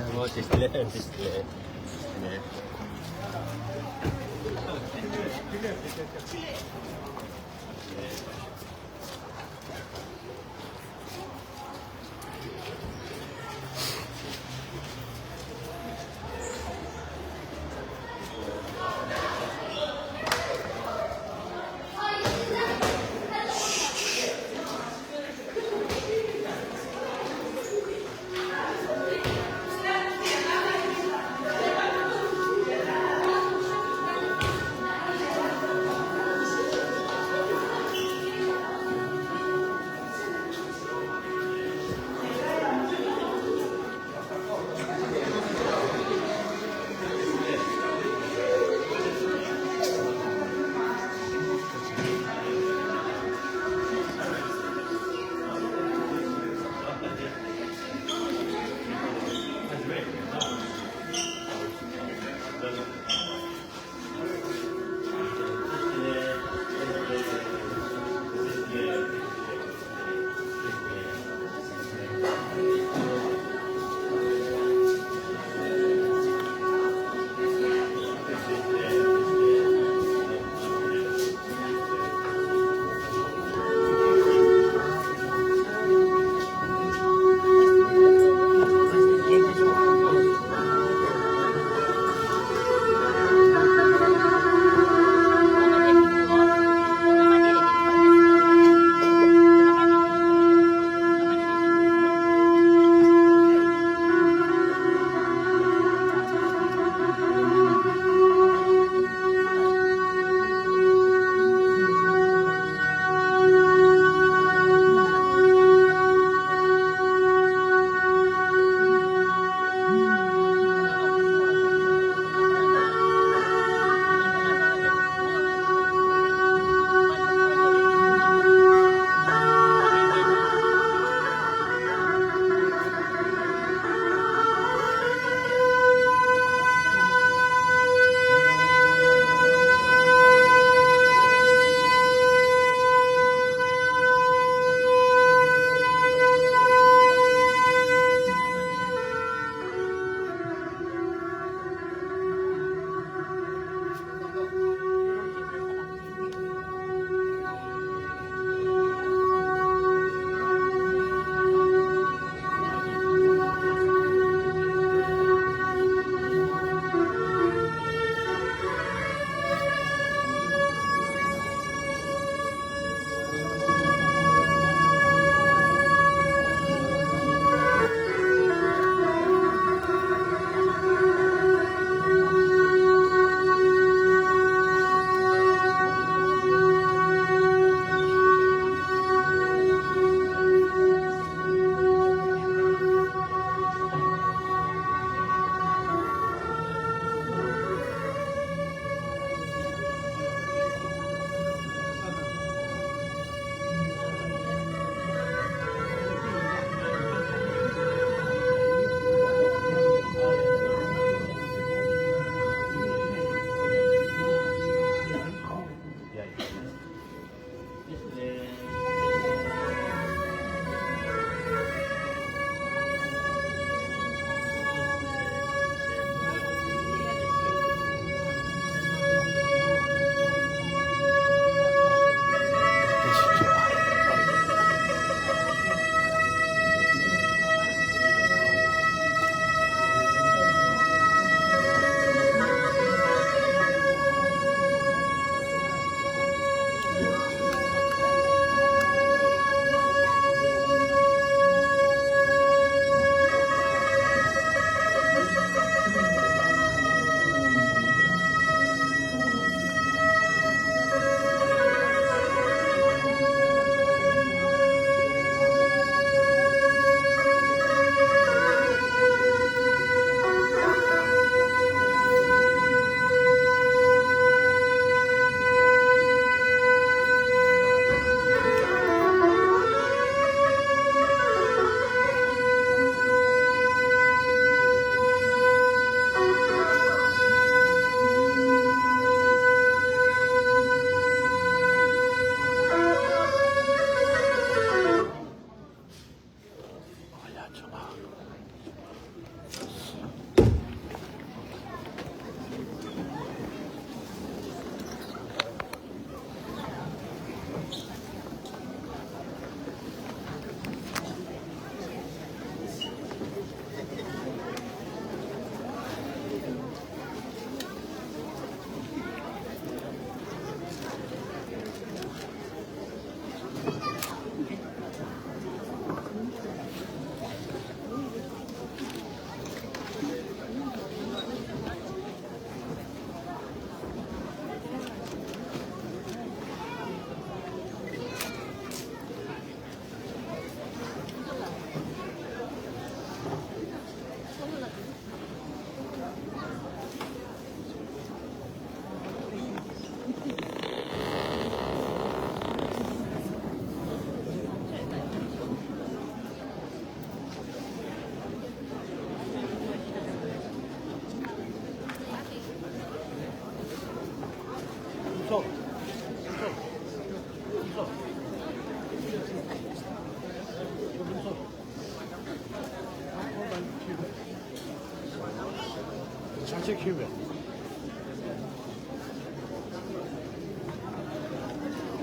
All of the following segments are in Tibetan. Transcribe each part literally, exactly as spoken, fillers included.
ཨོ་ཏི་ལེ་ཏི་ལེ། ནེ།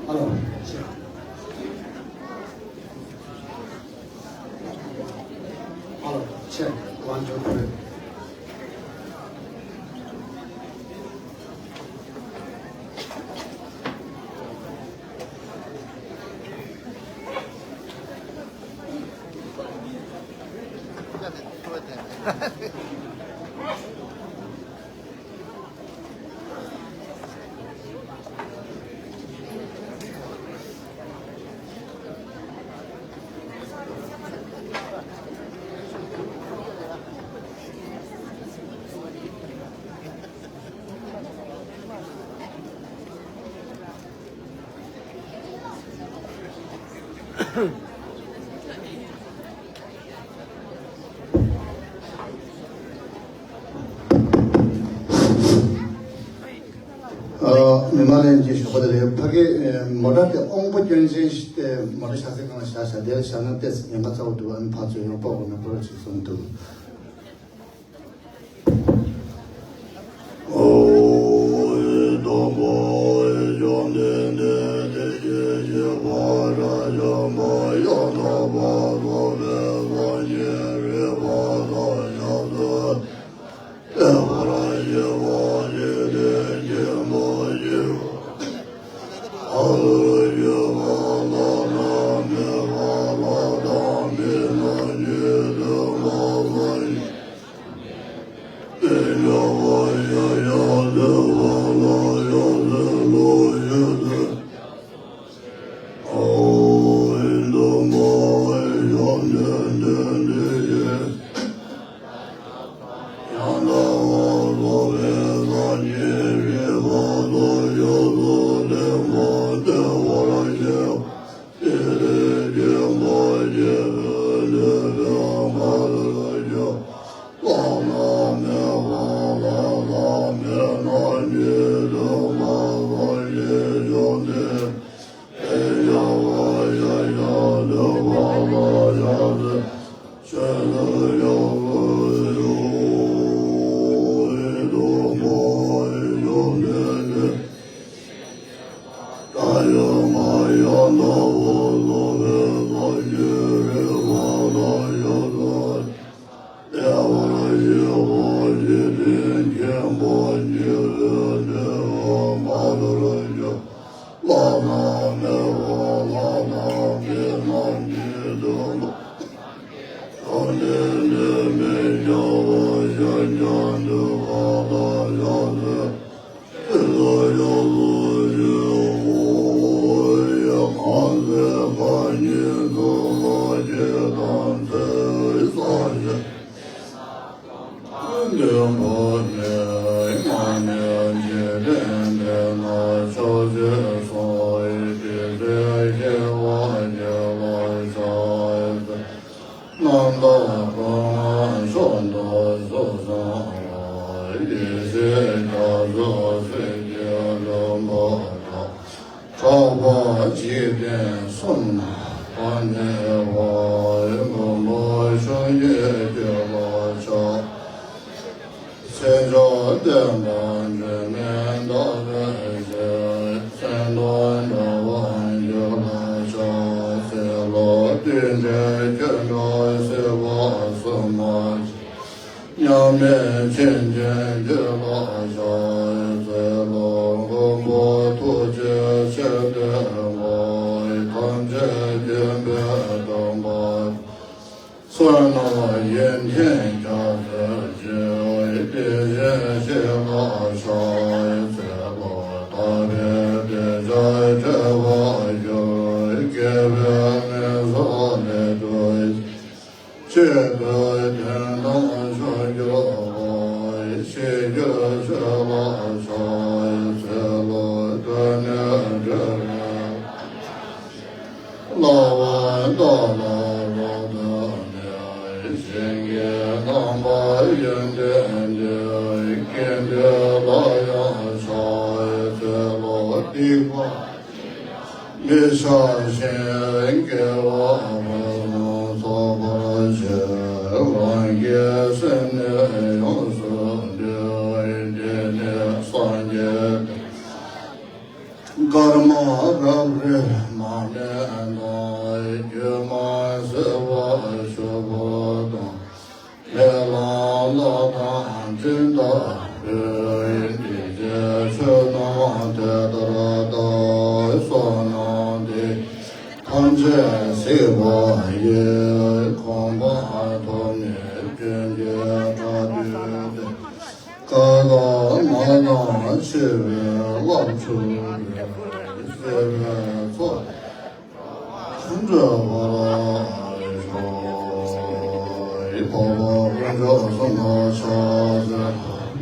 Hello. Hello. Check. One, two, three. ཨ། མི་མང་ལྷན་རྒྱས་ཞོགས་པ་བདེ་ལེགས། ཕ་གི་ཨ་མོ་ཊ་དེ་དབང་པོ་སྐྱོན་ཅན་ཞིག་སྟེ། མོ་ཊ་བཞག་སའི་སྒང་ལ་བཞག་བཞག་དེར་བཞག་ན་ཏོག་ཙམ་ཉེན་ཁ་ཚ་པོ་འདུག་ཨ་ནི་ཕར་ཚུར་ཡང་སྤོ་དགོས་ན་སྤོ་རོགས་བྱེད་གསུངས་འདུག་རྣམ་དག་སྐུ་མངའ་མཆོག་ཏུ་གསོལ་ལོ། ཡེ་ཤེས་རྒྱ་མཚོ་གསེར་གྱི་ལུང་པ་དང་། གྲགས་པ་འཇིག་རྟེན་གསུམ་ན་གོ་གནས་པ། མགོན་པོ་ཆུ་སྐྱེས་སྐྱོབ་པ་ཕྱག། སེམས་མཆོག་བསྟན་པ་སྒྲོན་མེ་ཟླ་བའི་ཞལ། སེམས་དང་འདྲ་བར་གྱུར་པ་ཕྱག་འཚལ་ལོ། བདུད་འདྲེ་ཁྱོད་འགྲོ་སྲིད་པ་སྲུང་མ་མཉམ་མེད་མཁྱེན་ཅན་མཆོད་པ་ཕྱག་འཚལ་ལོ། མགོན་པོ་ཐུགས་རྗེ་ཆེ་སྟོན་པ། ཐམས་ཅད་མཁྱེན་པའི་སྟོན་པ། བསོད་ནམས་ཡོན་ཏན་རྒྱ་མཚོའི་རྒྱལ། དེ་བཞིན་གཤེགས་པ་ཕྱག་འཚལ་ལོ། དག་པའི་གདུལ་བྱ་ཁྱབ་པར་གྱུར། དགེ་བའི་ལས་ཚོགས་ལས་གྲོལ། ཆོས་ཀྱི་དོན་དམ་མཆོག་གྱུར་པ། ཤེས་རྒྱུད་ཆོས་ལ་ཕྱག་འཚལ་ལོ། གྲོལ་ནས་གྲོལ་བའི་བསླབ་པ་དག་ལ་རབ་བརྟེན་ནས། ཞིང་གི་རྣམ་པར་ཡོན་ཏན་འདི། དགེ་འདུན་ལ་ཡང་ཕྱག་འཚལ་ལོ། སྡིག་པ་མི་བྱ་ཞིང་། དགེ་བ་ཕུན་སུམ་ཚོགས་པར་བྱེད། རང་གི་སེམས་ནི་ཡོངས་སུ་འདུལ། དང་། སྒྱུ་མ་བྱེད་པ་ཆོས་པོ་དང་། མེ་ལོང་གློག་དང་སྤྲིན་དང་འོད། སྐྱེ་མཆེད་ཆོས་རྣམས་དེ་ལྟར་བལྟ། བསོད་ནམས་འདི་ཐམས་ཅད་གཟིགས་པ་ཡིས། ཁང་པ་ཐོབ་ནས་སྐྱོན་གྱིས་བྲལ་དུས་ཏེ། ཀ་དག་ན་དང་ཆེ་བའི་རླབས་འཁྲུགས་པའི་སྲིད་པའི་མཚོ། འགྲོ་བར་ཤོག་འཕགས་པ་དཀོན་མཆོག་གསུམ་ལ་ཕྱག་འཚལ་ལོ།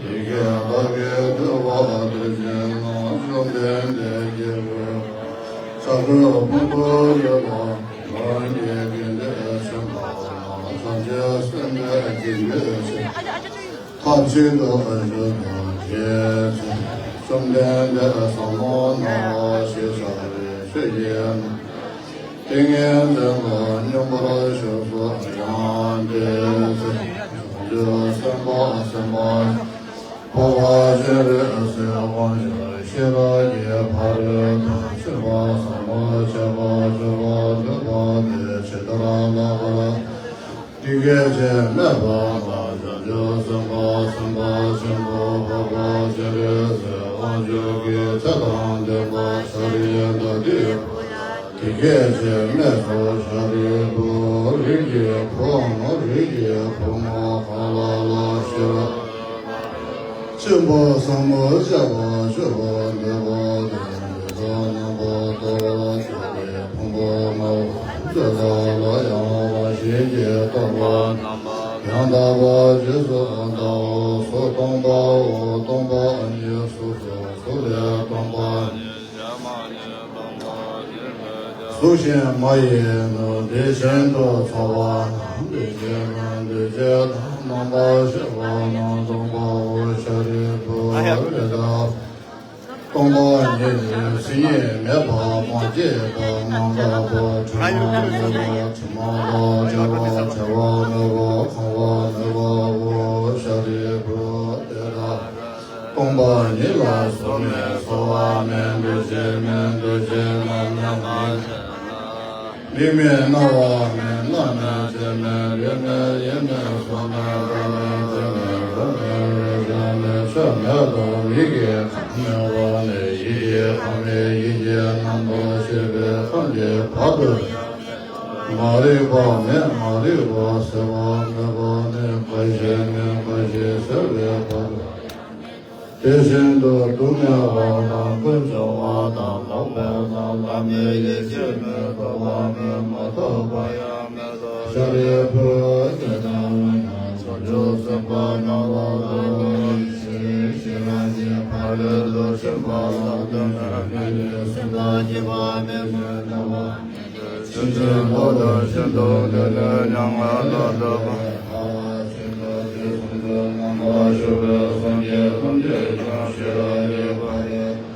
ཡི་གེ་དག་གིས་བསྡུས་པ་དེ་བཞིན་ནོ། བཅོམ་ལྡན་འདས་ཀྱི་སྐུ་ཕྱག་གི་ཕུང་པོ་ཡོད་པ། ལམ་གྱི་དགེ་འདུན་ཆེན་པོ་རྣམས། བྱང་ཆུབ་སེམས་དཔའི་དགེ་འདུན་ཆེན་པོ། ཐབས་ཅིག་ཏུ་བཞུགས་པ་དེས། བཅོམ་ལྡན་འདས་ཟབ་མོ་སྣང་བ་ཞེས་བྱ་བའི་ཆོས་ཀྱི་ཏིང་ངེ་འཛིན་ལ་སྙོམས་པར་ཞུགས་སོ། ཡང་དེའི་ཚེ་བྱང་ཆུབ་སེམས་དཔའ་སེམས་དཔའ་འཕགས་པ་སྤྱན་རས་གཟིགས་དབང་ཕྱུག་ཤེས་རབ་ཀྱི་ཕ་རོལ་ཏུ་ཕྱིན་པ་ཟབ་མོ་སྤྱོད་པ་སྤྱོད་པར་འདོད་པ་དེས་ཇི་ལྟར་བསླབ་པར། འདི་སྐད་ཅེས་སྨྲས་པ་དང་། བྱང་ཆུབ་སེམས་དཔའ་སེམས་དཔའ་ཆེན་པོ་འཕགས་པ་སྤྱན་རས་གཟིགས་དབང་ཕྱུག་གིས་ཚེ་དང་ལྡན་པ་ཤཱ་ར་དྭ་ཏིའི་བུ་ཡང་དེ་སྐད་ཅེས་སྨྲས་སོ། ཤཱ་རིའི་བུ། རིགས་ཀྱི་བུའམ་རིགས་ཀྱི་བུ་མོ་གང་ལ་ལ་ཤེས་རབ་ཆེན་པོ་ཟབ་མོ་སྤྱད་པ་སྤྱོད་པར་འདོད་པ་དེ་ནི་དེ་དག་རྣམ་པར་དག་པར་བྱ་སྟེ། ཕུང་པོ་ལྔ་པོ་དེ་དག་ལ་ཡང་རང་བཞིན་གྱིས་སྟོང་པ་རྣམ་པར་ཡང་དག་པར་རྗེས་སུ་བལྟའོ། གཟུགས་སྟོང་པའོ། སྟོང་པ་ཉིད་གཟུགས་སོ། གཟུགས་ལས་སྟོང་པ་ཉིད་གཞན་མ་ཡིན། སྟོང་པ་ཉིད་ལས་གཞན་གཟུགས་གཞན་མ་ཡིན་ནོ། དེ་བཞིན་དུ་ཚོར་བ་དང་། འདུ་བྱེད་དང་། འདུ་བྱེད་དང་རྣམ་པར་ཤེས་པ་རྣམས་སྟོང་པའོ། ཤཱ་རིའི་བུ། དེ་དག་སྟོང་པ་ཉིད་ནི་མཚན་ཉིད་མེད་པ། མ་སྐྱེས་པ། མ་འགགས་པ། དྲི་མ་མེད་པ། དྲི་མ་དང་བྲལ་བ། བྲལ་བ་མེད་པ། གང་བ་མེད་པའོ། ཤཱ་རིའི་བུ། དེ་དག་སྟོང་པ་ཉིད་ལ་གཟུགས་མེད། ཚོར་བ་མེད། འདུ་བྱེད་མེད། འདུ་བྱེད་རྣམས་མེད་པ། མིག་མེད། རྣ་བ་མེད། སྣ་མེད། ལྕེ་མེད། ལུས་མེད། ཡིད་མེད། གཟུགས་མེད། རྟ་མེད། ཅན་མེད། རོ་མེད། རེག་བྱ་མེད། ཆོས་མེད་དོ། མིག་གི་ཁམས་མེད་པ་ནས་ཡིད་ཀྱི་ཁམས་མེད། ཡིད་ཀྱི་རྣམ་པར་ཤེས་པའི་ཁམས་ཀྱི་བར་དུ་མ་རིག་པ་མེད། མ་རིག་པ་སེལ་བ་མེད་པ་ནས་འགའ་ཞིག་མེད། འགའ་ཞིག་སེལ་བའི་བར་དུ། དེ་བཞིན་དུ་སྡུག་བསྔལ་བ་དང་། ཀུན་འབྱུང་བ་དང་། ལྷག་པ་དང་། བླ་མེད། ཡེ་ཤེས་མེད། རྟོག་པ་མེད། མ་རྟོགས་པ་ཡང་མེད་དོ། ཤཱ་རིའི་བུ། དེ་ལྟ་བས་ན་བྱང་ཆུབ་སེམས་དཔའ་རྣམས་ལ་སློབ་དགོས་ཤིང་། ཤེས་རབ་ཀྱི་ཕ་རོལ་ཏུ་ཕྱིན་པ་ལ་བརྟེན་ནས། སེམས་དང་བཅས་པ་མེད་པའི་ཐོབ་པ་ཕྱིན་ཅི་ལོག་ཏུ་ཤིན་ཏུ་འདས་ནས་ཡང་སླར་ལོག་པར་ཤེས་རབ་ཀྱི་ཚོགས་ཀྱི་རྣམ་པར་ཞུགས་པའི་སངས་རྒྱས་ཐམས་ཅད་ཀྱང་ཤེས་རབ་ཀྱི་ཕ་རོལ་ཏུ་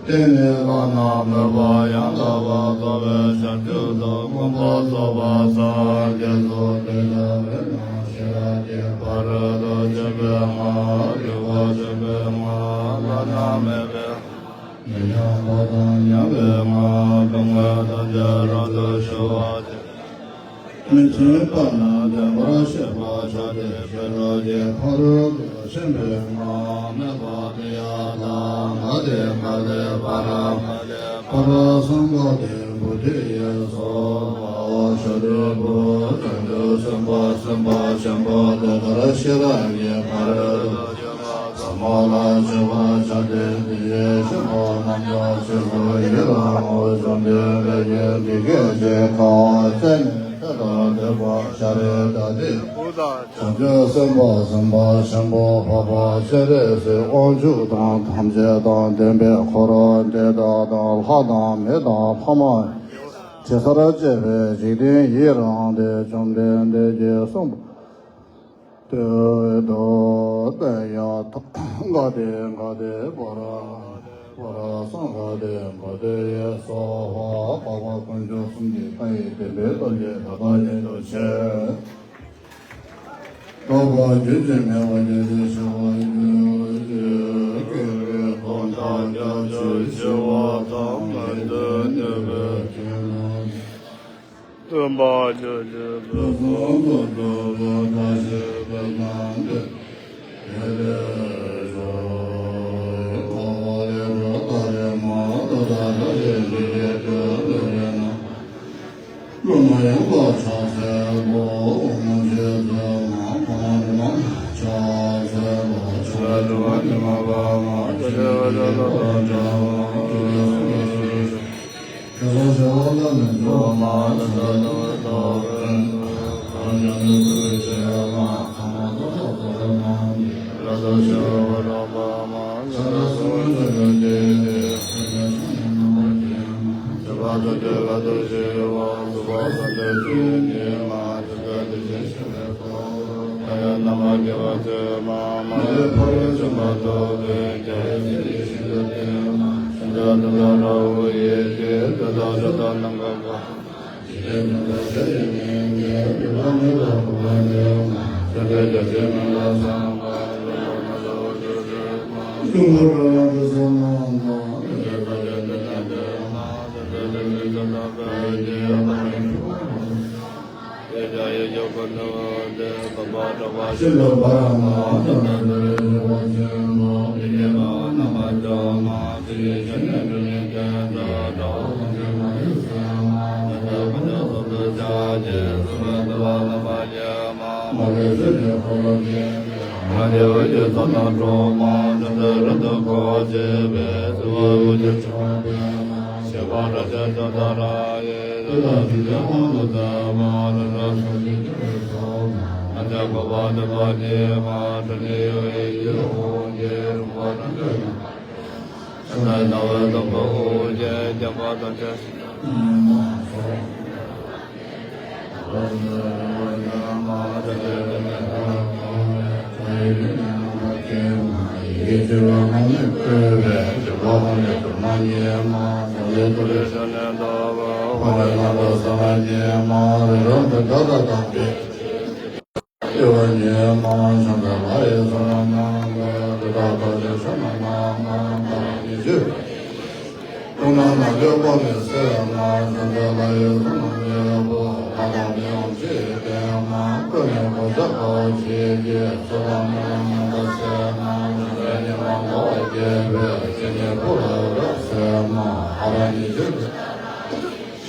བརྟེན་ནས་བླ་ན་མེད་པ་ཡང་དག་པར་རྫོགས་པའི་བྱང་ཆུབ་ཏུ་མངོན་པར་རྫོགས་པར་སངས་རྒྱས་སོ། དེ་ལྟ་བས་ན་ཤེས་རབ་ཀྱི་ཕ་རོལ་ཏུ་ཕྱིན་པའི་སྔགས། རིག་པ་ཆེན་པོའི་སྔགས། བླ་ན་མེད་པའི་མི་མཉམ་པ་དང་མཉམ་པའི་སྔགས། སྡུག་བསྔལ་ཐམས་ཅད་རབ་ཏུ་ཞི་བར་བྱེད། མི་མཐུན་པ་རྣམས་བདེན་པར་ཤེས་པར་བྱ་སྟེ། ཤེས་རབ་ཀྱི་ཕ་རོལ་ཏུ་ཕྱིན་པའི་སྔགས། སྨྲས་པ། ཏདྱ་ཐཱ། ག་ཏེ་ག་ཏེ་པཱ་ར་ག་ཏེ་པཱ་ར་སཾ་ག་ཏེ་བོ་དྷི་ཡེ་སྭཱ་ཧཱ། ཤཱ་རིའི་བུ། བྱང་ཆུབ་སེམས་དཔའ་སེམས་དཔའ་ཆེན་པོ་དེ་ལྟར་ཤེས་རབ་ཀྱི་ཕ་རོལ་ཏུ་ཕྱིན་པ་ཟབ་མོ་ལ་སྤྱད་པར་བྱ་སྟེ། དེ་ཡི་ཤིང་ཐོག་རྣམས་ཀྱང་ཆོས་སུ་ཡི་རང་ངོ་། བཅོམ་ལྡན་འདས་ཀྱིས་འདི་སྐད་ཅེས་བཀའ་སྩལ་ནས། ཏདྱ་ཐཱ། ཤཱ་ར་དྭ་ཏིའི་བུ་དང་། བྱང་ཆུབ་སེམས་དཔའ་སེམས་དཔའ་ཆེན་པོ་འཕགས་པ་སྤྱན་རས་གཟིགས་དབང་ཕྱུག་དང་། ཐམས་ཅད་དང་ལྡན་པའི་འཁོར་འདི་དག་དང་། ལྷ་དང་མི་དང་ལྷ་མ་ཡིན། དྲི་ཟར་བཅས་པའི་འཇིག་རྟེན་ཡི་རངས་ཏེ། བཅོམ་ལྡན་འདས་ཀྱིས་གསུངས་པ། ཏདྱ་ཐཱ། ག་ཏེ་ག་ཏེ་པཱ་ར་པཱ་ར་སཾ་ག་ཏེ་བོ་དྷི་ཡེ་སྭཱ་ཧཱ། འཕགས་པ་དཀོན་མཆོག་གསུམ་གྱི་མཐའ་ཡས་བདེན་པའི་རྡོ་རྗེ་ད་ལྟ་ཉིད་དུ་ཆེ། རྟོག་པ་རྒྱུན་ཅན་མེད་པ་རྒྱུན་ཅན་ཞི་བ་རྒྱུན་ཅན་སྐྱེ་བའི་དོན་དག་ཀྱང་ཆོས་ཞི་བ་དང་མི་མཐུན་ནུས་པའི་རྒྱུན། སྟོན་པ་ཆོས་ཀྱི་ཕུན་སུམ་ཚོགས་པའི་བཀྲ་ཤིས་པདྨ་འདི།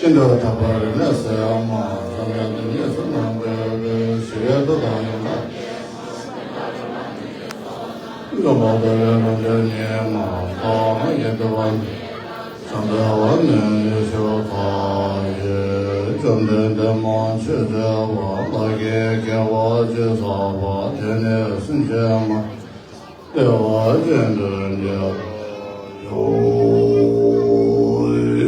ཤིན་ཏུ་དག་པ་རིག་གནས་སུ་ཡང་མ་བསམ་ཡང་དུ་གཉིས་སུ་སྣང་བའི་ཞི་བའི་མཐུ་དང་ཡོངས་དག་འཛོམས་པ་ལྟ་བུའི་ལམ་འབྲས་ཉིད་མ་རྟོགས་ཡིད་དུ་བ་ནི། བྱམས་པའི་འོག་ནས་ཡེ་ཤེས་པ་ཡི་བཅོམ་ལྡན་འདས་མ་ཆོས་འཆད་པ་ལ་གི་དགེ་བ་ཅི་བསགས་པ་དེ་ནི་སེམས་ཅན་མ། བདེ་བ་ཅན་དུ་འགྱུར་ཡོད།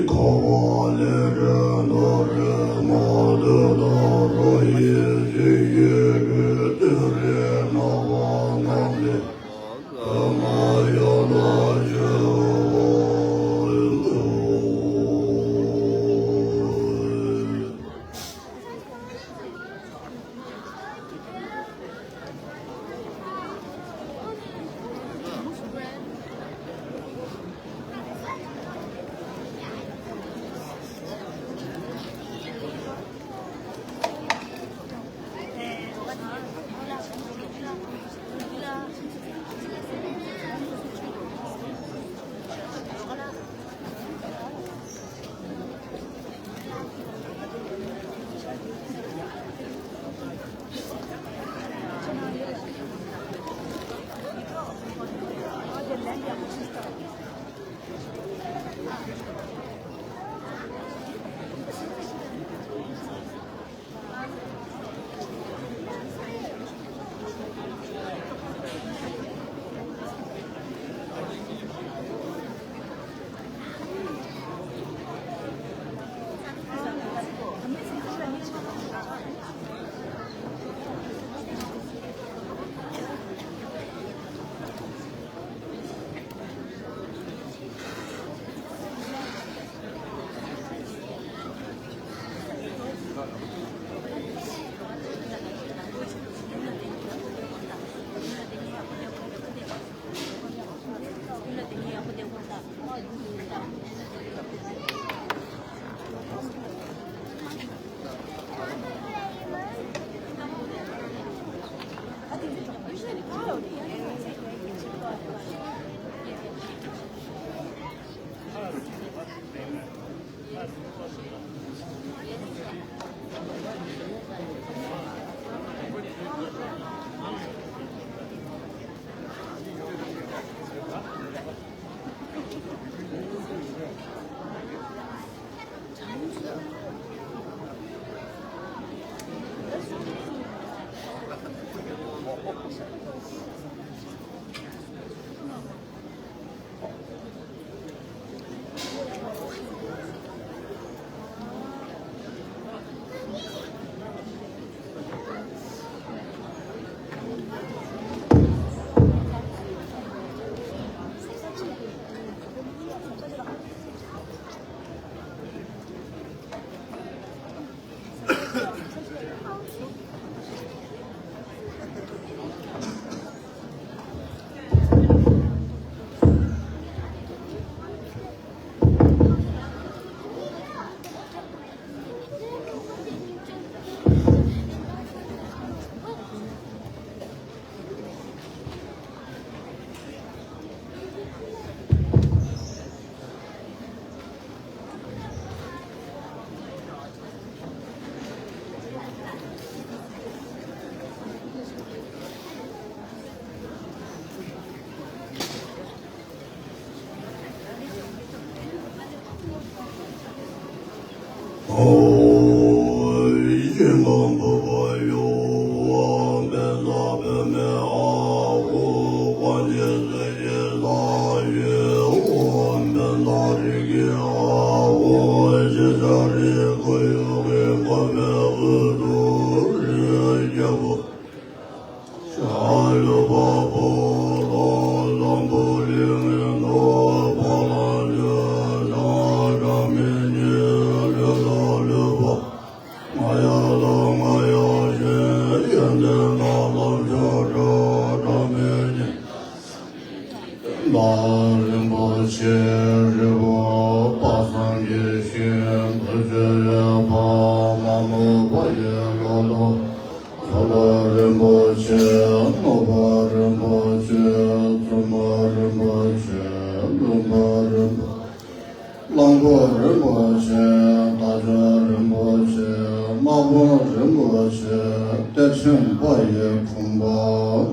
འཁོར་བ་ལས་རིང་དུ་རིང་མོ་དུ་དུ་རུ་ཡི་ཇི་ཡི་རུ་དུ་རི་ནོ་བ་ནོ་ལི་ཀ་མ་ཡོ་ལོ་ཇུ། རིན་པོ་ཆེ་རི་བོ་དཔག་བསམ་གྱི་ཤིང་བུ་ཆུ་ཡོད་པ་མ་མོ་པ་ཡི་ལོ་ལོ། ཁྲོ་བོ་རིན་པོ་ཆེ་རྣོ་བོ་རིན་པོ་ཆེ་བཙུན་མོ་རིན་པོ་ཆེ་ལྷུན་པོ་རིན་པོ་གླང་པོ་རིན་པོ་ཆེ་རྟ་མཆོག་རིན་པོ་ཆེ་དམག་དཔོན་རིན་པོ་ཆེ་གཏེར་ཆེན་པ་ཡི་ཁང་པ་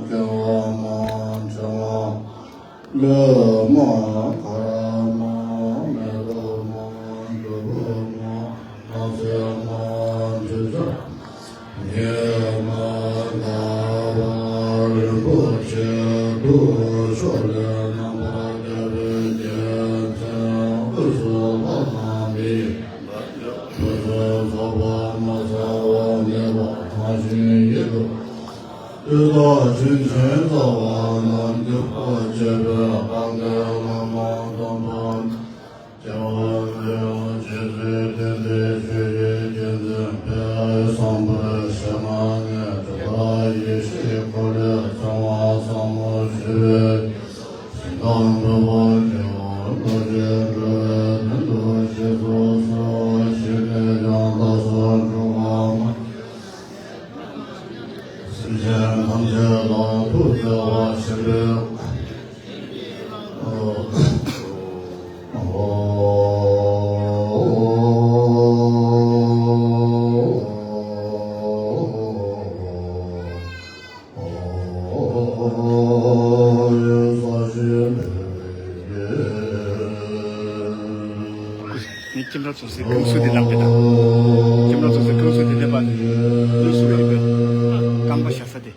སྐྱེ་བ་མ་བྱ་བ། ལུས་མ་མཁར་མ་མེ་ཏོག་མ་གྲུ་བོ་མ་ནགས་ཚལ་མ་འབྲི་ཆུ་ཉི་མ་ཟླ་བ་རིན་པོ་ཆེ་དུ་ཕྱོགས་ལས་རྣམ་པར་རྒྱལ་བའི་རྒྱལ་མཚན་དབུས་སུ་ལྷ་དང་མིའི་དབུས་སུ་ཚོགས་པ་མ་ཚང་བ་མེད་པ་ཐམས་ཅད་ཡིད་དུ། དུས་རྟག་ཕྱིན་ཆད་རྩ་བ་ནས་འཇུག་པར་བྱེད་པའི་བཀའ་གདམས་ལམ་སྟོན་པ། རྒྱལ་བ་རིན་པོ་ཆེ་རྗེ་བཙུན་བསྟན་འཛིན་ཆོས་ཀྱི་རྒྱལ་མཚན་དཔལ་བཟང་པོའི་ཞལ་སྔ་ནས་གྲུབ་པ་ཡེ་ཤེས་འཁོར་ལོས་ཚང་བ་ཟབ་མོ་ཞི་བའི། ཞིང་ཁམས་འགྲོ་བ་ཀུན་ལ་རྡོ་རྗེ་འགྲོ་བའི་དོན་དུ་སྤྱི་སོ་སོར་བཤད་པའི་ཡང་དག་སོགས་འགྲོ་བ་མ། སེམས་ཅན་ཐམས་ཅད་ལ་ཐུགས་བརྩེ་བ་ཆེན་པོས། ངས་ཁྱིམ་ར་ཚོ་སའི་རྐང་སུ་དེ་ལངས་པའི་དང་། ཁྱིམ་ར་ཚོ་སའི་རྐང་སུ་དེ་ནས་པ་ནི་ལུས་སུ་རིག་པའི་རྐང་པ་བཞག་ས་དེ།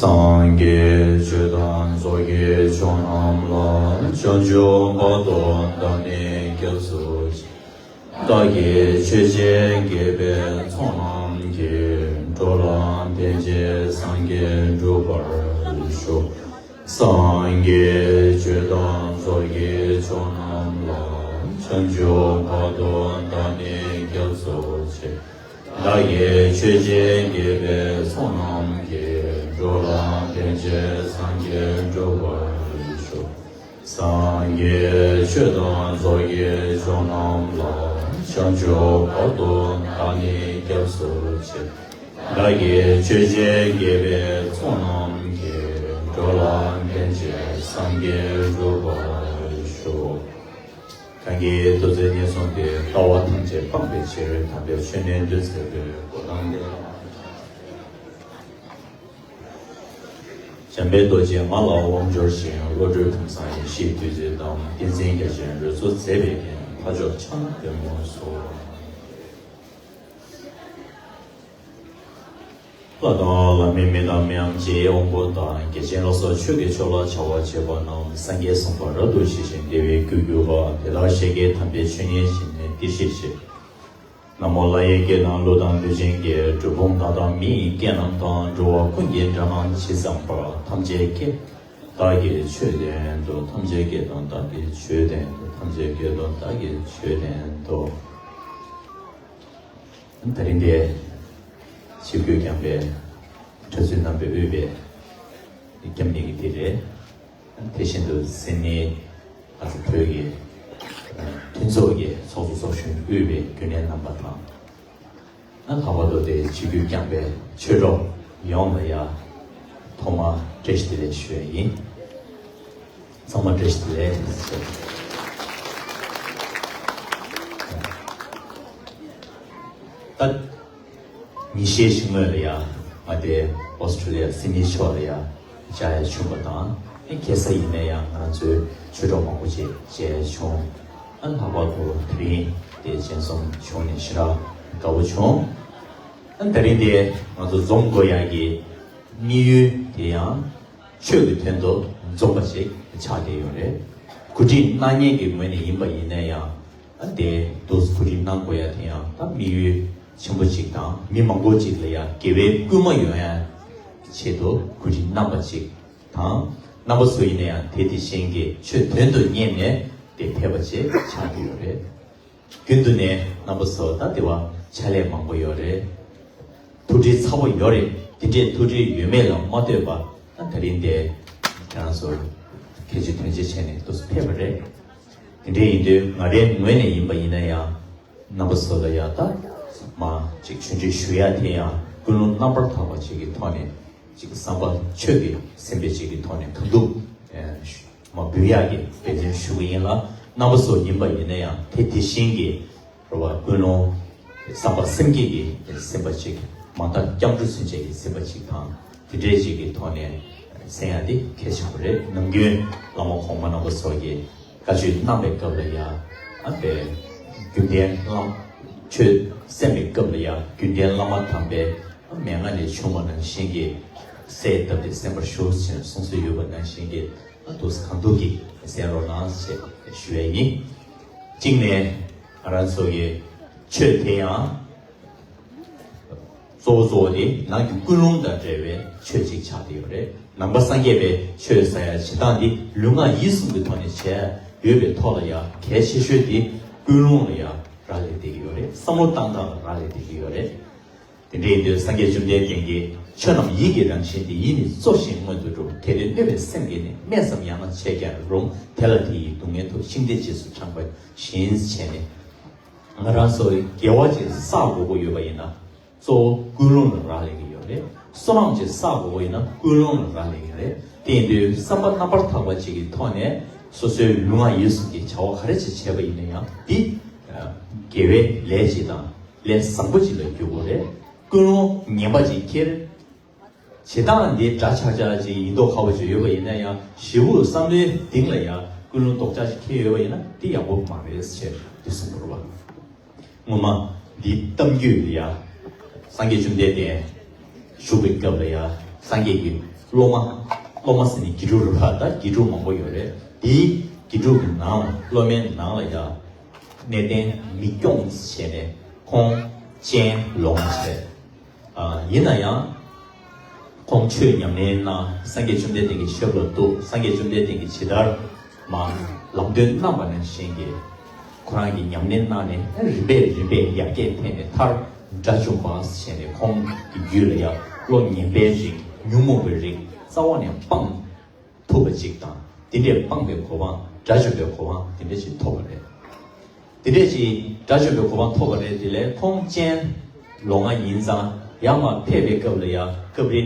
སངས་རྒྱས་ཆོས་དང་ཚོགས་ཀྱི་མཆོག་རྣམས་ལ། བྱང་ཆུབ་བར་དུ་བདག་ནི་སྐྱབས་སུ་མཆི། བདག་གིས་ཆོས་བྱེད་དགེ་བའི་ཚོགས་རྣམས་ཀྱིས། འགྲོ་ལ་ཕན་ཕྱིར་སངས་རྒྱས་འགྲུབ་པར་ཤོག། སངས་རྒྱས་ཆོས་དང་ཚོགས་ཀྱི་མཆོག་རྣམས་ལ། བྱང་ཆུབ་བར་དུ་བདག་ནི་སྐྱབས་སུ་མཆི། བདག་གིས་ཆོས་བྱེད་དགེ་བའི་ཚོགས་རྣམས་ཀྱིས། འགྲོ་ལ་ཕན་ཕྱིར་སངས་རྒྱས་འགྲུབ་པར་ཤོག། སངས་རྒྱས་ཆོས་དང་ཚོགས་ཀྱི་མཆོག་རྣམས་ལ། བྱང་ཆུབ་བར་དུ་བདག་ནི་སྐྱབས་སུ་མཆི། བདག་གིས་ཆོས་བྱེད་དགེ་བའི་ཚོགས་རྣམས་ཀྱིས། འགྲོ་ལ་ཕན་ཕྱིར་སངས་རྒྱས་འགྲུབ་པར་ཤོག། གང་གིས་ཐུགས་བརྩེ་ཉེར་བཟུང་སྟེ། ལྟ་བ་ཐམས་ཅད་སྤང་བའི་ཕྱིར། དམ་པའི་ཆོས་ནི་སྟོན་མཛད་པའི། གོ་ཏམ་དེ་ལ། འཇམ་དཔལ་རྡོ་རྗེ་ང་ལ་དབང་འབྱོར་ཞིང་། བློ་གྲོས་ཁམས་བཟང་ཡེ་ཤེས་བདུད་རྩི་དང་། ཏིང་འཛིན་རྒྱ་ཆེན་རོལ་མཚོ་མཛད་པའི་རྒྱན། ཕ་མཆོག་ཕྱག་ན་པདྨོ་སོགས། ལྷ་དང་ལྷ་མིན་མི་དང་མིའམ་ཅིའི་དབང་པོ་དང་། རྒྱལ་ཆེན་ལ་སོགས་ཆོས་ཀྱི་མཆོག་ལ་བྱ་བ་བྱེད་པ་རྣམས། སངས་རྒྱས་གསུངས་པ་རབ་ཏུ་ཞི་ཞིང་བདེ་བའི་རྒྱུར་གྱུར་པ། དེ་དག་ཤཱཀྱའི་དམ་པའི་ཆོས་ཉིད་ཞིག་ནས་འདི་སྐད་ཅེས། ན་མོ་ལྷ་ཡི་སྐད་དང་ཀླུ་དང་ལུས་ཅན་གྱི། གྲུལ་བུམ་དག་དང་མི་ཡི་སྐད་རྣམས་དང་། འགྲོ་བ་ཀུན་གྱི་སྒྲ་རྣམས་ཇི་ཙམ་པ། ཐམས་ཅད་སྐད་དུ་བདག་གིས་ཆོས་བསྟན་ཏོ། ཐམས་ཅད་སྐད་དུ་བདག་གིས་ཆོས་བསྟན་ཏོ། ཐམས་ཅད་སྐད་དུ་བདག་གིས་ཆོས་བསྟན་ཏོ། ད་རིང་འདི་ཆིབས་བསྒྱུར་བསྐྱངས་པའི་གྲྭ་བཙུན་རྣམ་པས་དབུས་པའི་སྐྱབས་གནས་ཀྱི་དེ་རེད། དེ་བཞིན་དུ་སེར་ཉི་ཨ་ཙི་བོད་ཀྱི་མཐུན་ཚོགས་ཀྱི་ཚོགས་གཙོ་ཚོགས་གཞོན་དབུས་པའི་རྒྱུན་ལས་རྣམ་པ་དང་། ལྷག་པར་དུ་དེ་ཆིབས་བསྒྱུར་བསྐྱངས་པའི་ཆོས་གྲོགས་ཡོངས་ལ་ཡ་ཐོག་མར་བཀྲ་ཤིས་བདེ་ལེགས་ཞུ་ཡ་ཡིན། ཚང་མ་བཀྲ་ཤིས་བདེ་ལེགས། ད། ཉིན་ཤས་ཤིག་སྔོན་ལ་ཡ་ང་དེ་ཨོ་སི་ཀྲི་ལི་ཡ་སིད་ནི་ཕྱོགས་ལ་ཡ་བཅར་ཡ་བྱུང་བ་དང་། ཨེ་ཁ་སང་ཡིན་ན་ཡང་ང་ཚོའི་ཆོས་གྲོགས་མང་པོ་ཅིག་མཇལ་ཡ་བྱུང་། ཨ་ལྷག་པར་དུ་དེ་རིང་དེ་མཇལ་འཛོམས་བྱུང་ནས་ཞེ་དྲག་དགའ་པོ་བྱུང་། ཨ་དེ་རིང་དེ་ང་ཚོ་འཛོམས་དགོས་ཡ་གི་དམིགས་ཡུལ་དེ་ཡང་། ཆོས་ཀྱི་དོན་དུ་འཛོམས་པ་ཞིག་ཆགས་བསྡད་ཡོད་རེད། གོ་སྒྲིག་གནང་མཁན་གྱི་ངོས་ནས་ཡིན་པ་ཡིན་ན་ཡང་། ཨ་དེ་འདུག་གོ་སྒྲིག་གནང་དགོས་ཡ་དེ་ཡང་ད་དམིགས་ཡུལ་ཆེན་པོ་ཅིག་དང་མི་མང་པོ་ཅིག་ལ་ཡ་དགེ་བའི་སྐུལ་མ་ཡོང་ཡ་ཆེད་དུ་གོ་སྒྲིག་གནང་པ་ཅིག་དང་། རྣམ་པ་ཚོ་ཡིན་ན་ཡང་དེ་དེ་བཞིན་གྱི་ཆོས་དོན་དུ་གཉེར་ནས་དེ་ཕེབས་པ་ཅིག་ཆགས་ཀྱི་ཡོད་རེད། རྒྱུན་དུ་ནས་རྣམ་པ་ཚོ་ད་དེ་བ་ཕྱག་ལས་མང་པོ་ཡོད་རེད། ཐུགས་སྒྲིལ་ཚ་པོ་ཡོད་རེད། དེ་འདྲའི་ཐུགས་སྒྲིལ་ཡོད་མེད་ལ་མ་ལྟོས་པར་ད་དེ་རིང་དེ་ཁྱེད་རང་ཚོ་གལ་ཆེ་དོན་ཆེ་བྱས་ནས་དུས་སུ་ཕེབས་པ་རེད། དེ་འདྲའི་ཡིན་དུས་ང་རའི་ངོས་ནས་ཡིན་པ་ཡིན་ན་ཡང་རྣམ་པ་ཚོ་ལ་ཡ་ད་མ་ཅིག་ཆུང་ཆུང་ཞུ་ཡ་དེ་ཡང་ཀུན་སློང་རྣམ་པར་དག་པ་ཅིག་གི་ཐོག་ནས། ཅིག་བསམ་པ་ཆོས་ཀྱི་སེམས་དཔའ་ཅིག་གི་ཐོག་ནས་གང་ཐུབ་མ་འབུལ་ཡག་གི་འབད་བརྩོན་ཞུ་གི་ཡིན་ལ། རྣམ་པ་ཚོ་ཡིན་པ་ཡིན་ན་ཡང་དེ་དེ་བཞིན་གྱི་རེ་བ་ཀུན་སློང་བསམ་པ་སེམས་བསྐྱེད་ཀྱི་སེམས་པ་ཅིག་མ་མཐའ་སྐྱབས་འགྲོ་མཚོན་བྱེད་ཀྱི་སེམས་པ་ཅིག་དང་དེ་འདྲའི་ཅིག་གི་ཐོག་ནས་གསན་ཡ་དེ་གལ་ཆེན་པོ་རེད། ནམ་རྒྱུན་བླ་མ་གོང་མ་རྣམ་པ་ཚོ་གིས་བཀའ་ཆོས་གནང་བའི་སྐབས་ལ་ཡ་ཨ་པའི་རྒྱུན་ལྡན་བླ་ཆོས་གསན་པའི་སྐབས་ལ་ཡ་རྒྱུན་ལྡན་བླ་མ་དམ་པའི་མན་ངག་ལས་བྱུང་བ་ནང་བཞིན་གྱི་གསལ་བཏབ་སྟེ་གསན་པར་ཞུ་ཞེས་གསུངས་སྲོལ་ཡོད་པ་ནང་བཞིན་གྱི་ཨ་དུས་གང་ཐུབ་ཀྱིས་གསན་རོགས་གནང་ཞེས་ཞུ་ཡས་ཡིན། གཅིག་ནས་ང་རང་ཚོ་གི་ཆོས་དེ་ཡང་གཙོ་བོ་གཙོ་བོ་དེ་ནང་གི་ཀུན་སློང་དང་འབྲེལ་བའི་ཆོས་གཅིག་ཆགས་བསྡད་ཡོད་རེད། ནང་པ་སངས་རྒྱས་པའི་ཆོས་ཟེར་ཡ་བྱེད་སྟངས་དེ་ལུས་ངག་ཡིད་གསུམ་གྱི་ཐོག་ནས་བྱས་ཡོད་པའི་ཐོག་ལ་ཡང་གལ་ཆེ་ཤོས་དེ་ཀུན་སློང་ལ་ཡང་རག་ལས་བསྡད་ཀྱི་ཡོད་རེད། བསམ་བློ་བཏང་སྟངས་ལ་རག་ལས་བསྡད་ཀྱི་ཡོད་རེད། དེ་འདྲ་ཡིན་དུས་སངས་རྒྱས་བཅོམ་ལྡན་འདས་ཀྱིས་ཆོས་རྣམས་ཡིད་ཀྱི་རང་བཞིན་ཏེ། ཡིད་ནི་གཙོ་ཞིང་མངོན་དུ་གྲུབ། གལ་ཏེ་གནོད་པའི་སེམས་ཀྱིས་ནི། སྨྲས་སམ་ཡང་ན་བྱས་ཀྱང་རུང་། དེ་ལ་དེ་ཡི་སྡུག་བསྔལ་མཐོ། ཤིང་རྟའི་རྗེས་སུ་འབྲངས་པ་བཞིན་བྱས་ནས། ང་རང་ཚོ་དགེ་བ་ཅིག་བསགས་དགོས་ཀྱི་ཡོད་པ་ཡིན་ན་གཙོ་བོ་ཀུན་སློང་ལ་རག་ལས་ཀྱི་ཡོད་རེད། བསོད་ནམས་ཅིག་བསགས་དགོས་ཀྱི་ཡིན་ན་ཀུན་སློང་ལ་རག་ལས་ཀྱི་རེད། བརྟེན་དུས་བསམ་པ་རྣམ་པར་དག་པ་ཅིག་གི་ཐོག་ནས་སོ་སོའི་ལུས་ངག་ཡིད་གསུམ་གྱི་བྱ་བ་ག་རེ་ཅིག་བྱས་པ་ཡིན་ན་ཡང་འདི་དགེ་བའི་ལས་ཅིག་དང་ལས་བཟང་པོ་ཅིག་ལ་འགྱུར་དགོས་རེད། ཀུན་སློང་ངན་པ་ཅིག་ཁྱེར། བྱེད་སྟངས་འདི་འདྲ་ཆགས་ཆགས་ཅིག་ཡིན་མདོག་ཁ་པོ་ཅིག་ཡོད་པ་ཡིན་ན་ཡང་ཞེ་པོ་བསམ་བློའི་གཏིང་ལ་ཡང་ཀུན་སློང་ལྡོག་ཆགས་ཅིག་ཁྱེར་ཡོད་པ་ཡིན་ན་འདི་ཡག་པོ་མ་རེད་ཟེར་འདི་གསུངས་པ་རེད་བ། སྔོན་མ་འདི་གཏམ་རྒྱུད་ལ་ཡ། སངས་རྒྱས་བཅོམ་ལྡན་འདས་བཞུགས་པའི་སྐབས་ལ་ཡ། སངས་རྒྱས་ཀྱི་སློབ་མ། སློབ་མ་ཟེར་ནས་དགེ་ཕྲུག་རེད་པ། ད་དགེ་ཕྲུག་མང་པོ་ཡོད་རེད། དེའི་དགེ་ཕྲུག་གི་ནང་ལ་སློབ་མའི་ནང་ལ་ཡ། གནས་བརྟན་མི་སྐྱོང་བྱས་ནས་ཁོང་སྤྱན་ལོག་བྱས། ཨ། ཡིན་ན་ཡང་། ཁོང་ཆོས་ཉམས་ལེན་གནང་། སངས་རྒྱས་བཅོམ་ལྡན་འདས་ཀྱི་ཞབས་ལ་གཏུགས། སངས་རྒྱས་བཅོམ་ལྡན་འདས་ཀྱིས་ཇི་ལྟར་མ་ལམ་སྟོན་གནང་བ་ནང་བཞིན་གྱི་ཁོ་རང་གིས་ཉམས་ལེན་གནང་ནས་རིམ་པས་རིམ་པས་ཡར་རྒྱས་ཕེབས་ནས་མཐར་དགྲ་བཅོམ་པ་ཞེས་ནས་ཁོང་གི་རྒྱུད་ལ་ཡང་བློ་ངན་པའི་རིགས་ཉོན་མོངས་པའི་རིགས་རྩ་བ་ནས་སྤངས་ཐུབ་པ་ཅིག་དང་དེ་འདྲས་སྤངས་པའི་གོ་འཕང་དགྲ་བཅོམ་པའི་གོ་འཕང་དེ་འདྲས་ཅིག་ཐོབ་པ་རེད། དེ་འདྲས་ཅིག་དགྲ་བཅོམ་པའི་གོ་འཕང་ཐོབ་པ་རེད། དེ་ལས་ཁོང་སྤྱན་ལོག་ང་ཡིན་ཙང་ཡར་མར་ཕེབས་པའི་སྐབས་ལ་ཡ་སྐབས་རེ་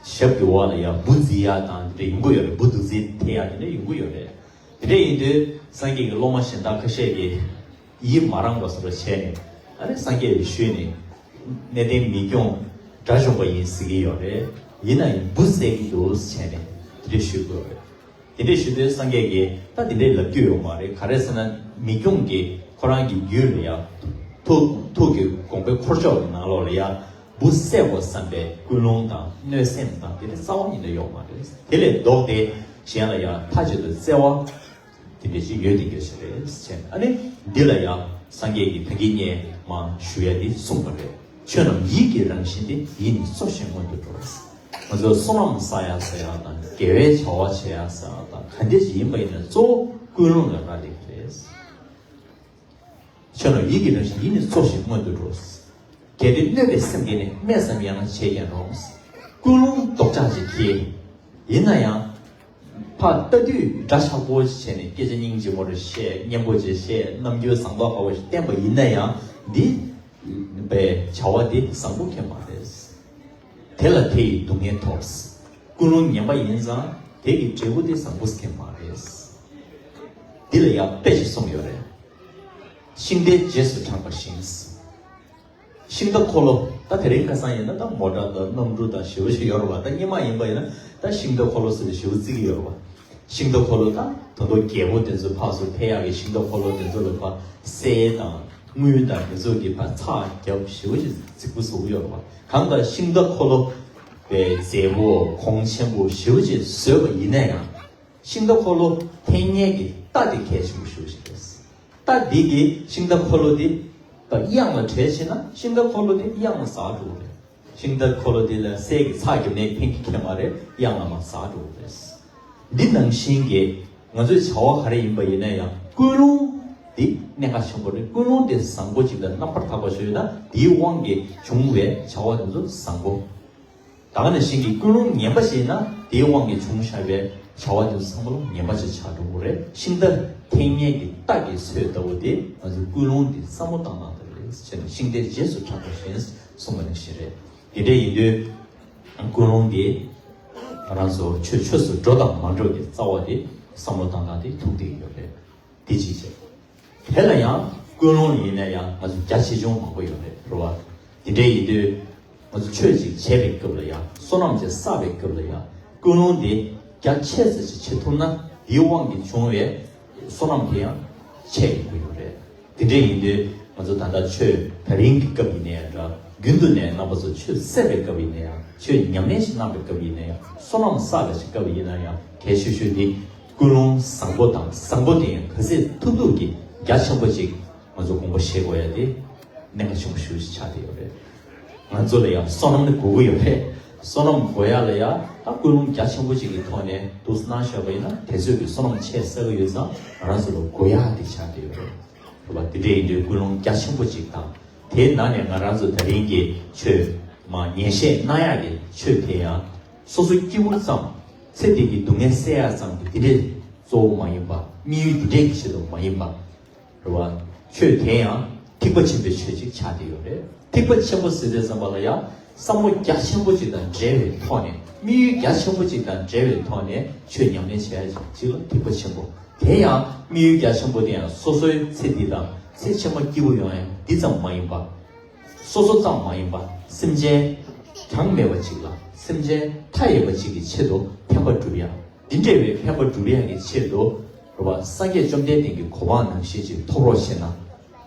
ཞབས་ཀྱི་འོག་ལ་ཡ་འབུ་འཛིན་ཡ་དང་དེ་འདྲས་ཡོང་གི་ཡོད་རེད། འབུ་དུག་རྫས་འཐེན་ཡ་དེ་འདྲས་ཡོང་གི་ཡོད་རེད། དེ་འདྲས་ཡིན་དུས་སངས་རྒྱས་ཀྱི་སློབ་མ་གཞན་དག་ཁ་ཤས་ཀྱིས་ཡིད་མ་རངས་པ་བཟོ་འདྲ་བྱས་ནས་ཨ་ནི་སངས་རྒྱས་ལ་ཞུས་ནས་གནས་བརྟན་མི་སྐྱོང་དགྲ་བཅོམ་པ་ཡིན་ཟེར་གྱི་ཡོད་རེད། ཡིན་ན་ཡང་འབུ་བསད་ཀྱི་འདུག་བྱས་ནས་དེ་འདྲས་ཞུས་དགོས་རེད། དེ་འདྲས་ཞུས་དུས་སངས་རྒྱས་ཀྱིས་ད་དེ་འདྲས་ལབ་རྒྱུ་ཡོད་མ་རེད། ག་རེ་ཟེར་ན་མི་སྐྱོང་གིས་ཁོ་རང་གི་རྒྱུད་ལ་ཡ་ཐུགས་ཐུགས་ཀྱི་དགོངས་པའི་འཁོར་ཕྱོགས་ཀྱི་ནང་ལོགས་ལ་ཡ་འབུ་བསད་དགོས་བསམ་པའི་ཀུན་སློང་དང་གནོད་སེམས་དང་དེ་འདྲས་རྩ་བ་ཉིད་ནས་ཡོད་མ་རེད། དེ་ལས་ལྡོག་སྟེ་གཞན་ལ་ཡ་མཐའ་གཅིག་ཏུ་བརྩེ་བ་དེ་འདྲས་ཞིག་ཡོད་དེ་གལ་ཆེ་རེད་ཟེར། ཨ་ནི་འདི་ལ་ཡང་སངས་རྒྱས་ཀྱིས་ད་གིན་ངས་མ་ཞུ་ཡ་འདི་གསུངས་པ་རེད། ཆོས་རྣམས་ཡིད་ཀྱི་རང་བཞིན་ཏེ། ཡིད་ནི་གཙོ་ཞིང་མངོན་དུ་འགྲོ། ང་ཚོས་བསོད་ནམས་བསགས་ཡ་ཟེར་ཡ་དང་དགེ་བའི་བྱ་བ་བྱེད་ཡ་ཟེར་ཡ་དང་ག་འདྲས་ཞིག་ཡིན་པ་ཡིན་ན་གཙོ་བོ་ཀུན་སློང་ལ་རག་ལས་ཀྱི་རེད། ཆོས་རྣམས་ཡིད་ཀྱི་རང་བཞིན་ཡིད་ནི་གཙོ་ཞིང་མངོན་དུ་འགྲོ། གལ་ཏེ་གནོད་པའི་སེམས་ཀྱིས་ནི། སྨྲས་སམ་ཡང་ན་བྱས་ཀྱང་རུང་། ཀུན་སློང་ལྡོག་ཆགས་ཅིག་གིས། ཡིན་ན་ཡང་། ཕར་ལྟ་དུས་འདྲ་ཆགས་པོ་བྱས་ནས་སྐད་ཆ་སྙིང་རྗེ་མོ་རེ་བཤད། སྙན་པོ་ཅིག་བཤད། རྣམ་འགྱུར་བཟང་པོ་ཁ་པོ་ཞིག་བསྟན་པ་ཡིན་ན་ཡང་འདི་བའི་བྱ་བ་འདི་བཟང་པོ་ཁེ་མ་རེད། དེ་ལ་དེ་ཡི་སྡུག་བསྔལ་ཐོབ། ཀུན་སློང་ངན་པ་ཡིན་ཙང་དེ་གི་འབྲས་བུ་དེ་བཟང་པོ་ཁེ་མ་རེད། འདི་ལ་ཡང་དཔེ་ཞིག་གསུངས་ཡོད་རེད། ཤིང་རྟའི་རྗེས་སུ་འབྲངས་པ་བཞིན། ཤིང་རྟ་འཁོར་ལོ། ད་དེ་རིང་ཁ་སང་ཡིན་ན་ད་མོ་ཊ་དང་གནམ་གྲུ་དང་ཞེ་པོ་ཞིག་ཡོད་རེད་བ། ད་སྔོན་མ་ཡིན་པ་ཡིན་ན་ད་ཤིང་རྟ་འཁོར་ལོ་ཟེར་ནས་ཞེ་པོ་བརྩི་གི་ཡོད་རེད་བ། ཤིང་རྟ་འཁོར་ལོ་ད་ད་དུང་རྒྱལ་པོ་དེ་ཚོ་ཕར་ཚུར་ཕེབས་ཡག་གི་ཤིང་རྟ་འཁོར་ལོ་དེ་ཚོ་ལ་ཕར་གསེར་དང་དངུལ་དང་དེ་ཚོ་གི་ཕར་ཚགས་རྒྱབ་ཞེ་པོ་ཞིག་རྫིག་པོ་བཟོ་གི་ཡོད་རེད་བ། གང་ལྟར་ཤིང་རྟ་འཁོར་ལོ་བའི་མཛེས་པོ་གོང་ཆེན་པོ་ཞེ་པོ་ཞིག་བཟོས་པ་ཡིན་ན་ཡང་། ཤིང་རྟ་འཁོར་ལོ་འཐེན་མཁན་གྱི་རྟ་དེ་གལ་ཆེན་པོ་ཞེ་པོ་ཞིག་རེད། རྟ་འདི་གིས་ཤིང་རྟ་འཁོར་ལོ་འདི་གཡང་ལ་བྲེལ་ཕྱིན་ན་ཤིང་རྟ་འཁོར་ལོ་འདི་གཡང་ལ་ཟག་འགྲོ་གི་རེད། ཤིང་རྟ་འཁོར་ལོ་འདི་ལ་གསེར་གྱི་ཚགས་རྒྱབ་ནས་འཐེན་གྱི་ཁེ་མ་རེད། གཡང་ལ་མར་ཟག་འགྲོ་གི་རེད། འདི་ནང་བཞིན་གྱི་ང་ཚོའི་བྱ་བ་ག་རེ་ཡིན་པ་ཡིན་ན་ཡང་ཀུན་སློང་འདི་གནད་འགག་ཆེན་པོ་རེད། ཀུན་སློང་འདི་བཟང་པོ་ཅིག་དང་རྣམ་པར་དག་པ་ཞིག་ཡོད་ན་དེའི་དབང་གིས་བྱུང་བའི་བྱ་བ་འདི་ཚོ་བཟང་པོ། ད་ག་ནང་བཞིན་གྱི་ཀུན་སློང་ངན་པ་ཞིག་ཡིན་ན་དེའི་དབང་གིས་བྱུང་བཞག་པའི་བྱ་བ་དེ་ཚོ་ཚང་མ་ལ་ངན་པ་ཞིག་ཆགས་འགྲོ་གི་རེད། ཤིང་རྟ་འཐེན་མཁན་གྱི་རྟ་གི་ཚོད་ལྟ་བུ་དེ་ང་ཚོའི་ཀུན་སློང་འདི་བསམ་བློ་བཏང་སྟངས་དེ་རེད་ཟེར་ནས་ཤིང་རྟའི་རྗེས་སུ་འབྲངས་པ་བཞིན་གསུངས་པ་ནང་བཞིན་རེད། དེ་འདྲ་ཡིན་དུས་ཀུན་སློང་འདི་ང་རང་ཚོ་ཆོས་ཆོས་སུ་འགྲོ་དང་མ་འགྲོ་གི་རྩ་བ་དེ་བསམ་བློ་བཏང་སྟངས་དེ་ཐུག་བསྡད་ཀྱི་ཡོད་རེད། དེ་གཅིག་བྱས། དེ་ལ་ཡང་ཀུན་སློང་ཡིན་ན་ཡང་ང་ཚོ་རྒྱ་ཆེ་ཆུང་མང་པོ་ཡོད་རེད་རེད་བ། དེ་འདྲ་ཡིན་དུས་ང་ཚོ་ཆོས་ཅིག་བྱེད་པའི་སྐབས་ལ་ཡང་བསོད་ནམས་ཅིག་བསགས་པའི་སྐབས་ལ་ཡང་ཀུན་སློང་དེ་རྒྱ་ཆེ་ཙམ་ཅིག་བྱེད་ཐུབ་ན་དེའི་དབང་གིས་བྱུང་བའི་བསོད་ནམས་དེ་ཡང་ཆེ་ཡོང་གི་ཡོད་རེད། དེ་འདྲ་ཡིན་དུས་ང་ཚོ་ད་ལྟ་ཆོས་དེ་རིང་གི་སྐབས་ཡིན་ན་ཡང་འདྲ། རྒྱུན་དུ་ནས་རྣམ་པ་ཚོ་ཆོས་བསད་པའི་སྐབས་ཡིན་ན་ཡང་ཆོས་ཉམས་ལེན་ཞིག་གནང་བའི་སྐབས་ཡིན་ན་ཡང་བསོད་ནམས་བསགས་པའི་སྐབས་ཡིན་ན་ཡང་གལ་ཆེ་ཤོས་དེ། ཀུན་སློང་བཟང་པོ་དང་བཟང་པོ་དེ་ཡང་ག་ཚད་ཐུབ་ཐུབ་ཀྱིས་རྒྱ་ཆེན་པོ་ཅིག་ང་ཚོ་དགོངས་པ་བཞེས་དགོས་ཡ་དེ་གནད་འགག་ཆེན་པོ་ཞེ་པོ་ཞིག་ཆགས་བསྡད་ཡོད་རེད། ང་ཚོ་ལ་ཡང་བསོད་ནམས་ནི་དགོས་ཀྱི་ཡོད་རེད། བསོད་ནམས་དགོས་ཡ་ལ་ཡང་ད་ཀུན་སློང་རྒྱ་ཆེན་པོ་ཅིག་གི་ཐོག་ནས་འདུག་སེ་གནང་བཞག་པ་ཡིན་ན་དེ་ཚོས་ཀྱི་བསོད་ནམས་ཆེ་ས་གི་ཡོད་ཙང་ང་རང་ཚོ་ལ་དགོས་ཡ་དེ་ཆགས་བསྡད་ཡོད་རེད། རེད་བ། དེ་འདྲ་ཡིན་དུས་ཀུན་སློང་རྒྱ་ཆེན་པོ་ཅིག་དང་དེའི་ནང་ནས་ང་རང་ཚོ་དེ་རིང་གི་ཆོས་མ་ཉན་བཤད་གནང་ཡག་གི་ཆོས་དེ་ཡང་སོ་སོ་སྐྱིད་པོ་ཙམ། ཚེ་འདི་གི་སྡུག་བསྔལ་སེལ་ཡག་ཙམ་གྱི་དེ་འདྲའི་གཙོ་བོ་མ་ཡིན་པ། དམིགས་ཡུལ་དེ་འདྲའི་གི་ཆེད་དུ་མ་ཡིན་པ། རེད་བ། ཆོས་དེ་ཡང་ཐེག་པ་ཆེན་པོའི་ཆོས་ཅིག་ཆགས་བསྡད་ཡོད་རེད། ཐེག་པ་ཆེན་པོ་ཟེར་དུས་ཙམ་པ་ལ་ཡང་ བསམ་བློ་རྒྱ་ཆེན་པོ་ཅིག་དང་འབྲེལ་བའི་ཐོག་ནས། དམིགས་ཡུལ་རྒྱ་ཆེན་པོ་ཅིག་དང་འབྲེལ་བའི་ཐོག་ནས་ཆོས་ཉམས་ལེན་བྱེད་ཡ་ཅིག་ལ་ཐེག་པ་ཆེན་པོ། དེ་ཡང་དམིགས་ཡུལ་རྒྱ་ཆེན་པོ་དེ་ཡང་སོ་སོའི་ཚེ་འདི་དང་ཚེ་ཕྱི་མ་སྐྱིད་པོ་ཡོང་ཡ་འདི་ཙམ་མ་ཡིན་པ། སོ་སོ་ཙམ་མ་ཡིན་པ། སེམས་ཅན་གྲངས་མེད་པ་ཅིག་ལ། སེམས་ཅན་མཐའ་ཡས་པ་ཅིག་གི་ཆེད་དུ་ཕན་པ་སྒྲུབ་ཡ། འདི་འདྲ་བའི་ཕན་པ་སྒྲུབ་ཡ་གི་ཆེད་དུ། རེད་པ། སངས་རྒྱས་བཅོམ་ལྡན་འདས་ཀྱི་གོ་འཕང་ནང་བཞིན་ཅིག་ཐོབ་རོགས་བྱེད་ན།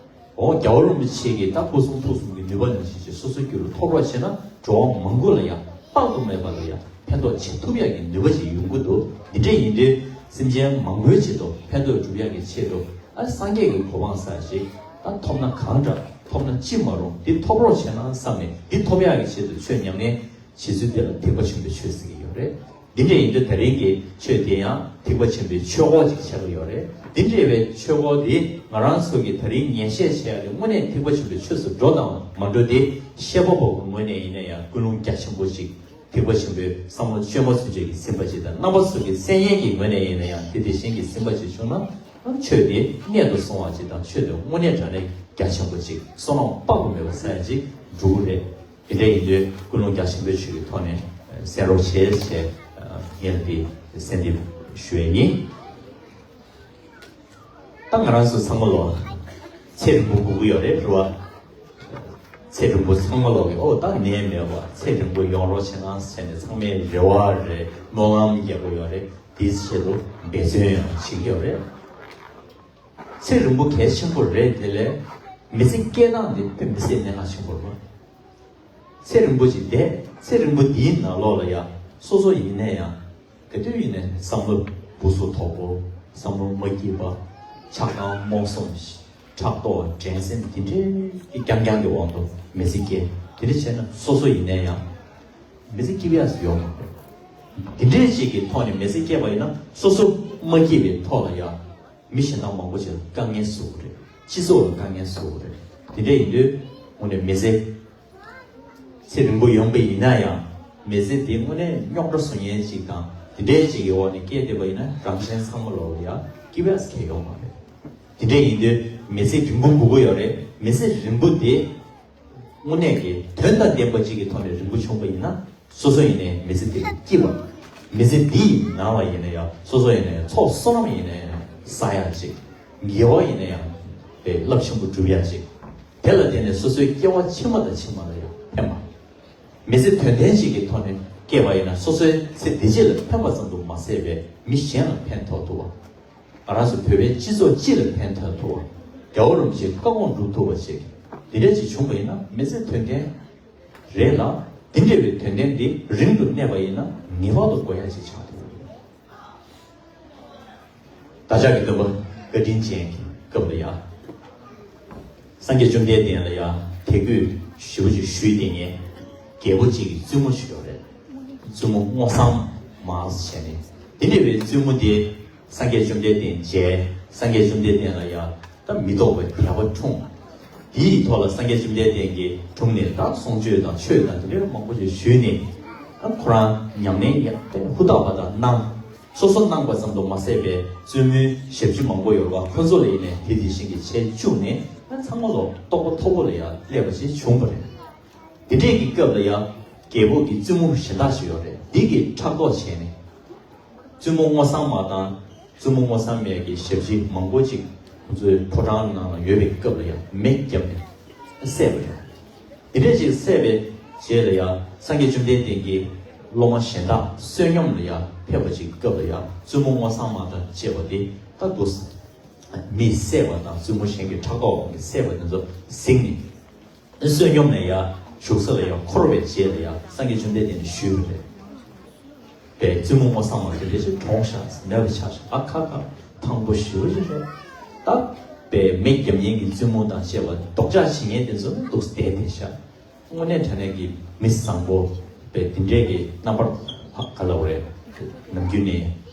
འོ། རྒྱལ་བ་རིན་པོ་ཆེ་གི་ད་སྐུ་གསུང་ཐུགས་གསུམ་གྱི་ནུས་པ་ནང་བཞིན་ཅིག་སོ་སོའི་རྒྱུད་ལ་ཐོབ་རོགས་བྱེད་ན། འགྲོ་བ་མང་པོ་ལ་ཡང་དཔག་ཏུ་མེད་པ་ལ་ཡང་ཕན་ཐོགས་བྱེད་ཐུབ་ཡ་གི་ནུས་པ་ཅིག་ཡོང་གི་འདུག་འདི་འདྲ་ཡིན་དུས་སེམས་ཅན་མང་པོའི་ཆེད་དུ་ཕན་ཐོགས་སྒྲུབ་ཡ་གི་ཆེད་དུ། ཨ། སངས་རྒྱས་ཀྱི་གོ་འཕང་ཟེར་ཞིག་ད་ཐོབ་ན་གང་དྲག་ཐོབ་ན་ཅི་མ་རུང་། འདི་ཐོབ་རོགས་བྱེད་ན་བསམ་ནས། འདི་ཐོབ་ཡ་གི་ཆེད་དུ་ཆོས་ཉམས་ལེན་བྱེད་ཚུལ་དེ་ལ་ཐེག་པ་ཆེན་པོའི་ཆོས་ཟེར་གྱི་ཡོད་རེད། འདི་འདྲ་ཡིན་དུས་ད་རིང་གི་ཆོས་དེ་ཡང་ཐེག་པ་ཆེན་པོའི་ཆོས་སྐོར་ཅིག་ཆགས་ཀྱི་ཡོད་རེད། འདི་འདྲ་བའི་ཆོས་སྐོར་འདི་ང་རང་ཚོ་གིས་ད་རིང་ཉན་བཤད་བྱེད་ཡ་དེ་དངོས་གནས་ཐེག་པ་ཆེན་པོའི་ཆོས་སུ་འགྲོ་དང་མ་འགྲོ་དེ་བཤད་པ་པོ་གི་ངོས་ནས་ཡིན་ན་ཡང་ཀུན་སློང་རྒྱ་ཆེན་པོ་ཅིག་ཐེག་པ་ཆེན་པོའི་བསམ་བློ་བཅོས་མ་ཚུན་ཆད་ཀྱི་ཟིན་པ་ཅིག་དང་། རྣམ་པ་ཚོ་གི་བསམ་ཡས་ཀྱི་ངོས་ནས་ཡིན་ན་ཡང་དེ་དེ་བཞིན་གྱི་ཟིན་པ་ཅིག་བྱུང་ན། ཆོས་དེ་གནད་དུ་སོང་བ་ཅིག་དང་། ཆོས་དེ་དངོས་གནས་དྲང་གནས་རྒྱ་ཆེན་པོ་ཅིག་བསོད་ནམས་དཔག་ཏུ་མེད་པ་ཟེར་ཡ་ཅིག་འགྲོ་གི་རེད། དེ་འདྲ་ཡིན་དུས་ཀུན་སློང་རྒྱ་ཆེན་པོའི་ཆོས་ཀྱི་ཐོག་ནས་གསན་རོགས་བྱེད་ཅེས་ངས་འདི་གསན་འདེབས་ཞུ་ཡས་ཡིན། ད་ང་རང་ཚོ་ཚང་མ་ལོ་ཚེ་རིང་པོ་དགོས་ཀྱི་ཡོད་རེད། རེད་བ། ཚེ་རིང་པོ་ཚང་མ་ལོ་གི། ཨོ། ད་ནད་མེད་པ་ཚེ་རིང་པོ་ཡོང་རོགས་བྱེད་ན་བྱས་ནས་ཚང་མའི་རེ་བ་རེད། སྨོན་ལམ་རྒྱག་གི་ཡོད་རེད། དེའི་ཆེད་དུ་འབད་བརྩོན་ཡང་བྱེད་ཀྱི་ཡོད་རེད། ཚེ་རིང་པོ་གལ་ཆེན་པོ་རེད། དེ་ལས་མི་ཚེ་སྐྱེལ་སྟངས་འདི་དཔེ་མི་སྲིད་གནད་འགག་ཆེན་པོ་རེད། ཚེ་རིང་པོ་ཅིག་བསྡད། ཚེ་རིང་པོ་འདིའི་ནང་ལོགས་ལ་ཡང་སོ་སོ་ཡིན་ན་ཡང་ག་དུས་ཡིན་ནའི་བསམ་བློ་སྦུ་སུ་དོག་པོ། བསམ་བློ་མ་སྐྱིད་པ། ཆགས་སྡང་རྨོངས་གསུམ། ཕྲག་དོག་འགྲན་སེམས་འདི་འདྲའི་རྐྱང་རྐྱང་གི་དབང་དུ་མི་ཚེ་སྐྱེལ། དེ་འདྲ་བྱས་ན་སོ་སོ་ཡིན་ན་ཡང་མི་ཚེ་སྐྱིད་པ་ཡག་ཡོང་མ་རེད། འདི་འདྲའི་ཅིག་གི་ཐོག་ནས་མི་ཚེ་སྐྱེལ་བ་ཡིན་ན་སོ་སོ་མ་སྐྱིད་པའི་ཐོག་ལ་ཡང་མི་གཞན་དག་མང་པོ་ཅིག་ལ་དཀའ་ངལ་བཟོ་གི་རེད། སྤྱི་ཚོགས་ལ་དཀའ་ངལ་བཟོ་གི་རེད། དེ་འདྲ་ཡིན་དུས་དངོས་གནས་མི་ཚེ་ཚེ་རིང་པོ་ཡོང་པ་ཡིན་ན་ཡང་མི་ཚེ་འདི་དངོས་གནས་རྙོག་དྲ་བཟོ་མཁན་ཅིག་དང་དེ་འདྲའི་ཅིག་གི་འོག་ནས་སྐྱེལ་བསྡད་པ་ཡིན་ན་རང་གཞན་ཚང་མ་ལོག་ལ་ཡ་སྐྱིད་པ་ཡག་གང་ཡང་ཡོང་མ་རེད། དེ་འདྲ་ཡིན་དུས་མི་ཚེ་རིང་པོ་དགོས་ཀྱི་ཡོད་རེད། མི་ཚེ་རིང་པོ་དེ་དངོས་གནས་ཀྱི་དོན་དང་ལྡན་པ་ཅིག་གི་ཐོག་ནས་རིང་པོ་བྱུང་པ་ཡིན་ན་སོ་སོ་ཡིན་ནའི་མི་ཚེ་དེ་ལ་སྐྱིད་པ། མི་ཚེ་འདི་ཡི་ནང་ལ་ཡིན་ན་ཡང་སོ་སོ་ཡིན་ན་ཡང་ཚོགས་བསོད་ནམས་ཡིན་ན་ཡང་བསགས་ཡག་ཅིག་དགེ་བ་ཡིན་ན་ཡང་དཔེ་རླབས་ཆེན་པོ་སྒྲུབ་ཡག་ཅིག་དེ་ལ་བརྟེན་ནས་སོ་སོའི་སྐྱེ་བ་ཕྱི་མ་དང་ཕྱི་མ་ལ་ཡང་ཕན་པ། མི་ཚེ་དོན་ལྡན་ཞིག་གི་ཐོག་ནས་སྐྱེས་པ་ཡིན་ན་སོ་སོའི་ཚེ་འདི་ཕྱི་ལ་ཕན་པ་ཙམ་དུ་མ་ཟད་པའི་མི་གཞན་ལ་ཕན་ཐོགས་ཐུབ་པ། ང་རང་ཚོ་བོད་པའི་སྤྱི་ཚོགས་སྤྱི་ལ་ཕན་ཐོགས་ཐུབ་པ། རྒྱལ་བ་རིན་པོ་ཆེའི་བཀའ་དགོངས་སྒྲུབ་ཐུབ་པ་ཞིག་འདི་འདྲ་ཅིག་བྱུང་པ་ཡིན་ན་མི་ཚེ་དོན་ལྡན་རེད་ལ། འདི་འདྲ་བའི་དོན་ལྡན་འདི་རིང་དུ་གནས་པ་ཡིན་ན་ངེས་པར་དུ་དགོས་ཡག་ཅིག་ཆགས་ཐུབ་པ་རེད། བདག་ཅག་གི་སྟོན་པ་བཀའ་དྲིན་ཅན་གྱི་སྐབས་ལ་ཡང་། སངས་རྒྱས་བཅོམ་ལྡན་འདས་ལ་ཡང་དད་གུས་ཞེ་པོ་ཅིག་ཞུས་ཏེ་ངས་རྒྱལ་པོ་གཅིག་གི་བཙུན་མོ་ཞིག་ཡོད་རེད། བཙུན་མོ་སྔོ་བསངས་མ་ཟེར་ནས། དེ་འདྲ་བའི་བཙུན་མོ་དེ་སངས་རྒྱས་བཅོམ་ལྡན་འདས་མཇལ། སངས་རྒྱས་བཅོམ་ལྡན་འདས་ལ་ཡང་ད་མི་ལྡོག་པའི་དད་པ་འཁྲུངས། དེའི་ཐོག་ལ་སངས་རྒྱས་བཅོམ་ལྡན་འདས་ཀྱི་དྲུང་ནས་ད་གསུང་ཆོས་དང་ཆོས་དང་དེ་འདྲ་མང་པོ་ཞིག་ཞུས་ནས། ཨ། ཁོ་རང་ཉམས་ལེན་ཡག་པོ་ཧུར་ཐག་པ་དང་གནང་། སོ་སོ་གནང་པ་ཙམ་དུ་མ་ཟད་པའི་བཙུན་མོའི་ཞབས་ཕྱི་མང་པོ་ཡོད་པ་ཁོ་ཚོ་ལ་ཡིན་ནའི་དེ་དེ་བཞིན་གྱི་བྱས་བཅུག་ནས། ཨ། ཚང་མ་ལོ་རྟོགས་པ་མཐོ་པོ་ལ་ཡང་སླེབས་པ་ཞིག་བྱུང་བ་རེད། དེ་འདྲས་ཀྱི་སྐབས་ལ་ཡང་རྒྱལ་པོ་གི་བཙུན་མོ་གཞན་དག་ཞིག་ཡོད་རེད། འདི་གིས་ཕྲག་དོག་བྱས་ནས། བཙུན་མོ་སྔོ་བསངས་མ་དང་བཙུན་མོ་སྔོ་བསངས་མའི་གི་ཞབས་ཕྱི་མང་པོ་ཅིག་ཁོ་ཚོའི་ཕོ་བྲང་ནང་ལ་ཡོད་པའི་སྐབས་ལ་ཡང་མེ་བརྒྱབ་ནས་བསད་པ་རེད། དེ་འདྲས་ཅིག་བསད་པའི་རྗེས་ལ་ཡང་སངས་རྒྱས་བཅོམ་ལྡན་འདས་ཀྱི་སློབ་མ་གཞན་དག་བསོད་སྙོམས་ལ་ཡང་ཕེབས་པ་ཅིག་སྐབས་ལ་ཡང་བཙུན་མོ་སྔོ་བསངས་མ་དང་བཅས་པ་དེ་ད་འདུག་སེ་མེས་བསད་པ་དང་བཙུན་མོ་གཞན་གྱི་ཕྲག་དོག་གིས་བསད་པ་དེ་ཚོ་གཟིགས་ནས། བསོད་སྙོམས་ནས་ཡར་བཞུགས་ས་ལ་ཡར་འཁོར་བའི་རྗེས་ལ་ཡར་སངས་རྒྱས་བཅོམ་ལྡན་འདས་ནས་ཞུས་པ་རེད། པའི་བཙུན་མོ་སྔོ་བསངས་མ་དེ་འདྲ་ཞིག་གྲོངས་ཤག་མེད་པ་ཆགས་ཤག་ཨ་ཁ་ཁ། ཕངས་པོ་ཞེ་པོ་ཞིག་རེད། ད་པའི་མེ་བརྒྱབ་མཁན་གྱི་བཙུན་མོ་དང་བཅས་པ་ལྡོག་ཕྱག་བྱེད་མཁན་དེ་ཚོ་ནི་འདུག་བསྡད་བསྡད་ཤག་དངོས་གནས་དྲང་གནས་ཀྱི་མི་བཟང་པོ་པའི་དེ་འདྲས་ཀྱི་རྣམ་པར་ག་ལབ་རེད། ནམ་རྒྱུན་ནས་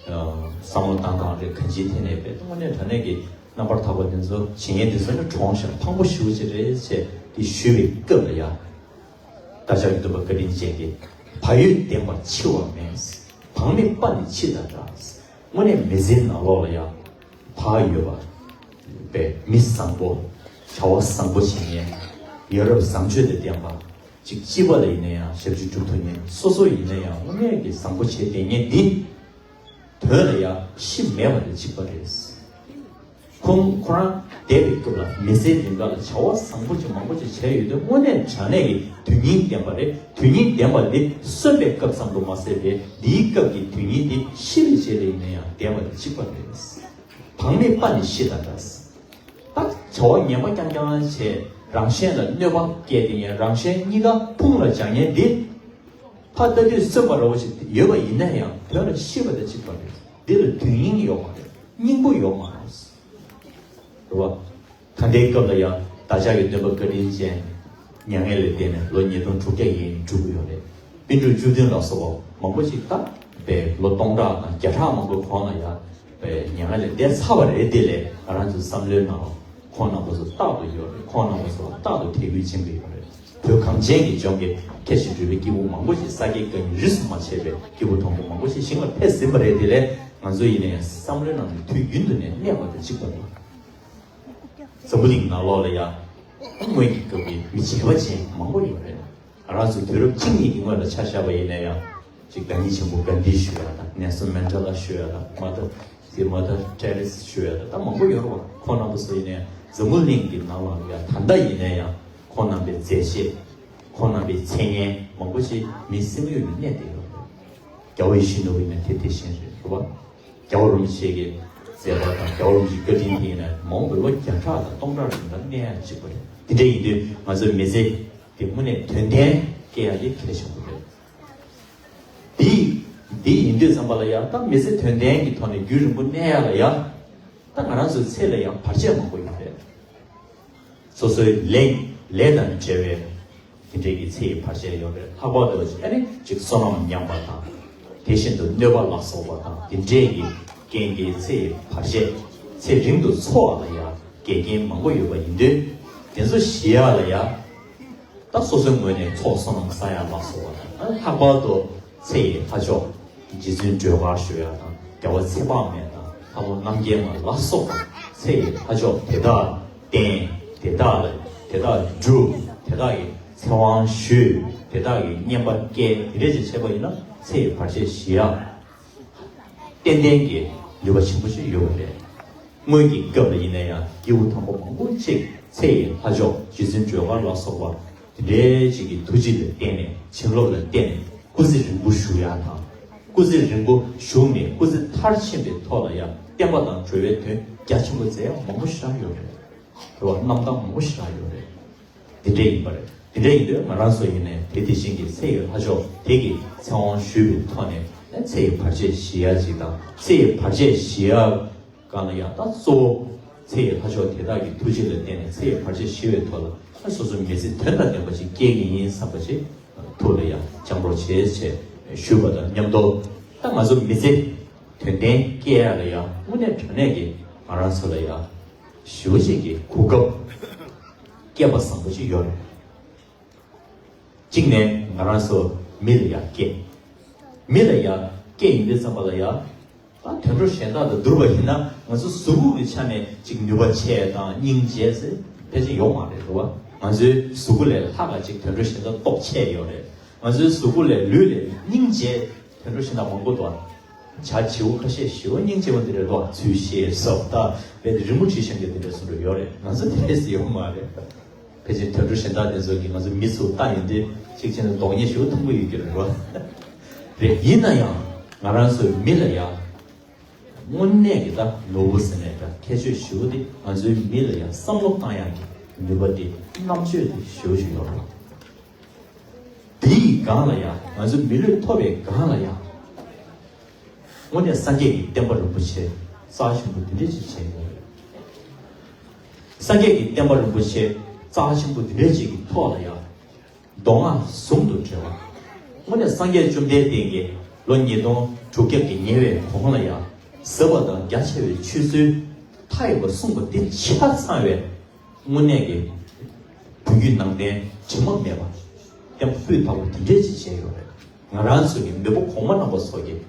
བསམ་བློ་བཏང་སྟངས་རེད། གང་ཅིའི་ཐད་ནས་པའི་དངོས་གནས་དྲང་གནས་ཀྱི་རྣམ་པར་དག་པ་དེ་ཚོ་བྱེད་མཁན་དེ་ཚོ་ནི་གྲོངས་ཤག་ཕངས་པོ་ཞེ་པོ་ཅིག་རེད་ཅེས་དེ་ཞུས་པའི་སྐབས་ལ་ཡ། བདག་ཅག་གི་སྟོན་པ་བཀའ་དྲིན་ཅན་གྱིས། བག་ཡོད་ལྡན་པར་འཆི་བ་མེད། བག་མེད་པ་ནི་འཆི་དང་འདྲ། དངོས་གནས་མི་ཚེའི་ནང་ལོགས་ལ་ཡང་བག་ཡོད་པ། པའི་མི་བཟང་པོ། བྱ་བ་བཟང་པོ་བྱེད་མཁན། ཡ་རབས་བཟང་སྤྱོད་དང་ལྡན་པ། གཅིག་སྤྱི་པ་ལ་ཡིན་ན་ཡང་ཞབས་ཕྱི་སྒྲུབ་ཐུབ་མཁན། སོ་སོ་ཡིན་ན་ཡང་དངོས་གནས་ཀྱི་བཟང་པོ་བྱས་བསྡད་མཁན་འདི། དོན་ལ་ཡང་ཤི་མེད་པ་དང་གཅིག་པ་རེད། ཁོང་ཁོ་རང་འདས་པའི་སྐབས་ལ་མི་ཚེའི་རིང་ག་ལ་བྱ་བ་བཟང་པོ་ཅིག་མང་པོ་ཅིག་བྱས་ཡོད་དུས། དངོས་གནས་དྲང་གནས་ཀྱི་དོན་སྙིང་ལྡན་པ་རེད། དོན་སྙིང་ལྡན་པ་འདི་གསོན་པའི་སྐབས་ཙམ་དུ་མ་ཟད་པའི་འདིའི་སྐབས་ཀྱི་དོན་སྙིང་འདི་ཤི་བའི་རྗེས་ལ་ཡིན་ན་ཡང་ལྡན་པ་དང་གཅིག་པ་རེད། བག་མེད་པ་ནི་ཤི་དང་འདྲ། ད་བྱ་བ་ངན་པ་རྐྱང་རྐྱང་བྱས། རང་གཞན་ལ་གནོད་པ་བསྐྱལ་ཏེ་ཡང་རང་གཞན་གཉིས་ཀ་ཕུང་ལ་སྦྱར་མཁན་འདི། ཕར་ལྟ་དུས་གསོན་པ་འདྲ་བོ་ཞིག་ཡོད་པ་ཡིན་ན་ཡང་དོན་ལ་ཤི་བ་དང་གཅིག་པ་རེད། འདི་ལ་དོན་སྙིང་ཡོད་མ་རེད། སྙིང་པོ་ཡོད་མ་རེད། རེད་བ། ད་ལྟའི་སྐབས་ལ་ཡང་བདག་ཅག་གི་སྟོན་པ་བཀའ་དྲིན་ཅན་མྱ་ངན་ལས་འདས་ནས་ལོ་ཉིས་སྟོང་དྲུག་བརྒྱ་ཡན་འགྲོ་གི་ཡོད་རེད། པཎ་གྲུབ་བཅུ་བདུན་ལ་སོགས་པ་མང་པོ་ཞིག་ད་བའི་ལོ་སྟོང་ཕྲག་དང་བརྒྱ་ཕྲག་མང་པོའི་གོང་ལ་ཡང་བའི་མྱ་ངན་ལས་འདས་ཚར་བ་རེད། དེ་ལས་ང་རང་ཚོའི་བསམ་བློའི་ནང་ལ་ཁོང་རྣམ་པ་ཚོ་རྟག་ཏུ་ཡོད་རེད། ཁོང་རྣམ་པ་ཚོ་རྟག་ཏུ་དད་གུས་བྱེད་ཀྱི་ཡོད་རེད། བོད་གངས་ཅན་གྱི་ལྗོངས་ཀྱི་ཁྱད་ཆོས་གྲུབ་པའི་སྐྱེས་བུ་མང་པོ་ཞིག་ས་དགེ་བཀའ་རྙིང་རིས་སུ་མ་ཆད་པའི་སྐྱེས་བུ་དང་པོ་མང་པོ་ཞིག་ཞིང་ལ་ཕེབས་ཟིན་པ་རེད། དེ་ལས་ང་ཚོ་ཡིན་ན་ཡང་བསམ་བློའི་ནང་ནས་དུས་རྒྱུན་དུ་ནས་གནས་པ་དང་གཅིག་པ་རེད། འཛམ་བུ་གླིང་ནང་ལོགས་ལ་ཡང་སྔོན་གྱི་སྐབས་ཀྱི་མི་བྱེས་པ་ཅན་མང་པོ་ཡོད་རེད། ང་རང་ཚོ་དུས་རབས་གཅིག་གཉིས་ཀྱི་སྔོན་ལ་ཆ་བཞག་པ་ཡིན་ན་ཡང་། ཅིག་བདག་ཉིད་ཆེན་པོ་གྷན་དྷི་ཞུ་ཡ་དང་། ནེལ་སོན་མན་ཌེ་ལ་ཞུ་ཡ་དང་། མ་ད་དེ་མ་ད་ཏེ་རེ་སི་ཞུ་ཡ་དང་། ད་མང་པོ་ཡོད་རེད་བ། ཁོང་རྣམ་པ་ཚོ་ཡིན་ན་ཡང་འཛམ་བུ་གླིང་གི་ནང་ལ་ཡང་ད་ལྟ་ཡིན་ན་ཡང་ཁོང་རྣམ་པའི་མཛད་རྗེས། ཁོང་རྣམ་པའི་མཚན་སྙན་མང་པོ་ཞིག་མི་སེམས་ཡུལ་ནས་གནས་བསྡད་ཡོད་རེད། རྒྱལ་བ་ཡིད་བཞིན་ནོར་བུ་ཡིན་ན་དེ་དེ་བཞིན་རེད། རེད་བ། རྒྱལ་བ་རིན་པོ་ཆེ་གི་མཛད་པ་དང་རྒྱལ་བ་རིན་པོ་ཆེའི་བཀའ་དྲིན་དེ་ཡིན་ན་མ་འོངས་པའི་ལོ་བརྒྱ་ཕྲག་དང་སྟོང་ཕྲག་རིང་ལ་གནས་ཡ་གཅིག་པ་རེད། དེ་འདྲ་ཡིན་དུས་ང་ཚོའི་མི་ཚེ་དེ་དངོས་གནས་དོན་ལྡན་སྐྱེལ་ཡ་དེ་གལ་ཆེན་པོ་རེད། དེ་དེ་ཡིན་དུས་ཙམ་པ་ལ་ཡང་ད་མི་ཚེ་དོན་ལྡན་གྱི་ཐོག་ནས་རྒྱུན་རིང་པོ་གནས་ཡ་ལ་ཡང་ད་ང་རང་ཚོའི་ཚེ་ལ་ཡང་བར་ཆད་མང་པོ་ཡོད་རེད། སོ་སོའི་ལས་ལས་དང་འབྲེལ་བའི་དེ་འདྲའི་གི་ཚེ་ཡི་བར་ཆད་ཡོད་རེད། ལྷག་པར་དུ་ཨ་ནི་ཅིག་བསོད་ནམས་ཉམས་པ་དང་། དེ་བཞིན་དུ་གནོད་པ་ལ་སོགས་པ་དང་དེ་འདྲའི་གི་རྐྱེན་གྱིས་ཚེ་ཡི་བར་ཆད། ཚེ་རིང་དུ་འཚོ་བ་ལ་ཡང་འགལ་རྐྱེན་མང་པོ་ཡོད་པ་ཡིན་དུས། དེ་ཚོ་ཞི་ཡ་ལ་ཡང་ད་སོ་སོའི་ངོས་ནས་ཚོགས་བསོད་ནམས་བསགས་ཡ་ལ་སོགས་པ་དང་། ལྷག་པར་དུ་ཚེ་ཡི་ལྷ་མཆོག་རྗེ་བཙུན་སྒྲོལ་དཀར་ཞུ་ཡ་དང་། རྒྱལ་བ་ཚེ་དཔག་མེད་དང་། ལྷ་མོ་རྣམ་རྒྱལ་མ་ལ་སོགས་པ་ཚེ་ཡི་ལྷ་མཆོག་དེ་དག་བསྟེན། དེ་དག་ལ་དེ་དག་སྒྲུབ། དེ་དག་གི་ཚེ་དབང་ཞུས། དེ་དག་གི་བསྙེན་པ་བསྐྱལ། དེ་འདྲ་ཅིག་བྱས་པ་ཡིན་ན་ཚེ་ཡི་བར་ཆད་ཞི་ཡ་ཏན་ཏན་གྱི་ནུས་པ་ཆེན་པོ་ཞིག་ཡོད་པ་རེད། སྔོན་གྱི་སྐབས་ལ་ཡིན་ན་ཡང་སྐྱེས་བུ་དམ་པ་མང་པོ་ཅིག་ཚེ་ཡི་ལྷ་མཆོག་རྗེ་བཙུན་སྒྲོལ་དཀར་ལ་སོགས་པ་དེ་འདྲའི་ཅིག་གི་ཐུགས་རྗེ་ལ་བརྟེན་ནས། བྱིན་རླབས་ལ་བརྟེན་ནས་སྐུ་ཚེ་རིང་པོ་བཞུགས་ཡ་དང་། སྐུ་ཚེ་རིང་པོ་བཞུགས་ནས་སྐུ་ཚེ་མཐར་ཕྱིན་པའི་ཐོག་ལ་ཡང་བསྟན་པ་དང་འགྲོ་བའི་དོན་རྒྱ་ཆེན་པོ་མཛད་ཡ་མང་པོ་ཞེ་དྲག་ཡོད་རེད། རེད་བ། རྣམ་ཐར་མང་པོ་ཞེ་དྲག་ཡོད་རེད། དེ་འདྲ་ཡིན་པ་རེད། དེ་འདྲ་ཡིན་དུས་ང་རང་ཚོ་ཡིན་ནའི་དེ་དེ་བཞིན་གྱི་ཚེ་ཡི་ལྷ་མཆོག་དེ་གི་ཚེ་དབང་ཞུས་པའི་ཐོག་ནས་ཚེ་ཡི་བར་ཆད་ཞི་ཡ་ཅིག་དང་། ཚེ་ཡི་བར་ཆད་ཞི་ཡ་སྒང་ལ་ཡང་ད་གཙོ་བོ་ཚེ་ཡི་ལྷ་མཆོག་དེ་དག་གི་ཐུགས་རྗེ་ལ་བརྟེན་ནས་ཚེ་ཡི་བར་ཆད་ཞི་བའི་ཐོག་ལ་ད་སོ་སོའི་མི་ཚེ་དོན་དང་ལྡན་པ་ཞིག་སྐྱེལ་གྱི་ཡིན་བསམ་པ་ཞིག་ཐུགས་ལ་ཡང་བཅངས་རོགས་བྱེད་ཅེས་ཞུས་པ་དང་མཉམ་དུ། ད་ང་ཚོ་མི་ཚེ་དོན་ལྡན་སྐྱེལ་ཡ་ལ་ཡང་དངོས་གནས་དྲང་གནས་ཀྱི་ང་རང་ཚོ་ལ་ཡང་ཞེ་པོ་ཅིག་གི་གོ་སྐབས་སྐལ་པ་བཟང་པོ་ཅིག་ཡོད་རེད། གཅིག་ནས་ང་རང་ཚོ་མི་ལ་ཡར་སྐྱེས། མི་ལ་ཡར་སྐྱེས་ཡིན་དུས་ཙམ་པ་ལ་ཡང་། ད་དུད་འགྲོ་གཞན་དག་དང་བསྡུར་བ་ཡིན་ན་ང་ཚོ་གཟུགས་པོ་གི་ཆ་ནས་ཅིག་ནུས་པ་ཆེ་དང་སྙིང་རྗེ་ཟེར་ཕལ་ཆེར་ཡོད་མ་རེད་རེད་བ། ང་ཚོའི་གཟུགས་པོ་ལས་ལྷག་ག་ཅིག་དུད་འགྲོ་གཞན་དག་སྟོབས་ཆེ་ཡོད་རེད། ང་ཚོའི་གཟུགས་པོ་ལས་ལུས་ལས་སྙིང་རྗེ་དུད་འགྲོ་གཞན་དག་མང་པོ་འདུག་བྱ་བྱིའུ་ཁ་ཤས་ཞེ་པོ་སྙིང་རྗེ་པོ་འདི་འདྲ་འདུག་ཚུལ་ཤེས་སོགས་ད་རྦད་དེ་རི་མོ་བྲིས་བཞག་མཁན་འདི་འདྲ་བཟོ་འདྲ་ཡོད་རེད། ང་ཚོ་དེ་འདྲས་ཡོད་མ་རེད། ཕལ་ཆེར་དུད་འགྲོ་གཞན་དག་དེ་ཚོ་གིས་ང་ཚོ་མི་ཚོ་ལྟ་ཡོང་དུས་གཅིག་བྱས་ན་གདོང་ཉེས་ཞེ་པོ་མཐོང་གི་ཡོད་ཀྱི་རེད་བ། རེད། ཡིན་ན་ཡང་ང་རང་ཚོའི་མི་ལ་ཡང་དངོས་གནས་ཀྱི་ད་ནོར་བུ་ཟེར་ནས་ད་ཁྱད་ཆོས་ཞེ་པོ་དེ་ང་ཚོའི་མི་ལ་ཡང་བསམ་བློ་བཏང་ཡག་གི་ནུས་པ་དེ་རྣམ་དཔྱོད་དེ་ཞེ་པོ་ཞིག་ཡོད་རེད། དེའི་སྒང་ལ་ཡང་ང་ཚོའི་མི་ལུས་ཐོབ་པའི་སྒང་ལ་ཡང་དངོས་གནས་སངས་རྒྱས་ཀྱི་བསྟན་པ་རིན་པོ་ཆེ་རྩ་ཆེན་པོ་འདི་འདྲ་ཅིག་བྱས་ཡོད་རེད། སངས་རྒྱས་ཀྱི་བསྟན་པ་རིན་པོ་ཆེ་རྩ་ཆེན་པོ་འདི་འདྲ་ཅིག་གི་ཐོག་ལ་ཡང་མདོ་སྔགས་ཟུང་དུ་འབྲེལ་བ། དངོས་གནས་སངས་རྒྱས་བཅོམ་ལྡན་འདས་ཀྱིས་ལོ་ཉིས་སྟོང་དྲུག་བརྒྱ་གི་ཉེ་བའི་གོང་ལ་ཡང་ཟབ་པ་དང་རྒྱ་ཆེ་བའི་ཆོས་ཚུལ་མཐའ་ཡས་པ་གསུངས་པ་འདི་ཆ་ཚང་བའི་དངོས་གནས་ཀྱི་བོད་བརྒྱུད་ནང་བསྟན་དྲི་མ་མེད་པ་བསྟན་པ་སྤུས་དག་པ་འདི་འདྲས་ཅིག་བྱས་ཡོད་རེད། ང་རང་ཚོ་གི་མེས་པོ་གོང་མ་རྣམ་པ་ཚོ་གིས་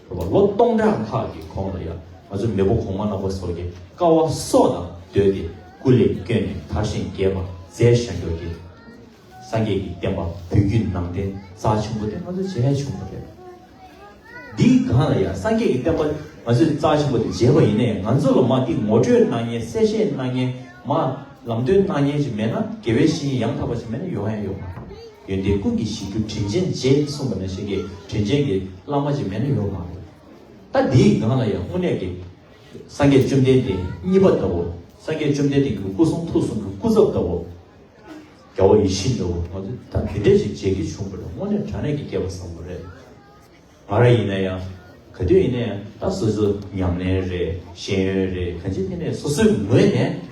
རེད་བ། ལོ་སྟོང་ཕྲག་ལྷག་གི་གོང་ལ་ཡང་ང་ཚོ་མེས་པོ་གོང་མ་རྣམ་པ་ཚོ་གིས་དཀའ་བ་སྲོག་དང་བསྡོས་ཏེ་སྐུ་ལས་བསྐྱོན་ནས་དར་ཞིང་རྒྱས་པ་མཛད་བཞག་རྒྱུ་གི་ སངས་རྒྱས་ཀྱི་བསྟན་པ་བོད་བརྒྱུད་ནང་བསྟན་རྩ་ཆེན་པོ་དེ་ང་ཚོས་བྱེད་ཡ་བྱུང་བ་རེད། འདིའི་སྒང་ལ་ཡང་སངས་རྒྱས་ཀྱི་བསྟན་པ་ང་ཚོས་རྩ་ཆེན་པོ་དེ་བྱས་པ་ཡིན་ན་ཡང་ང་ཚོ་ལ་མ་འདི་ངོ་སྤྲོད་གནང་མཁན། གསལ་བཤད་གནང་མཁན། མ་ལམ་སྟོན་གནང་མཁན་ཞིག་མེད་ན། དགེ་བའི་བཤེས་གཉེན་ཡང་དག་པ་ཞིག་མེད་ན་ཡོང་ཡ་ཡོད་མ་རེད། ཡོན་ཏན་ཀུན་གྱི་གཞི་རྒྱུ་དྲིན་ཅན་རྗེ་གསུངས་པ་ནང་བཞིན་གྱི་དྲིན་ཅན་གྱི་བླ་མ་ཞིག་མེད་ན་ཡོད་མ་རེད། ད་འདིའི་སྒང་ལ་ཡང་དངོས་གནས་ཀྱི་སངས་རྒྱས་བཅོམ་ལྡན་འདས་གཉིས་པ་ལྟ་བུ། སངས་རྒྱས་བཅོམ་ལྡན་འདས་ཀྱི་སྐུ་གསུང་ཐུགས་གསུམ་གྱི་སྐུ་ཚབ་ལྟ་བུ། རྒྱལ་བ་ཡིད་བཞིན་ནོར་བུ། ང་ཚོས་ད་དེ་འདྲས་ཞིག་མཇལ་རྒྱུ་བྱུང་བ་ལ་དངོས་གནས་དྲང་གནས་ཀྱི་སྐལ་བ་བཟང་པོ་རེད། ང་རང་ཡིན་ན་ཡང་ག་དུས་ཡིན་ན་ཡང་ད་སོ་སོ་ཉམས་ལེན་རེད། ཤེས་ཡོན་རེད། གང་ཅི་དེ་ནས་སོ་སོའི་ངོས་ནས་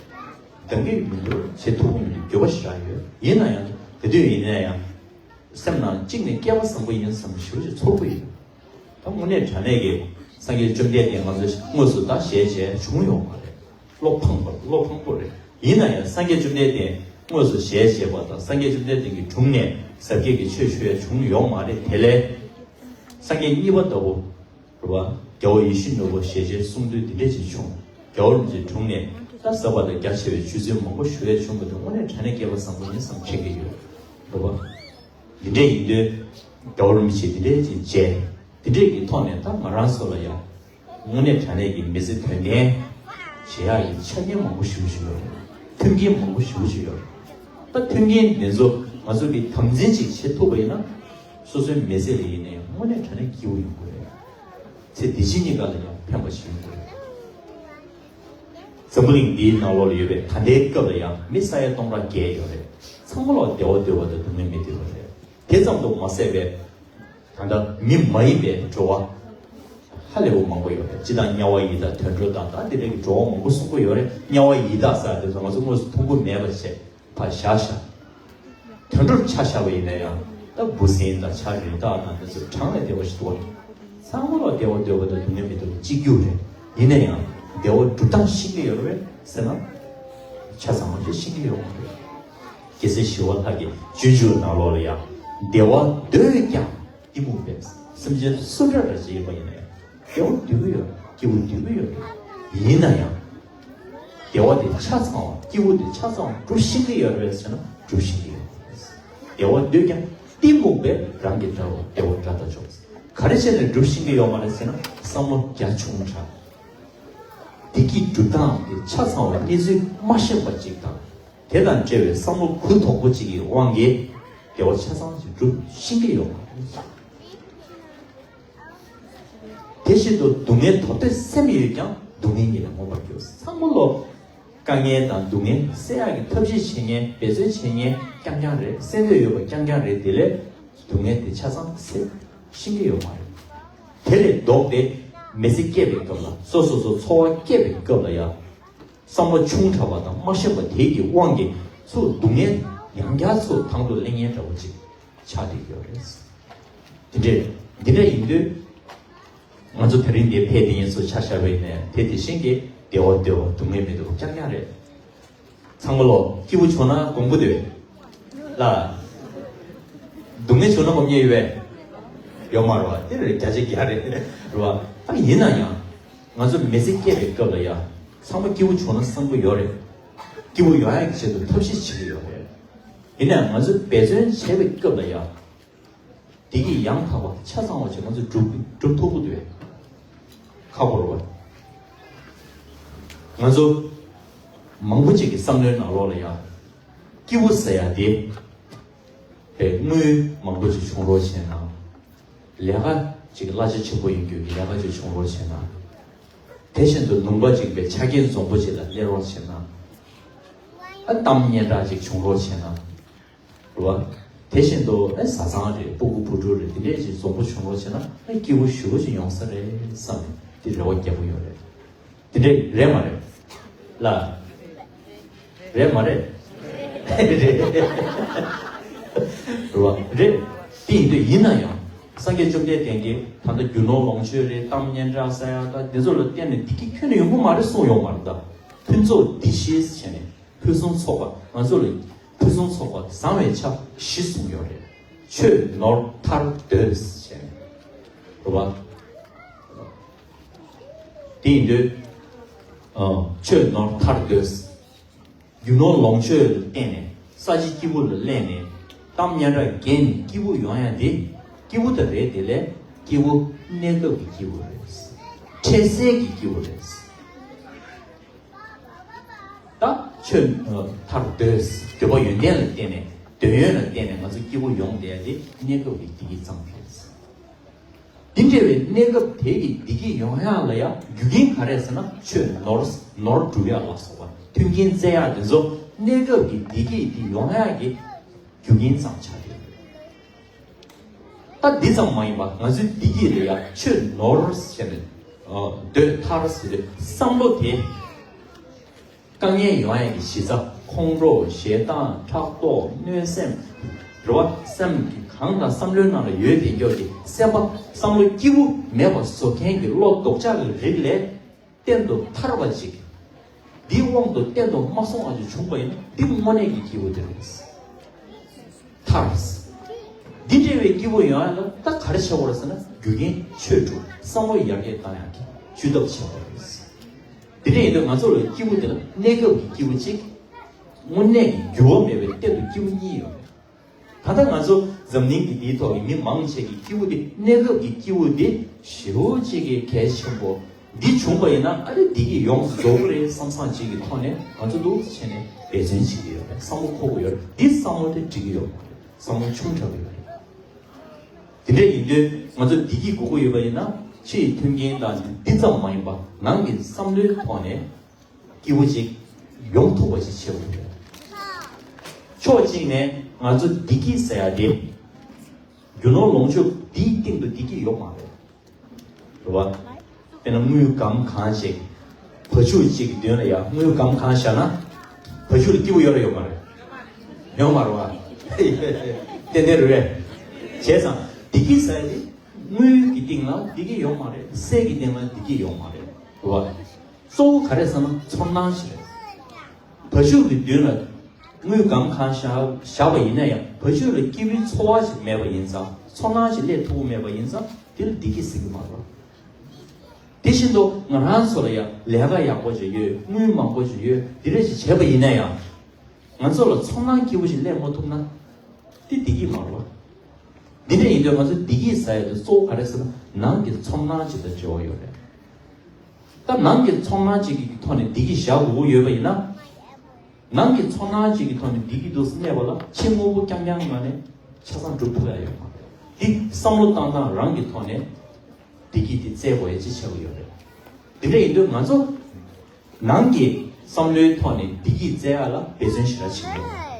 འདང་གི་མི་འདུག་བྱེད་ཐུབ་ཀྱི་མི་འདུག་འགྱོད་པ་ཞེ་དྲག་ཡོད། ཡིན་ན་ཡང་ག་དུས་ཡིན་ན་ཡང་སེམས་ནང་གཅིག་ནས་སྐལ་བ་བཟང་པོ་ཡིན་བསམ་ཞེ་པོ་ཅིག་ཚོར་གྱི་ཡོད། ད་དངོས་གནས་དྲང་གནས་ཀྱི་སངས་རྒྱས་བཅོམ་ལྡན་འདས་ང་ཚོ་དངོས་སུ་ད་ཞལ་མཇལ་བྱུང་ཡོད་མ་རེད། བློ་ཕངས་པ། བློ་ཕངས་པོ་རེད། ཡིན་ན་ཡང་སངས་རྒྱས་བཅོམ་ལྡན་འདས་དངོས་སུ་ཞལ་མཇལ་བ་དང་། སངས་རྒྱས་བཅོམ་ལྡན་འདས་ཀྱི་དྲུང་ནས་ཟབ་རྒྱས་ཀྱི་ཆོས་ཞུ་ཡ་བྱུང་ཡོད་མ་རེད། དེ་ལས་སངས་རྒྱས་གཉིས་པ་ལྟ་བུ་རེད་བ། རྒྱལ་བ་ཡིད་བཞིན་ནོར་བུ་ཞལ་མཇལ་གསུང་ཐོས་འདི་འདྲས་ཅིག་བྱུང་། རྒྱལ་བ་རིན་པོ་ཆེའི་དྲུང་ནས་ད་ཟབ་པ་དང་རྒྱ་ཆེ་བའི་ཆོས་ཚུལ་མང་པོ་ཞུ་ཡ་བྱུང་བ་དེ་དངོས་གནས་དྲང་གནས་སྐལ་བ་བཟང་པོ་ཡིན་བསམ་དྲན་གྱི་ཡོད། རེད་བ། འདི་འདྲས་ཡིན་དུས་རྒྱལ་བ་རིན་པོ་ཆེ་འདི་འདྲས་ཅིག་མཇལ། འདི་འདྲས་ཀྱི་ཐོག་ནས་ད་ང་རང་ཚོ་ལ་ཡང་དངོས་གནས་དྲང་གནས་ཀྱི་མི་ཚེ་དོན་ལྡན་བྱེད་ཡག་གི་ཆ་རྐྱེན་མང་པོ་ཞེ་པོ་ཅིག་ཡོད་རེད། མཐུན་རྐྱེན་མང་པོ་ཞེ་པོ་ཅིག་ཡོད་རེད། ད་མཐུན་རྐྱེན་འདི་ཚོ་ང་ཚོ་གིས་དམ་འཛིན་ཅིག་བྱེད་ཐུབ་པ་ཡིན་ན། སོ་སོའི་མི་ཚེ་ལ་ཡིན་ན་ཡང་དངོས་གནས་དྲང་གནས་སྐྱིད་པོ་ཡོང་གི་རེད། ཚེ་འདི་ཕྱི་གཉིས་ཀ་ལ་ཡང་ཕན་པ་ཞིག་ཡོང་གི་རེད། འཛམ་བུ་གླིང་འདིའི་ནང་ལོགས་ལ་ཡོད་པའི་ད་ལྟའི་སྐབས་ལ་ཡང་མི་ས་ཡ་སྟོང་ཕྲག་བརྒལ་ཡོད་རེད། ཚང་མ་ལོག་བདེ་བ་འདོད་པ་དང་སྡུག་བསྔལ་མི་འདོད་པ་རེད། དེ་ཙམ་དུ་མ་ཟད་པའི་ད་ལྟ་མི་མ་ཡིན་པའི་འགྲོ་བ་ཧ་ལས་པ་མང་པོ་ཡོད་རེད། སྤྱིར་བཏང་དམྱལ་བ་ཡི་དྭགས་དུད་འགྲོ་དང་ད་དེ་འདྲ་གི་འགྲོ་བ་མང་པོ་གསུང་གི་ཡོད་རེད། དམྱལ་བ་ཡི་དྭགས་ཟེར་དེ་ཚོ་ང་ཚོ་དངོས་སུ་མཐོང་གི་མེད་པ་བྱས། ཕར་བཞག་བཞག་དུད་འགྲོར་ཆ་བཞག་པ་ཡིན་ན་ཡང་ད་འབུ་སྲིན་དང་བྱ་རི་དྭགས་དང་དེ་ཚོ་གྲངས་ལས་འདས་པ་ཞིག་འདུག་བ། ཚང་མ་ལ་བདེ་བ་འདོད་པ་དང་སྡུག་བསྔལ་མི་འདོད་པ་གཅིག་གྱུར་རེད། ཡིན་ན་ཡང་བདེ་བ་སྒྲུབ་སྟངས་ཤེས་ཀྱི་ཡོད་རེད་ཟེར་ན། ཆ་ཚང་བ་ཞིག་ཤེས་ཀྱི་ཡོད་མ་རེད། རྒྱལ་སྲས་ཞི་བ་ལྷ་གི་སྤྱོད་འཇུག་ནང་ལོགས་ལ་ཡང་བདེ་བ་འདོད་ཀྱང་གཏི་མུག་པས། སེམས་ཅན་སུ་འདྲ་འདྲ་ཅིག་ཡིན་པ་ཡིན་ན་ཡང་། བདེ་བ་འདོད་ཀྱི་ཡོད། སྐྱིད་པོ་འདོད་ཀྱི་ཡོད། ཡིན་ན་ཡང་། བདེ་བ་དེ་ཆ་ཚང་བ། སྐྱིད་པོ་དེ་ཆ་ཚང་བ་སྒྲུབ་ཤེས་ཀྱི་ཡོད་རེད་ཟེར་ན་སྒྲུབ་ཤེས་ཀྱི་ཡོད་རེད། བདེ་བ་འདོད་ཀྱང་གཏི་མུག་པས། རང་གི་དགྲ་བོ་བདེ་བ་དགྲ་ལྟ་འཇོག་ག་རེ་བྱས་ནས་སྒྲུབ་ཤེས་ཀྱི་ཡོད་མ་རེད་ཟེར་ན་བསམ་བློ་རྒྱ་ཆུང་དྲགས། བདེ་སྐྱིད་སྒྲུབ་སྟངས་དེ་ཆ་ཚང་བའི་གནས་ཚུལ་མ་ཤེས་པ་ཅིག་དང་། དེ་དང་འབྲེལ་བའི་བསམ་བློ་གུ་དོག་པོ་གཅིག་གི་དབང་གིས་བདེ་བ་ཆ་ཚང་ཞིག་སྒྲུབ་ཤེས་ཀྱི་ཡོད་མ་རེད། དེ་བཞིན་དུ་སྡུག་བསྔལ་དོར་འདོད་སེམས་ཡོད་ཀྱང་སྡུག་བསྔལ་ཉིད་ལ་མངོན་པར་འགྱུར། ཚང་མ་ལོ་དཀའ་ངལ་དང་སྡུག་བསྔལ་སེལ་ཡག་གི་ཐབས་ཤེས་བྱེད་མཁན་འབད་བརྩོན་བྱེད་མཁན་རྐྱང་རྐྱང་རེད། སེལ་འདོད་ཡོད་པ་རྐྱང་རྐྱང་རེད། དེ་ལས་སྡུག་བསྔལ་དེ་ཆ་ཚང་སེལ་ཤེས་ཀྱི་ཡོད་མ་རེད། དེ་ལས་ལྡོག་སྟེ་མི་ཚེ་སྐྱེལ་བའི་སྐབས་ལ་སོ་སོ་སོ་འཚོ་བ་སྐྱེལ་བའི་སྐབས་ལ་ཡང་། བསམ་བློ་ཆུང་དྲགས་པ་དང་མ་ཤེས་པ་དེ་གི་དབང་གིས་ཚུར་སྡུག་བསྔལ་ཡང་བསྐྱར་ཚུར་དང་དུ་ལེན་མཁན་འདྲ་བོ་ཅིག་ཆགས་བསྡད་ཡོད་རེད། དེ་འདྲས་འདི་འདྲ་ཡིན་དུས་ང་ཚོ་དེ་རིང་འདིར་ཕེབས་བསྡད་མཁན་ཚོ་ཆ་བཞག་པ་ཡིན་ན་དེ་དེ་བཞིན་གྱི་བདེ་བ་འདོད་པ་སྡུག་བསྔལ་མི་འདོད་པ་རྐྱང་རྐྱང་རེད། ཚང་མ་ལོ་སྐྱིད་པོ་བྱུང་ན་གོང་བུ་འདོད། ལ། སྡུག་བསྔལ་བྱུང་ན་སྒོམ་ཉེ་ཡོད་པས། ཡོད་མ་རེད་བ། དེ་རེད་བརྒྱ་ཆ་བརྒྱ་རེད་རེད་བ། ད་ཡིན་ན་ཡང་ང་ཚོ་མི་ཚེ་སྐྱེལ་བའི་སྐབས་ལ་ཡང་ཚང་མ་སྐྱིད་པོ་བྱུང་ན་བསམ་གྱི་ཡོད་རེད། སྐྱིད་པོ་ཡོང་ཡག་གི་ཆེད་དུ་ཐབས་ཤེས་བྱེད་ཀྱི་ཡོད་རེད། ཡིན་ན་ཡང་ང་ཚོས་འབད་བརྩོན་བྱེད་པའི་སྐབས་ལ་ཡང་དེ་གི་ཡང་དག་པ་ཆ་ཚང་བ་ཞིག་ང་ཚོས་སྒྲུབ་སྒྲུབ་ཐུབ་ཀྱི་འདུག་གས། ཁག་པོ་རེད་བ། ང་ཚོ་མང་པོ་ཅིག་གི་བསམ་བློའི་ནང་ལོགས་ལ་ཡང་སྐྱིད་པོ་ཟེར་ཡ་དེ། པའི་དངུལ་མང་པོ་ཅིག་བྱུང་རོགས་བྱས་ན། ལས་ཀ་ཅིག་གླ་ཆ་ཆེན་པོ་ཡིན་རྒྱུ་གི་ལས་ཀ་ཅིག་བྱུང་རོགས་བྱས་ན། དེ་བཞིན་དུ་ལུང་པ་ཅིག་པའི་ཆ་རྐྱེན་འཛོམས་པོ་ཅིག་ལ་སླེབས་རོགས་བྱས་ན། ཨ་གཏམ་སྙན་གྲགས་ཅིག་བྱུང་རོགས་བྱས་ན། རེད་བ། དེ་བཞིན་དུ་ཨ་བཟའ་ཚང་རེད། སྤུ་གུ་བུ་ཕྲུག་རེད། དེ་འདྲས་ཅིག་འཛོམས་པོ་བྱུང་རོགས་བྱས་ན་ཨ་སྐྱིད་པོ་ཞེ་པོ་ཅིག་ཡོང་ས་རེད་བསམ་ནས་དེ་རེ་བ་རྒྱག་གི་ཡོད་རེད། དེ་འདྲས་རེད་མ་རེད། ལ། རེད་མ་རེད། རེད། རེད་བ། རེད། དེ་ཡིན་དུས་ཡིན་ན་ཡང་སངས་རྒྱས་བཅོམ་ལྡན་འདས་ཀྱིས་ད་ལྟ་རྒྱུ་ནོར་ལོངས་སྤྱོད་རེད། གཏམ་སྙན་གྲགས་ཟེར་ཡ་ད་འདི་ཚོ་ལ་བརྟེན་ནས་བདེ་སྐྱིད་ཁྱོན་ནས་ཡོང་གི་མ་རེད་གསུངས་ཡོད་མ་རེད། ད་ཕུན་ཚོགས་འདི་ཤེས་བྱས་ནས་ཕུན་སུམ་ཚོགས་པ་ང་ཚོ་ལ་ཕུན་སུམ་ཚོགས་པ་བཟང་བའི་ཆ་བཞི་གསུངས་ཡོད་རེད། ཆོས་ནོར་ཐར་འདོད་བྱས་ནས། རེད་བ། དེ་ཡིན་དུས། ཨ། ཆོས་ནོར་ཐར་འདོད། རྒྱུ་ནོར་ལོངས་སྤྱོད་ལ་བརྟེན་ནས་ས་གཞི་སྐྱིད་པོ་ལ་གླན་ནས། གཏམ་སྙན་གྲགས་རྒྱས་ནས་སྐྱིད་པོ་ཡོང་ཡ་དེ། སྐྱིད་པོ་ད་རེད། དེ་ལས་སྐྱིད་པོ་གནས་སྐབས་ཀྱི་སྐྱིད་པོ་རེད། འཕྲལ་སེལ་གྱི་སྐྱིད་པོ་རེད། ད་ཆོས་ཐར་འདོད། འདོད་པ་ཡོན་ཏན་ལ་བརྟེན་ནས། འདོད་ཡོན་ལ་བརྟེན་ནས་ང་ཚོ་སྐྱིད་པོ་ཡོང་བསྡད་ཡ་དེ་གནས་སྐབས་ཀྱི་བདེ་སྐྱིད་ཙམ་རེད། འདི་འདྲ་བའི་གནས་སྐབས་དེ་གི་བདེ་སྐྱིད་ཡོང་ཡག་ལ་ཡང་རྒྱུ་རྐྱེན་ག་རེ་ཟེར་ན། ཆོས་ནོར་ནོར་སྒྲུབ་ཡག་ལ་སོགས་པ་མཐུན་རྐྱེན་བཙལ་ཡག་དེ་ཚོ་གནས་སྐབས་ཀྱི་བདེ་སྐྱིད་དེ་ཡོང་ཡག་གི་རྒྱུ་རྐྱེན་ཙམ་ཆགས་ཡོད་རེད། ད་འདི་ཙམ་མ་ཡིན་པ་ང་ཚོའི་བདེ་སྐྱིད་ལ་ཡང་ཆོས་ནོར་ཟེར་ནས་འདོད་ཐར་ཟེར་དུས་བསམ་བློ་དེ། དཀའ་ངལ་ཡོང་ཡག་གི་གཞི་རྩ་ཁོང་ཁྲོ་ཞེ་སྡང་ཕྲག་དོག་གནོད་སེམས་རེ་བ་སེམས་ཀྱི་གང་དང་བསམ་བློའི་ནང་ལ་ཡོད་དེ་འགྱོག་གི་སེམས་པ་བསམ་བློ་སྐྱིད་པོ་མེད་པ་བཟོ་མཁན་གྱི་བློ་ལྡོག་ཆགས་ཀྱི་རིགས་ལས་གཏན་དུ་ཐར་བ་ཅིག་འདིའི་དབང་དུ་གཏན་དུ་མ་སོང་བ་ཅིག་བྱུང་པ་ཡིན་ན་འདི་དངོས་གནས་ཀྱི་སྐྱིད་པོ་དེ་རེད། ཐར། འདི་འདྲ་བའི་སྐྱིད་པོ་ཡོང་ཡ་ལ་ད་ག་རེ་བྱེད་དགོས་རེད་ཟེར་ན་རྒྱུ་རྐྱེན་ཆོས་སྒྲུབ་བསམ་བློ་ཡར་རྒྱས་བཏང་ཡག་གི་བཅུད་ཐབས་བྱེད་དགོས་རེད། དེ་འདྲ་ཡིན་དུས་ང་ཚོ་ལ་སྐྱིད་པོ་དེ་ལ་གནས་སྐབས་ཀྱི་སྐྱིད་པོ་གཅིག་དངོས་གནས་ཀྱི་འགྱུར་བ་མེད་པའི་གཏན་དུ་སྐྱིད་པོ་གཉིས་ཡོད་རེད། ད་ལྟ་ང་ཚོ་འཛམ་གླིང་འདི་འདིའི་ཐོག་གི་མི་མང་ཆེ་གི་སྐྱིད་པོ་དེ་གནས་སྐབས་ཀྱི་སྐྱིད་པོ་དེ་ཞེ་པོ་ཅིག་གི་གལ་ཆེན་པོ། འདི་བྱུང་པ་ཡིན་ན་ཨ་རེ་འདི་གི་ཡོངས་སུ་རྫོགས་ཀྱི་རེད་བསམ་བསམ་ཅིག་གི་ཐོག་ནས་ང་ཚོ་འདུག་བྱས་ནས་འབད་བརྩོན་བྱེད་ཀྱི་ཡོད་རེད། བསམ་བློ་འཁོར་གྱི་ཡོད་རེད། འདི་བསམ་བློ་དེ་འགྲིག་གི་ཡོད་མ་རེད། བསམ་བློ་ཆུང་དྲགས་ཀྱི་ཡོད་རེད། དེ་འདྲ་ཡིན་དུས་ང་ཚོ་བདེ་སྐྱིད་དགོས་ཀྱི་ཡོད་པ་ཡིན་ན་ཕྱི་ཡི་མཐུན་རྐྱེན་དང་འདི་ཙམ་མ་ཡིན་པ་ནང་གི་བསམ་བློའི་ཐོག་ནས་སྐྱིད་པོ་ཅིག་ཡོང་ཐུབ་པ་ཅིག་བྱེད་དགོས་རེད། ཕྱོགས་གཅིག་ནས་ང་ཚོ་བདེ་སྐྱིད་ཟེར་ཡ་དེ་རྒྱུ་ནོར་ལོངས་སྤྱོད་འདིའི་སྟེང་དུ་བདེ་སྐྱིད་ཡོད་མ་རེད། རེད་བ། དཔེར་ན་དངུལ་སྒམ་གང་ཞིག་བ་ཕྱུགས་གཅིག་གི་མདུན་ལ་ཡ་དངུལ་སྒམ་གང་བཞག་ན། བ་ཕྱུགས་ལ་སྐྱིད་པོ་ཡོད་རེད་ཡོད་མ་རེད། ཡོད་མ་རེད་བ། ཏན་ཏན་རེད། བྱས་ཙང་བདེ་སྐྱིད་ཟེར་ཡ་དེ་དངུལ་གྱི་སྟེང་ལ་བདེ་སྐྱིད་ཡོད་མ་རེད། སྲས་ཀྱི་སྟེང་ལ་བདེ་སྐྱིད་ཡོད་མ་རེད། རེད་བ། གཙོ་བོ་ག་རེ་ཟེར་ན་ཚོར་སྣང་ཞིག་རེད། བ་ཕྱུགས་ཀྱི་མདུན་ལ་དངུལ་སྒམ་གང་བཞག་བཞག་པ་ཡིན་ན་ཡང་བ་ཕྱུགས་ལ་སྐྱིད་པོའི་ཚོར་བ་ཞིག་མེད་པ་ཡིན་ཙང་། ཚོར་སྣང་ཞིག་སླེབས་ཐུབ་ཀྱི་མེད་པ་ཡིན་ཙང་དེ་ལ་བདེ་སྐྱིད་ཟེར་གྱི་མ་རེད། དེ་བཞིན་དུ་ང་རང་ཚོ་ལ་ཡང་ལས་ཀ་ཡག་པོ་ཞིག་ཡོད། དངུལ་མང་པོ་ཞིག་ཡོད། དེ་འདྲ་ཞིག་བྱས་པ་ཡིན་ན་ཡང་། ང་ཚོ་ལ་ཚོར་སྣང་སྐྱིད་པོ་ཞིག་སླེབས་མ་ཐུབ་ན། དེ་བདེ་སྐྱིད་མ་རེད་བ། འདི་འདྲ་ཡིན་དུས་ང་ཚོ་བདེ་སྐྱིད་ཟེར་ཡ་དེ་གཙོ་བོ་ག་རེ་ཟེར་ན་ནང་གི་ཚོར་སྣང་ཅིག་དང་འབྲེལ་བ་ཡོད་རེད། ད་ནང་གི་ཚོར་སྣང་ཅིག་གི་ཐོག་ནས་བདེ་སྐྱིད་བཞག་དགོས་ཀྱི་ཡོད་པ་ཡིན་ན། ནང་གི་ཚོར་སྣང་ཅིག་གི་ཐོག་ནས་བདེ་སྐྱིད་འདུག་སེ་གནས་པ་ལ་ཕྱི་དངོས་པོ་རྐྱང་རྐྱང་ངང་ནས་ཆ་ཚང་འགྲུབ་ཐུབ་ཡ་ཡོད་མ་རེད། འདི་བསམ་བློ་བཏང་སྟངས་རང་གི་ཐོག་ནས་བདེ་སྐྱིད་དེ་བཙལ་དགོས་ཡ་ཅིག་ཆགས་ཀྱི་ཡོད་རེད། དེ་འདྲ་ཡིན་དུས་ང་ཚོ་ནང་གི་བསམ་བློའི་ཐོག་ནས་བདེ་སྐྱིད་བཙལ་ཡ་ལ་འབད་བརྩོན་ཞེ་དྲག་བྱེད་ཀྱི་ཡོད་རེད།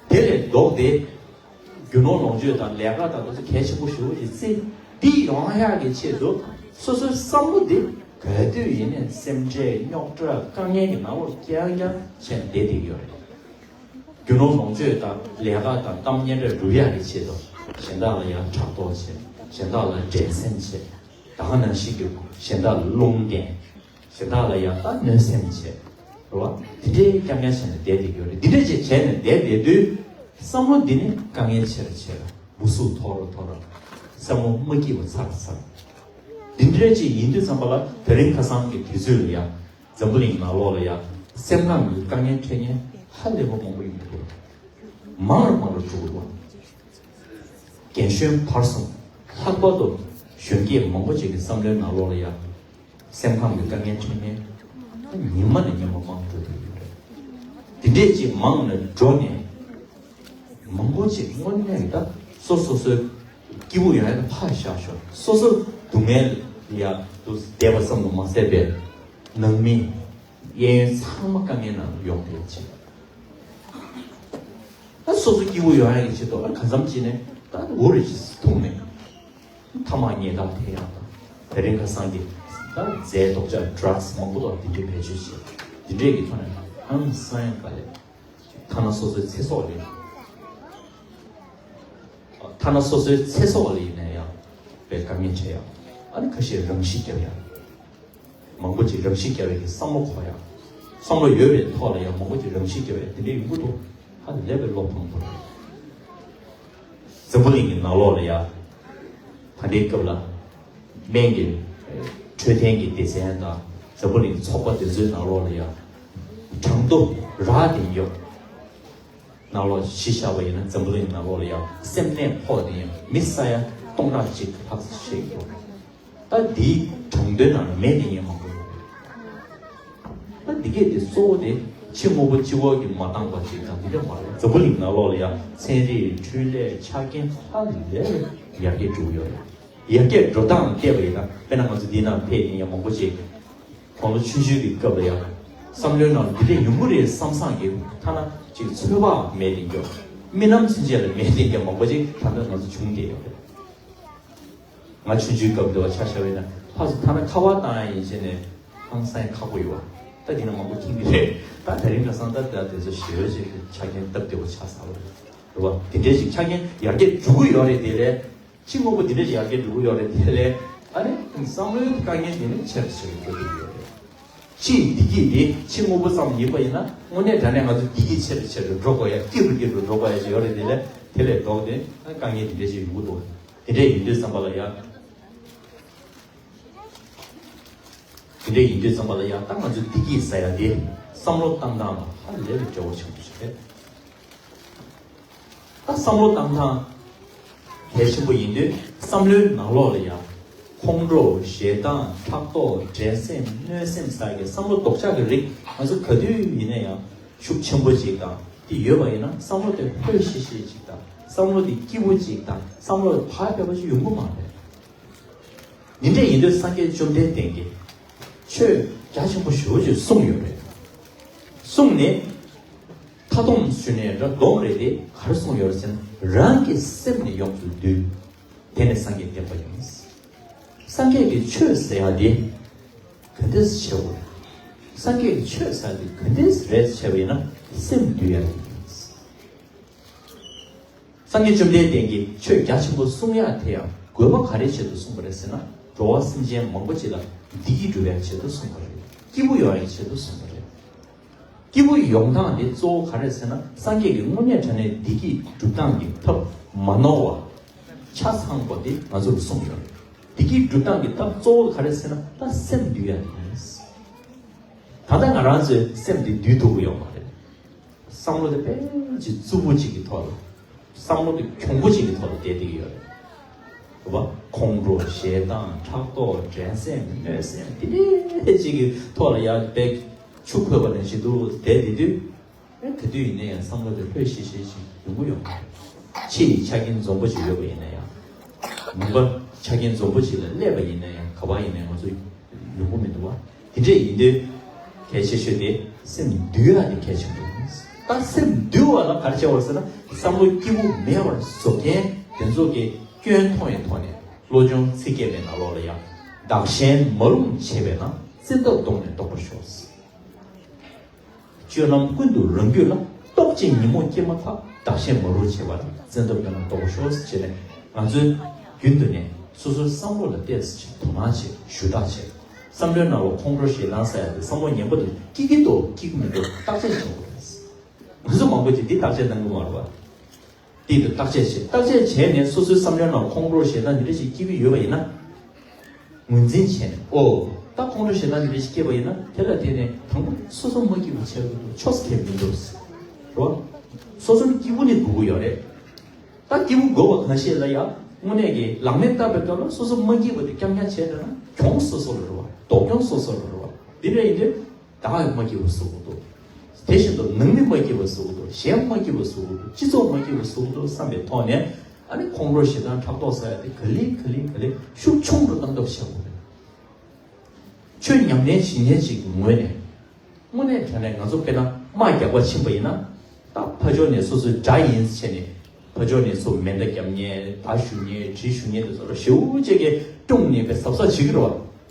དེ་ལས་ལྡོག་སྟེ། རྒྱུ་ནོར་ལོངས་སྤྱོད་དང་ལས་ཀ་དང་དེ་ཚོ་གལ་ཆེན་པོ་ཞེ་པོ་ཅིག་བརྩི། འདི་ཡོང་ཡག་གི་ཆེད་དུ་སོ་སོའི་བསམ་བློ་འདི་ག་དུས་ཡིན་ནའི་སེམས་ཁྲལ་རྙོག་དྲ་དཀའ་ངལ་གྱི་ནང་ལོགས་རྐྱང་རྐྱང་བྱས་ནས་བསྡད་བསྡད་ཀྱི་ཡོད་རེད། རྒྱུ་ནོར་ལོངས་སྤྱོད་དང་ལས་ཀ་དང་གཏམ་སྙན་གྲགས་སྒྲུབ་ཡག་གི་ཆེད་དུ་གཞན་དག་ལ་ཡང་ཕྲག་དོག་བྱེད། གཞན་དག་ལ་འགྲན་སེམས་བྱེད། ད་ག་ནང་བཞིན་གྱི་གཞན་དག་ལ་རླུང་བསྟན། གཞན་དག་ལ་ཡང་ད་གནོད་སེམས་བྱེད། རེད་བ། དེ་འདྲའི་རྐྱང་རྐྱང་བྱས་ནས་བསྡད་བསྡད་ཀྱི་ཡོད་རེད། འདི་འདྲ་ཅིག་བྱས་ནས་བསྡད་བསྡད་དུས་བསམ་བློ་འདི་ནི་དཀའ་ངལ་ཆེ་རུ་ཆེ་རུ་འབུ་སུབ་མཐོ་རུ་མཐོ་རུ་བསམ་བློ་མ་སྐྱིད་པ་ཚ་རུ་ཚ་རུ། འདི་འདྲ་ཅིག་ཡིན་དུས་ཙམ་པ་ལ་དེ་རིང་ཁ་སང་གི་དུས་ཚོད་ལ་ཡང་འཛམ་བུ་གླིང་ནང་ལོགས་ལ་ཡང་སེམས་ཁམས་ཀྱི་དཀའ་ངལ་འཕྲད་མཁན་ཧ་ལས་པ་མང་པོ་ཡོང་གི་འདུག་མང་རུ་མང་རུ་འགྲོ་གི་འདུག་རྒན་གཞོན་བར་གསུམ། ལྷག་པར་དུ་གཞོན་སྐྱེས་མང་པོ་ཅིག་གི་བསམ་བློའི་ནང་ལོགས་ལ་ཡང་སེམས་ཁམས་ཀྱི་དཀའ་ངལ་འཕྲད་མཁན་ཉི་མ་ནས་ཉི་མ་མང་དུ་འགྲོ་གི་ཡོད་རེད། དེ་འདྲས་ཅིག་མང་ནས་འགྲོ་ནས་མང་པོ་ཅིག་དངོས་གནས་ད་སོ་སོ་སོའི་སྐྱིད་པོ་ཡོང་ཡ་ད་ཕར་བཞག་ཤོག་སོ་སོ་སྡུག་བསྔལ་ཡ་དུ་བསྡད་པ་ཙམ་དུ་མ་ཟད་པའི་ནང་མི་གཡས་གཡོན་ཚང་མ་དཀའ་ངལ་ནང་ཡོང་བསྡད་ཅིག་ད་སོ་སོ་སྐྱིད་པོ་ཡོང་ཡ་གི་ཆེད་དུ་ཨ་གང་འཚམ་བྱས་ནས་ད་འུ་རེ་ཞིག་འཐུང་ནས་ཐ་མག་ཉལ་ཐག་འཐེན་ཡག་དང་དེ་རིང་ཁ་སང་གི་ད་རྫས་ལྡོག་ཆ་ཌྲག་སི་མང་པོ་དང་དེ་འདྲའི་བེད་སྤྱོད་བྱེད། དེ་འདྲས་ཀྱི་ཐོག་ནས་ཨང་སང་ཡང་ག་ལས་ཐ་ན་སོ་སོའི་ཚེ་སྲོག་ལ་ཐ་ན་སོ་སོའི་ཚེ་སྲོག་ལ་ཡིན་ན་ཡང་དཔེ་དཀའ་ངལ་འཕྲད་ཡག་ཨ་ནི་ཁ་ཤས་རང་ཤི་བརྒྱབ་ཡག་མང་པོ་ཅིག་རང་ཤི་བརྒྱབ་པའི་གི་བསམ་བློ་འཁོར་ཡག་བསམ་བློ་ཡོད་པའི་ཐོག་ལ་ཡང་མང་པོ་ཅིག་རང་ཤི་བརྒྱབ་པའི་དེ་འདྲའི་ཡོང་གི་འདུག་ཧ་ལས་པའི་བློ་ཕམ་པོ་རེད། འཛམ་བུ་གླིང་གི་ནང་ལོགས་ལ་ཡང་ད་ལྟའི་སྐབས་ལ་སྨན་གྱི་འཕྲོད་བསྟེན་གྱི་སྡེ་ཚན་དང་འཛམ་བུ་གླིང་ཚོགས་པ་དེ་ཚོའི་ནང་ལོགས་ལ་ཡང་གྲངས་ཐོ་རག་བསྡད་ཡོད། ནང་ལོགས་གཞི་བཞག་པ་ཡིན་ན་འཛམ་བུ་གླིང་ནང་ལོགས་ལ་ཡང་སེམས་ནད་ཕོག་དེ་ཡང་མི་ས་ཡ་སྟོང་ཕྲག་གཅིག་ལྷག་ཙམ་ཞིག་འདུག་ད་འདིའི་གྲངས་དོན་ནང་ལ་མེད་དེ་ཡང་མང་པོ་ཡོད་རེད། ད་འདི་གས་དེ་གཙོ་བོ་དེ་ཕྱི་དངོས་པོ་སྤྱི་བོ་གིས་མ་བཏང་པ་ཅིག་དང་འདི་འདྲ་མ་རེད། འཛམ་བུ་གླིང་ནང་ལོགས་ལ་ཡང་ཚན་རིག་འཕྲུལ་ལས་ཆ་རྐྱེན་ཧ་ལས་ཡར་རྒྱས་འགྲོ་གི་ཡོད་རེད། ཡར་རྒྱས་འགྲོ་སྟངས་བལྟས་པ་ཡིན་ན་དཔེར་ན་ང་ཚོ་འདི་ནང་ཕེབས་མཁན་ཡང་མང་པོ་ཅིག་དགུང་ལོ་ཆུང་ཆུང་གི་སྐབས་ལ་ཡང་བསམ་བློའི་ནང་འདི་འདྲས་ཡོང་གི་རེད་བསམ་བསམ་གི་ཐ་ན་ཅིག་ཚོད་དཔག་མེད་དེ་འགྱོ། རྨི་ལམ་ཚུན་ཆད་ལ་མེད་དེ་འགྱོ་མང་པོ་ཅིག་ད་ལྟ་ང་ཚོ་བྱུང་བསྡད་ཡོད་རེད། ང་ཆུང་ཆུང་སྐབས་འདི་བ་ཆ་བཞག་པ་ཡིན་ན་ཕར་ཚུར་ཐ་ན་ཁ་པར་བཏང་ཡ་ཡིན་བྱས་ནས་ཧང་སང་ཁག་པོ་ཡོད་བ། ད་འདི་ན་མང་པོ་མཁྱེན་གི་རེད། ད་དེ་རིང་ཁ་སང་ད་ད་དེ་ཚོ་ཞེ་པོ་ཅིག་ཆ་རྐྱེན་སྟབས་བདེ་པོ་ཆགས་ཚར་བ་རེད། རེད་བ། དེ་འདྲས་ཅིག་ཆ་རྐྱེན་ཡར་རྒྱས་འགྲོ་གི་ཡོད་རེད། དེ་ལས་ཕྱི་དངོས་པོ་འདི་འདྲས་ཅིག་ཡར་རྒྱས་འགྲོ་གི་ཡོད་རེད། དེ་ལས་ཨ་ནི་བསམ་བློའི་དཀའ་ངལ་འདི་ནི་ཆེ་རུ་ཆེ་རུ་འགྲོ་གི་ཡོད་རེད། ཕྱིའི་བདེ་སྐྱིད་འདི་ཕྱི་དངོས་པོ་ཙམ་ཡིན་པ་ཡིན་ན་དངོས་གནས་དྲང་གནས་ང་ཚོ་བདེ་སྐྱིད་ཆེ་རུ་ཆེ་རུ་འགྲོ་དགོས་ཡ། སྐྱིད་རུ་སྐྱིད་རུ་འགྲོ་དགོས་ཡ་ཅིག་ཡོད་རེད། དེ་ལས་དེ་ལས་ལྡོག་སྟེ་དཀའ་ངལ་འདི་འདྲས་ཅིག་ཡོང་གི་འདུག་དེ་འདྲས་ཡིན་དུས་ཙམ་པ་ལ་ཡ། དེ་འདྲས་ཡིན་དུས་ཙམ་པ་ལ་ཡ་ད་ང་ཚོ་བདེ་སྐྱིད་ཟེར་ཡ་དེ་བསམ་བློ་བཏང་སྟངས་ལ་ཧ་ལས་པའི་འབྲེལ་བ་ཆེན་པོ་ཞིག་རེད། ད་བསམ་བློ་བཏང་སྟངས་གལ་ཆེན་པོ་ཡིན་དུས་བསམ་བློའི་ནང་ལོགས་ལ་ཡང་ཁོང་ཁྲོ་ཞེ་སྡང་ཕྲག་དོག་འགྲན་སེམས་གནོད་སེམས་ཟེར་གྱི་བསམ་བློ་ལྡོག་ཆགས་ཀྱི་རིགས་ང་ཚོ་ག་དུས་ཡིན་ན་ཡང་ཤུགས་ཆེན་པོ་ཅིག་དང་དེ་ཡོད་པ་ཡིན་ན་བསམ་བློ་དེ་ལྷོད་ཤིག་ཤིག་ཅིག་དང་བསམ་བློ་དེ་སྐྱིད་པོ་ཅིག་དང་བསམ་བློ་དེ་བག་ཕེབས་པ་ཅིག་ཡོང་གི་མ་རེད། འདི་འདྲས་ཡིན་དུས་སངས་རྒྱས་བཅོམ་ལྡན་འདས་ཀྱིས་ཆོས་རྒྱ་ཆེན་པོ་ཞེ་པོ་ཅིག་གསུངས་ཡོད་རེད། གསུངས་ནས་མཐའ་སྡོམ་ཞུས་ནས་ར་སྡོམ་རེད་དེ་ག་རེ་གསུངས་ཡོད་རེད་ཟེར་ན་རང་གི་སེམས་ནི་ཡོངས་སུ་འདུལ། དེ་ནི་སངས་རྒྱས་བསྟན་པ་ཡིན། སངས་རྒྱས་ཀྱི་ཆོས་ཟེར་ཡ་དེ་ག་འདྲས་བྱེད་དགོས། སངས་རྒྱས་ཀྱི་ཆོས་ཟེར་ཡ་དེ་ག་འདྲས་རེད་བྱས་པ་ཡིན་ན་སེམས་འདུལ་ཡ་དེ་ཡིན། སངས་རྒྱས་བཅོམ་ལྡན་འདས་ཀྱིས་ཆོས་རྒྱ་ཆེན་པོ་གསུང་ཡག་དེ་ཡང་དགོས་པ་ག་རེའི་ཆེད་དུ་གསུངས་པ་རེད་ཟེར་ན། འགྲོ་བ་སེམས་ཅན་མང་པོ་ཅིག་ལ་བདེ་སྐྱིད་སྒྲུབ་པའི་ཆེད་དུ་གསུངས་པ་རེད། སྐྱིད་པོ་ཡོང་ཡག་ཆེད་དུ་གསུངས་པ་རེད། སྐྱིད་པོ་ཡོང་སྟངས་དེ་གཙོ་བོ་ག་རེ་ཟེར་ན། སངས་རྒྱས་ཀྱིས་དངོས་གནས་དྲང་གནས་བདེ་སྐྱིད་སྒྲུབ་སྟངས་ཀྱི་ཐབས་མ་ནོར་བ་ཆ་ཚང་པོ་དེ་ང་ཚོར་གསུངས་ཡོད། བདེ་སྐྱིད་སྒྲུབ་སྟངས་ཀྱི་ཐབས་གཙོ་བོ་ག་རེ་ཟེར་ན། ད་སེམས་འདུལ་ཡག་དེ་ཡིན། ད་ལྟ་ང་རང་ཚོའི་སེམས་དེ་འདུལ་ཐུབ་ཀྱི་ཡོད་མ་རེད། བསམ་བློ་དེ་དཔེ་ཅིག་རྩུབ་པོ་ཅིག་གི་ཐོག་ལ། བསམ་བློ་དེ་གྱོང་པོ་ཅིག་གི་ཐོག་ལ་བསྡད་བསྡད་ཀྱི་ཡོད་རེད། རེད་པ། ཁོང་ཁྲོ་ཞེ་སྡང་ཕྲག་དོག་འགྲན་སེམས་གནོད་སེམས་དེ་འདྲས་ཅིག་གི་ཐོག་ལ་ཡར་དཔེ་ཆུ་ཁོལ་བ་ནང་བཞིན་དུ་བསྡད་བསྡད་དུས། ཨེ་ག་དུས་ཡིན་ན་ཡང་བསམ་བློ་དེ་ལྷོད་ཤིག་ཤིག་ཅིག་ཡོང་གི་ཡོད་མ་རེད། ཕྱི་ཡི་ཆ་རྐྱེན་འཛོམས་པོ་ཅིག་ཡོད་པ་ཡིན་ན་ཡང་། ནུས་པ་ཆ་རྐྱེན་འཛོམས་པོ་ཅིག་ལ་སླེབས་པ་ཡིན་ན་ཡང་ག་པར་ཡིན་ན་ཡང་ང་ཚོ་ཡོང་གི་མི་འདུག་པ། དེ་འདྲས་ཡིན་དུས་གལ་ཆེ་ཤོས་དེ་སེམས་འདུལ་ཡག་དེ་གལ་ཆེན་པོ་ཡིན། ད་སེམས་འདུལ་བ་ལ་ག་རེ་བྱ་བ་ཟེར་ན། བསམ་བློ་སྐྱིད་པོ་མེད་པར་བཟོ་མཁན་དེ་ཚོ་གི་སྐྱོན་མཐོང་བའི་ཐོག་ནས། བློ་སྦྱོང་ཚིག་བརྒྱད་པའི་ནང་ལོགས་ལ་ཡང་། བདག་གཞན་མ་རུངས་བྱེད་པས་ན། བཙན་ཐབས་གདོང་ནས་བཟློག་པར་ཤོག། སྤྱོད་ལམ་ཀུན་ཏུ་རང་རྒྱུད་ལ། རྟོག་བཅས་ཉོན་མོངས་སྐྱེས་མ་ཐག། བདག་གཞན་མ་རུངས་བྱེད་པ་ལ། བཙན་ཐབས་གདོང་ནས་བཟློག་པར་ཤོག་ཟེར་བྱས་ནས། ང་ཚོས་རྒྱུན་དུ་ནས་སོ་སོའི་བསམ་བློ་ལ་ཏོག་ཙམ་ཅིག་དོ་སྣང་བྱེད། ཞུ་དག་བྱེད། བསམ་བློའི་ནང་ལ་ཁོང་ཁྲོ་ཞེ་སྡང་ཟེར་ཡ་དེ་བསམ་བློ་ངན་པ་དེ་སྐྱེ་གི་འདུག་སྐྱེ་གི་མི་འདུག་བརྟག་དཔྱད་བྱེད་དགོས་རེད། ང་ཚོ་མང་པོ་ཅིག་འདི་བརྟག་དཔྱད་གནང་གི་མ་རེད་པ། དེ་དུས་བརྟག་དཔྱད་བྱེད། བརྟག་དཔྱད་བྱས་ནས་སོ་སོའི་བསམ་བློའི་ནང་ཁོང་ཁྲོ་ཞེ་སྡང་འདི་འདྲ་ཞིག་སྐྱེ་གི་ཡོད་པ་ཡིན་ན། ངོས་འཛིན་བྱས་ནས། ཨོ། ད་ཁོང་ཁྲོ་ཞེ་སྡང་འདི་འདྲ་ཞིག་སྐྱེས་པ་ཡིན་ན། དེ་ལ་བརྟེན་ནས་དང་པོ་སོ་སོ་མ་སྐྱིད་པ་བྱེད་དགོས་འདུག་ཆོས་ཁས་མི་འདུག་རེད་བ། སོ་སོ་ནི་སྐྱིད་པོ་ནི་དགོས་ཀྱི་ཡོད་རེད། ད་སྐྱིད་པོ་དགོས་པ་གང་ཤེས་ལ་ཡང་དངོས་གནས་ཀྱི་ལག་ལེན་བསྟར་བའི་སྐབས་ལ་སོ་སོ་མ་སྐྱིད་པ་དེ་རྐྱང་རྐྱང་བྱས་བསྡད་ན་གྱོང་སོ་སོ་ལ་རེད་བ། སྡུག་གྱོང་སོ་སོ་ལ་རེད་བ། འདི་འདྲ་ཡིན་དུས། བདག་མ་སྐྱིད་པ་བཟོ་གི་འདུག་དེ་བཞིན་དུ་ནང་མི་མ་སྐྱིད་པ་བཟོ་གི་འདུག་གཞན་མ་སྐྱིད་པ་བཟོ་གི་འདུག་སྤྱི་ཚོགས་མ་སྐྱིད་པ་བཟོ་གི་འདུག་བསམ་པའི་ཐོག་ནས། ཨ་ནི་ཁོང་ཁྲོ་ཞེ་སྡང་ཕྲག་དོག་ཟེར་ཡ་དེ་ག་ལེ་ག་ལེ་ག་ལེ་ཤུགས་ཆུང་རུ་བཏང་ཐབས་བྱེད་དགོས་རེད། ཆོས་ཉམས་ལེན་བྱེད་མཁན་ཅིག་གི་ངོས་ནས། དངོས་གནས་དྲང་གནས་ང་ཚོ་དཔེར་ན་དམག་རྒྱག་པར་ཕྱིན་པ་ཡིན་ན། ད་ཕར་ཕྱོགས་ནས་སོ་སོའི་དགྲ་ཡིན་ཟེར་བྱས་ནས། ཕར་ཕྱོགས་ནས་ཚུར་མེ་མདའ་བརྒྱབ་མཁན། མདའ་གཞུ་མཁན། གྲི་གཞུ་མཁན་དེ་ཚོ་ལ་ཞེ་པོ་ཅིག་གིས་བཀྲོངས་ནས་དཔེ་གཟབ་གཟབ་བྱེད་ཀྱི་རེད་བ།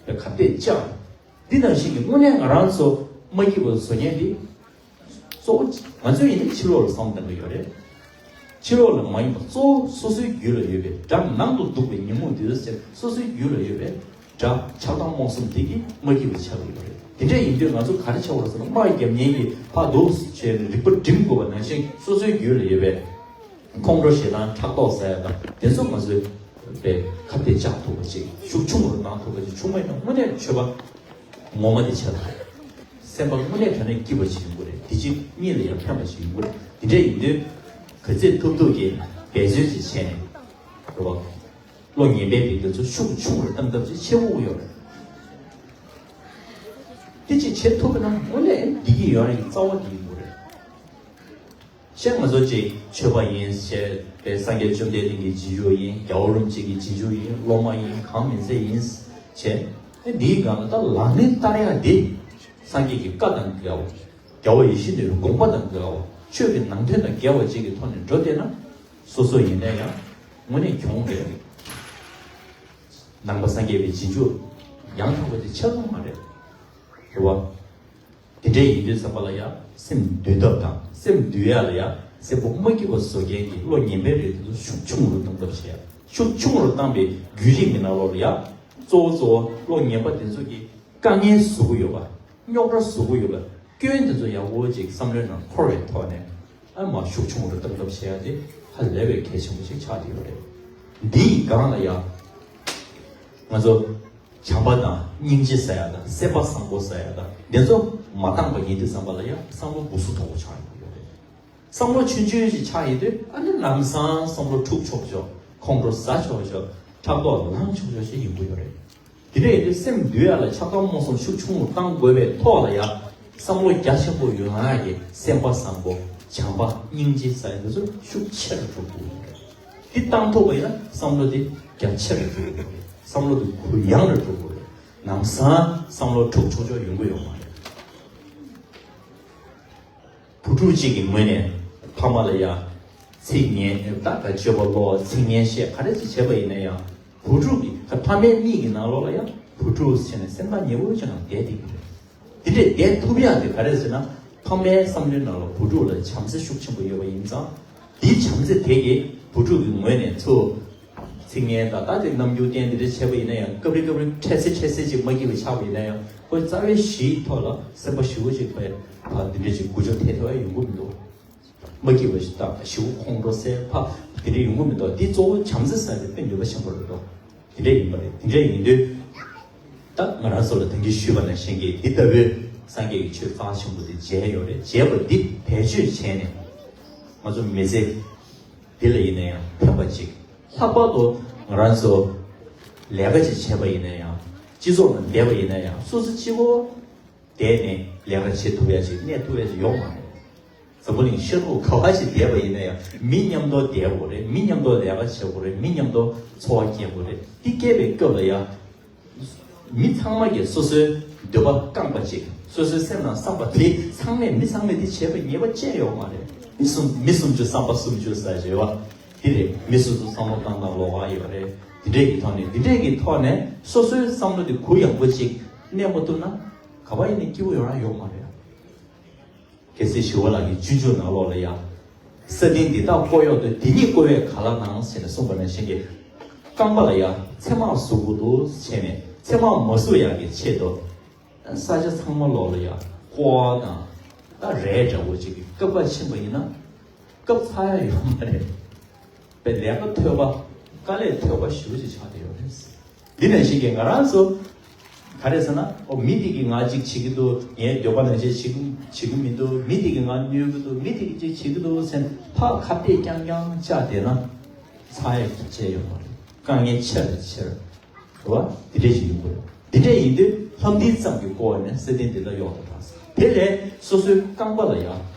དཔེ་ཁ་གཏད་བཅག་འདི་ནང་བཞིན་གྱི་དངོས་གནས་ང་རང་ཚོ་མ་སྐྱིད་པ་བཟོ་མཁན་འདི། གཙོ་བོ་ང་ཚོ་ཡིན་ན་ཕྱི་ལོགས་ལ་བསམ་བཏང་གི་ཡོད་རེད། ཕྱི་ལོགས་ལ་མ་ཡིན་པ་གཙོ་བོ་སོ་སོའི་རྒྱུད་ལ་ཡོད་པའི་དགྲ། ནང་དུ་སྡུག་པའི་ཉོན་མོངས་འདུལ་ཟེར། སོ་སོའི་རྒྱུད་ལ་ཡོད་པའི་དགྲ་ཆགས་སྡང་རྨོངས་གསུམ་དེ་གིས་མ་སྐྱིད་པ་ཆགས་ཀྱི་ཡོད་རེད། དེ་འདྲ་ཡིན་དུས་ང་ཚོ་ག་རེ་བྱ་དགོས་རེད་ཟེར་ན། དམག་རྒྱབ་མཁན་གྱིས་ཕར་འདུག་ཟེར་ནས་རིག་པ་སྒྲིམ་དགོས་པ་ནང་བཞིན། སོ་སོའི་རྒྱུད་ལ་ཡོད་པའི་ཁོང་ཁྲོ་ཞེ་སྡང་ཕྲག་དོག་ཟེར་ཡ་དང་དེ་ཚོ་ང་ཚོས་དཔེ་ཁ་གཏད་བཅག་ཐུབ་པ་ཅིག་ཤུགས་ཆུང་རུ་གཏོང་ཐུབ་པ་ཅིག་བྱུང་བ་ཡིན་ན། དངོས་གནས་ཆོས་པ་ངོ་མ་དེ་ཆགས་ཐུབ། སེམས་པ་དངོས་གནས་དྲང་གནས་སྐྱིད་པ་ཞིག་ཡོང་གི་རེད། དེ་གཅིག་གཉིས་ལ་ཡང་ཕན་པ་ཞིག་ཡོང་གི་རེད། དེ་འདྲ་ཡིན་དུས་ག་ཚོད་ཐུབ་ཐུབ་ཀྱིས་འབད་བརྩོན་ཅིག་བྱས་ནས་རེད་བ། བློ་ངན་པའི་རིགས་དེ་ཚོ་ཤུགས་ཆུང་རུ་བཏང་ཐབས་ཅིག་བྱེད་དགོས་ཀྱི་ཡོད་རེད། དེ་ཅིག་བྱེད་ཐུབ་པ་ན་དངོས་གནས་བདེ་སྐྱིད་ཡོང་ཡ་ཡི་རྩ་བ་དེ་ཡིན་དགོས་རེད། ཤེས། ང་ཚོ་ཅིག་ཆོས་པ་ཡིན་ཞེས་པའི་སངས་རྒྱས་བཅོམ་ལྡན་འདས་ཀྱི་རྗེས་འཇུག་ཡིན། རྒྱལ་བ་རིན་པོ་ཆེ་གི་རྗེས་འཇུག་ཡིན། སློབ་མ་ཡིན། གང་མིན་ཚད་ཡིན་བྱས། ཨེ་འདིའི་སྒང་ལ་ད་ལག་ལེན་བསྟར་ཡ་འདི་སངས་རྒྱས་ཀྱི་བཀའ་དང་འགལ་བ། རྒྱལ་བ་ཡིད་བཞིན་ནོར་བུའི་དགོངས་པ་དང་འགལ་བ། ཆོས་ཀྱི་ནང་དོན་དང་འགལ་བ་ཅིག་གི་ཐོག་ནས་འགྲོ་བསྡད་ན། སོ་སོ་ཡིན་ན་ཡང་དངོས་གནས་གྱོང་རེད། ནང་པ་སངས་རྒྱས་པའི་རྗེས་འཇུག་ཡང་དག་པ་དེ་ཆགས་ཐུབ་མ་རེད། རེད་བ། དེ་འདྲ་ཡིན་དུས་ཙམ་པ་ལ་ཡང་སེམས་འདུལ་ཐབས་དང་སེམས་འདུལ་ཡ་ལ་ཡང་སེམས་པ་མ་སྐྱིད་པ་བཟོ་མཁན་གྱི་བློ་ངན་པའི་རིགས་དེ་ཚོ་ཤུགས་ཆུང་རུ་གཏོང་ཐབས་བྱེད་ཡ། ཤུགས་ཆུང་རུ་བཏང་པའི་བརྒྱུད་རིམ་གྱི་ནང་ལོགས་ལ་ཡང་གཙོ་བོ་གཙོ་བོ་བློ་ངན་པ་དེ་ཚོ་གི་དཀའ་ངལ་བཟོ་གི་ཡོད་པ། རྙོག་དྲ་བཟོ་གི་ཡོད་པ། སྐྱོན་དེ་ཚོ་ཡག་པོ་ཅིག་བསམ་བློའི་ནང་འཁོར་བའི་ཐོག་ནས། ཨ་མ་ཤུགས་ཆུང་རུ་གཏོང་ཐབས་བྱེད་ཡ་དེ་ཧ་ལས་པའི་གལ་ཆེན་པོ་ཞིག་ཆགས་ཀྱི་ཡོད་རེད། འདིའི་སྒང་ལ་ཡང་ང་ཚོ་བྱམས་པ་དང་སྙིང་རྗེ་ཟེར་ཡ་དང་སེམས་པ་བཟང་པོ་ཟེར་ཡ་དང་འདི་ཚོ་མ་འདང་པ་ཡིན་དུས་ཙམ་པ་ལ་ཡང་བསམ་བློ་འབུ་སུ་དོག་པོ་ཆགས་ཡོང་གི་ཡོད་རེད། བསམ་བློ་ཆུང་ཆུང་ཞིག་ཆགས་ཡོང་དུས་ཨ་ནི་ལམ་སང་བསམ་བློ་འཁྲུག་ཆོག་ཆོག་ཁོང་ཁྲོ་ཟ་ཆོག་ཆོག་ཕྲག་དོག་ལངས་ཆོག་ཆོག་ཞིག་ཡོང་གི་ཡོད་རེད། དེ་འདྲ་ཡིན་དུས་སེམས་འདུལ་ཡ་ལ་ཆགས་སྡང་རྨོངས་གསུམ་ཤུགས་ཆུང་རུ་གཏང་དགོས་པའི་ཐོག་ལ་ཡང་བསམ་བློ་རྒྱ་ཆེན་པོ་ཡོང་ཡ་གི་སེམས་པ་བཟང་པོ། བྱམས་པ། སྙིང་རྗེ་ཟེར་ཡ་འདི་ཚོ་ཤུགས་ཆེ་རུ་འགྲོ་དགོས་ཀྱི་རེད། འདི་བཏང་ཐུབ་པ་ཡིན་ན་བསམ་བློ་འདི་རྒྱ་ཆེ་རུ་འགྲོ་དགོས་རེད། བསམ་བློ་འདི་གུ་ཡངས་རུ་འགྲོ་དགོས་རེད། ལམ་སང་བསམ་བློ་འཁྲུག་ཆོག་ཆོག་ཡོང་གི་ཡོད་མ་རེད། བུ་ཕྲུག་ཅིག་གི་ངོས་ནས་ཕ་མ་ལ་ཡང་ཚིག་ངན་ད་ག་སྤྱོད་པ་ལོག་ཚིག་ངན་བཤད་ག་རེ་ཅིག་བྱས་པ་ཡིན་ན་ཡང་བུ་ཕྲུག་གི་ཕ་མའི་མིག་གི་ནང་ལོགས་ལ་ཡང་བུ་ཕྲུག་ཟེར་ནས་སེམས་ཐག་ཉེ་བོ་ཅིག་ནང་བསྡད་བསྡད་ཀྱི་རེད། དེ་འདྲས་བསྡད་ཐུབ་ཡག་དེ་ག་རེ་ཟེར་ན་ཕ་མའི་བསམ་བློའི་ནང་ལ་བུ་ཕྲུག་ལ་བྱམས་བརྩེ་ཤུགས་ཆེན་པོ་ཡོད་པ་ཡིན་ཙང་། དེའི་བྱམས་བརྩེ་དེ་གིས་བུ་ཕྲུག་གི་ངོས་ནས་ཚུར་ཚིག་ངན་དང་ད་དེ་རྣམ་འགྱུར་བསྟན་དེ་འདྲ་བྱས་པ་ཡིན་ན་ཡང་སྐབས་རེ་སྐབས་རེ་འཕྲལ་སེ་འཕྲལ་སེ་ཅིག་མ་སྐྱིད་པ་ཆགས་པ་ཡིན་ན་ཡང་ཁོའི་རྩ་བའི་གཞིའི་ཐོག་ལ་སེམས་པ་ཞེ་པོ་ཅིག་པའི་ཕ་འདི་འདྲ་ཅིག་འགུལ་སྐྱོད་ཐེབས་ཐུབ་ཡ་ཡོང་གི་མི་འདུག་མ་སྐྱིད་པ་ཞིག་དང་ཞེ་པོ་ཁོང་ཁྲོ་ཟ་ཕ་དེ་འདྲ་ཡོང་གི་མི་འདུག་འདི་གཙོ་བོ་བྱམས་བརྩེ་ཟེར་བའི་དཔེ་ནུས་པ་ཆེན་པོ་རེད་འདུག་དེ་འདྲ་ཡིན་པ་རེད། དེ་འདྲ་ཡིན་དུས་ད་ང་རང་ཚོ་ལ་ད་གིན་ཞུས་པ་ནང་བཞིན་གྱི་འདི་ལྟ་བུའི་སངས་རྒྱས་ཀྱི་ཆོས་རྩ་ཆེན་པོ་དེ་མཇལ་ཡོད་རེད། མཇལ་བ་འདི་བེད་སྤྱོད་བྱས་ནས་ང་ཚོ་མི་ཚེ་འདི་ལ་ཡིན་ན་ཡང་ཕན་པ་ཅིག་ལྷག་པར་དུ་ང་རང་ཚོ་ལས་ཀ་ཅིག་བྱས་པ་ཡིན་ན་ཡང་། སྤྱི་ཚོགས་ནང་བསྡད་པ་ཡིན་ན་ཡང་། སོ་སོ་གཅིག་པོ་བསྡད་ནས་ལས་ཀ་བྱེད་ཐུབ་ཡ་ཅིག་གནས་ཐུབ་ཡ་ཅིག་ཡོད་མ་རེད། འཛམ་བུ་གླིང་ཤར་ཁུག་ག་པར་ཅིག་བསྡད་པ་ཡིན་ན་ཡང་། མི་མཉམ་དུ་བསྡད་དགོས་རེད། མི་མཉམ་དུ་ལས་ཀ་བྱེད་དགོས་རེད། མི་མཉམ་དུ་འཚོ་བ་སྐྱེལ་དགོས་རེད། འདི་སྐྱེལ་བའི་སྐབས་ལ་ཡང་། མི་ཚང་མ་གིས་སོ་སོའི་འདོད་པ་བསྐངས་པ་ཅིག་སོ་སོའི་སེམས་ནང་བསམ་པ་དེ་ཚང་མས་མི་ཚང་མས་དེ་བྱེད་པའི་ངེས་པ་ཅི་ཡང་ཡོད་མ་རེད། མི་སུམ་མི་སུམ་ཅུ་བསམ་པ་སུམ་ཅུ་ཟེར་བ་དེ་རེད། མི་སོ་སོ་བསམ་བློ་བཏང་སྟངས་ལོགས་ཀ་ཡོད་རེད། དེ་འདྲས་ཀྱི་ཐོག་ནས་དེ་འདྲས་ཀྱི་ཐོག་ནས་སོ་སོའི་བསམ་བློ་དེ་གུ་ཡངས་པོ་ཅིག་གནས་མ་ཐུབ་ན་ག་པར་ཡིན་ནའི་སྐྱིད་པོ་ཡོང་ཡ་ཡོད་མ་རེད། རྒྱལ་སྲས་ཞི་བ་ལྷ་གི་སྤྱོད་འཇུག་ནང་ལོགས་ལ་ཡང་། ས་སྟེང་འདི་དག་བཀོད་ཡོད་དོ། དེ་ཉིད་བཀོད་པའི་ག་ལ་སྣང་ཟེར་ནས་གསུངས་པ་ནང་བཞིན་གྱི། རྐང་པ་ལ་ཡང་ཚེར་མ་ཟུག་དགོས་འདུག་བྱས་ནས་ཚེར་མ་མ་ཟུག་ཡག་གི་ཆེད་དུ། ས་ཆ་ཚང་མ་ལོགས་ལ་ཡང་ཀོ་བ་དང་། ད་རས་འདྲ་བོ་ཅིག་གི་སྐབས་ཀ་ཕྱིན་པ་ཡིན་ན། སྐབས་ཚར་ཡ་ཡོད་མ་རེད། པའི་ལས་ཀ་ཐོས་པ། དཀའ་ལས་ཐོས་པ་ཞེ་པོ་ཅིག་ཆགས་བསྡད་ཡོད་རེད། འདི་ནང་བཞིན་གྱི་ང་རང་ཚོ་ག་རེ་ཟེར་ན། ཨོ་མི་དེ་གིས་ང་ཅིག་བྱེད་ཀྱི་འདུག་ངའི་འདོད་པ་ནང་བཞིན་བྱེད་ཀྱི་བྱེད་ཀྱི་མི་འདུག་མི་དེ་གིས་ང་གནོད་ཀྱི་འདུག་མི་དེ་གིས་ཅིག་བྱེད་ཀྱི་འདུག་ཟེར་ཕར་ཁ་གཏད་རྐྱང་རྐྱང་བཅག་བསྡད་ན་ཚར་ཡ་གི་བྱས་ཡོད་མ་རེད། དཀའ་ངལ་ཆེ་རུ་ཆེ་རུ། རེད་བ། འདི་འདྲས་ཞིག་ཡིན་དགོས། འདི་འདྲས་ཡིན་དུས་ལྷམ་མདིལ་ཙམ་གྱིས་བསྐོར་བ་ནས་ས་སྟེང་འདི་དག་གཡོག་ཏུ་དྲག་ས། དེ་ལས་སོ་སོའི་རྐང་པ་ལ་ཡང་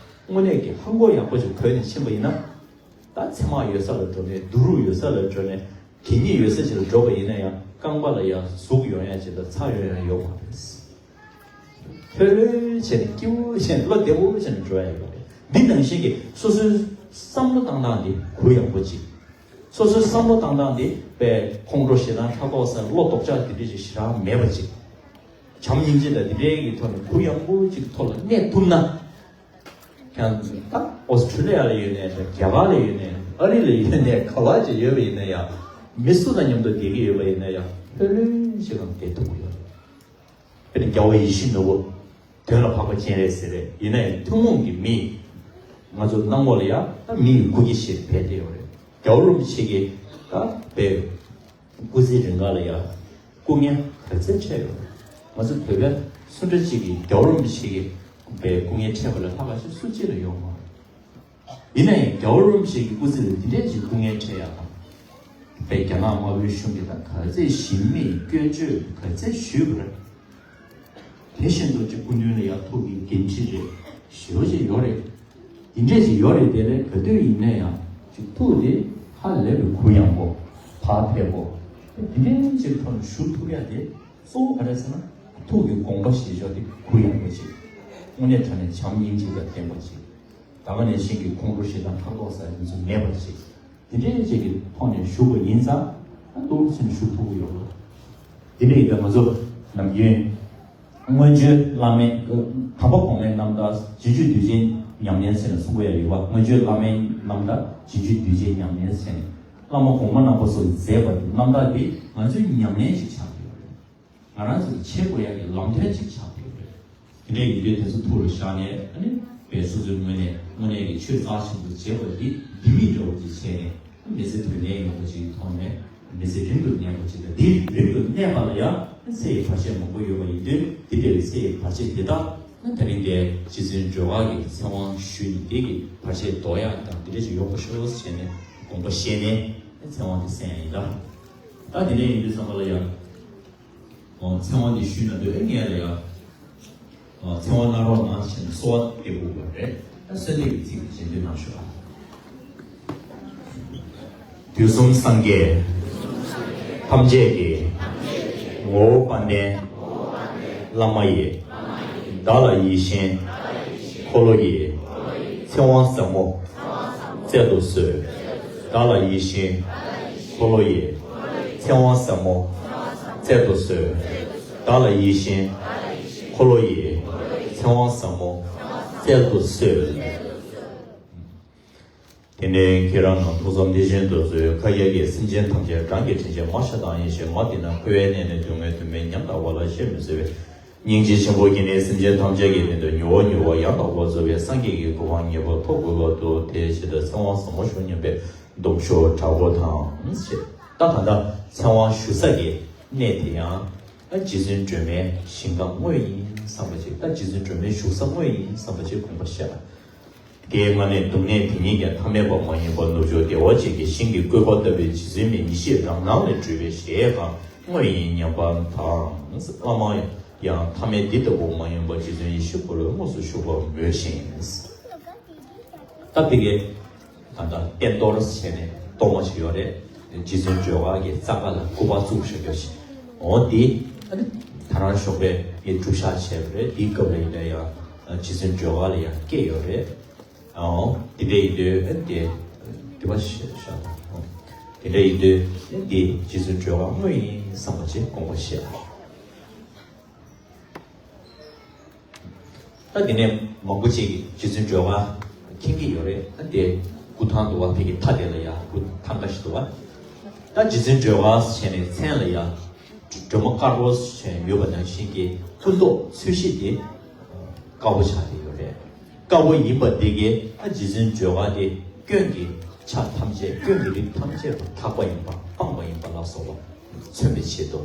དངོས་གནས་ཀྱི་ལྷམ་གོག་ཡག་པོ་ཞིག་གོན་ནས་ཕྱིན་པ་ཡིན་ན། ད་ཚེར་མ་ཡོད་ས་ལ་འགྲོ་ནས། རྡོ་རུག་ཡོད་ས་ལ་འགྲོ་ནས། གད་སྙིགས་ཡོད་ས་ཅིག་ལ་འགྲོ་བ་ཡིན་ན་ཡང་། རྐང་པ་ལ་ཡང་ཟུག་ཡོང་ཡ་ཅིག་དང་ཚ་ཡོང་ཡ་ཡོད་མ་རེད། ལྷོད་ལྷོད་བྱས་ནས་སྐྱིད་པོ་བྱས་ནས་བློ་བདེ་པོ་བྱས་ནས་འགྲོ་ཡ་ཡོད་རེད། འདི་ནང་བཞིན་གྱི་སོ་སོའི་བསམ་བློ་བཏང་སྟངས་འདི་གུ་ཡངས་པོ་ཅིག་སོ་སོའི་བསམ་བློ་བཏང་སྟངས་འདི་དཔེ་ཁོང་ཁྲོ་ཞེ་སྡང་ཕྲག་དོག་ཟེར་བློ་ལྡོག་ཆགས་འདི་འདྲ་ཞིག་ཞེ་དྲག་མེད་པ་ཅིག་བྱམས་སྙིང་རྗེ་དང་འདི་འདྲའི་གི་ཐོག་ནས་གུ་ཡངས་པོ་ཅིག་ཐོག་ལ་གནས་ཐུབ་ན། ཡང་ད་ཨོ་སི་ཁྲུ་ལི་ཡ་ལ་ཡོད་ནའི་རྒྱ་གར་ལ་ཡོད་ནའི་ཨ་རི་ལ་ཡོད་ནའི་ག་བ་ཅིག་ཡོད་པ་ཡིན་ན་ཡང་། མི་སུ་དང་མཉམ་དུ་བསྡད་ཀྱི་ཡོད་པ་ཡིན་ན་ཡང་ལྷོད་ལྷོད་ཅིག་ངང་བསྡད་ཐུབ་ཀྱི་ཡོད་རེད། དཔེར་ན་རྒྱལ་བ་ཡིད་བཞིན་ནོར་བུ། དོན་ལ་འཕགས་པ་སྤྱན་རས་གཟིགས་རེད། ཡིན་ན་ཡང་ཐུན་མོང་གི་མི། ང་ཚོ་སྣང་ངོ་ལ་ཡང་ད་མི་ཡི་སྐུ་སྐྱེ་ཞིག་ཕེབས་བསྡད་ཡོད་རེད། རྒྱལ་བ་རིན་པོ་ཆེ་གིས་ད་དཔེ། སྐུ་ཚེ་རིང་ག་ལ་ཡ། སྐུ་ངལ་ག་ཚད་འཕྲད་ཡོད། ང་ཚོ་བོད་པ་སུ་འདྲ་གཅིག་གིས་རྒྱལ་བ་རིན་པོ་ཆེ་གི་བའི་སྐུ་ངལ་འཕྲད་པ་ལས་ལྷག་པ་ཞིག་སུ་གཅིག་ལ་ཡོད་མ་རེད། ཡིན་ན་ཡང་རྒྱལ་བ་རིན་པོ་ཆེ་གི་སྐུ་ཚེ་ལ་འདི་འདྲས་ཅིག་སྐུ་ངལ་འཕྲད་ཡག་དང་། དཔེ་རྒྱ་ནག་དམར་པོའི་གཞུང་གིས་ད་ག་ཚད་ཞི་མོལ་སྐྱོན་བརྗོད་ག་ཚད་ཞུས་པ་རེད། དེ་བཞིན་དུ་ཅིག་སྐུ་མདུན་ལ་ཡང་ཐུགས་ཀྱི་འགན་འཁྲི་རེད། ཞེ་པོ་ཅིག་ཡོད་རེད། འདི་འདྲས་ཅིག་ཡོད་རེད། དེ་ལས་ག་དུས་ཡིན་ན་ཡང་ཅིག་ཐུགས་དེ་ཧ་ལས་པའི་གུ་ཡངས་པོ། ཕར་ཕེབས་པོ། འདི་འདྲས་ཅིག་ཐོག་ནས་ཞུ་ཐུབ་ཡག་དེ་གཙོ་བོ་ག་རེ་ཟེར་ན། ཐུགས་ཀྱི་དགོངས་པ་བཞེས་ཕྱོགས་དེ་གུ་ཡངས་པོ་ཅིག་དངོས་གནས་དྲང་གནས་བྱམས་སྙིང་རྗེ་དང་ལྡན་པ་ཅིག་ད་ག་ནང་བཞིན་གྱི་ཁོང་ཁྲོ་ཞེ་སྡང་ཕྲག་དོག་ཟེར་ཡ་དེ་ཚོ་མེད་པ་ཅིག་དེ་འདྲའི་ཅིག་གི་ཐོག་ནས་ཞུ་དགོས་ཡིན་ཙང་། ཨ། འདུག་སེ་ཞུ་ཐུབ་ཀྱི་ཡོད་རེད། དེ་འདྲ་ཡིན་པས་ང་ཚོ་ནམ་རྒྱུན་སྔོན་བྱོན་བླ་མའི། དམ་པ་གོང་མའི་རྣམ་ཐར་རྗེས་འཇུག་གདུལ་བྱའི་ཉམས་ལེན་ཟེར་ནས་གསུང་གི་ཡོད་པ། སྔོན་བྱོན་བླ་མའི་རྣམ་ཐར་རྗེས་འཇུག་གདུལ་བྱའི་ཉམས་ལེན་ཟེར་ནས། བླ་མ་གོང་མ་རྣམ་པ་ཚོས་མཛད་པ་དེ། རྣམ་ཐར་དེ་ང་ཚོའི་ཉམས་ལེན་ཞིག་ཆགས་ཀྱི་ཡོད་རེད། ང་རང་ཚོས་བྱེད་དགོས་ཡག་གི་ལམ་སྟོན་ཅིག་ཆགས་ཀྱི་ཡོད་རེད། དེ་འདྲ་ཡིན་དུས་དེ་ཚོ་ཐུགས་ལ་བཞག་ནས། ཨ་ནི་དཔེ་སོ་སོའི་ངོས་ནས་དངོས་གནས་ཀྱི་ཆོས་རྩ་ཆེན་པོ་བྱེད་དགོས། འདི་ལྡེ་མིག་འདྲ་བོ་ཅིག་བྱས་ནས། མི་ཚེ་དུས་ནས་ཡོང་བ་ཅིག་ཐོག་ནས་མི་ཚེ་རིང་དུ་གནས་པ་ཅིག་དང་། འདི་རིང་དུ་གནས་པ་ལ་ཡང་ཚེ་ཡི་བར་ཆད་མང་པོ་ཡོད་པ་ཡིན་དུས། འདི་འདྲ་བའི་ཚེ་ཡི་བར་ཆད་དེ་དག་ད་རིང་དེ་རྗེ་བཙུན་སྒྲོལ་དཀར་གྱི་ཚེ་དབང་ཞུས་ནས། དེ་གི་བར་ཆད་ཟློག་ཡག་དང་དེ་འདྲ་ཅིག་ཡོང་བ་ཤོག་ཟེར་ནས་དགོངས་པ་བཞེས་ནས་ཚེ་དབང་དེ་གསན་ཡིན་ད། ད་དེ་འདྲ་ཡིན་དུས་ཙམ་པ་ལ་ཡང་། ཨོ། ཚེ་དབང་འདི་ཞུས་ན་འདོད། ངས་ལ་ཡ། ཨོ། ཚེ་དབང་གནང་རོགས་གནང་ཞེས་ནས་གསོལ་བ་འདེབས་དགོས་པ་རེད། ད་གསོལ་འདེབས་ཀྱི་ཚིག་འདི་རྗེས་ཟློས་གནང་ཤོག་ཨ། དུས་གསུམ་སངས་རྒྱས་ཐམས་ཅད་ཀྱི་ངོ་བོ་དཔལ་ལྡན་བླ་མ་ཡི། བདག་ལ་ཡིད་བཞིན་འཁོར་ལོ་ཡི། ཚེ་དབང་ཟབ་མོ་སྩལ་དུ་གསོལ། བདག་ལ་ཡིད་བཞིན་འཁོར་ལོ་ཡི། ཚེ་དབང་ཟབ་མོ་སྩལ་དུ་གསོལ། བདག་ལ་ཡིད་བཞིན་འཁོར་ལོ་ཡི། ཚེ་དབང་ཟབ་མོ་སྩལ་དུ་གསོལ། དེ་ནས་ཁྱེད་རང་རྣམས་ཐུགས་བསམ་བདེ་ཆེན་དུ་གསོལ། ཁ་ཡ་གིས་སེམས་ཅན་ཐམས་ཅད་རང་གི་དྲིན་ཅན་མ་ཤ་སྟག་ཡིན་ཞེས་མ་བསྟེན་ན། འཁོར་བའི་གནས་ནས་སྡུག་བསྔལ་དུ་མའི་ཉམས་དག་པ་ལ་བཤད་མི་བཟོད་པའི་སྙིང་རྗེ་ཆེན་པོ་བསྐྱེད་ནས། སེམས་ཅན་ཐམས་ཅད་ཀྱི་དོན་དུ་མྱུར་བ་མྱུར་བར་ཡང་དག་པར་རྫོགས་པའི་སངས་རྒྱས་ཀྱི་གོ་འཕང་ངེས་པར་ཐོབ་དགོས་པར་འདུག་དེའི་ཕྱིར་ཚེ་དབང་ཟབ་མོ་ཞུ་སྙམ་པའི་སྡོམ་ཞུ་དྲག་པོ་དང་། ཞེས། ད་ད་ལྟ་ཚེ་དབང་ཞུ་ས་ཀྱི་གནས་དེ་ཡང་། ད་རྗེ་བཙུན་སྒྲོལ་མའི་ཞིང་ཁམས་དངོས་ཡིན་བསམ་པ་ཅིག་ད་རྗེ་བཙུན་སྒྲོལ་མའི་བཞུགས་ས་དངོས་ཡིན་བསམ་པ་ཅིག་དགོངས་པ་བཞེས། དེའི་སྔ་ནས་སྡུག་བསྔལ་དེ་ཉིད་ཀྱང་ཐ་མལ་པ་མ་ཡིན་པར་ནུབ་ཕྱོགས་བདེ་བ་ཅན་གྱི་ཞིང་གི་བཀོད་པ་ལྟ་བུའི་རྗེ་བཙུན་མའི་ཡེ་ཤེས་རང་སྣང་ལས་སྤྲུལ་པའི་གཞལ་ཡས་ཁང་དངོས་ཡིན་སྙམ་པ་དང་། བླ་མ་ཡང་ཐ་མལ་འདི་ལྟ་བུ་མ་ཡིན་པར་རྗེ་བཙུན་ཡེ་ཤེས་འཁོར་ལོའི་དངོས་སུ་བཞུགས་པར་མོས་ཤིང་། ད་དེ་གའི་ད་ལྟ་རྟེན་གཏོར་བྱས་ནས་གཏོར་མ་ཞིག་ཡོད་རེད། རྗེ་བཙུན་སྒྲོལ་དཀར་གྱི་རྩ་ཁ་ལ་སྐུ་པར་བཙུགས་བཞག་རྒྱུ་ཞིག་འོ་དེ་ཨ་ནི་ད་རང་ཞོགས་པའི་ངས་སྒྲུབ་ཞག་བྱས་པ་རེད། དེའི་སྐབས་ལ་ཡིན་ན་ཡང་རྗེ་བཙུན་སྒྲོལ་དཀར་ལ་ཡང་བསྐྱེད་ཡོད་རེད། ཨོ། དེ་འདྲ་ཡིན་དུས་ཨ་ནི་དེ་དེ་པ་ཞེས་བྱ་དང་། ཨོ། དེ་འདྲ་ཡིན་དུས་ཨ་ནི་དེ་རྗེ་བཙུན་སྒྲོལ་དཀར་དངོས་ཡིན་བསམ་པ་ཅིག་དགོངས་པ་བཞེས། ད་དེ་ནས་མང་པོ་ཅིག་རྗེ་བཙུན་སྒྲོལ་དཀར་མཁྱེན་གྱི་ཡོད་རེད། ད་དེ་སྐུ་ཐང་འདུག་པ། དེ་གི་མཐའ་དེ་ལ་ཡང་སྐུ་ཐང་འགའ་ཞིག་འདུག་པ། ད་རྗེ་བཙུན་སྒྲོལ་དཀར་ཟེར་ནས་མཚན་ལ་ཡང་སྒྲོལ་མ་དཀར་པོ་ཟེར་ཡོད་པ་ནང་བཞིན་གྱི་སྐུ་མདོག་ཚོས་གཞི་དེ་དཀར་པོ་ཆགས་བསྡད་ཡོད་རེད། དཀར་པོ་ཡིན་པ་དེ་གས་ད་རྗེ་བཙུན་སྒྲོལ་དཀར་དེ་སྐྱོན་གྱི་ཆ་ཐམས་ཅད། སྐྱོན་གྱི་རིགས་ཐམས་ཅད་དུ་དག་པ་ཡིན་པ། སྤངས་པ་ཡིན་པ་ལ་སོགས་པ་མཚོན་པའི་ཆེད་དུ་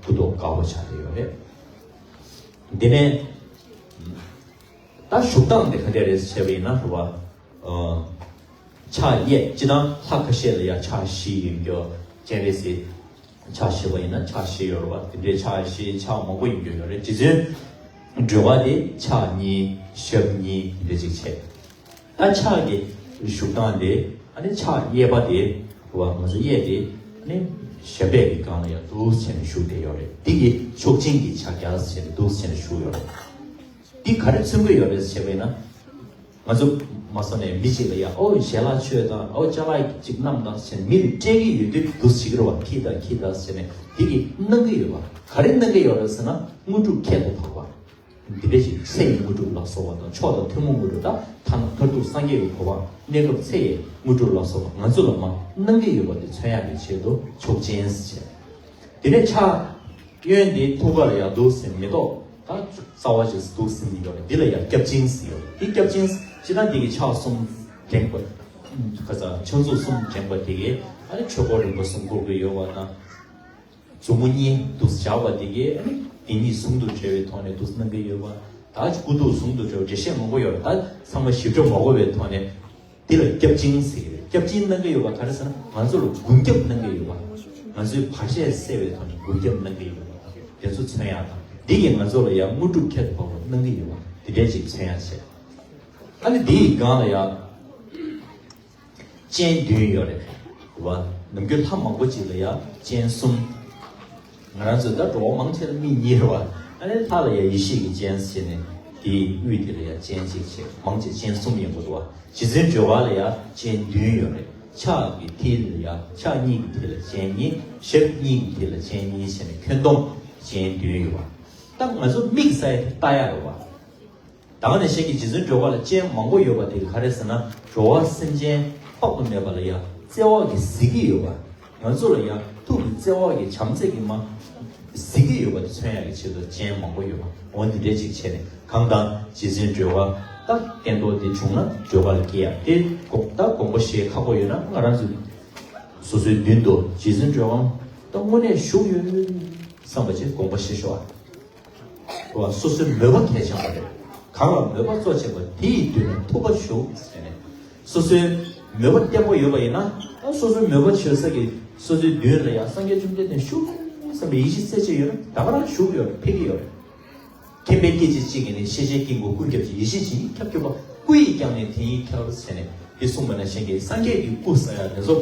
སྐུ་མདོག་དཀར་པོ་ཆགས་བསྡད་ཡོད་རེད། འདི་ནས་ད་བཞུགས་སྟངས་དེ་ག་འདྲ་རེད་ཟེར་བ་ཡིན་ན། རེད་བ། ཨ། ཕྱག་གཡས། སྤྱིར་བཏང་ལྷ་ཁ་ཤས་ལ་ཡང་ཕྱག་བཞི་ཡོད་རྒྱུ་ཅན་རེད་ཟེར། ཕྱག་བཞི་པ་ཡིན་ན་ཕྱག་བཞི་ཡོད་རེད་བ། དེ་འདྲའི་ཕྱག་བཞི་ཕྱག་མང་པོ་ཡོད་རྒྱུ་ཡོད་རེད། རྗེ་བཙུན་སྒྲོལ་དཀར་དེ་ཕྱག་གཉིས། ཞབས་གཉིས་དེ་འདྲ་ཅིག་བྱས། ད་ཕྱག་གི་བཞུགས་སྟངས་དེ། ཨ་ནི་ཕྱག་གཡས་པ་དེ་བ། ང་ཚོ་གཡས་དེ་ཨ་ནི་ཞབས་པད་ཀྱི་སྒང་ལ་ཡང་འདུག་སེ་བྱས་ནས་བཞུགས་བསྡད་ཡོད་རེད། འདི་གི་མཆོག་སྦྱིན་གྱི་ཕྱག་རྒྱ་ཟེར་ནས་འདུག་སེ་བྱས་ནས་བཞུགས་ཡོད་རེད། འདི་ག་རེ་མཚོན་གྱི་ཡོད་རེད་ཟེར་བས་ན། ང་ཚོ་མ་སོ་ནས་མི་གཅིག་ལ་ཡང་། ཨོ། ཞལ་ལག་མཆོད་དང་། ཨོ། ཅ་ལག་ཅིག་བསྣམས་དང་ཟེར་ནས་མི་ལ་སྤྲད་ཀྱི་ཡོད་དུས་འདུག་སེ་བྱེད་ཀྱི་རེད་བ། འཁྱེར་དང་འཁྱེར་དང་ཟེར་ནས་འདི་གི་གནང་གི་ཡོད་པ། ག་རེ་གནང་གི་ཡོད་རེད་ཟེར་ན། དངོས་གྲུབ་ཁྱད་དུ་འཕགས་པ། འདི་འདྲ་ཞིག་ཚེ་ཡི་དངོས་གྲུབ་ལ་སོགས་པ་དང་། མཆོག་དང་ཐུན་མོང་དངོས་གྲུབ། ད་ཐ་ན་མཐར་ཐུག་སངས་རྒྱས་ཀྱི་གོ་འཕང་། གནས་སྐབས་ཚེ་ཡི་དངོས་གྲུབ་ལ་སོགས་པ་ང་ཚོ་ལ་མར་གནང་གི་ཡོད་པ་དེ་མཚོན་ཡག་གི་ཆེད་དུ་མཆོག་སྦྱིན་ཟེར། དེ་ནས་ཕྱག་གཡོན་དེ་ཐུགས་ཀ་ལ་ཡར་འདུག་སེ་མེ་ཏོག་ད་རྩ་བ་ཅིག་འདུག་སེ་ཡོད་རེད། འདི་ལ་ཡང་སྐྱབས་སྦྱིན་ཟེར་ཡོད་རེད། འདི་སྐྱབས་སྦྱིན་ཟེར་ན། འདི་གི་ཕྱག་གསུམ་བསྒྲེངས་པ། ཁ་ས་ཕྱག་མཛུབ་གསུམ་བསྒྲེངས་པ་དེ་གས་ཨ་ནི་ཆོས་འཁོར་རིམ་པ་གསུམ་བསྐོར་གྱི་ཡོད་པ་དང་། མཛུབ་མོ་གཉིས་འདུག་སེ་བཞག་པ་དེ་གས་ཨ་ནི་དེ་གཉིས་ཟུང་དུ་འབྲེལ་བའི་ཐོག་ནས་འདུག་སེ་གནང་གི་ཡོད་པ། ད་སྐུ་གདུང་ཟུང་དུ་འབྲེལ་བའི་འགྲེལ་བཤད་མང་པོ་ཡོད་རེད། ད་ཚང་མ་ཞིབ་ཕྲ་མ་གོ་བའི་ཐོག་ནས། འདི་ལ་སྐྱབས་སྦྱིན་ཟེར་གྱི་རེད། སྐྱབས་སྦྱིན་གནང་གི་ཡོད་པ་ག་རེ་ཟེར་ན། ང་ཚོ་ལ་སྒོམ་སྐྱབས་གནང་གི་ཡོད་པ། ང་ཚོའི་བར་ཆད་སེལ་བའི་ཐོག་ནས་སྒོམ་སྐྱབས་གནང་གི་ཡོད་པ་དེ་ཚོ་མཚོན་ཡག་དང་། འདི་གིས་ང་ཚོ་ལ་ཡང་དངོས་གྲུབ་ཁྱད་དུ་འཕགས་པ་གནང་གི་ཡོད་པ་དེ་འདྲའི་ཅིག་མཚོན་ཡག་བྱས། ཨ་ནི་འདིའི་སྒང་ལ་ཡང་སྤྱན་བདུན་ཡོད་རེད་བ། ནམ་རྒྱུན་ལྷ་མང་པོ་ཅིག་ལ་ཡང་སྤྱན་གསུམ། ང་རང་ཚོ་ད་འགྲོ་བ་མང་ཆེ་ལ་མིག་གཉིས་རེད་བ། ཨ་ནི་ལྷ་ལ་ཡང་ཡེ་ཤེས་ཀྱི་སྤྱན་ཟེར་ནས་དེའི་དབུས་དེ་ལ་ཡང་སྤྱན་གཅིག་བྱས། མང་ཆེ་སྤྱན་གསུམ་ཡིན་དགོས་འདུག་བ། རྗེ་བཙུན་སྒྲོལ་དཀར་ལ་ཡང་སྤྱན་བདུན་ཡོད་རེད། ཕྱག་གི་མཐིལ་ལ་ཡང་ཕྱག་གཉིས་ཀྱི་མཐིལ་ལ་སྤྱན་གཉིས། ཞབས་གཉིས་ཀྱི་མཐིལ་ལ་སྤྱན་གཉིས་བྱས་ནས་ཁྱོན་བསྡོམས་སྤྱན་བདུན་ཡོད་བ། ད་ང་ཚོ་དམིགས་ས་ཡ་དེ་ལྟ་ཡ་རེད་བ། ད་ག་ནང་བཞིན་གྱི་རྗེ་བཙུན་སྒྲོལ་དཀར་ལ་སྤྱན་མང་པོ་ཡོད་པ་དེ་ག་རེ་ཟེར་ན། འགྲོ་བ་སེམས་ཅན་དཔག་ཏུ་མེད་པ་ལ་ཡང་བརྩེ་བ་གིས་གཟིགས་ཀྱི་ཡོད་པ། ང་ཚོ་ལ་ཡང་ཐུགས་ཀྱི་བརྩེ་བ་གིས་བྱམས་བརྩེ་གིས་མ་གཟིགས་ཀྱི་ཡོད་པ་དེ་མཚོན་ཡག་གི་ཆེད་དུ་སྤྱན་མང་པོ་ཡོད་པ། འོ་འདི་འདྲའི་ཅིག་བྱས་ནས། གང་ལྟར་རྗེ་བཙུན་སྒྲོལ་དཀར་ད་སྐྱེ་འགྲོ་དེ་བྱུང་ན་སྒྲོལ་དཀར་ལ་སྐྱེ་ཡག་དེ་དགོངས། ད་དགོངས་པ་བཞེས་ཁག་པོ་ཡོད་ན་ང་རང་ཚོ་སོ་སོའི་མདུན་དུ་རྗེ་བཙུན་སྒྲོལ་དཀར་ད་དངོས་གནས་བཞུགས་ཡོད་བསམ་པ་ཅིག་དགོངས་པ་བཞེས་ཤོག་ཨ། བ། སོ་སོའི་མོས་པ་གལ་ཆེན་པོ་རེད། གང་ལ་མོས་པ་གཙོ་ཆེ་བ་དེ་ཡི་མདུན་ན་ཐུགས་ཀར་བཞུགས་ཟེར་ནས། སོ་སོའི་མོས་པ་བརྟན་པོ་ཡོད་པ་ཡིན་ན། ཨ། སོ་སོའི་མོས་པ་བྱེད་ས་གི་སོ་སོའི་མདུན་ལ་ཡང་སངས་རྒྱས་བཅོམ་ལྡན་འདས་བཞུགས་བསམ་པའི་ཡིད་ཆེས་རྩེ་གཅིག་ཡོད་ན་ད་ག་རང་བཞུགས་ཡོད་རེད། ཕེབས་ཀྱི་ཡོད་རེད། མཁྱེན་པའི་སྐད་ཅིག་གཅིག་གིས་ནི། ཤེས་བྱའི་དཀྱིལ་འཁོར་ཀུན་ཁྱབ་ཅིང་། ཡེ་ཤེས་ཇི་སྙེད་ཁྱབ་གྱུར་པ། སྐུ་ཡི་ཀྱང་ནི་དེ་ཉིད་ཁྱབ་ཟེར་ནས་དེ་གསུངས་པ་ནང་བཞིན་གྱི་སངས་རྒྱས་ཀྱི་སྐུ་ཟེར་ཡ་དེ་ཚོ།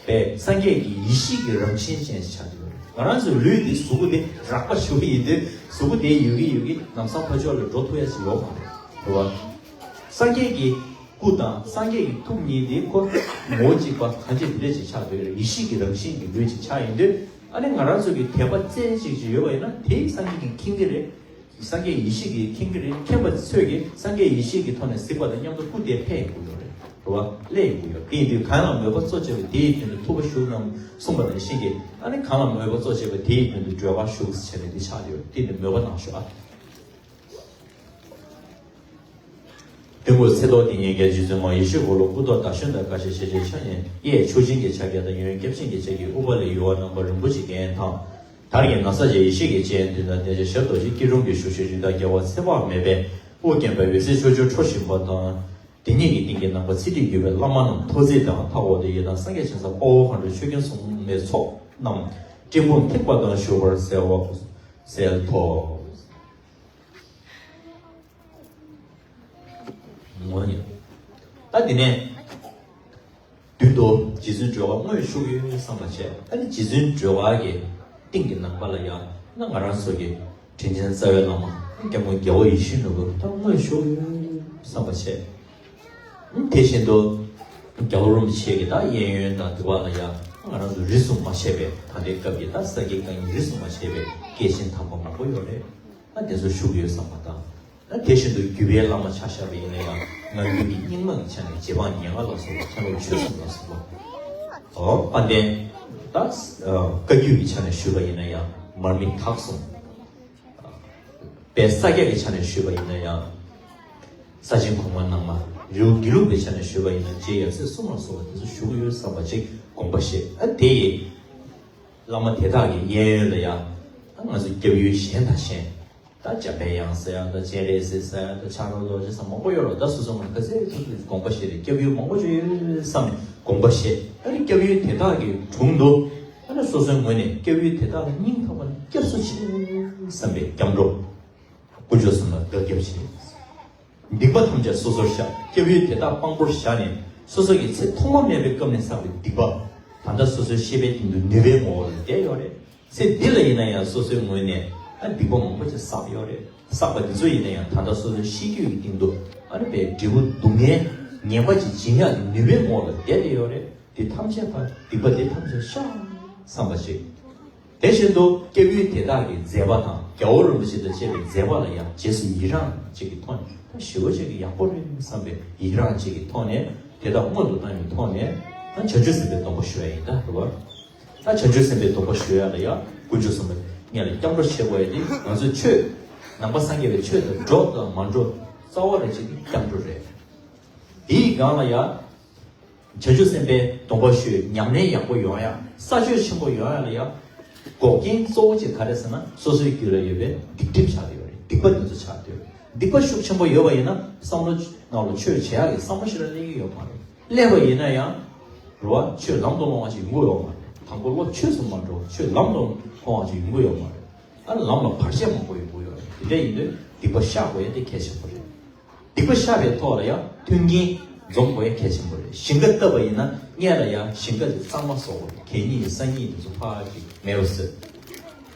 པས་སངས་རྒྱས་ཀྱི་ཡེ་ཤེས་ཀྱི་རང་བཞིན་ཅན་ཞིག་ཆགས་ཀྱི་ཡོད་རེད། ང་རང་ཚོའི་ལུས་འདི་གཟུགས་པོ་འདི་རགས་པ་ཞུ་གི་ཡིན་དུས། གཟུགས་པོ་འདི་ཡོད་ཀྱི་ཡོད་ཀྱི་ལམ་སང་ཕར་ཕྱོགས་ལ་འགྲོ་ཐུབ་ཡ་ཞིག་ཡོད་མ་རེད། རེད་བ། སངས་རྒྱས་ཀྱི་སྐུ་དང་སངས་རྒྱས་ཀྱི་ཐུགས་ཉིད་འདི་ཁོ་ངོ་བོ་གཅིག་པ་གང་ཅི་འདི་འདྲ་ཞིག་ཆགས་ཡོད་རེད། ཡེ་ཤེས་ཀྱི་རང་བཞིན་གྱི་ལུས་ཅིག་ཆགས་ཡིན་དུས། ཨ་ནི་ང་རང་ཚོ་གི་དད་པ་རྩེ་གཅིག་ཅིག་ཡོད་པ་ཡིན་ན་དེ་སངས་རྒྱས་ཀྱིས་མཁྱེན་གྱི་རེད། སངས་རྒྱས་ཡེ་ཤེས་ཀྱིས་མཁྱེན་གྱི་རེད། མཁྱེན་པ་ཚོས་ཀྱིས་སངས་རྒྱས་ཡེ་ཤེས་ཀྱི་ཐོག་ནས་གཟིགས་པ་དང་མཉམ་དུ་སྐུ་དེ་འཕེལ་དགོས་ཡོད་རེད། རེད་བ། སླེབས་དགོས་ཡོད། དེ་ཡིན་དུས་གང་ལ་མོས་པ་གཙོ་ཆེ་བ་དེ་ཡི་མདུན་དུ་ཐུགས་ཀར་བཞུགས་གནང་གསུངས་པ་ནང་བཞིན་གྱི། ཨ་ནི་གང་ལ་མོས་པ་གཙོ་ཆེ་བ་དེ་ཡི་མདུན་དུ་སྒྲོལ་དཀར་བཞུགས་ཟེར་ནས་དེ་ཆགས་ཡོད། དེ་ནི་མོས་པ་གནང་ཤོག་ཨ། སྟོན་དགོས་ཚེ་ཐོག་ཏིང་ངེ་འཛིན་རྗེ་བཙུན་མ། ཡེ་ཤེས་འཁོར་ལོ་སྐུ་ཐོག་བདག་ཞོན་དང་། དཀར་ཆ་ཤེལ་ཆའི་ཕྱག་ནི་གཡས། མཆོག་སྦྱིན་གྱི་ཕྱག་རྒྱ་དང་། གཡོན་སྐྱབས་སྦྱིན་གྱི་ཕྱག་གིས་དབུ་བ་ལས་ཡུ་བ་བསྣམས་པ་རིན་པོ་ཆེའི་རྒྱན་དང་། དར་གྱི་ན་བཟའ་བཅས་ཡེ་ཤེས་ཀྱི་སྤྱན་བདུན་དང་། བདེ་མཆོག་ཞབས་རྡོ་རྗེ་སྐྱིལ་ཀྲུང་གིས་བཞུགས་ཤིང་། རིགས་བདག་རྒྱལ་བ་ཚེ་དཔག་མེད་པས་དབུ་བརྒྱན་པ། འོད་ཟེར་ཕྱོགས་བཅུར་འཕྲོ་བཞིན་པ་དང་། དེ་ཉིད་ཀྱི་སྟེང་གི་ནམ་མཁའ་ཚེ་ཁྲིད་བརྒྱུད་པའི་བླ་མ་རྣམས་ཐོག་བརྩེགས་དང་མཐའ་འཁོབ་སྟེ། ཡི་དམ་སངས་རྒྱས་བྱང་སེམས་དཔའ་བོ་མཁའ་འགྲོ་ཆོས་ཀུན་སྲུང་མའི་ཚོགས་རྣམས་སྤྲིན་ཕུང་ཐིགས་པ་ལྟར་བཞུགས་པར་གསལ་བ་གསལ་ཐོབ། ངོ་ཉིད། ད་དེ་ནས་མདུན་དུ་རྗེ་བཙུན་སྒྲོལ་དཀར་དངོས་བཞུགས་ཡོད་བསམ་པ་བྱས། ཨ་ནི་རྗེ་བཙུན་སྒྲོལ་དཀར་གྱི་སྟེང་གི་ནམ་མཁའ་ལ་ཡང་ན་ང་རང་ཚོ་གི་དྲིན་ཅན་རྩ་བའི་བླ་མ་སྐྱབས་མགོན་རྒྱལ་བ་ཡིད་བཞིན་ནོར་བུ་ད་དངོས་བཞུགས་ཡོད་བསམ་པ་བྱས། དེ་བཞིན་དུ་རྒྱལ་བ་རིན་པོ་ཆེ་གི་ད་གཡས་གཡོན་དང་དེ་བ་ལ་ཡང་ང་རང་ཚོ་རིས་སུ་མ་ཆད་པའི་ད་ལྟའི་སྐབས་ཀྱི་ད་ས་དགེ་བཀའ་རྙིང་རིས་སུ་མ་ཆད་པའི་སྐྱེས་ཆེན་དམ་པ་མང་པོ་ཡོད་རེད། ཨ་དེ་ཚོ་བཞུགས་ཡོད་བསམ་པ་དང་། ཨ་དེ་བཞིན་དུ་བརྒྱུད་པའི་བླ་མ་ཆ་བཞག་པ་ཡིན་ན་ཡང་སྔགས་རྒྱུད་ཀྱི་རྙིང་མ་གི་ཆ་ནས་རྗེ་འབངས་ཉེར་ལྔ་ལ་སོགས་པ། མཁན་སློབ་ཆོས་གསུམ་ལ་སོགས་པ། ཨོ་དཔལ་ལྡན་ད་བཀའ་བརྒྱུད་ཀྱི་ཆ་ནས་ཞུས་པ་ཡིན་ན་ཡང་མར་མི་དྭགས་གསུམ། དཔལ་ས་སྐྱ་གི་ཆ་ནས་ཞུས་པ་ཡིན་ན་ཡང་། ས་ཆེན་གོང་མ་ནང་མ། རི་བོ་དགེ་ལུགས་པའི་ཆ་ནས་ཞུས་པ་ཡིན་ན་རྗེ་ཡབ་སྲས་གསུམ་ལ་སོགས་པ་དེ་ཚོ་བཞུགས་ཡོད་བསམ་པ་ཅིག་དགོངས་པ་བཞེས། ཨ་དེ་ཡི་བླ་མ་དེ་དག་གི་གཡས་གཡོན་ལ་ཡང་། ཨ་ང་ཚོ་སྐྱབས་ཡུལ་གཞན་དང་གཞན། ད་འཇམ་པའི་དབྱངས་ཟེར་ཡ་དང་སྤྱན་རས་གཟིགས་ཟེར་ཡ་དང་ཕྱག་རོགས་རྡོ་རྗེ་ཟེར་མང་པོ་ཡོད་རེད། ད་སོ་སོ་ང་ག་ཚོད་ཐུབ་ཐུབ་དགོངས་པ་བཞེས་རེད། སྐྱབས་ཡུལ་མང་པོ་ཅིག་ཡོད་བསམ་ནས་དགོངས་པ་བཞེས། ཨ་ནི་སྐྱབས་ཡུལ་དེ་དག་གི་དྲུང་དུ། ཨ་ནི་སོ་སོའི་ངོས་ནས་སྐྱབས་ཡུལ་དེ་དག་ལ་སྙིང་ཐག་པ་ནས་སྐྱབས་སུ་མཆི་བསམ་པའི་སྐྱབས་འགྲོ། དཀོན་མཆོག་གསུམ་ལ་བདག་སྐྱབས་མཆི། སྡིག་པ་ཐམས་ཅད་སོ་སོར་བཤགས། སྐྱབས་ཡུལ་དེ་དག་དཔང་པོར་བཞག་ནས་སོ་སོ་གི་ཚེ་ཐོག་མ་མེད་པའི་སྐབས་ནས་བསགས་པའི་སྡིག་པ། ད་ལྟ་སོ་སོའི་ཤེས་པའི་སྟེང་དུ་ནུས་པའི་ངོ་བོ་ལ་བསྡད་ཡོད་རེད། ཚེ་འདི་ལ་ཡིན་ན་ཡང་སོ་སོའི་ངོས་ནས་ཨ་སྡིག་པ་མང་པོ་ཅིག་བསགས་ཡོད་རེད། བསགས་པ་འདི་ཚོ་ཡིན་ན་ཡང་ད་ལྟ་སོ་སོའི་ཤེས་རྒྱུད་ཀྱི་སྟེང་དུ་ཨ་ནི་པའི་འབྲས་བུ་སྡུག་བསྔལ་ངན་པ་ཅིག་འབྱིན་ཡག་གི་ནུས་པའི་ངོ་བོ་ལ་བསྡད་དེ་ཡོད་རེད། འདི་ཐམས་ཅད་ཕར་སྡིག་པ་འདི་ཐམས་ཅད་བཤགས་བསམ་པ་ཅིག་དེ་བཞིན་དུ་སྐྱབས་ཡུལ་དེ་དག་གི་མཛད་པ་དང་རྒྱལ་བ་རིན་པོ་ཆེ་དང་བཅས་པའི་མཛད་པ་ལ་ཡང་རྗེས་སུ་ཡི་རང་ཅིག་གི་ཐོག་ནས་ད་ཞེ་པོ་ཅིག་གི་ཡག་པོ་རེད་བསམ་པའི་ཡི་རང་ཅིག་གི་ཐོག་ནས་དེ་དག་སྔོན་དུ་བཏང་བའི་ཐོག་ནས་ད་བྱང་ཆུབ་སེམས་དཔའི་སྡོམ་པ་ཞུ་ཡ་ཡིན། ད་རེད་བ། ད་བྱང་ཆུབ་སེམས་དཔའི་སྡོམ་པ་ཞུ་ཡ་ལ་ཡང་དཀོན་མཆོག་གསུམ་ལ་སྔོན་ལ་སྐྱབས་འགྲོ་བྱེད་དགོས་ཡ་དེ་ང་ཚོའི་ཆོས། ནང་པ་སངས་རྒྱས་པའི་ཆོས་དང་འགྲོ་དང་མ་འགྲོ་རྩ་བ་རེ་གཅིག་དེ་སྐྱབས་འགྲོ་རེད། དེའི་སྒང་ལ་ཡང་། བྱང་ཆུབ་སེམས་དཔའི་སྡོམ་པ་ཞུས། ཉམས་ལེན་ཡག་པོ་ཡོང་ཡ། ས་ཆོད་ཆེན་པོ་ཡོང་ཡ་ལ་ཡང་། འགོག་རྐྱེན་གཙོ་བོ་གཅིག་ག་རེ་ཟེར་ན་སོ་སོའི་རྒྱུད་ལ་ཡོད་པའི་སྡིག་སྒྲིབ་ཆགས་བསྡད་ཡོད་རེད། སྡིག་པ་འདི་ཚོ་ཆགས་བསྡད་ཡོད་རེད། སྡིག་པ་ཤུགས་ཆེན་པོ་ཡོད་པ་ཡིན་ན་བསམ་བློ་ནང་ལ་ཆོས་བྱེད་ཡག་གི་བསམ་བློ་ཞིག་ལ་སླེབས་ཀྱི་ཡོད་མ་རེད། སླེབས་པ་ཡིན་ན་ཡང་རེད་བ། ཆོས་ལམ་དུ་སློང་བ་ཞིག་ཡོང་གི་ཡོད་མ་རེད། དང་པོ་བློ་ཆོས་སུ་མ་འགྲོ། ཆོས་ལམ་དུ་སློང་བ་ཞིག་ཡོང་གི་ཡོད་མ་རེད། ཨ་ནི་ལམ་ལ་བར་ཆད་མང་པོ་ཡོང་གི་ཡོད་རེད། དེ་འདྲ་ཡིན་དུས་སྡིག་པ་བཤགས་དགོས་ཡ་དེ་གལ་ཆེན་པོ་རེད། སྡིག་པ་བཤགས་པའི་ཐོག་ལ་ཡང་མཐུན་རྐྱེན་འཛོམས་དགོས་ཡ་གལ་ཆེན་པོ་རེད། ཞིང་ཁ་བཏབ་པ་ཡིན་ན་སྔོན་ལ་ཡང་ཞིང་ཁ་དེ་གཙང་མ་བཟོ་དགོས་རེད། གད་སྙིགས་སང་སྙིགས་དེ་ཚོ་ཕར་ཅིག་མེད་པ་བཟོས།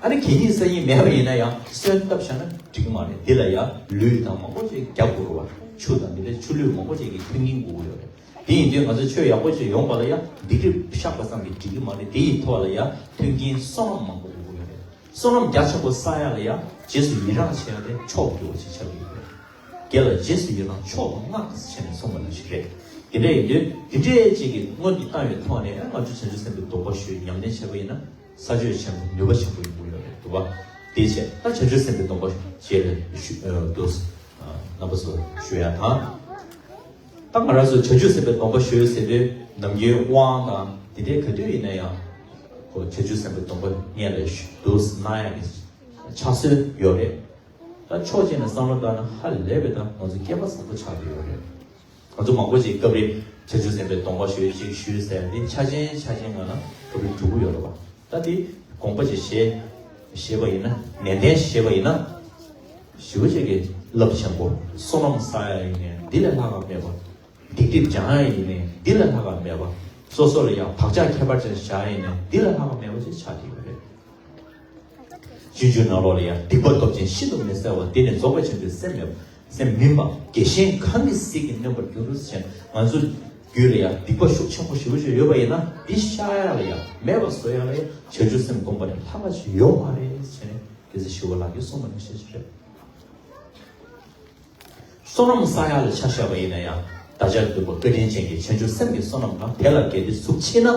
ཨ་ནི་གད་སྙིགས་སང་སྙིགས་མེད་པ་ཡིན་ན་ཡང་སོན་བཏབ་བཞག་ན་འགྲིག་གི་མ་རེད། འདི་ལ་ཡང་ལུད་དང་མང་པོ་ཅིག་རྒྱག་དགོས་རེད་བ། ཆུ་དང་འདི་འདྲའི་ཆུ་ལུད་མང་པོ་ཅིག་གི་མཐུན་རྐྱེན་དགོས་ཀྱི་ཡོད་རེད། དེ་ཡིན་དུས་ང་ཚོ་ཆོས་ཡག་པོ་ཅིག་ཡོང་བ་ལ་ཡང་སྡིག་སྒྲིབ་བཤགས་པ་ཙམ་གྱིས་འགྲིག་གི་མ་རེད། དེ་ཡི་ཐོག་ལ་ཡང་མཐུན་རྐྱེན་བསོད་ནམས་མང་པོ་དགོས་ཀྱི་ཡོད་རེད། བསོད་ནམས་རྒྱ་ཆེན་པོ་བསགས་ཡག་ལ་ཡང་རྗེས་སུ་ཡི་རང་བྱེད་ཡག་དེ་མཆོག་གྱུར་པ་ཅིག་ཆགས་ཀྱི་ཡོད་རེད། དགེ་ལ་རྗེས་སུ་ཡི་རང་མཆོག་ཏུ་བསྔགས་ཟེར་ནས་གསུངས་པ་ནང་བཞིན་རེད། དེ་འདྲ་ཡིན་དུས་དེ་འདྲའི་ཅིག་གི་སྔོན་དུ་བཏང་བའི་ཐོག་ནས་ང་ཚོ་བྱང་ཆུབ་སེམས་དཔའི་སྡོམ་པ་ཞུས་ཉམས་ལེན་བྱས་པ་ཡིན་ན། ས་ཆོད་ཆེན་པོ་ནུས་པ་ཆེན་པོ་ཡོང་གི་ཡོད་རེད་འདུག་བ། དེ་བྱས་ད་བྱང་ཆུབ་སེམས་དཔའི་སྡོམ་པ་རྗེས་ལ་ཞུ་ཨ་འདུག་རྣམ་པ་ཚོ་ཞུ་ཡ་དང་། ད་ང་རང་ཚོ་བྱང་ཆུབ་སེམས་དཔའི་སྡོམ་པ་ཞུ་ཟེར་དུས་ནམ་རྒྱུན་དབང་དང་དེ་འདྲའི་ག་དུས་ཡིན་ན་ཡང་ཁོ་བྱང་ཆུབ་སེམས་དཔའི་སྡོམ་པ་སྔོན་ལ་ཞུ་འདུག་གནང་ཡ་གི་ཕྱག་སྲོལ་ཡོད་རེད། ད་ཕྱོགས་གཅིག་ནས་བསམ་བློ་བཏང་ན་ཧ་ལས་པའི་ད་ང་ཚོ་སྐལ་པ་བཟང་པོ་ཆགས་བསྡད་ཡོད་རེད། ང་ཚོ་མང་པོ་ཞིག་སྐབས་རེ་བྱང་ཆུབ་སེམས་དཔའི་སྡོམ་པ་ཞུས་ཅིག་ཞུས་ཟེར་ཏེ་ཆ་ཆེན་ཆ་ཆེན་ངང་ན་སྐབས་རེ་འགྲོ་གི་ཡོད་རེད་བ། ད་དེ་དགོངས་པ་ཅིག་བཞེས་བཞེས་པ་ཡིན་ན་ནན་ཏན་བཞེས་པ་ཡིན་ན། ཞེ་པོ་ཅིག་གི་རླབས་ཆེན་པོ་བསོད་ནམས་བསགས་ཡ་ཡིན་ནའི་འདི་ལས་ལྷག་པ་མེད་པ། སྡིག་སྒྲིབ་སྦྱང་ཡ་ཡིན་ནའི་འདི་ལས་ལྷག་པ་མེད་པ། སོ་སོ་ལ་ཡང་བག་ཆགས་ཁྱད་པར་ཅན་བཞག་ཡ་ཡིན་ནའི་འདི་ལས་ལྷག་པ་མེད་པ་ཅིག་ཆགས་བསྡད་ཡོད་རེད། སྤྱོད་འཇུག་ནང་ལོགས་ལ་ཡང་སྡིག་པ་སྟོབས་ཆེན་ཤིན་ཏུ་མི་བསལ་བ། དེ་ནི་རྫོགས་པ་ཆེན་པོའི་སེམས་མེད་པ། སེམས་མིན་པ། བགེགས་གཞན་གང་གིས་ཟིལ་གྱིས་གནོན་པར་འགྱུར་ཟེར་ནས་ང་ཚོ་རྒྱུད་ལ་ཡང་སྡིག་པ་ཤུགས་ཆེན་པོ་ཞེ་པོ་ཅིག་ཡོད་པ་ཡིན་ན་འདི་བཤགས་ཡ་ལ་ཡང་མེད་པ་བཟོ་ཡ་ལ་ཡང་བྱང་ཆུབ་སེམས་བསྒོམ་པ་ནི་ལྷག་པ་ཞིག་ཡོད་མ་རེད་ཟེར་ནས་སྐྱེས་ཆེན་ཞི་བ་ལྷ་གིས་གསུངས་པ་ནང་བཞིན་ཞིག་རེད། བསོད་ནམས་བསགས་ཡག་ལ་ཆ་བཞག་པ་ཡིན་ན་ཡང་བདག་ཅག་འདུན་པ་བཀའ་དྲིན་ཅན་གྱི་བྱང་ཆུབ་སེམས་ཀྱི་བསོད་ནམས་དང་དེ་ལ་གལ་ཏེ་གཟུགས་མཆིས་ན་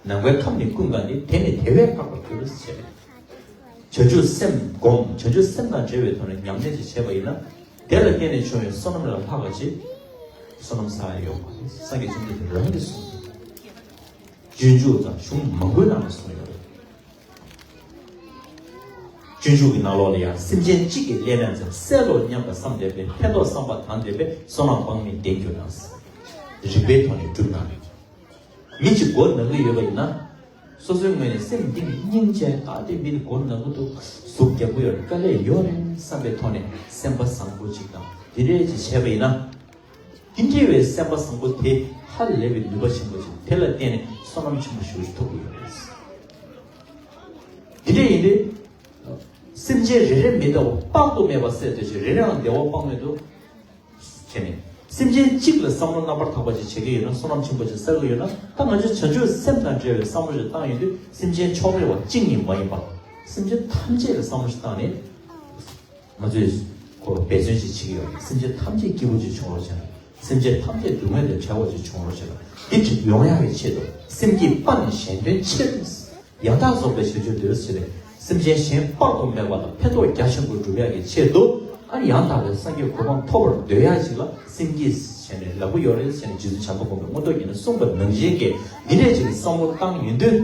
ནམ་མཁའི་ཁམས་ནི་ཀུན་དགའ་སྟེ། དེ་ནི་དེ་བས་འཕགས་པར་འགྱུར་ཟེར། བྱང་ཆུབ་སེམས་བསྒོམ། བྱང་ཆུབ་སེམས་དང་འབྲེལ་བའི་ཐོག་ནས་ཉམས་ལེན་ཅིག་བྱས་པ་ཡིན་ན་དེ་ལ་བརྟེན་ནས་བྱུང་བའི་བསོད་ནམས་ལས་ལྷག་པ་ཅིག་བསོད་ནམས་བསགས་ཡག་ཡོད་མ་རེད། སངས་རྒྱས་བཅོམ་ལྡན་འདས་རང་གིས་གསུངས། སྤྱོད་འཇུག་དང་གཞུང་མང་པོའི་ནང་ལ་གསུངས་ཡོད་རེད། སྤྱོད་འཇུག་གི་ནང་ལོགས་ལ་ཡང་སེམས་ཅན་གཅིག་གིས་བསླད་ན་འཚེ་བསལ་ལོ་སྙམ་པའི་བསམ་ལྡན་པས། ཕན་འདོགས་བསམ་པ་དང་ལྡན་པས། བསོད་ནམས་དཔག་མེད་ལྡན་གྱུར་ན། རིགས་པའི་ཐོག་ནས་བསྒྲུབས་ན། མི་གཅིག་མགོ་ན་གི་ཡོད་པ་ཡིན་ན། སོ་སོའི་ངོས་ནས་སེམས་གཏིང་ནས་སྙིང་རྗེ་ཨ་དེ་མི་དེ་མགོ་ན་གི་འདུག་གཟུགས་རྒྱགས་པོ་ཡོད་རེད། དཀའ་ལས་ཡོད་རེད་བསམ་པའི་ཐོག་ནས་སེམས་པ་བཟང་པོ་གཅིག་དང་དེ་འདྲས་ཅིག་བྱས་པ་ཡིན་ན། དེ་འདྲ་བའི་སེམས་པ་བཟང་པོ་དེ་ཧ་ལས་པའི་ནུས་པ་ཆེན་པོ་ཅིག་དེ་ལ་བརྟེན་ནས་བསོད་ནམས་ཆེན་པོ་ཞེ་པོ་ཅིག་ཐོབ་ཀྱི་ཡོད་རེད། དེ་འདྲ་ཡིན་དུས། སེམས་ཅན་རེ་རེ་མི་བདེ་བ་དཔག་ཏུ་མེད་པ་བསལ་ཏེ་ཅིག་རེ་རེའང་བདེ་བ་དཔག་མེད་དུ་བྱས་ནས། སེམས་ཅན་གཅིག་ལ་བསམ་བློ་རྣམ་པར་དག་པ་ཅིག་བྱེད་ཀྱི་ཡོད་ན། བསོད་ནམས་ཆེན་པོ་ཅིག་བསགས་ཀྱི་ཡོད་ན། ད་ང་ཚོས་བྱང་ཆུབ་སེམས་དང་འབྲེལ་བའི་བསམ་བློ་ཞིག་བཏང་ཡོང་དུས་སེམས་ཅན་ཕྱོགས་རིས་པ་གཅིག་གཉིས་མ་ཡིན་པ། སེམས་ཅན་ཐམས་ཅད་ལ་བསམ་བློ་ཞིག་བཏང་ནས། ང་ཚོས་ཁོ་འབད་བརྩོན་ཅིག་བྱེད་ཀྱི་ཡོད་རེད། སེམས་ཅན་ཐམས་ཅད་སྐྱིད་པོ་ཅིག་བྱུང་རོགས་བྱས་ན། སེམས་ཅན་ཐམས་ཅད་སྡུག་བསྔལ་དང་བྲལ་བ་ཅིག་བྱུང་རོགས་བྱས་ན། འདི་ཅིག་ཡོང་ཡག་གི་ཆེད་དུ་སེམས་བསྐྱེད་པ་ནི་གཞན་དོན་ཆེད་དུ། ཡང་དག་རྫོགས་པའི་བྱང་ཆུབ་འདོད་ཟེར་ནས་སེམས་ཅན་གཞན་དཔག་ཏུ་མེད་པ་ལ་ཕན་ཐོགས་རྒྱ་ཆེན་པོ་སྒྲུབ་ཡག་གི་ཆེད་དུ། ཨ་ནི་ཡང་དག་པའི་སངས་རྒྱས་གོ་འཕང་ཐོབ་པར་འདོད་ཡག་ཅིག་ལ་སེམས་བསྐྱེད་བྱས་ནས་ལབ་ཀྱི་ཡོད་རེད་ཟེར་ནས་རྗེ་བཙུན་བྱམས་པ་མགོན་པོས་མངོན་རྟོགས་ཀྱིས་ནི་གསུངས་པ་ནང་བཞིན་གྱི་འདི་འདྲས་ཅིག་གི་བསམ་བློ་བཏང་ཡོང་དུས།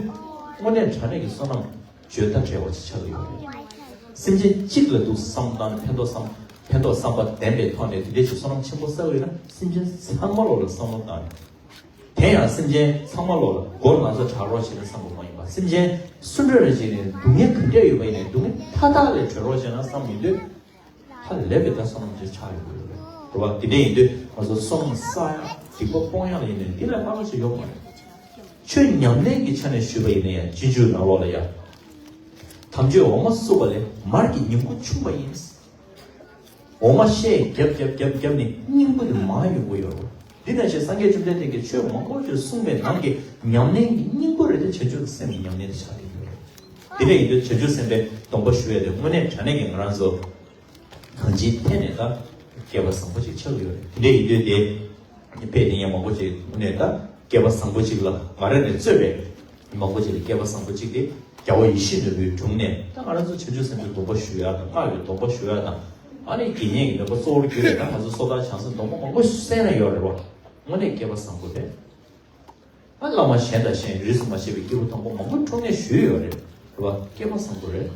དངོས་གནས་དྲང་གནས་ཀྱི་བསོད་ནམས་བརྗོད་ལྟ་བྲལ་བ་ཅིག་ཆགས་ཀྱི་ཡོད་རེད། སེམས་ཅན་གཅིག་ལ་འདུག་བསམ་བཏང་ནས་ཕན་ཐོགས་བསམ། ཕན་ཐོགས་བསམ་པ་ལྡན་པའི་ཐོག་ནས་དེ་འདྲའི་ཅིག་བསོད་ནམས་ཆེན་པོ་བསགས་ཡོད་ན་སེམས་ཅན་ཚང་མ་ལོག་ལ་བསམ་བློ་བཏང་ནས། དེ་ཡང་སེམས་ཅན་ཚང་མ་ལོག་ལ་མགོ་ན་ཚ་དྲག་རོགས་བྱེད་ན་བསམ་པ་མ་ཡིན་པ། སེམས་ཅན་སུ་འདྲ་རེ་བྱས་ནས་སྡུག་བསྔལ་ག་འདྲས་ཡོད་པ་ཡིན་ནའི་སྡུག་བསྔལ་མཐའ་དག་ལས་གྲོལ་རོགས་བྱས་ན་བསམ་ཡོང་དུས། ཧ་ལས་པའི་ད་བསོད་ནམས་ཅིག་ཆགས་ཡོང་གི་ཡོད་རེད། རེད་བ། དེ་འདྲ་ཡིན་དུས་ང་ཚོ་བསོད་ནམས་བསགས་ཡག་སྡིག་པ་སྤོང་ཡག་ལ་ཡིན་ནའི་འདི་ལས་ལྷག་པ་ཞིག་ཡོད་མ་རེད། ཆོས་ཉམས་ལེན་གྱི་ཆ་ནས་ཞུས་པ་ཡིན་ན་ཡང་སྤྱོད་འཇུག་ནང་ལོགས་ལ་ཡང་། དམ་ཆོས་འོ་མ་བསྲུབས་པ་ལས་མར་གྱི་ཉིང་ཁུ་ཆུང་བ་ཡིན། འོ་མ་ཤས་རྒྱབ་རྒྱབ་རྒྱབ་རྒྱབ་ནས་སྙིང་པོ་དེ་མར་ཡོང་གི་ཡོད་རེད། འདི་ནང་བཞིན་སངས་རྒྱས་བཅོམ་ལྡན་འདས་ཀྱིས་ཆོས་མང་པོ་ཞིག་གསུངས་པའི་ནང་གི་ཉམས་ལེན་གྱི་སྙིང་པོ་རེད་དེ་བྱང་ཆུབ་སེམས་ཀྱི་ཉམས་ལེན་དེ་ཆགས་ཀྱི་ཡོད་རེད། དེ་འདྲ་ཡིན་དུས་བྱང་ཆུབ་སེམས་དཔའི་སྡོམ་པ་ཞུ་ཡ་དེ་དངོས་གནས་དྲང་གནས་ཀྱི་ང་རང་ཚོ་གང་ཅིའི་ཐད་ནས་ད་སྐལ་པ་བཟང་པོ་ཞིག་ཆགས་ཀྱི་ཡོད་རེད། དེ་འདྲ་ཡིན་དུས་དེ་དཔེ་དེ་ཡང་མང་པོ་ཞིག་དངོས་གནས་ད་སྐལ་པ་བཟང་པོ་ཞིག་ལ་ང་རང་ནས་གཙོས་པའི་མང་པོ་ཞིག་ལ་སྐལ་པ་བཟང་པོ་ཅིག་དེ་རྒྱལ་བ་ཡིད་བཞིན་ནོར་བུའི་དྲུང་ནས་ད་ང་རང་ཚོ་བྱང་ཆུབ་སེམས་དཔའི་སྡོམ་པ་ཞུ་ཡ་དང་སྔགས་ཀྱི་སྡོམ་པ་ཞུ་ཡ་དང་། ཨ་ནི་དགེ་བསྙེན་གྱི་ནུས་པ་གཙོ་བོར་གྱུར་པའི་ད་ང་ཚོ་སོ་ཐར་བྱང་སེམས་སྡོམ་པ་མང་པོ་གསན་ན་ཡོད་རེད་བ། དངོས་གནས་སྐལ་པ་བཟང་པོ་རེད། ཨ་བླ་མ་གཞན་དང་གཞན་རིས་སུ་མ་ཆད་པའི་སྐྱེས་བུ་དམ་པ་མང་པོ་འཁྲུངས་ནས་བཞུགས་ཡོད་རེད། རེད་བ། སྐལ་པ་བཟང་པོ་རེད།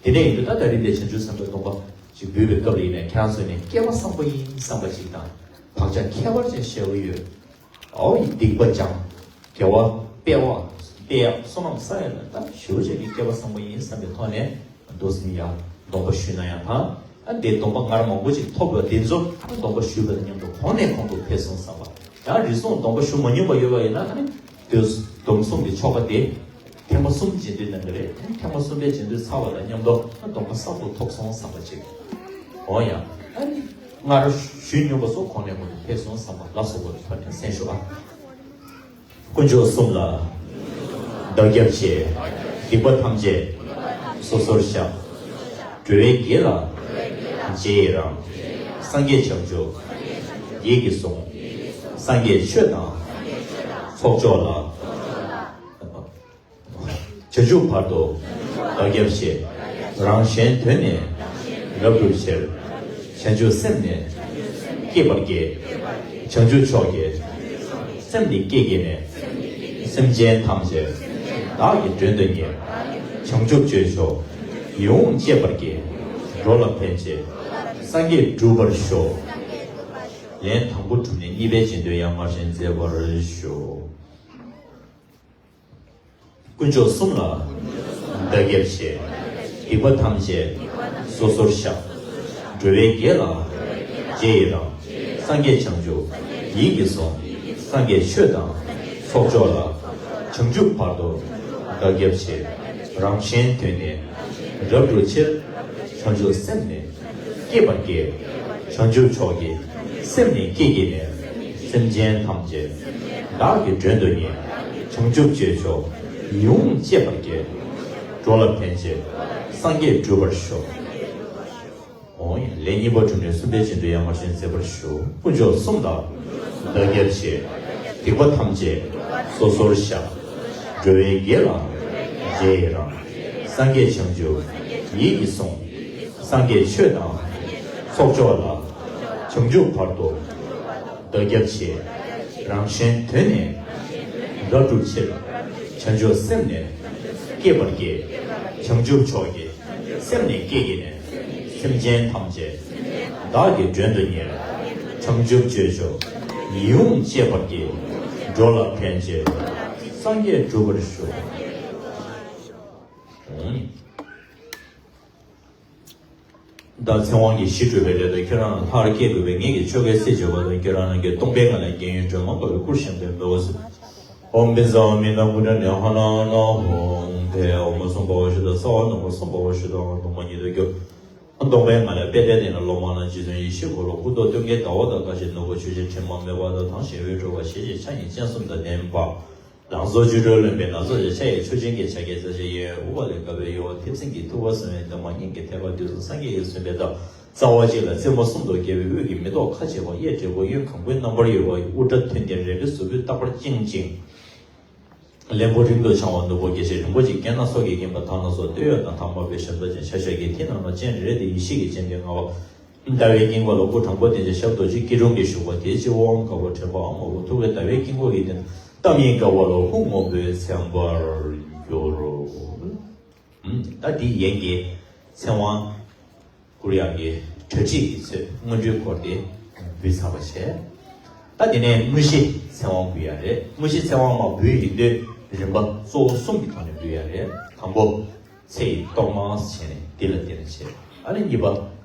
དེ་འདྲ་ཡིན་དུས་ད་ད་རིང་འདིར་བྱང་ཆུབ་སེམས་དཔའི་སྡོམ་པ་ཅིག་འབུལ་བའི་སྐབས་ལ་ཡིན་ནའི་ཁྱེད་རང་ཚོ་ནས་སྐལ་པ་བཟང་པོ་ཡིན་བསམ་པ་ཅིག་དང་བག་ཆགས་ཁྱད་པར་ཅན་བཞེས་ཀྱི་ཡོད། ཨའོ་ཡི་སྡིག་པ་སྦྱང་། དགེ་བ་སྤེལ་བ་སྤེལ་ཡག་བསོད་ནམས་བསགས་ཡག་ལ་ད་ཞེ་པོ་ཅིག་གི་སྐལ་བ་བཟང་པོ་ཡིན་བསམ་པའི་ཐོག་ནས་འདུག་སེ་ཡ་སྡོམ་པ་ཞུས་ན་ཡང་ཐང་། ཨ་འདི་སྡོམ་པ་ངར་མང་པོ་ཅིག་ཐོབ་པ་འདི་ཚོ་སྡོམ་པ་ཞུས་པ་དང་མཉམ་དུ་གོང་ནས་གོང་དུ་འཕེལ་སོང་བསམ་པ། ཡང་རེ་ཟུང་སྡོམ་པ་ཞུ་མ་མྱོང་པ་ཡོད་པ་ཡིན་ན་ཨ་ནི་དུས་སྡོམ་གསུམ་གྱི་ཆོ་ག་དེ་ཐེངས་མ་གསུམ་བྱེད་དུས་གནང་གི་རེད། ཐེངས་མ་གསུམ་པའི་བྱེད་དུས་ཚར་བ་དང་མཉམ་དུ་སྡོམ་པ་གསར་དུ་ཐོབ་སོང་བསམ་པ་ཅིག་འོ་ཡ། ཨ་ནི་སྔར་ཞུས་མྱོང་པ་སོགས་གོང་ནས་གོང་དུ་འཕེལ་སོང་བསམ་པ་ལ་སོགས་པ་ཐོག་ནས་གསན་ཞུ་ཨ། དཀོན་མཆོག་གསུམ་ལ་བདག་སྐྱབས་མཆི། སྡིག་པ་ཐམས་ཅད་སོ་སོར་བཤགས། འགྲོ་བའི་དགེ་ལ་རྗེས་ཡི་རང་། སངས་རྒྱས་བྱང་ཆུབ་ཡིད་ཀྱིས་བཟུང་། སངས་རྒྱས་ཆོས་དང་ཚོགས་མཆོག་ལ། བྱང་ཆུབ་བར་དུ་བདག་སྐྱབས་མཆི། རང་གཞན་དོན་ནི་རབ་བསྒྲུབ་ཕྱིར། བྱང་ཆུབ་སེམས་ནི་བསྐྱེད་པར་བགྱི། བྱང་ཆུབ་མཆོག་གི་སེམས་ནི་བསྐྱེད་བགྱིས་ནས། སེམས་ཅན་ཐམས་ཅད་བདག་གིས་མགྲོན་དུ་གཉེར། བྱང་ཆུབ་སྤྱོད་མཆོག་ཡིད་འོང་སྤྱད་པར་བགྱི། འགྲོ་ལ་ཕན་ཕྱིར་སངས་རྒྱས་འགྲུབ་པར་ཤོག་ལན་དང་པོ་གྲུབ་ནས་གཉིས་པའི་རྗེས་ཟློས་ཡང་སྔར་བཞིན་མཛད་པར་ཞུ། དཀོན་མཆོག་གསུམ་ལ་བདག་སྐྱབས་མཆི། སྡིག་པ་ཐམས་ཅད་སོ་སོར་བཤགས། འགྲོ་བའི་དགེ་ལ་རྗེས་ཡི་རང་། སངས་རྒྱས་བྱང་ཆུབ་ཡིད་ཀྱིས་བཟུང་། སངས་རྒྱས་ཆོས་དང་ཚོགས་མཆོག་ལ། བྱང་ཆུབ་བར་དུ་བདག་སྐྱབས་མཆི། རང་གཞན་དོན་ནི་རབ་བསྒྲུབ་ཕྱིར། བྱང་ཆུབ་སེམས་ནི་བསྐྱེད་པར་བགྱི། བྱང་ཆུབ་མཆོག་གི་སེམས་ནི་བསྐྱེད་བགྱིས་ནས། སེམས་ཅན་ཐམས་ཅད་བདག་གིས་མགྲོན་དུ་གཉེར། བྱང་ཆུབ་སྤྱོད་མཆོག་ཡིད་འོང་སྤྱད་པར་བགྱི། འགྲོ་ལ་ཕན་ཕྱིར་སངས་རྒྱས་འགྲུབ་པར་ཤོག་འོ་ཡ། ལན་གཉིས་པ་གྲུབ་ནས་གསུམ་པའི་རྗེས་ཟློས་ཡང་སྔར་བཞིན་མཛད་པར་ཞུ། དཀོན་མཆོག་གསུམ་ལ་བདག་སྐྱབས་མཆི། སྡིག་པ་ཐམས་ཅད་སོ་སོར་བཤགས། འགྲོ་བའི་དགེ་ལ་རྗེས་ཡི་རང་། སངས་རྒྱས་བྱང་ཆུབ་ཡིད་ཀྱིས་བཟུང་། སངས་རྒྱས་ཆོས་དང་ཚོགས་མཆོག་ལ། བྱང་ཆུབ་བར་དུ་བདག་སྐྱབས་མཆི། རང་གཞན་དོན་ནི་རབ་བསྒྲུབ་ཕྱིར། བྱང་ཆུབ་སེམས་ནི་བསྐྱེད་པར་བགྱི། བྱང་ཆུབ་མཆོག་གི་སེམས་ནི་བསྐྱེད་བགྱིས་ནས། སེམས་ཅན་ཐམས་ཅད་བདག་གིས་མགྲོན་དུ་གཉེར། བྱང་ཆུབ་སྤྱོད་མཆོག་ཡིད་འོང་སྤྱད་པར་བགྱི། འགྲོ་ལ་ཕན་ཕྱིར་སངས་རྒྱས་འགྲུབ་པར་ཤོག་ད་ཚེ་དབང་གིས་ཞི་སྤྲོས་པའི་སླད་དུ། ཁྱོད་རང་ལྷར་སྐྱེས་དགོས་པས་ངེད་ཀྱིས་ཆོ་གའི་ཚིག་བརྗོད་པ་དང་། ཁྱོད་རང་རྣམས་ཀྱིས་སྟོང་པའི་ངང་ལས་མཁྱེན་ཡོན་སྒྲོན་མ་འབར་བའི་སྐུར་བཞེངས་པའི་འབུལ་བ་སྩལ། ཨོཾ་བཛྲ་ཨ་མི་ཏ་ཀུ་ཎྜི་ནྱ་ཧ་ན་ན་ཧཱུྃ་ཕཊ། འོག་མ་གསུམ་འབར་བར་ཞུ་དང་། རྩ་བ་ནང་ཁོག་གསུམ་འབར་བར་ཞུ་དང་། གདུང་མ་ཉིད་དུ་རྒྱུག་སྟོང་པའི་ངང་ལས་པད་ཟླའི་སྟེང་ན་ལོ་མང་ལ་རྗེ་བཙུན་ཡེ་ཤེས་འཁོར་ལོ་སྐུ་མདོག་སྟོན་ཀའི་ཟླ་བ་དང་ལྡན་ཞིང་། ནོར་བུ་ཆུ་སྐྱེས་དྲི་མ་མེད་པ་དང་། དྭངས་ཤིང་འོད་འཕྲོ་བ་ཞེས་བྱའི་ཕྱག་གཉིས་སྤྱན་གསུམ་དང་ལྡན་པ། ལང་ཚོ་བཅུ་དྲུག་རློན་པའི་ནག་ཚོགས་ཀྱི་ཆ་ཡི་མཆོག་སྦྱིན་གྱི་ཕྱག་རྒྱའི་རྩེ་ལྕེ་གཡས་གཡོན་དབུ་བ་ལས་བཀབ་པའི་གཡོ་བ་མཐེབ་སྲིན་གྱིས་ཐུབ་པ་བཟུང་བའི་འདབ་མ་སྙིང་གི་ཐད་ཀར་དུས་གསུམ་སངས་རྒྱས་ཀྱིས་བཟུང་བའི་ཐབ་རྩ་བ་གཅིག་ལ་རྩེ་མོ་གསུམ་དུ་གྱེས་པའི་དབུས་ཀྱི་མེ་ཏོག་ཁ་འབྱེད་པ། གཡས་དྲིལ་བུ་གཡོན་གང་པོའི་རྣམ་པར་གཡོ་བ། དབུ་སྐྲ་ཐུན་ལྡན་རལ་གྲི་ཟུར་ཕུད་རྟག་པར་བཅིངས་ཤིང་། ལན་བུ་རིང་དུ་འཕྱང་བ་ནོར་བུ་རྒྱས་བྱེད་རིན་པོ་ཆེའི་རྒྱན་སྣ་ཚོགས་ཀྱིས་བརྒྱན་པ་དག་སྣ་ཚོགས་སྟོད་གཡོགས་དང་ཐང་པ་པའི་ཞབས་རྩ་ཅན། ཤ་ཤ་གི་མཐིལ་ནང་ན་སྤྱན་རེ་རེ་སྟེ་ཡེ་ཤེས་ཀྱི་སྤྱན་གྱིས་མངའ་བ། ཟླ་བའི་དཀྱིལ་འཁོར་ལ་སྐུ་དྲང་པོ་བསྟན་ཅིང་ཞབས་རྡོ་རྗེ་སྐྱིལ་ཀྲུང་གིས་བཞུགས་པ། དེའི་སྤྱི་བོའི་དབང་བཀའ་བབས་དྲན་པ་ཨ་མ་འོད་ཐུག་པའི་ཟླ་བའི་དཀྱིལ་འཁོར་གྱི་སྟེང་། ཏདྱ་ཐཱ་ཀ་པཱ་ལ་ཧཱུྃ་སྔོན་པོས་མཚན་པར་འགྱུར། ད་འདི་ཡན་གྱི་ཚེ་དབང་གུ་རུ་ཡང་གི་གྲ་སྒྲིག་གི་ཚོད་སྔོན་འགྲོའི་སྐོར་དེ་འབུལ་ཚར་བ་བྱས། ད་དེ་ནས་དངོས་གཞི་ཚེ་དབང་འབུལ་ཡ་རེད། དངོས་གཞི་ཚེ་དབང་མར་འབུལ་ཡིན་དུས་རིམ་པ་གཙོ་བོ་གསུམ་གྱི་ཐོག་ནས་འབུལ་ཡ་རེད། དང་པོ། ཚེ་ཡི་གཏོར་མ་བྱས་ནས་འདི་ལ་བརྟེན་ནས་བྱས། ཨ་ནི་གཉིས་པ།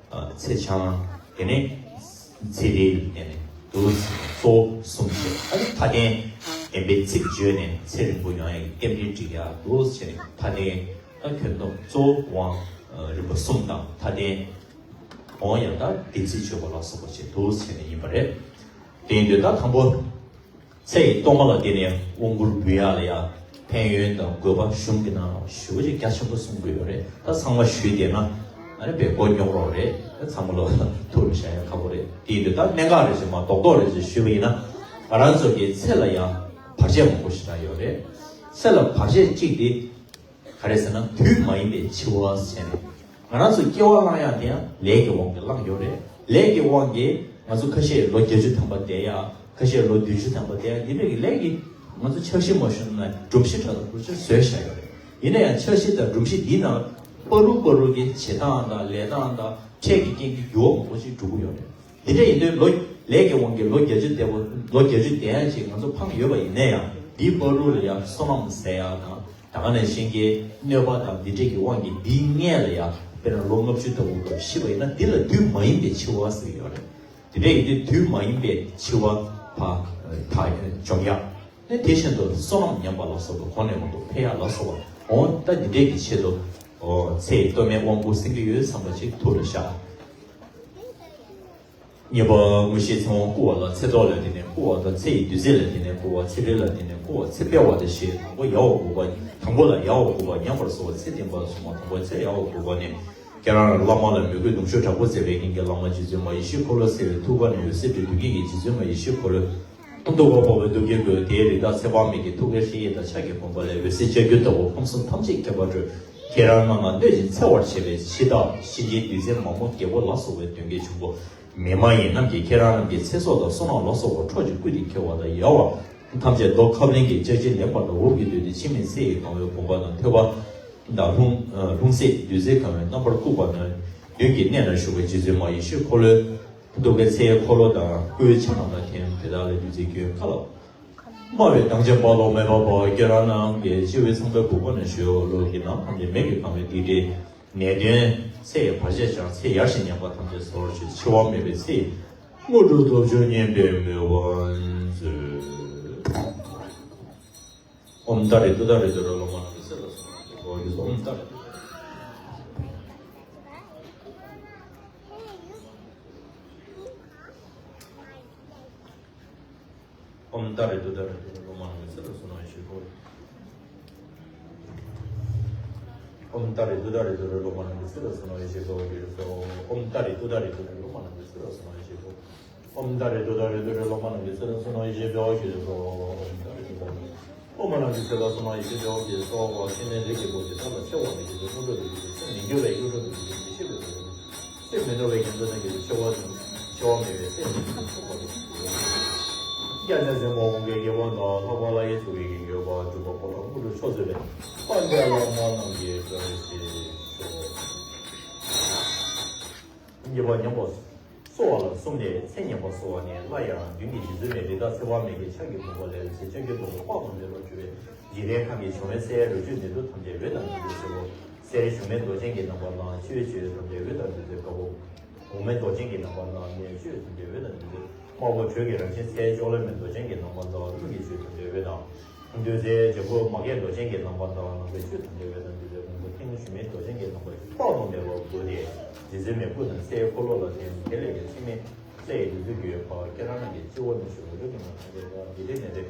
ཚེ་ཆང་། དེ་ནས་ཚེ་རིལ་བརྟེན་ནས་འདུག་གཙོ་བོ་གསུམ་བྱས། ཨ་ནི་མཐའ་རྟེན་བདེན་པའི་ཚིག་བརྗོད་ནས་ཚེ་རིང་པོ་ཡོང་ཡ་གི་རྟེན་འབྲེལ་སྒྲིག་ཡ་འདུག་བྱས་ནས་མཐའ་རྟེན་ད་ཁྱོན་བསྡོམས་གཙོ་བོ་དབང་རིམ་པ་གསུམ་དང་མཐའ་རྟེན་འོང་ཡ་ད་བདེན་ཚིག་བརྗོད་པ་ལ་སོགས་པ་བྱས་འདུག་བྱས་ནས་ཡིན་པ་རེད། དེ་ཡིན་དུས་ད་དང་པོ། ཚེ་ཡི་གཏོར་མ་ལ་བརྟེན་ནས་དབང་བསྐུར་འབུལ་ཡག་ལ་ཡང་ཕན་ཡོན་དང་དགོས་པ་གཞུང་གི་ནང་ལ་ཞེ་པོ་ཅིག་རྒྱ་ཆེན་པོ་གསུང་གི་ཡོད་རེད། ད་ཚང་མ་ཞུས་བསྡད་ན་ཨ་ནི་དཔེ་མགོ་རྙོག་རོགས་རེད། ད་ཚང་མ་ལོ་ཐུགས་ལ་བཞག་ཡག་ཁག་པོ་རེད། དེ་ཡིན་དུས་ད་གནད་འགག་རེ་ཞིག་མར་རྡོག་རྡོག་རེ་ཞིག་ཞུས་པ་ཡིན་ན། ང་རང་ཚོ་གི་ཚེ་ལ་ཡང་བར་ཆད་མང་པོ་ཞེ་དྲག་ཡོད་རེད། ཚེ་ལ་བར་ཆད་གཅིག་དེ། ག་རེ་ཟེར་ན་དུས་མ་ཡིན་པའི་འཆི་བ་ཟེར་ནས། ང་རང་ཚོ་སྐྱེ་བ་བླང་ཡག་དེ་ཡང་ལས་ཀྱི་དབང་གིས་བླངས་ཡོད་རེད། ལས་ཀྱི་དབང་གིས་ང་ཚོ་ཁ་ཤས་ལོ་བརྒྱད་ཅུ་ཐམ་པ་བསྡད་ཡག་ཁ་ཤས་ལོ་བདུན་ཅུ་ཐམ་པ་བསྡད་ཡག་ཡིན་ནའི་ལས་ཀྱིས་ང་ཚོ་འཆར་གཞི་མ་ཞུ་ན་སྒྲོམ་གཞི་འདྲ་དང་འདྲ་ཅིག་བཟོས་བཞག་ཡོད་རེད། ཡིན་ན་ཡང་འཆར་གཞི་དང་སྒྲོམ་གཞི་འདིའི་ནང་བར་དུ་བར་དུ་གི་བྱེད་སྟངས་དང་ལས་སྟངས་དང་འཕྲལ་གྱི་རྐྱེན་གྱིས་འགྱུར་བ་མང་པོ་ཞིག་འགྲོ་གི་ཡོད་རེད། འདི་འདྲ་ཡིན་དུས་ལོ་ལས་ཀྱི་དབང་གིས་ལོ་བརྒྱད་ཅུ་དེ་བོ་ལོ་བརྒྱད་ཅུ་དེ་ཡང་ཅིག་ང་ཚོ་ཕངས་ཡོད་པ་ཡིན་ན་ཡང་འདིའི་བར་དུ་ལ་ཡང་བསོད་ནམས་ཟེར་ཡག་དང་ད་ག་ནང་བཞིན་གྱི་གནོད་པ་དང་འདི་འདྲ་གི་དབང་གིས་འདིའི་སྔས་ལ་ཡང་དཔེར་ན་ལོ་ལྔ་བཅུ་ལྟ་བུ་ལ་ཤི་བ་ཡིན་ན་འདི་ལ་དུས་མ་ཡིན་པའི་འཆི་བ་ཟེར་གྱི་ཡོད་རེད། དེ་འདྲ་ཡིན་དུས་དུས་མ་ཡིན་པའི་འཆི་བ་ཕ་ད་འཇོམས་ཡག་ནས་དེ་བཞིན་དུ་བསོད་ནམས་ཉམས་པ་ལ་སོགས་པ་གོང་ནས་གོང་དུ་འཕེལ་ཡག་ལ་སོགས་པ་འོ་ད་འདི་འདྲས་ཀྱི་ཆེད་དུ་འོ་ཚེ་ཡི་སྟོད་སྨད་དབང་བསྐུར་སེང་གེ་འོད་བསམ་པ་ཅིག་ཐུགས་ལ་བཞག་གཉིས་པ་དངོས་གཞིའི་ཚེ་དབང་བསྐུར་བ་ལ་ཚེ་ཐོག་ལ་བརྟེན་ནས་བསྐུར་བ་དང་ཚེ་ཡི་བདུད་རྩི་ལ་བརྟེན་ནས་བསྐུར་བ་ཚེ་འབྲས་ལ་བརྟེན་ནས་བསྐུར་བ་ཚེ་འཕེལ་བ་དང་ཞེས་དང་པོ་ཡལ་བར་བསྐུར་བ་དང་པོ་ལ་ཡལ་བར་བསྐུར་བ་ཉམས་པར་གསོལ་བ་ཚེ་བརྟན་པར་གསུངས་པ་དང་པོ་ཚེ་ཡལ་བར་བསྐུར་བ་ནི། ཁྱེད་རང་བླ་མ་ལ་མོས་གུས་གདུང་ཤུགས་དྲག་པོ་མཛད་པའི་རྐྱེན་གྱིས་བླ་མ་རྗེ་བཙུན་མ་ཡེ་ཤེས་འཁོར་ལོ་གསལ་བའི་ཐུགས་ཀ་ནས་འོད་ཟེར་འཕྲོས་བདུད་ཀྱི་རྗེ་བཙུན་མ་ཡེ་ཤེས་འཁོར་ལོའི་སྐུ་མདོག་དཀར་པོ་བའི་གདུགས་ཀྱི་སྒོས་དེའི་རི་དྭགས་ཚེ་དཔག་མེད་ཀྱི་ཐུགས་ཀའི་ཧྲཱིཿལ་དང་ཕྱག་གི་བུམ་པ་ལས་འོད་ཟེར་ལྕགས་ཀྱུ་ལྟ་བུ་ཁམས་གསུམ་ཐམས་ཅད་ཁྱབ་པར་སྤྲོས། ཁྱེད་རང་རྣམས་ལ་གནོད་ཅིང་འཚེ་བར་བྱེད་པའི་འཆི་བདག་གཤིན་རྗེའི་བདུད་རྩི་མ་མོ་རྒྱལ་པོ་ལ་སོགས་པའི་གདོན་བགེགས་འབྱུང་པོ་མི་མ་ཡིན་རྣམས་ཀྱིས་ཁྱེད་རང་རྣམས་ཀྱི་ཚེ་སྲོག་དང་བསོད་ནམས་ལ་སོགས་པ་འཕྲོག་ཅིང་རྐུས་ཏེ་འཁྱེར་བ་དང་ཡལ་བ་ཐམས་ཅད་རྡོ་ཁ་བ་ལིང་གི་ལྕགས་ཀྱུས་ལེགས་པར་དང་འུབ་ཀྱིས་བརྡུངས་ཏེ་འཆི་མེད་ཚེ་ཡི་གང་བའི་བུམ་པ་དང་ཐོད་པ་དང་ལྷུང་ལྷུང་བཟེད་བདུད་རྩིས་གང་བའི་རྣམ་པར་བཀུག་པ་ན་མདུན་གྱི་གནས་ན་བཞུགས་པའི་རྗེ་བཙུན་མ་ཡེ་ཤེས་འཁོར་ལོའི་གདུགས་ཀྱི་ཚེ་ཡི་འཁོར་ལོ་དང་སྐུའི་ཆ་རྣམས་ལ་ཐིམ། དེ་དག་ལ་བདུད་རྩིའི་རྒྱུན་བཀའ་སློབ། དམའ་བའི་མདངས་ཅན་དཔའ་བོ་མེ་འབར་བ་ཁྱེད་རང་རྣམས་ཀྱི་སྤྱི་བོའི་ཚངས་པའི་བུག་པ་ནས་ཞུ། ལུས་ཀྱི་ནང་ཐམས་ཅད་མེ་གིས་གང་བའི་སྡིག་སྒྲིབ་ནད་གདོན་ཚེ་ཡི་བར་ཆད་བྱང་ཚེ་ཡར་ཞིང་ཉམས་པ་ཐམས་ཅད་སོར་ཆུད། འཆི་བ་མེད་པའི་ཚེ་ཡི་དངོས་གྲུབ་ཐོབ་བྱུང་སྙམ་པའི་མོས་པ་མཛོད། ཨོཾ་ཏཱ་རེ་ཏུཏྟཱ་རེ་ཏུ་རེ་ལོ་མ་ན་ལི་སི་ལ་སོ་ན་ཨོཾ་ཏཱ་རེ། ཨོཾ་ཏཱ་རེ་ཏུཏྟཱ་རེ་ཏུ་རེ་ལོ་མ་ན་ལི་སི་ལ་སོ་ན་ཡེ་ཤེས་འཁོར། ཨོཾ་ཏཱ་རེ་ཏུཏྟཱ་རེ་ཏུ་རེ་ལོ་མ་ན་ལི་སི་ལ་སོ་ན་ཡེ་ཤེས་འཁོར་ཡེ་སོ། ཨོཾ་ཏཱ་རེ་ཏུཏྟཱ་རེ་ཏུ་རེ་ལོ་མ་ན་ལི་སི་ལ་སོ་ན་ཡེ་ཤེས་འཁོར། ཨོཾ་ཏཱ་རེ་ཏུཏྟཱ་རེ་ཏུ་རེ་ལོ་མ་ན་ལི་སི་ལ་སོ་ན་ཡེ་ཤེས་འཁོར་ཡེ་སོ། ཨོཾ་ཏཱ་རེ་ཏུཏྟཱ་རེ། ལོ་མ་ན་ལི་སི་ལ་སོ་ན་ཡེ་ཤེས་འཁོར་ཡེ་སོ། ཨོ་ཁྱེད་ནི་རིགས་ཀྱི་བུ་དེ་དག་ལ་ཆེ་བ་ནི་ཀྱི་དེ་ཀུན་ཏུ་དེ་ཀྱི་དེ་ཚེ་མི་འགྱུར་བའི་ཀུན་ཏུ་དེ་ཀྱི་དེ་ཤེས་པའི་བུ། སེམས་མི་འགྲོ་བའི་རྒྱ་མཚོ་ནང་གི་འཆི་བ་དང་འཆི་བ་མེད་པའི་སེམས་ཉིད་དུ་ཐོབ་པ་དང་། རྒྱལ་སྲས་ཟིན་པ་འོང་གི་དགེ་བ་དང་ལྷག་པ་ལ་ཡི་ཚུལ་གྱི་འགྱུར་བ་སྒྲུབ་པ་པོ་ལ་དངོས་གྲུབ་མཆོག་སྩོལ་བའི་དཔལ་ལྡན་བླ་མ་རྣམས་ཀྱི་བཀྲ་ཤིས་ཤོག། གཉིས་པ་ཉམས་པ་གསོ་བ་ལ་གསུམ་སྟེ་ཚེ་ཉམས་པ་གསོ་བ་ནི་སླར་ཡང་མདུན་གྱི་རྗེ་བཙུན་མའི་རི་དྭགས་ཚེ་དཔག་མེད་ཀྱི་ཕྱག་གི་བུམ་པ་ལས་ཚེ་ལྕགས་ཀྱུ་ལྟ་བུ་དཔག་ཏུ་མེད་པར་གྱུར་པའི་འཇིག་རྟེན་ཁམས་ཀྱི་འབྱུང་བའི་སའི་རི་ཁྲོད་ནད་དུག་ཐམས་ཅད་འོད་དང་བདུད་རྩི་སེར་པོ། གསེར་གཞོང་མའི་མདོག་ཅན་གྱི་རྣམ་པ་དང་། འཆི་བའི་བཅུད་ཐམས་ཅད་འོད་དང་བདུད་རྩི་དཀར་པོ། འོ་མའི་མདོག་ཅན་གྱི་རྣམ་པ་དང་། མེའི་བཅུད་ཐམས་ཅད་འོད་དང་བདུད་རྩི་དམར་པོ། དྲོད་ཀྱི་རང་བཞིན་ཚེ་ལྕོག་ལེམ་མའི་མདོག་ཅན་གྱི་རྣམ་པ་དང་། རླུང་གི་བཅུད་ཐམས་ཅད་འོད་དང་། བདུད་རྩིའི་བྱང་ཁུ་མ་སྐྱེས་མདོག་ཅན་གྱི་རྣམ་པ་དང་། ནམ་མཁའི་བཅུད་ཐམས་ཅད་འོད་དང་བདུད་རྩི་སྔོན་པོ་ཐིང་ངེ་ཞུན་མའི་མདོག་ཅན་གྱི་རྣམ་པ་དཔག་ཏུ་མེད་པ་བསྐུར་ཏེ། རྗེ་བཙུན་མའི་སྐུ་དང་ཚེའི་འཁོར་ལོ་ལ་བརྟེན་དེ་ལས་ཀྱང་འཆི་མེད་ཚེ་ཡི་བདུད་རྩི་རྒྱུ་ཡི་བར་ཁྱེད་རང་རྣམས་ཀྱི་སྤྱི་བོ་ནས་ཞུ། འོ་དེ་ནི་ང་ཐམས་ཅད་ཀྱང་འདི་ལྟའི་ནད་དེ།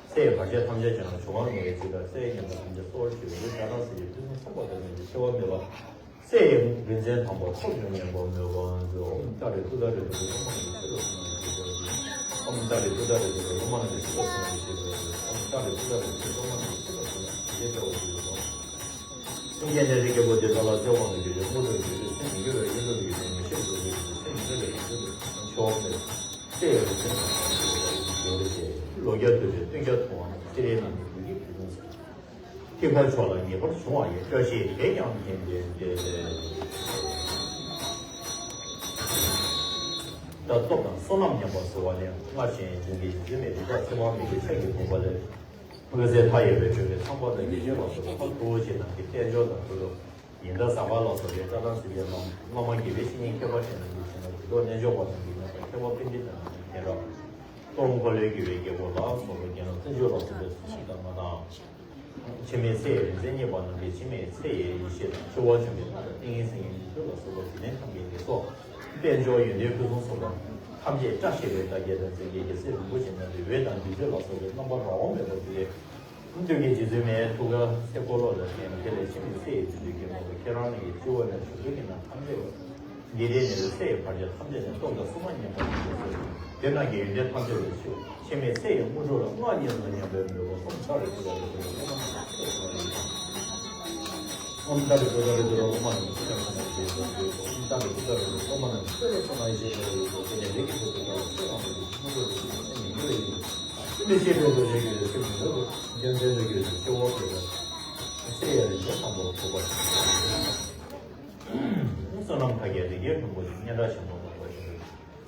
ཚེ་ཡི་བར་ཆད་ཐམས་ཅད་ཀྱང་འབྱུང་བ་མེད་པའི་ཚུལ་དང་། ཚེ་ཡི་ཉམས་པ་ཐམས་ཅད་གསོ་བར་བྱེད་པའི་ཕུན་སུམ་ཚོགས་པ་དང་ལྡན་པའི་འཆི་བ་མེད་པ། ཚེ་ཡི་རིན་ཆེན་དང་པོ་ཐོབ་བྱུང་སྙམ་པའི་མོས་པ་མཛོད། ཨོཾ་ཏཱ་རེ་ཏུཏྟཱ་རེ་ཏུ་རེ་ལོ་མ་ན་ལི་སི་ལ་སོ་ན་ཡེ་ཤེས་འཁོར་ཡེ་སོ། ཨོཾ་ཏཱ་རེ་ཏུཏྟཱ་རེ་ཏུ་རེ་ལོ་མ་ན་ལི་སི་ལ་སོ་ན་ཡེ་ཤེས་འཁོར་ཡེ་སོ། ཨོཾ་ཏཱ་རེ་ཏུཏྟཱ་རེ་ཏུ་རེ་ལོ་མ་ན་ལི་སི་ལ་སོ་ན་ཡེ་ཤེས་འཁོར་ཡེ་སོ། སངས་རྒྱས་ནས་རིགས་ཀྱི་བུ་དེ་དག་ལ་ཚེ་དབང་དུ་གྱུར་ཅིང་དངོས་གྲུབ་ཀྱི་རྒྱུ་ཚེ་མི་འགྱུར་བའི་ཀུན་རྫོབ་ཀྱི་དོན་ཉེར་བཞག་ཏུ་འདུས་ཏེ་ཚེ་མི་འགྱུར་བའི་ཀུན་རྫོབ་ཀྱི་འཆི་བ་མེད་པའི་ཚེ་ཡི་རིན་ཆེན་དང་བཅས་པ་ཡོངས་སུ་རྫོགས་པའི་ཚེ། ལོ་བརྒྱ་དུ་ཞིག་སྟོན་ཆ་མཐོང་བ་ན་ཚེ་རིང་རྣམས་ཀྱི་དགེ་སྡིག་ཕུན་སུམ་ཚོགས། ཐེག་པ་མཆོག་ལ་ངེས་པར་འབྱུང་བ་ཡི། བཀྲ་ཤིས་དེས་ཀྱང་བརྒྱན་ཏེ་བསྟོད། ད་སྟོབས་དང་བསོད་ནམས་ཉམས་པ་གསོ་བ་ནི། སྔར་བཞིན་འབྱུང་གི་རྗེ་བཙུན་མའི་རི་དྭགས་ཚེ་དཔག་མེད་ཀྱི་ཕྱག་གི་བུམ་པ་ལས། དངོས་གསལ་མཐའ་ཡས་པའི་སྤྲུལ་པའི་ཚངས་པ་དང་དགེ་བཤེས་ལ་སོགས་པ་ཕར་ཕུར་བུ་ཆེ་རྣམས་ཀྱི་རྟེན་འབྱོར་དང་གུས་ལུགས་ཉི་ཟླ་གཟའ་སྐར་ལ་སོགས་པའི་སྐལ་བཟང་སྲིད་པའི་ལམ། བླ་མ་དགེ་བའི་བཤེས་གཉེན་མཁས་པ་ཅན་རྣམས་ཀྱི་བྱིན་རླབས་ཀྱིས་རྟོགས། རྣལ་འབྱོར་པ་རྣམས་ཀྱི་རྣམ་པར་རྒྱལ་བ་པཎྜི་ཏ་རྣམས་ཀྱི་མཁྱེན་རབ། སྟོང་འཁོར་ལོའི་དགེ་བའི་རྒྱལ་པོ་ལ་སོགས་པ་དགེ་སློང་བརྩོན་འགྲུས་ལ་སོགས་པའི་ཚུལ་ཁྲིམས་དང་མ་དང་། འཆི་མེད་ཚེ་ཡི་རིག་འཛིན་གཉིས་པ་རྣམས་ཀྱི་འཆི་མེད་ཚེ་ཡི་ཡེ་ཤེས་དང་། འཆི་བ་འཇོམས་པའི་ལྷ་དང་ཏིང་ངེ་འཛིན་གྱི་ནུས་མཐུ་ལ་སོགས་པ་འཇིག་རྟེན་ཐམས་ཅད་ཀྱི་སྲོག་དཔལ་འབྱོར་ཡོན་ཏན་ཕུན་སུམ་ཚོགས་པ་ཐམས་ཅད་བཀྲ་ཤིས་པའི་བདག་རྒྱལ་དང་མཛེས་རྒྱལ་རྒྱལ་སྲས་རིན་པོ་ཆེ་རྣམས་ཀྱི་འོད་དང་བདུད་རྩི་ལ་སོགས་པའི་རྣམ་པར་རང་དབང་མེད་པ་དེ་ལས། མདུན་གྱི་རྗེ་བཙུན་མའི་ཐུགས་ཀ་ཚེ་འཁོར་ལོ་ལ་བརྟེན་དེ་ལས་འཆི་མེད་ཚེ་ཡི་བདུད་རྩི་གི་ངོ་བོ་ཁྱེད་རང་རྣམས་ཀྱི་སྤྱི་བོ་ནས་ཞུགས་པའི་ཉིན་ན་ཐམས་ཅད་འདི་ལྟའི་ནད་ཚེ་ཡི་བར་ཆད་ཐམས་ཅད་ནས་སྟོབས་དང་བསུ་མ་ཉམས་པ་ཉིད་དུ་གསོལ། དེ་རྣམས་ཀྱི་ཡོན་ཏན་ཐམས་ཅད་ལ་མཆིའོ། འཆི་མེད་ཚེ་ཡི་དངོས་གྲུབ་ལ་མངའ་བརྙེས་སོ་སྙམ་པའི་མོས་པ། ཨོཾ་ཏཱ་རེ་ཏུཏྟཱ་རེ་ཏུ་རེ་ལོ་མ་ན་ལི་སི་ལ་སོ་ན་ཡེ་ཤེས་འཁོར་ཡེ་སོ། ཨོཾ་ཏཱ་རེ་ཏུཏྟཱ་རེ་ཏུ་རེ་ལོ་མ་ན་ལི་སི་ལ་སོ་ན་ཡེ་ཤེས་འཁོར་ཡེ་སོ། ཨོཾ་ཏཱ་རེ་ཏུཏྟཱ་རེ་ཏུ་རེ་ལོ་མ་ན་ལི་སི་ལ་སོ་ན་ཡེ་ཤེས་འཁོར་ཡེ་སོ། དེ་ནས་རིགས་ཀྱི་བུ་དེ་དག་ལ་ཚེ་དབང་དུ་གྱུར་ཅིང་དངོས་གྲུབ་ཀྱི་རྒྱུ་ཚེ་མི་འགྱུར་བའི་ཡེ་ཤེས་ཤེས་པའི་བློ་གྲོས་ཀྱིས་ཡོན་ཏན་དུ་གྱུར་ཅིང་འཆི་བ་མེད་པའི་ཚེ་ཡི་རིན་ཆེན་དང་པོར་གོ་བར་བྱེད། བསོད་ནམས་མཐའ་རྒྱས་རིགས་ཀྱི་ཕུང་པོ་ཆེ། སྙན་གྲགས་ཆེན་པོ་མང་པོ་ཞིག་གིས།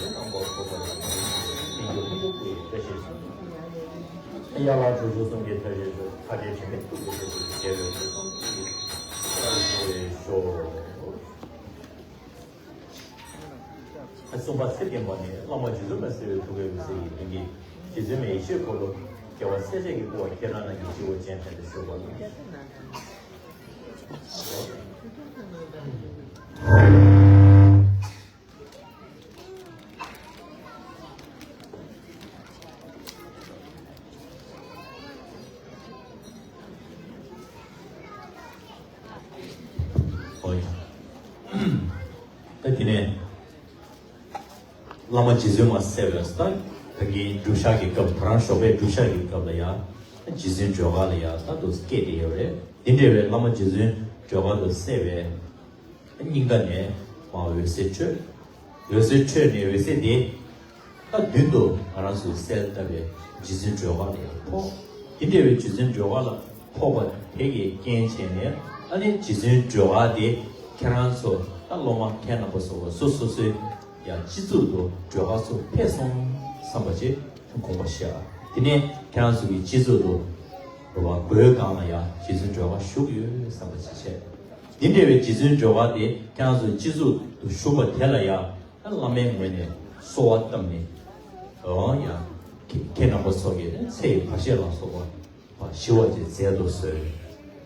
ཡོན་ཏན་རྣམ་པར་ཕོག་པ་ལ་སྨིན་གྱུར་ལྷུན་གྱིས་གྲུབ་པའི་བཀྲ་ཤིས་ཤོག། དབྱར་ལ་དྲུག་ཅུ་གསུམ་གྱི་མཐར་བྱོན་མཆོག་མཐའ་བྲལ་དྲི་མེད་ཐུགས་ཀྱི་སྲས་སུ་རྒྱལ་བའི་གོ་འཕང་མཆོག་ཏུ་བཀྲ་ཤིས་ཤོག། གསུམ་པ་ཚེ་བརྟན་པ་ནི་བླ་མ་རྗེ་བཙུན་མ་གསལ་བའི་ཐུགས་ཀའི་འོད་ཟེར་གྱི་མདུན་གྱི་རྗེ་བཙུན་མའི་ཡེ་ཤེས་འཁོར་ལོ་རྒྱལ་བ་སྲས་བཅས་ཀྱིས་བསྐོར་བ་ཁྱེད་རང་རྣམས་ཀྱི་སྤྱི་བོར་སྤྱན་འདྲེན་ཏེ་གསོལ་བ་ལ། ཨོ་ཡ། ད་དེ་ནས་བླ་མ་རྗེ་བཙུན་མ་གསལ་བའི་ད་ད་གིན་སྒྲུབ་ཞག་གི་སྐབས། ད་རང་ཞོགས་པའི་སྒྲུབ་ཞག་གི་སྐབས་ལ་ཡ། རྗེ་བཙུན་སྒྲོལ་དཀར་ལ་ཡ་ད་དུ་སྐད་དེ་ཡོད་རེད། དེ་འདྲ་བའི་བླ་མ་རྗེ་བཙུན་སྒྲོལ་དཀར་དུ་གསལ་བའི་སྙིང་ག་ནས་མར་འོད་ཟེར་འཕྲོས། འོད་ཟེར་འཕྲོས་ནས་འོད་ཟེར་དེ་ད་མདུན་དུ་ང་རང་ཚོས་གསལ་བཏབ་པའི་རྗེ་བཙུན་སྒྲོལ་དཀར་ལ་ཡང་ཕོག་དེ་འདྲ་བའི་རྗེ་བཙུན་སྒྲོལ་དཀར་ལ་ཕོག་པ་དེ་གའི་རྐྱེན་བྱས་ནས། ཨ་ནི་རྗེ་བཙུན་སྒྲོལ་དཀར་དེ་ཁྱེད་རང་ཚོ་ད་སློབ་མ་ཁྱེད་རྣམ་པ་ཚོ་སོ་སོ་སོའི་ཡང་སྤྱི་གཙུག་ཏུ་སྒྲོལ་དཀར་ཚོ་ཕེབས་སོང་བསམ་པ་ཅིག་དགོངས་པ་བཞེས། དེ་ནས་ཁྱེད་རང་ཚོ་གི་སྤྱི་གཙུག་ཏུ་རེད་བ། སྒོའི་སྒང་ལ་ཡང་རྗེ་བཙུན་སྒྲོལ་དཀར་བཞུགས་ཡོད་བསམ་པ་ཅིག་བྱས། དེ་འདྲ་བའི་རྗེ་བཙུན་སྒྲོལ་དཀར་དེ་ཁྱེད་རང་ཚོའི་སྤྱི་གཙུག་ཏུ་བཞུགས་པ་དེ་ལ་ཡང་། ད་བླ་མའི་ངོས་ནས་གསོལ་བ་བཏབ་ནས། འོ་ཡ། ཁྱེད་ཁྱེད་རྣམ་པ་ཚོ་གིས་ཚེ་ཡི་བར་ཆད་ལ་སོགས་པ་ཞི་བ་ཅིག་མཛད་དུ་གསོལ།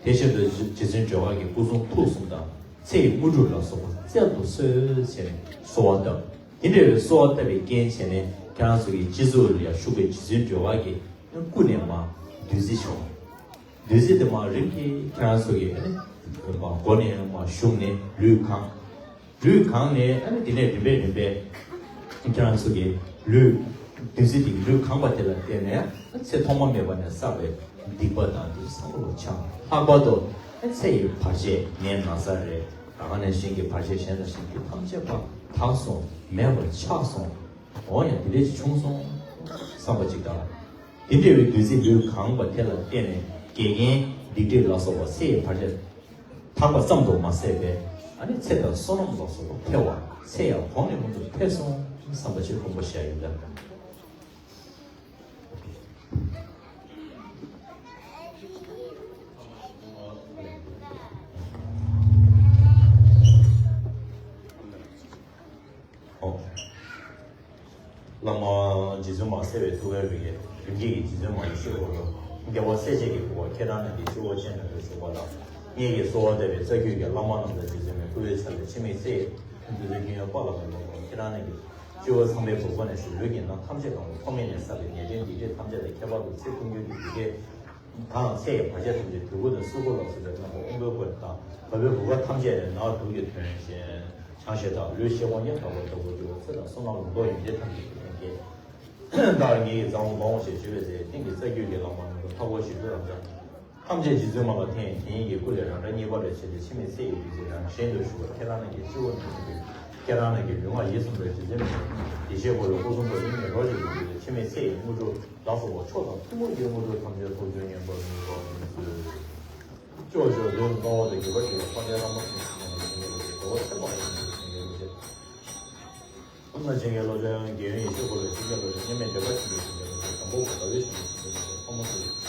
དེ་བཞིན་དུ་རྗེ་བཙུན་སྒྲོལ་དཀར་གྱི་སྐུ་གསུང་ཐུགས་གསུམ་དང་ཚེ་ཡི་དངོས་གྲུབ་ལ་སོགས་པ་སྩལ་དུ་གསོལ་ཟེར་ནས་གསོལ་བ་བཏབ། དེ་འདྲ་བའི་གསོལ་བ་བཏབ་པའི་རྐྱེན་བྱས་ནས་ཁྱེད་རང་ཚོ་གི་སྤྱི་གཙུག་ལ་ཡང་བཞུགས་པའི་རྗེ་བཙུན་སྒྲོལ་དཀར་གྱི་སྐུ་ནས་མར་བདུད་རྩི་བྱུང་། བདུད་རྩི་དེ་མར་རིམ་གྱིས་ཁྱེད་རང་ཚོ་གི་ཨ་ནི་མར་མགོ་ནས་མར་གཞུག་ནས་ལུས་གང་། ལུས་གང་ནས་ཨ་ནི་དེ་ནས་རིམ་པས་རིམ་པས་ཁྱེད་རང་ཚོ་གི་ལུས་བདུད་རྩི་དེ་ལུས་གང་པ་དེ་ལ་བརྟེན་ནས་ཚེ་ཐོག་མ་མེད་པ་ནས་བསགས་པའི་སྡིག་པ་དང་དེ་ཚོ་ཚང་མ་ལོག་འཆང་། ལྷག་པར་དུ་ཚེ་ཡི་བར་ཆད་ནད་ན་ཚ་རེད། ད་ག་ནང་བཞིན་གྱི་བར་ཆད་གཞན་དང་གཞན་དེ་ཐམས་ཅད་པ་དག་སོང་། མེད་པར་ཆགས་སོང་། འོ་ཡ། དེ་འདྲ་ཞིག་བྱུང་སོང་བསམ་པ་ཅིག་དང་། དེ་འདྲ་བའི་བདུད་རྩི་ལུས་གང་བ་དེ་ལ་བརྟེན་ནས་འགལ་རྐྱེན་སྡིག་སྒྲིབ་ལ་སོགས་པ་ཚེ་ཡི་བར་ཆད་དག་པ་ཙམ་དུ་མ་ཟད་པའི་ཨ་ནི་ཚེ་དང་བསོད་ནམས་ལ་སོགས་པ་འཕེལ་བ། ཚེ་ཡང་གོང་ནས་གོང་དུ་འཕེལ་སོང་བསམ་པ་ཅིག་དགོངས་པ་བཞེས་ཡོད་ལ། ཨོ། བླ་མ་རྗེ་བཙུན་མ་གསལ་བའི་ཐུགས་ཀའི་འོད་ཀྱིས་རིམ་གྱིས་ཀྱི་རྗེ་བཙུན་མ་ཡེ་ཤེས་འཁོར་ལོ་རྒྱལ་བ་སྲས་བཅས་ཀྱིས་བསྐོར་བ་ཁྱེད་རང་རྣམས་ཀྱི་སྤྱི་བོར་སྤྱན་དྲངས་ཏེ་གསོལ་བ་ལ། ངེད་ཀྱིས་གསོལ་བ་བཏབ་པའི་རྩ་རྒྱུད་ཀྱི་བླ་མ་རྣམས་དང་རྗེ་བཙུན་མའི་སྐུ་ཡི་ཆ་ལས་འཆི་མེད་ཚེ་ཡི་བདུད་རྩི་ཀུན་ཡོད་པ་ལ་མི་ལོག་པར་ཁྱེད་རང་རྣམས་ཀྱི་སྤྱི་བོ་ཚངས་པའི་བུག་པ་ནས་བཞུགས། ལུས་ཀྱི་ནང་ཐམས་ཅད་གང་བ་ཐོགས་མེད་ནས་བསགས་པའི་ནད་གདོན་སྡིག་སྒྲིབ་ཐམས་ཅད་དང་ཁྱད་པར་དུ་ཚེ་ཀུན་འཁྱོལ་གྱི་སྡིག་སྒྲིབ་དང་ཚེ་ཡི་བར་ཆད་ཐམས་ཅད་དུས་འཁོར་དང་གསོལ་འཁོར་ལ་སོགས་པའི་རྣམ་པ་དབང་པོའི་སྒོ་ནས་དང་བ་སྤུའི་བུ་ག་ཐམས་ཅད་ནས་ནག་དུག་གི་དོན་ཞེས་བྱང་ཞེས་དག་ལུས་ཤེལ་སྒོང་ཉམས་དག་པ་ལྟ་བུར་གྱུར་པ། ཚེ་དང་བསོད་ནམས་ལོངས་སྤྱོད་ཡོན་ཏན་ཐམས་ཅད་ཀྱི་ལྷན་སྐྱེས། བདག་ཉིད་ཀྱི་རྩ་བ་འབར་བ་ཞེས་བརྗོད་པའི་ཚེ་སྟེང་གི་རྩ་རྒྱུད་ཀྱི་བླ་མ་རྣམས་ལ་ལྷ་འཁོར་བཞི་བཅུ་རབ་འབྱམས་ཐམས་ཅད་རྗེ་བཙུན་མ་ལ་འཐེན། དེ་ཉིད་ཀྱི་སྐུ་ལས་རང་འདྲ་གཉིས་པ་ལས་བྱེད་དེ་འཆི་མེད་ཚེ་ཡི་བདུད་རྩི་རང་བཞིན་དུ་ཞུགས་པ་ཁྱེད་རང་རྣམས་ཀྱི་སྤྱི་བོ་ནས་ཁྱེད་རང་རྣམས་ཀྱི་ལུས་ངག་ཡིད་གསུམ་པའི་རྗེ་བཙུན་མའི་ཡེ་ཤེས་འཁོར་ལོའི་སྐུ་གསུང་ཐུགས་དབྱིངས་ནས་རོ་གཅིག་ཏུ་བསྡུས་ཏེ་འཆི་མེད་ཚེ་ཡི་དངོས་གྲུབ་ལ་སོགས་པ་མཆོག་དང་ཐུན་མོང་གི་དངོས་གྲུབ་ཐམས་ཅད་ཐོབ་ཚུལ་མངོན་པར་མི་ནུས་པ་ཡིན་ཚུལ། ཕྱོགས་བཅུ་བདུན་དུ་སྣང་བ་དང་བརྒྱུད་པར་བྱེད་པ་དཔལ་ལྡན་བླ་མ་གསུམ་མཆོག་རྣམས་ཀྱི་སེང་གེའི་བློ་ཆེ། རྡོ་རྗེ་ཐེག་པ་འོད་གསལ་གྱི་སེང་གེའི་བློ་ཆེ། ཐུབ་རྣམས་སེང་གེའི་བློ་ཆེ། རྒྱལ་ཡོངས་ཡེ་ཤེས་འཁོར་ལོའི་སེང་གེའི་བློ་ཆེ། མཉམ་མེད་འབྲེལ་པ་ཆེན་པོའི་སེང་གེའི་བློ་ཆེ། དང་པོ་གོ་ཟླ་བའི་སེང་གེའི་བློ་ཆེ། ཐོག་མ་སུ།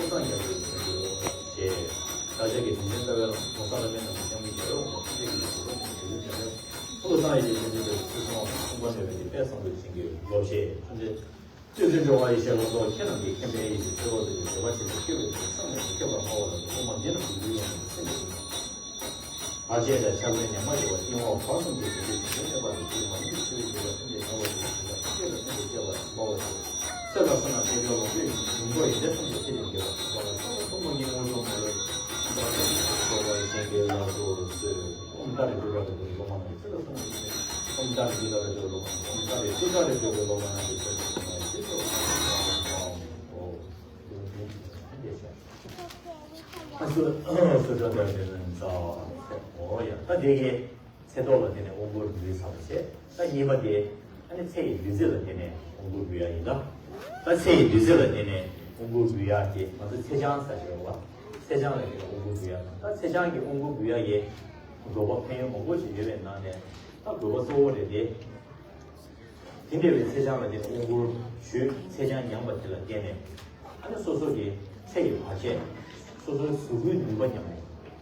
ཐེག་མཚམས་ཉམས་པའི་དོན་དུ་ཞེས། བདག་ཅག་གི་དྲིན་ཅན་རྩ་བའི་གོང་ས་བླ་མའི་ནང་དུ་སྐྱབས་མགོན་རྒྱལ་བའི་དབང་པོ་ཐམས་ཅད་ཀྱི་ཡུལ་དུ་ཐུགས་ལ་བཏང་ཡི་དེ་དོན་དུ་ཚུལ་གསུམ་དབང་པོ་མཚུངས་པ་མེད་པའི་དཔལ་བཟང་པོས་བྱིན་གྱིས་རློབས་ཤིག་ཐམས་ཅད། བརྩོན་འགྲུས་འགྲོ་བ་ཡི་ཞལ་ལུང་རྟོགས། ཁྱེད་རྣམས་ཀྱི་མཁྱེན་པའི་ཡིད་ཀྱི་ཚོར་བ་དེ་ནི་བདེ་བ་ཆེན་པོའི་སྐྱེ་བོའི་ཚོགས་བསམ་ཡས་སུ་ཁྱབ་པར་སྨྲ་བ་ལ་སོགས་པ་འདི་རྣམས་ཀྱི་ལུས་ཡོངས་སུ་ཟིན་པའི་བར་ཆད་དང་ཆགས་པའི་ཉམ་ང་རྒྱུ་བ་སྟེང་འོག་བར་གསུམ་གྱི་དོན་དུ་ཞིང་ཁམས་མེད་པ་དང་ཞིང་མ་ཡིན་པའི་ཆུ་བོའི་འགྱུར་བ་ཐམས་ཅད་ཡོང་བ་དེ་ཞིང་དང་སྐྱེ་བ་ཐམས་ཅད་སྐྱེ་བར་སྨྲ་བ་དེ། ཚེ་དང་བསོད་ནམས་དཔལ་འབྱོར་ལོངས་སྤྱོད་ཡོངས་རྫོགས་ཡོན་ཏན་ཐམས་ཅད་ཁྱེད་ཀྱིས་འགེབས་པར་བྱ་བ་ལ་སོགས་པ་ཐུན་མོང་གི་དངོས་གྲུབ་མ་ལུས་ཐོབ་པར་གཤེགས་པ་གཞན་གྱི་ལག་ཏུ་གསོལ། ཨོཾ་ཏཱ་རེ་ཏུཏྟཱ་རེ་ཏུ་རེ་ལོ་མ་ན་ཚེ་ལ་སོགས་པ་ཨོཾ་ཏཱ་རེ་ཏུཏྟཱ་རེ་ཏུ་རེ་ལོ་མ་ན་ཨོཾ་ཏཱ་རེ་ཏུཏྟཱ་རེ་ཏུ་རེ་ལོ་མ་ན་ཚེ་ལ་སོགས་པ་ཨོཾ་ཨ་སུ་སུ་ཏྲ་ཏྲ་ཏྲ་ཏྲ། ཨོ་ཡ། ད་དེ་གའི་ཚེ་ཐོག་ལ་དེ་ནས་དབང་བསྐུར་འབུལ་ཚར་བ་བྱས། ད་གཉིས་པ་དེ་ཨ་ནི་ཚེ་ཡི་བདུད་རྩི་ལ་དེ་ནས་དབང་བསྐུར་འབུལ་ཡ་ཡིན་ད། ད་ཚེ་ཡི་བདུད་རྩི་ལ་དེ་ནས་དབང་བསྐུར་འབུལ་ཡ་དེ་ང་ཚོ་ཚེ་ཆང་ཟེར་ཞེས་པ། ཚེ་ཆང་ལ་དེ་ནས་དབང་བསྐུར་འབུལ་ཡ་དང་། ད་ཚེ་ཆང་གི་དབང་བསྐུར་འབུལ་ཡ་ཡི་དགོས་པ་ཕན་ཡོན་མང་པོ་ཞིག་ཡོད་པའི་ནང་ནས། ད་དགོས་པ་གཙོ་བོ་རེད་དེ། དེ་འདྲ་བའི་ཚེ་ཆང་ལ་དེ་ནས་དབང་བསྐུར་ཞུས། ཚེ་ཆང་མྱངས་པ་དེ་ལ་བརྟེན་ནས་ཨ་ནི་སོ་སོ་གི་ཚེ་ཡི་བར་ཆད། སོ་སོའི་གཟུགས་པོའི་ནུས་པ་ཉམས་ནས།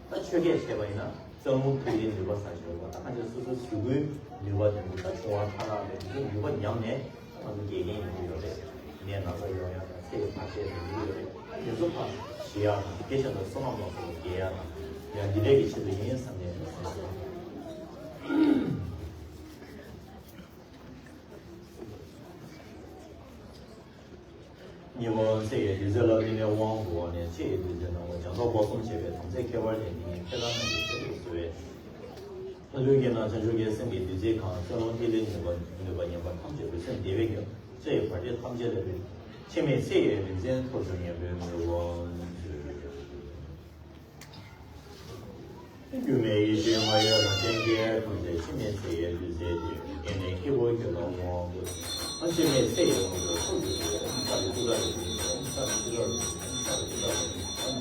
ད་ཆོས་སྐད་བཤད་པ་ཡིན་ན་གཙང་རླུང་འཕུ་ཡའི་ནུས་པ་ཟེར་ཞིག་ཡོད་པ། ད་ཁ་ཤས་སོ་སོའི་གཟུགས་པོའི་ནུས་པ་དེ་ཚོ་ད་བྱུང་བ་ཐ་ན་རེད། དེ་ཚོའི་ནུས་པ་ཉམས་ནས་ད་ང་ཚོ་འགལ་རྐྱེན་ཡོང་གི་ཡོད་རེད། ནད་ན་ཚ་ཡོང་ཡ་དང་ཚེ་ཡི་བར་ཆད་ཡོང་གི་ཡོད་རེད། ད་དེ་ཚོ་ཕར་ཞི་ཡ་དང་། དེ་བཞིན་དུ་བསོད་ནམས་ལ་སོགས་པ་རྒྱས་ཡ་དང་། ཡང་འདི་འདྲ་གི་ཆེད་དུ་ཡིན་བསམ་ནས་གསུངས་སོང་། ཉེ་བར་ཚེ་ཡི་བདུད་རྩི་ལ་བརྟེན་ནས་དབང་བསྐུར་བ་ནི། ཚེ་ཡི་བདུད་རྩི་སྣང་བ་སྦྱངས་དང་སྦོམ་གསུམ་བྱས་པའི་དམ་ཚིག་ཁྱད་པར་ཅན་འདི་ཉིད་ཁྱེད་རང་རྣམས་ཀྱི་སེམས་སུ་གསོལ་བས། ལྷ་ཀླུ་གཉན་དང་བྱང་ཆུབ་ཀྱི་སེམས་ཀྱི་བདུད་རྩིས་གང་། ཚེ་ལོ་ཐིག་ལེའི་ནུས་པ་ནུས་པ་ཉམས་པ་ཐམས་ཅད་འོད་གསལ་བདེ་བས་ཁྱབ། ཚེ་ཡི་བར་ཆད་ཐམས་ཅད་ལས་གྲོལ། འཆི་མེད་ཚེ་ཡི་རིག་འཛིན་ཐོབ་འགྱུར་སྙམ་པའི་མོས་པ་མཛོད། སྒྱུ་མའི་ཡེ་ཤེས་མ་གཡོས་རང་བཞིན་གྱིས། ཐམས་ཅད་འཆི་མེད་ཚེ་ཡི་བདུད་རྩི་སྟེ། སྐྱེ་གནས་སྐྱེ་བོ་ཁྱོད་ལ་དབང་བསྐུར། འཆི་མེད་ཚེ་ཡི་དབང་པོ་ཐོབ་གྱུར་ཅིག་ཨོཾ་ཏཱ་རེ་ཏུཏྟཱ་རེ་ཏུཏྟཱ་རེ་ཏུཏྟཱ་རེ་ཏུཏྟཱ་རེ་ཏུཏྟཱ་རེ་ཏུཏྟཱ་རེ་ཏུཏྟཱ་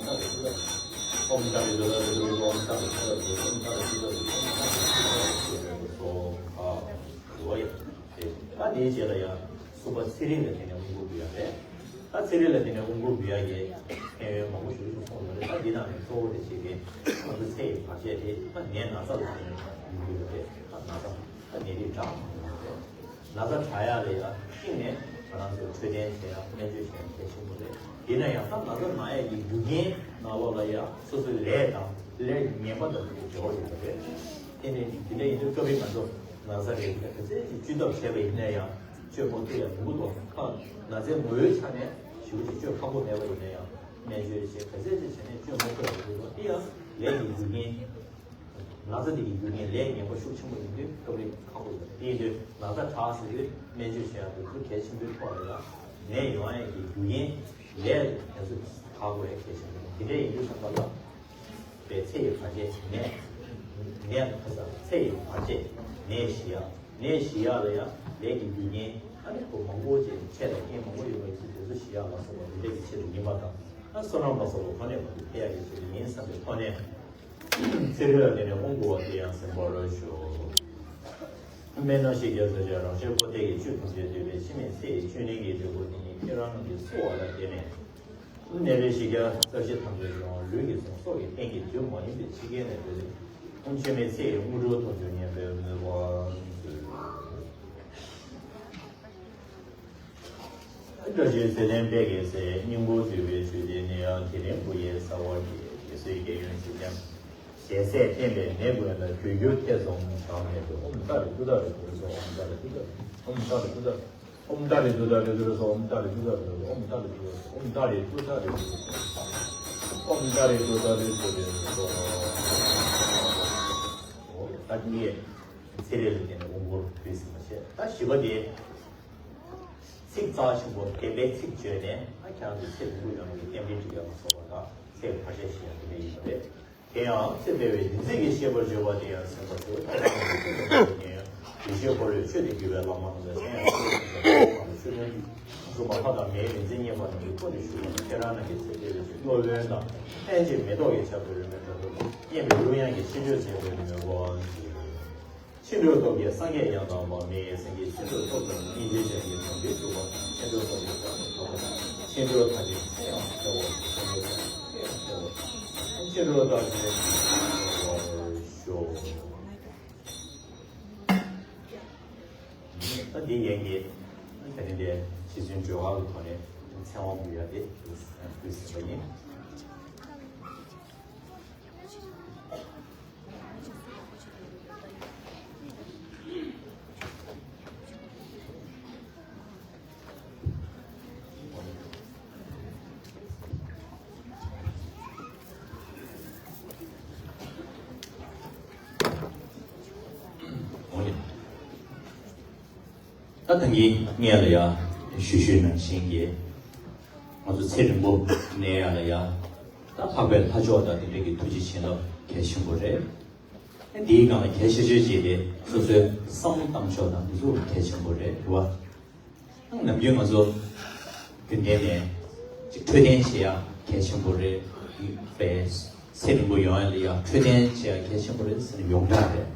རེ་ཏུཏྟཱ་རེ། ཨོཾ་ཏཱ་རེ་ཏུཏྟཱ་རེ་ཏུཏྟཱ་རེ་ཏུཏྟཱ་རེ་ཏུཏྟཱ་རེ་ཏུཏྟཱ་རེ་ཏུཏྟཱ་རེ་ཏུཏྟཱ་རེ་ཏུཏྟཱ་རེ་ཏུཏྟཱ་རེ་ཏུཏྟཱ་རེ་ཏུཏྟཱ་རེ་ཏུཏྟཱ་རེ། ཨོཾ་ཏཱ་རེ་ཏུཏྟཱ་རེ་ཏུཏྟཱ་རེ་ཏུཏྟཱ་རེ་ཏུཏྟཱ་རེ་ཏུཏྟཱ་རེ་ཏུཏྟཱ་རེ། ཨོ་ཡ། ད་དེའི་རྗེས་ལ་ཡང་གསུམ་པ་ཚེ་རིལ་ལ་བརྟེན་ནས་དབང་བསྐུར་འབུལ་ཡ་རེད། ད་ཚེ་རིལ་ལ་བརྟེན་ནས་དབང་བསྐུར་འབུལ་ཡ་གི་ཕན་ཡོན་མང་པོ་ཞིག་གསུངས་ཡོད་རེད། ད་འདི་ནང་ནས་གཙོ་བོ་དེ་བྱེད་ཀྱི་ང་ཚོ་ཚེ་ཡི་བར་ཆད་དེ་ད་ནད་ན་ཚ་ལ་བརྟེན་ནས་ཡོང་གི་ཡོད་རེད། ད་ན་ཚ་ད་ནད་རིགས་འདྲ་མང་པོ་ཡོད་རེད། ན་ཚ་དྲག་ཡ་ལ་ཡ་གཅིག་ནས་ང་རང་ཚོ་འཕྲོད་བསྟེན་བྱེད་ཡ་སྨན་བཅོས་བྱེད་ཡ་གལ་ཆེན་པོ་རེད། དེ་ན་ཡང་ད་ན་ཚ་ན་ཡ་གི་རྒྱུ་རྐྱེན་ནང་ལོགས་ལ་ཡ་སོ་སོའི་ལས་དང་ལས་ངན་པ་དང་དེ་འབྲེལ་བ་ཡོད་པ་རེད། དེ་ནས་དེ་འདྲ་ཡིན་དུས་སྐབས་རིང་ང་ཚོ་ན་ཚ་རེད། ག་ཚད་ཅིག་བཅོས་ཐབས་བྱས་པ་ཡིན་ན་ཡང་བཅོས་མ་ཐུབ་ཡ་མང་པོ་འདུག་ཁ་ན་ཚའི་ངོ་བོའི་ཆ་ནས་ཞེ་པོ་ཅིག་བཅོས་ཁག་པོ་མེད་པ་ཡིན་ན་ཡང་སྨན་བཅོས་བྱས་ག་ཚད་ཅིག་བྱས་ནས་བཅོས་མ་ཐུབ་ཡ་མང་པོ་འདུག་དེ་ཡང་ལས་ཀྱི་རྒྱུ་རྐྱེན། ན་ཚ་དེ་གི་རྒྱུ་རྐྱེན་ལས་ངན་པ་ཤུགས་ཆེན་པོ་ཡིན་དུས་སྐབས་རིང་ཁག་པོ་ཡོད། དེ་ཡིན་དུས་ན་ཚ་དྲག་ཟེར་དུས་སྨན་བཅོས་བྱེད་ཡ་དེ་ཚོ་གལ་ཆེན་པོའི་ཐོག་རེད་ལ། ནད་ཡོང་ཡ་གི་རྒྱུ་རྐྱེན་ལས་དེ་ཚོ་དག་དགོས་ཡ་གལ་ཆེན་པོ་རེད། དེ་འདྲ་ཡིན་དུས་ཙམ་པ་ལ། པའི་ཚེ་ཡི་བར་ཆད་ནད། ནད་ཁ་ས་ཚེ་ཡི་བར་ཆད་ནད་ཞི་ཡ། ནད་ཞི་ཡ་ལ་ཡང་ལས་ཀྱི་རྒྱུ་རྐྱེན་ཨ་ནི་ཁོ་མང་པོ་ཅིག་འཕྲད་དང་རྐྱེན་མང་པོ་ཡོད་པ་ཡིན་ཚེ་དེ་ཚོ་ཞི་ཡ་ལ་སོགས་པ་འདི་འདྲ་གི་ཆེད་དུ་ཡིན་པ་དང་། ཨ་བསོད་ནམས་ལ་སོགས་པ་ཁོ་ནས་མ་གཏོགས་འཕེལ་ཡ་གི་ཆེད་དུ་ཡིན་བསམ་པའི་ཐོག་ནས། ཚེ་རིལ་ལ་བརྟེན་ནས་དབང་བསྐུར་བ་དེ་ཡང་གསན་པར་ཞུ། སྨན་དང་ཤེས་བྱ་ཟ་བྱ་རང་གཞན་འཁོར་འདས་ཀྱི་ཆོས་ཐམས་ཅད་འདུས་པའི་འཆི་མེད་ཚེ་ཡི་བཅུད་ལེན་གྱི་འབྲས་བུ་དེ་ཉིད་ཁྱེད་རང་རྣམས་ཀྱིས་གསོལ་བ་ལ་བརྟེན་ནས། ནད་པའི་གཤིས་ཀ་རྩ་ཤེ་ཐམས་ཅད་སྦྱོང་། ལུས་ཀྱི་ཟུངས་སོགས་ཀྱི་རྟེན་གྱི་དུས་མ་ཡིན་པའི་འཆི་ཁའི་ནད་འདུལ་ཏེ། འཆི་མེད་ཚེ་ཡི་དངོས་གྲུབ་ཐོབ་འགྱུར་སྙམ་པའི་མོས་པ་མཛོད། བཀྲ་ཤིས་ཚེ་བརྟན་དཔལ་གྱི་ཚེ། སྙིང་པོ་འདུས་པའི་ཆོས་འདི་ནི་ཡང་། དེ་རིང་འབུ་ཡི་ས་བོན་གྱི། དེ་ཚེ་རྒྱལ་ཡུམ་གཟི་འཇམ། ཞལ་ཟས་བསྟེན་པའི་ནད་ཀུན་ལ། གོས་གྱུར་ཐེ་ཚོམ་གྲངས་མེད་དོ། ཨོཾ་ཏཱ་རེ་ཏུཏྟཱ་རེ་ཏུ་རེ་སྭཱ་ཧཱ། ཨོཾ་ཏཱ་རེ་ཏུཏྟཱ་རེ། ཨོཾ་ཏཱ་རེ་ཏུཏྟཱ་རེ། ཨོཾ་ཏཱ་རེ་ཏུཏྟཱ་རེ་ཏུ་རེ་སྭཱ་ཧཱ། ཨོཾ་ཏཱ་རེ་ཏུཏྟཱ་རེ་ཏུ་རེ་སྭཱ་ཧཱ། ཨོཾ་ཏཱ་རེ་ཏུཏྟཱ་རེ་ཏུ་རེ་སྭཱ་ཧཱ། ཨོཾ་ཏཱ་རེ་ཏུཏྟཱ་རེ་ཏུ་རེ་སྭཱ་ཧཱ། ད་ངས་ཚེ་རིལ་ལ་བརྟེན་ནས་དབང་བསྐུར་ཕུལ་ཟིན་པ་བྱས། ད་བཞི་པ་དེ། ཚིག་རྩ་ཆེན་པོ་བདེན་པའི་ཚིག་བརྗོད་ནས། ཨ། ཁྱེད་རང་ཚོའི་ཚེ་མང་པོ་ཡོང་བའི་རྟེན་འབྲེལ་འགྲིག་ཡ་མ་སོགས་པ་དང་ཚེ་བར་ཆད་ཞི་ཡ་དེ་འདྲ་ཡིན་པ་རེད། དེ་ཡང་ཚེ་འཕེལ་བའི་བདེན་ཚིག་གི་ཤེས་པར་བྱེད་པ་དེ་ཡང་ཟིན་པ་ཟེར་བ་ལྟར་ཡང་ཡེ་ཤེས་འཁོར་ལོའི་ཆོས་དང་བརྒྱུད་པའི་བླ་མ་ལ་གསན་ཡང་ཆོས་དང་བརྒྱུད་པའི་བླ་མ་ལ་ཆོས་དོན་གཟུགས་མ་ལྷ་དང་མིའི་རིག་འཛིན་བརྙེས་པ་རྣམས་ཀྱི་སྐུ་ནས་ཞུ་བ་ན། ཁྱེད་རང་རྣམས་ཀྱི་ཚེ་འཕེལ་བའི་ཆོས་སློབ་དཔོན་དང་ལྷན་ཅིག་མེ་ཏོག་གི་ཆར་དུ་རོལ་མོའི་སྒྲ་སྒྲོགས་པ་སྙན་པའི་གླུ་དབྱངས་ཀྱིས་ཤིས་བརྗོད་མཛད་པའི་མོས་གུས་ཨང་ཞེས། མཁྱེན་གྲོལ་སྟོབས་ཀྱིས་སངས་རྒྱས་ཡང་དག་པ། མི་ཡི་སེམས་ཀྱིས་མཁྱེན་གྲོལ་སྟོབས་དང་། སྙིང་རྗེ་ཅན་གྱིས་དམ་པའི་ཐུགས་ཀ་དང་། མཁྱེན་གྲོལ་སྟོབས་ཀྱིས་བདག་ནི་ཐོབ་པ་དང་། མཁྱེན་གྲོལ་མཐའ་ཅན་ཚེ་ཡང་འཕེལ་བ། མཁྱེན་གྲོལ་མཐའ་ཅན་ཚེ་ཡང་འཕེལ་བ། མཁྱེན་གྲོལ་མཐའ་ཅན་ཚེ་ཡང་འཕེལ་བར་ཤོག། ད་འདི་ཡན་གྱི་ད་ནི་འདི་ཕྱི་ཚུན་གྲོས་ཁང་གི་ཐོག་ནས་ཚེ་དབང་འབུལ་ཡ་དེ་འབུལ་ཟིན་པ་ཡིན། ད་ཐང་གི་ངས་ལ་ཡ་ཞུ་ཞུ་ནང་བཞིན་གྱི་ང་ཚོ་ཚེ་རིང་པོ་གནས་ཡ་ལ་ཡ་ད་འཕགས་པའི་ལྷ་མཆོག་དང་དེ་འདྲ་གི་ཐུགས་རྗེ་བྱིན་རླབས་གལ་ཆེན་པོ་རེད། འདིའི་སྒང་ལ་གལ་ཆེ་ཤོས་ཅིག་དེ་སོ་སོའི་བསམ་བློ་བཏང་ཕྱོགས་དང་འདི་ཚོ་གལ་ཆེན་པོ་རེད་རེད་བ། ནམ་རྒྱུན་ང་ཚོ་རྒྱུན་ལྡན་ནས་ཅིག་འཕྲོད་བསྟེན་བྱེད་ཡ་གལ་ཆེན་པོ་རེད། པས་ཚེ་རིང་པོ་ཡོང་ཡ་ལ་ཡ་འཕྲོད་བསྟེན་བྱེད་ཡ་གལ་ཆེན་པོ་རེད་ཟེར་ནས་ཡོངས་གྲགས་རེད།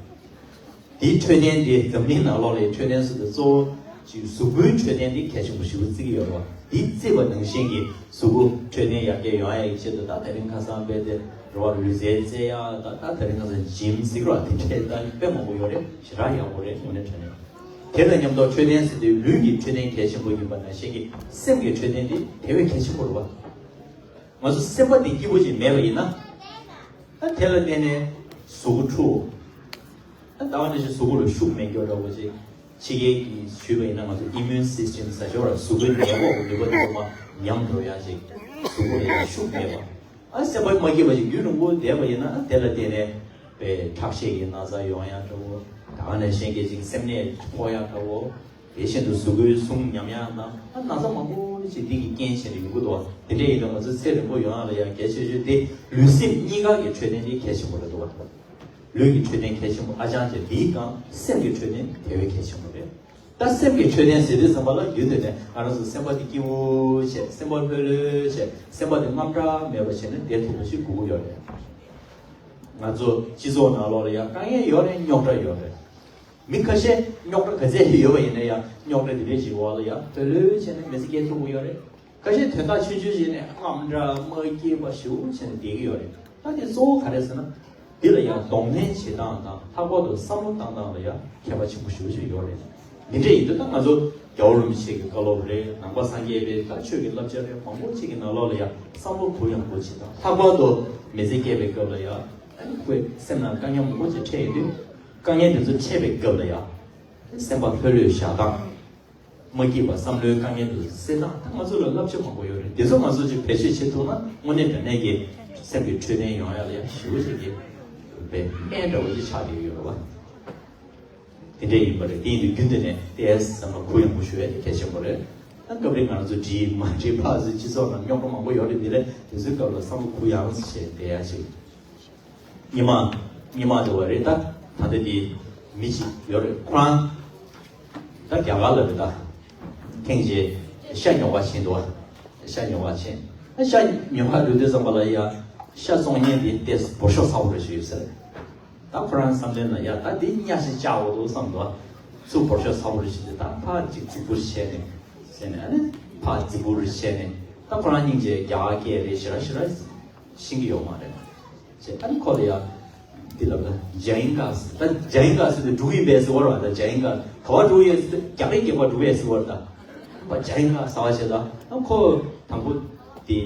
དེའི་འཕྲོད་བསྟེན་དེ་འཛམ་གླིང་ནང་ལོགས་ལ་འཕྲོད་བསྟེན་ཟེར་དུས་གཙོ་བོ་ཅིག་གཟུགས་པོའི་འཕྲོད་བསྟེན་དེ་གལ་ཆེན་པོ་ཞེ་པོ་བརྩི་གི་ཡོད་རེད་བ། དེ་བརྩིས་པ་ནང་བཞིན་གྱི་གཟུགས་པོ་འཕྲོད་བསྟེན་ཡར་རྒྱས་ཡོང་ཡ་ཡི་ཆེད་དུ་ད་དེ་རིང་ཁ་སང་དཔེ་དེ་རེད་བ། ལུས་རྩལ་རྩེ་ཡ་ད་ད་དེ་རིང་ཁ་སང་ཇིམ་ཟེར་གི་རེད་བ། དེ་འདྲས་ད་དཔེ་མང་པོ་ཡོད་རེད། ཞེ་དྲག་ཡག་པོ་རེད། དངོས་གནས་དྲང་གནས། དེ་དང་མཉམ་དུ་འཕྲོད་བསྟེན་ཟེར་དུས་ལུས་ཀྱི་འཕྲོད་བསྟེན་གལ་ཆེན་པོ་ཡིན་པ་ནང་བཞིན་གྱི་སེམས་ཀྱི་འཕྲོད་བསྟེན་དེ་དེ་བས་གལ་ཆེན་པོ་རེད་བ། ང་ཚོ་སེམས་པ་དེ་སྐྱིད་པོ་ཅིག་མེད་པ་ཡིན་ན། ཨ་དེ་ལ་བརྟེན་ནས་གཟུགས་པོ་འཁྲུག་ཨ་ད་བ་ནི་ཞིག་གཟུགས་པོ་ལ་ཤུགས་མེད་སྐྱོ་འདྲ་བོ་ཅིག་ཕྱི་རྒྱལ་གྱིས་ཞུས་པ་ཡིན་ན་ང་ཚོ་ཨི་མུན་སིས་ཊེམ་ཟེར་ཞོར་གཟུགས་པོའི་ནད་འགོག་གི་ནུས་པ་དེ་ཚོ་མར་ཉམས་འགྲོ་ཡ་ཅིག་གཟུགས་པོ་ལ་ཡང་ཤུགས་མེད་པ། ཨ་སེམས་པ་མ་སྐྱིད་པ་ཞིག་རྒྱུན་རིང་པོ་བསྡད་པ་ཡིན་ན་ཨ་དེ་ལ་བརྟེན་ནས་པའི་ཁྲག་ཤེད་ཀྱི་ན་ཚ་ཡོང་ཡ་འདྲ་བོ། ད་ག་ནང་བཞིན་གྱི་ཅིག་སེམས་ནད་ཕོག་ཡ་འདྲ་བོ། དེ་བཞིན་དུ་གཟུགས་པོའི་ཟུངས་ཉམས་ཡག་དང་ཨ་ན་ཚ་མང་པོ་ཅིག་འདི་གི་རྐྱེན་བྱས་ནས་ཡོང་གི་འདུག་དེ་འདྲ་ཡིན་དུས་ང་ཚོ་ཚེ་རིང་པོ་ཡོང་ཡག་ལ་ཡང་གལ་ཆེ་ཤོས་དེ་ལུས་སེམས་གཉིས་ཀ་གི་འཕྲོད་བསྟེན་དེ་གལ་ཆེན་པོ་རེད་འདུག་ལུས་ཀྱི་འཕྲོད་བསྟེན་གལ་ཆེན་པོ་ཨ་ཅང་བྱས། དེའི་སྒང་སེམས་ཀྱི་འཕྲོད་བསྟེན་དེ་བས་གལ་ཆེན་པོ་རེད། ད་སེམས་ཀྱི་འཕྲོད་བསྟེན་ཟེར་དུས་ཙམ་པ་ལ་རྒྱུན་དུ་ནས་ང་རང་ཚོ་སེམས་པ་དེ་སྐྱིད་པོ་བྱས། སེམས་པ་ལྷོད་ལྷོད་བྱས། སེམས་པ་དེ་དངངས་སྐྲག་མེད་པ་བྱས་ནས་བསྡད་ཐུབ་པ་ཞིག་དགོས་ཀྱི་ཡོད་རེད། ང་ཚོ་སྤྱི་ཚོགས་ནང་ལོགས་ལ་ཡང་དཀའ་ངལ་ཡོད་རེད། རྙོག་དྲ་ཡོད་རེད། མི་ཁ་ཤས་རྙོག་དྲ་ག་ཚད་ཡོད་པ་ཡིན་ན་ཡང་རྙོག་དྲ་དེ་འདྲའི་ཞིག་འོག་ལ་ཡང་ལྷོད་ལྷོད་བྱས་ནས་མི་ཚེ་སྐྱེལ་ཐུབ་ཀྱི་ཡོད་རེད། ཁ་ཤས་དོན་དག་ཆུང་ཆུང་ཞིག་ནས་དངངས་སྐྲག་མ་སྐྱིད་པ་ཞེ་པོ་བྱས་ནས་བསྡད་ཀྱི་ཡོད་རེད། ད་དེ་གཙོ་བོ་ག་རེ་ཟེར་ན། འདི་ལ་ཡང་གདོང་ལེན་བྱེད་སྟངས་དང་ལྷག་པར་དུ་བསམ་བློ་བཏང་སྟངས་ལ་ཡང་ཁྱད་པར་ཆེན་པོ་ཞེ་པོ་ཅིག་ཡོད་རེད། འདི་འདྲ་ཡིན་དུས་ད་ང་ཚོ་རྒྱལ་བ་རིན་པོ་ཆེ་གི་བཀའ་སློབ་རེད། ནང་པ་སངས་རྒྱས་པའི་ད་ཆོས་ཀྱི་བསླབ་བྱ་རེད། མང་པོ་ཅིག་གི་ནང་ལོགས་ལ་ཡང་བསམ་བློ་གུ་ཡངས་པོ་བྱེད་སྟངས། ལྷག་པར་དུ་མི་ཚེ་སྐྱེལ་བའི་སྐབས་ལ་ཡང་ཁོའི་སེམས་ནང་དཀའ་ངལ་མང་པོ་ཅིག་འཕྲད་ཡོང་དུས། དཀའ་ངལ་དེ་ཚོ་འཕྲད་པའི་སྐབས་ལ་ཡང་སེམས་པ་ལྷོད་ལྷོད་བཞག་སྟངས། མ་སྐྱིད་པ་བསམ་བློའི་དཀའ་ངལ་དེ་ཚོ་སེལ་སྟངས། ད་ང་ཚོ་ལ་བསླབ་བྱ་མང་པོ་ཡོད་རེད། དེ་ཚོ་ང་ཚོ་ཅིག་བེད་སྤྱོད་བྱེད་ཐུབ་ན་དངོས་གནས་དྲང་གནས་ཀྱི་སེམས་ཀྱི་འཕྲོད་བསྟེན་ཡོང་ཡ་ལ་ཡང་ཞེ་པོ་ཅིག་གི་དཔེ་སྨན་འདྲ་བོ་ཅིག་ཆགས་བསྡད་ཀྱི་ཡོད་རེད་བ། དེ་འདྲ་ཡིན་པ་རེད། དེ་ཡིན་དུས་རྒྱུན་དུ་ནས་ཏོག་ཙམ་བསམ་བློ་གུ་ཡངས་པོ་ཞུ་ཡ་དེ་གལ་ཆེན་པོ་རེད། ད་སྐབས་རེ་ང་ཚོ་འགྲིག་མ་འགྲིག་ཕར་ཚུར་སྤྱི་ཚོགས་ནང་རྙོག་དྲ་མང་པོ་ཡོད་རེད། དེ་ལས་དེ་ཚོའི་སྐབས་ལ་བསམ་བློ་གུ་ཡངས་བྱས་བསྡད་ཡ་ཅིག་ཉི་མ། ཉི་མ་དེ་བ་རེད། ད་ད་ལྟ་དེ་མི་གཅིག་ཡོད་རེད། ཁོ་རང་ད་རྒྱ་གར་ལ་རེད། ད་ཐེངས་རྗེས་ཤ་ཉོ་ག་ཕྱིན་འདུག་བ། ཤ་ཉོ་ག་ཕྱིན། ཤ་ཉོ་ག་འགྲོ་དུས་ཙམ་པ་ལ་ཡ་ཤ་བཙོང་མཁན་དེ་ཏོག་ཙམ་འབོར་ཤོག་ཚ་པོ་རེ་ཞིག་ཡོད་ས་རེད། ད་ཁོ་རང་བསམ་དོན་ལ་ཡ་ད་འདི་གཉའ་ཤིང་བཅག་འོ་འདུག་བསམ་འདུག་ཚུར་འབོར་ཤོག་ཚ་པོ་རེ་ཞིག་དེ་ད་ཕར་ཅིག་རྫིག་པོ་རེ་བྱས་ནས་ཟེར་ནས། ཨ་ནི་ཕར་རྫིག་པོ་རེ་བྱས་ནས། ད་ཁོ་རང་སྙིང་རྗེ། རྒྱ་གར་སྐད་རེད། ཞེ་དྲག་ཞེ་དྲག་ཤེས་ཀྱི་ཡོད་མ་རེད། ཅེས་ཨ་ནི་ཁོ་ལ་ཡ་འདི་ལབ་ན་ཇ་ཡིན་ག་ཟེར། ད་ཇ་ཡིན་ག་ཟེར་དུས་འབྲུག་ཡིན་པས་ཟེར་བ་རེད་བ། ད་ཇ་ཡིན་ག་ག་བ་འབྲུག་ཡིན་ཟེར་དུས་རྒྱ་གར་སྐད་པ་འབྲུག་ཡིན་ཟེར་བ་རེད། ད་པ་ཇ་ཡིན་ག་ཟེར་བ་བྱས། ད་ཨ་ཁོ་དང་པོ་དེ་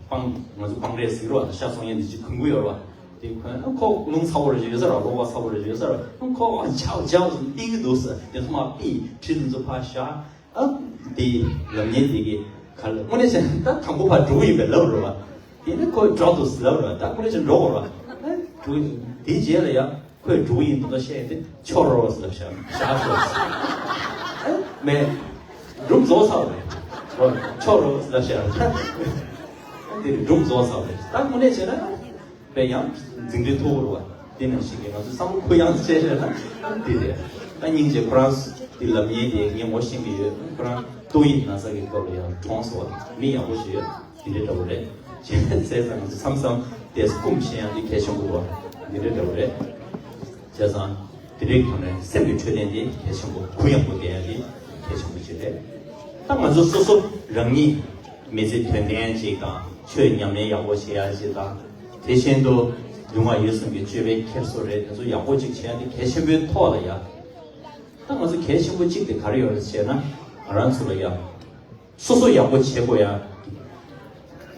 སྤང་ང་ཚོ་སྤང་རས་ཟེར་གི་རེད་བ། ད་ཤ་བཙོང་མཁན་དེ་ཅིག་གོན་གི་ཡོད་རེད་བ། དེ་གོན་ཨ་ཁོ་རླུང་ཚ་པོ་རེ་ཞིག་ཡོད་ས་རེད། གློ་བ་ཚ་པོ་རེ་ཞིག་ཡོད་ས་རེད། ཨ་ཁོ་ཨ་ཇའོ་ཇའོ་ཟེར་ནས་བསྡད་ཀྱི་འདུག་ཟེར། དེ་ཚོ་མར་ཕུད། གྲི་དེ་ཚོ་ཕར་བཞག་ཨ་དེ་ལབ་མཁན་དེ་གིས་ག་ལ་དངོས་གནས་བྱས་ན་ད་དང་པོ་ཕར་འབྲུག་ཡིན་པས་ལབ་རེད་བ། དེ་ནི་ཁོས་འབྲོག་ཏུ་ལབ་རེད་བ། ད་དངོས་གནས་བྱས་ན་འབྲོག་རེད་བ། ཨ་འབྲུག་དེའི་རྗེས་ལ་ཡ་ཁོས་འབྲུག་ཡིན་མདོག་མདོག་བཤད་དེ་ཆོ་རོ་ཟེར་ལབ་བཞག་བཞག་ཤོག་ཟེར། ཨ་མེད། འབྲུག་རྫོགས་ཚར་བ་རེད། ཆོ་རོ་ཟེར་ལབ་བཞག་ཨ་དེ་འབྲུག་རྫོགས་ཚར་བ་རེད། ད་དངོས་གནས་བྱས་ན། པས་ཡང་འཛིང་རེས་མཐོ་བོ་རུ་བ། དེ་ནང་བཞིན་གྱི་ང་ཚོ་བསམ་བློ་ཁུ་ཡངས་བྱས་རེད་ལ་དེ་རེད། ད་སྙིང་རྗེ་ཁོ་རང་དེ་ལབ་མཁན་དེ་ངས་ངོ་ཤེས་ཀྱི་ཡོད། ཁོ་རང་ཏོག་དབྱིབས་ན་ཚ་གི་སྐབས་ལ་ཡང་གྲོངས་སོང་བ། མི་ཡག་པོ་ཞིག་ཡོད། དེ་འདྲའི་འདྲ་བོ་རེད། བྱས་ཙང་ང་ཚོ་མཚམས་མཚམས་དེ་སྐུམ་བཤད་ཡང་དེ་གལ་ཆེན་པོ་རུ་བ། དེ་འདྲའི་འདྲ་བོ་རེད། བྱས་ཙང་དེ་འདྲའི་གང་ནས་སེམས་ཀྱི་འཕྲོད་བསྟེན་དེ་གལ་ཆེན་པོ། གུ་ཡངས་པོ་བསྡད་ཡ་དེ་གལ་ཆེན་པོ་ཞིག་རེད། ད་ང་ཚོ་སོ་སོ་རང་ཉིད་མི་ཚེ་དོན་ལྡན་ཅིག་དང་ཆོས་ཉམས་ལེན་ཡག་པོ་བྱེད་ཡ་ཅིག་དང་། དེ་བཞིན་དུ་ལུས་ངག་ཡིད་གསུམ་གྱི་སྤྱོད་པའི་འཁྱེར་སོ་རེད། དེ་ཚོ་ཡག་པོ་ཅིག་བྱེད་ཡ་དེ་གལ་ཆེན་པོའི་ཐོག་ལ་ཡ། ད་ང་ཚོ་གལ་ཆེན་པོ་གཅིག་དེ་ག་རེ་ཡོད་རེད་ཟེར་ན། ང་རང་ཚོ་ལ་ཡ་སོ་སོ་ཡག་པོ་བྱེད་དགོས་ཡ་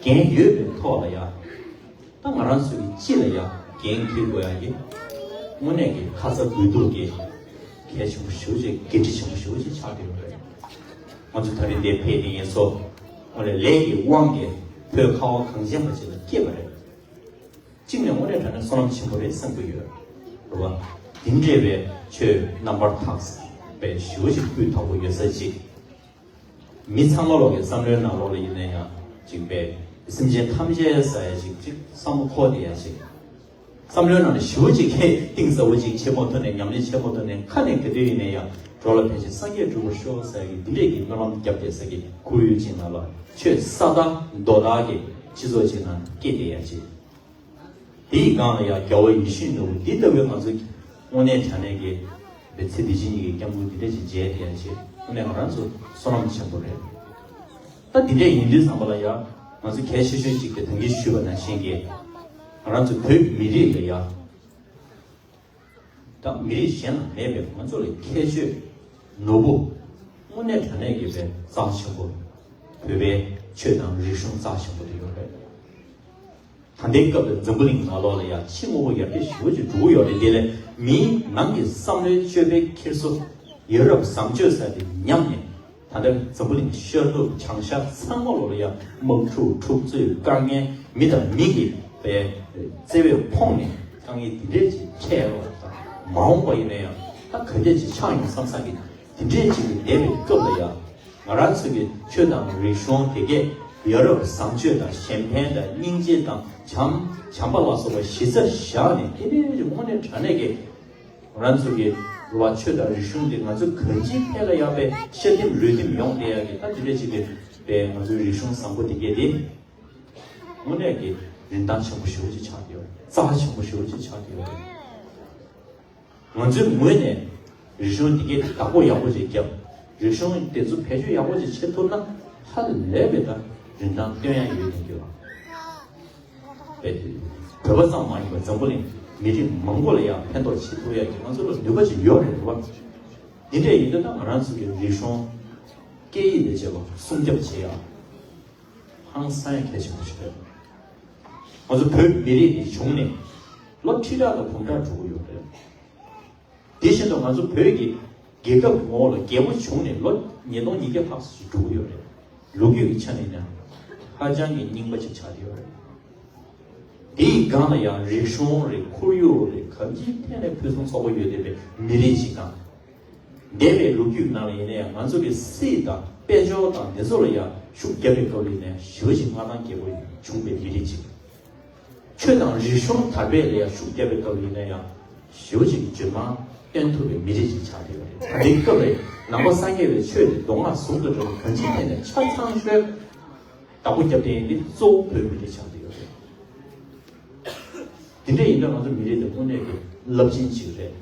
འགན་ཡོད་པའི་ཐོག་ལ་ཡ། ད་ང་རང་ཚོ་གི་སྤྱི་ལ་ཡ་འགན་འཁྱེར་དགོས་ཡ་གི་དངོས་གནས་ཀྱི་ཁ་ཚ་དགོས་གཏུགས་ཀྱི་གལ་ཆེན་པོ་ཞེ་པོ་ཅིག་འགན་འཁྲི་ཆེན་པོ་ཞེ་པོ་ཅིག་ཆགས་བསྡད་ཡོད་རེད། ང་ཚོ་ད་རེས་འདིར་ཕེབས་དེ་ངེད་ཚོ་དངོས་གནས་ལས་ཀྱི་དབང་གིས་བོད་ཁ་བ་གངས་ཅན་པ་ཅིག་ལ་སྐྱེས་པ་རེད། གཅིག་ནས་དངོས་གནས་དྲང་གནས་བསོད་ནམས་ཆེན་པོ་རེད་བསམ་གྱི་ཡོད། རེད་བ། འདི་འདྲས་པའི་ཆོས་རྣམ་པར་དག་པའི་ཞེ་པོ་ཅིག་སྤུས་དག་པོ་ཡོད་ས་ཅིག་མི་ཚང་མ་ལོག་གི་བསམ་བློའི་ནང་ལོགས་ལ་ཡིན་ན་ཡང་ཅིག་པས་སེམས་ཅན་ཐམས་ཅད་ཟ་ཡ་ཅིག་ཅིག་བསམ་བློ་འཁོར་བསྡད་ཡ་ཅིག་བསམ་བློའི་ནང་ནས་ཞེ་པོ་ཅིག་གཏིང་ཟབ་པོ་ཅིག་བྱེད་མ་ཐུབ་ནས། ཉམས་ལེན་བྱེད་མ་ཐུབ་ནས། ཁ་ནས་ག་དུས་ཡིན་ན་ཡང་འགྲོ་ལ་ཕན་ཕྱིར་སངས་རྒྱས་འགྲུབ་པར་ཤོག་ཟེར་གི་འདི་འདྲས་ཀྱི་སྨོན་ལམ་བརྒྱབ་བསྡད་ས་གི་ཁོར་ཡུག་ཅིག་ནང་ལ་ཆོས་ས་དང་རྡོ་དག་གི་སྤྱི་ཚོགས་ཅིག་ནང་སྐྱེས་བསྡད་ཡ་ཅིག་དེའི་སྒང་ལ་ཡང་རྒྱལ་བ་ཡིད་བཞིན་ནོར་བུ་འདི་ལྟ་བུའི་ང་ཚོ་དངོས་གནས་དྲང་གནས་ཀྱི་བའི་ཚེ་འདི་ཕྱི་གཉིས་ཀྱི་སྐྱབས་མགོན་འདི་འདྲ་ཞིག་མཇལ་བསྡད་ཡ་ཆེད་དངོས་གནས་ང་རང་ཚོ་བསོད་ནམས་ཆེན་པོ་རེད། ད་འདི་འདྲ་ཡིན་དུས་ཙམ་པ་ལ་ཡང་ང་ཚོ་གལ་ཆེ་ཤོས་ཅིག་གི་ད་གིན་ཞུས་པ་ནང་བཞིན་གྱི་ང་རང་ཚོ་བོད་མི་རིགས་ལ་ཡང་ད་མི་རིགས་གཞན་ལ་མེད་པའི་ང་ཚོ་ལ་ཁྱད་ཆོས་ནོར་བུ་དངོས་གནས་དྲང་གནས་ཀྱི་བའི་རྩ་ཆེན་པོ་བོད་པའི་ཆོས་དང་རིག་གཞུང་རྩ་ཆེན་པོ་དེ་ཡོད་རེད། ད་ལྟའི་སྐབས་ལ་འཛམ་བུ་གླིང་ནང་ལོགས་ལ་ཡང་ཕྱི་དངོས་པོ་ཡར་རྒྱས་ཞེ་པོ་ཅིག་འགྲོ་གི་ཡོད་རེད། དེ་ལས་མིའི་ནང་གི་བསམ་བློའི་སྤྱོད་པའི་འཁྱེར་སོ་ཡ་རབས་བཟང་སྤྱོད་ཟེར་དེ་ཉམས་ནས། ད་ལྟ་འཛམ་བུ་གླིང་ཤར་ནུབ་བྱང་ཤར་ཚང་མ་ལོགས་ལ་ཡང་དམག་འཁྲུག་འཁྲུག་རྩོད་དཀའ་ངལ་མི་དང་མི་གི་བའི་བརྩེ་བས་ཕོངས་ནས་དཀའ་ངལ་འདི་འདྲས་ཅིག་འཕྲད་ཡོད་པ་དང་། མ་འོངས་པ་ཡིན་ན་ཡང་ད་ག་འདྲས་ཅིག་ཆགས་ཡོང་བསམ་བསམ་གི་འདི་འདྲས་ཅིག་གི་བསྡད་པའི་སྐབས་ལ་ཡང་། ང་རང་ཚོ་གི་ཆོས་དང་རིག་གཞུང་དེ་གས་ཡ་རབས་བཟང་སྤྱོད་དང་གཞན་ཕན་དང་སྙིང་རྗེ་དང་བྱམས་བྱམས་པ་ལ་སོགས་པ་གཞི་རྩར་བཞག་ནས། དེ་ནས་དངོས་གནས་དྲང་གནས་ཀྱི་ང་རང་ཚོ་གི་རུ་བ་ཆོས་དང་རིག་གཞུང་འདི་ང་ཚོ་གང་ཅིའི་ཐད་ལ་ཡང་པའི་ཤ་ལྡིམ་རུས་ལྡིམ་ཡོང་བསྡད་ཡ་གི་ད་དེ་འདྲ་ཅིག་གི་པའི་ང་ཚོའི་རིག་གཞུང་བཟང་པོ་དེ་གས་དེ་དངོས་གནས་ཀྱི་རིན་ཐང་ཆེན་པོ་ཞེ་པོ་ཅིག་ཆགས་ཀྱི་ཡོད་རེད། རྩ་ཆེན་པོ་ཞེ་པོ་ཅིག་ཆགས་ཀྱི་ཡོད་རེད། ང་ཚོའི་ངོས་ནས་རིག་གཞུང་འདི་གའི་བདག་པོ་ཡག་པོ་ཅིག་བརྒྱབ། རིག་གཞུང་དེ་ཚོ་བེད་སྤྱོད་ཡག་པོ་ཅིག་བྱེད་ཐུབ་ན་ཧ་ལས་པའི་ད་རིན་ཐང་བཏོན་ཡ་ཡོད་ནས་ཀྱི་བ། བོད་པ་ཙམ་མ་ཡིན་པར་འཛམ་བུ་གླིང་མི་རིགས་མང་པོ་ལ་ཡང་ཕན་ཐོགས་བྱེད་ཐུབ་ཡ་གི་ང་ཚོ་ལ་ནུས་པ་ཅིག་ཡོད་རེད་བ། འདི་འདྲས་ཡིན་དུས་ད་ང་རང་ཚོ་གི་རིག་གཞུང་སྐད་ཡིག་ལས་བྱེད་པ་སྲུང་སྐྱོབ་བྱེད་ཡ། ཧང་སང་ཡ་གལ་ཆེན་པོ་ཞིག་རེད། ང་ཚོ་བོད་མི་རིགས་འདི་བྱུང་ནས་ལོ་ཁྲི་ཕྲག་དང་འབུམ་ཕྲག་འགྲོ་གི་ཡོད་རེད། དེ་བཞིན་དུ་ང་ཚོ་བོད་ཀྱི་རྒྱལ་ཁབ་ཀྱི་ངོ་བོ་ལ་རྒྱལ་པོ་བྱུང་ནས་ལོ་ཉིས་སྟོང་ཉིས་བརྒྱ་ལྷག་ཙམ་ཞིག་འགྲོ་གི་ཡོད་རེད། ལོ་རྒྱུས་ཀྱི་ཆ་ནས་ཡང་ཧ་ཅང་གི་རྙིང་པ་ཅིག་ཆགས་ཀྱི་ཡོད་རེད། དེའི་སྒང་ལ་ཡང་རིག་གཞུང་རེད། ཁོར་ཡུག་རེད། གང་ཅིའི་ཐད་ནས་ཕུན་སུམ་ཚོགས་པོ་ཡོད་བསྡད་པའི་མི་རིགས་ཤིག་དང་། འདས་པའི་ལོ་རྒྱུས་ནང་ལ་ཡིན་ན་ཡང་ང་ཚོ་གི་སྲིད་དང་དཔལ་འབྱོར་དང་འདི་ཚོ་ལ་ཡང་ཤུགས་བརྒྱབ་པའི་སྐབས་ལ་ཡིན་ན་ཡང་ཞེ་པོ་ཅིག་མངའ་ཐང་རྒྱས་པོ་བྱུང་བའི་མི་རིགས་ཅིག་ཆོས་དང་རིག་གཞུང་དར་སྤེལ་ལ་ཡང་ཤུགས་བརྒྱབ་པའི་སྐབས་ལ་ཡིན་ན་ཡང་ཞེ་པོ་ཅིག་གི་འཇོན་ཐང་སྟོན་ཐུབ་པའི་མི་རིགས་ཅིག་ཆགས་བསྡད་ཡོད་རེད། ད་ལྟའི་སྐབས་ལ་ནང་པ་སངས་རྒྱས་པའི་ཆོས་དེ་མདོ་སྔགས་ཟུང་དུ་འབྲེལ་བ་གང་ཅིའི་ཐད་ནས་ཆ་ཚང་ཤོས་བདག་པོ་རྒྱབ་བསྡད་ཡིན་དེ་གཙོ་བོ་བོད་མི་རིགས་ཆགས་བསྡད་ཡོད་རེད། དེ་འདྲ་ཡིན་ན་ང་ཚོ་མི་རིགས་དེ་དངོས་གནས་ཀྱི་རླབས་ཆེན་ཅིག་རེད།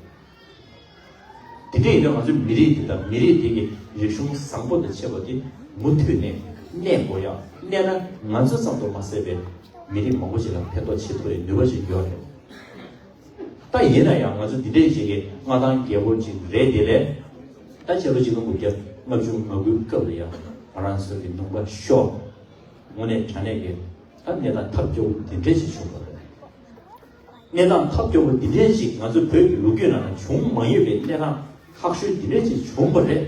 དེ་འདྲ་ཡིན་ན་ང་ཚོ་མི་རིགས་དེ་དང་མི་རིགས་དེ་གི་རིག་གཞུང་བཟང་པོ་དང་བཅས་པ་དེ་མུ་མཐུད་ནས་གནས་དགོས་ཡ། གནས་ན་ང་ཚོ་ཙམ་དུ་མ་ཟད་པའི་མི་རིགས་མང་པོ་ཞིག་ལ་ཕན་ཐོགས་བྱེད་ཐུབ་པའི་ནུས་པ་ཞིག་ཡོད་རེད། ད་ཡིན་ན་ཡང་ང་ཚོ་འདི་འདྲའི་ཞིག་གི་མངའ་ཐང་རྒྱས་པོ་ཅིག་རེད་དེ་ལས། ད་ཕྱི་ལོ་ཆིག་སྟོང་དགུ་བརྒྱ་ལྔ་བཅུ་ང་དགུའི་སྐབས་ལ་ཡང་ང་རང་ཚོ་གི་ལུང་པ་ཤོར། དངོས་གནས་དྲང་གནས་ཀྱི་ད་གནས་སྟངས་ཐབས་སྐྱོ་བོ་དེ་འདྲས་ཅིག་བྱུང་བ་རེད། གནས་སྟངས་ཐབས་སྐྱོ་བོ་འདི་འདྲས་ཅིག་ང་ཚོ་བོད་ཀྱི་ལོ་རྒྱུས་ནང་ན་བྱུང་མ་ཡོད་པའི་གནས་སྟངས་ཁག་ཤོས་འདི་འདྲས་ཅིག་བྱུང་བ་རེད།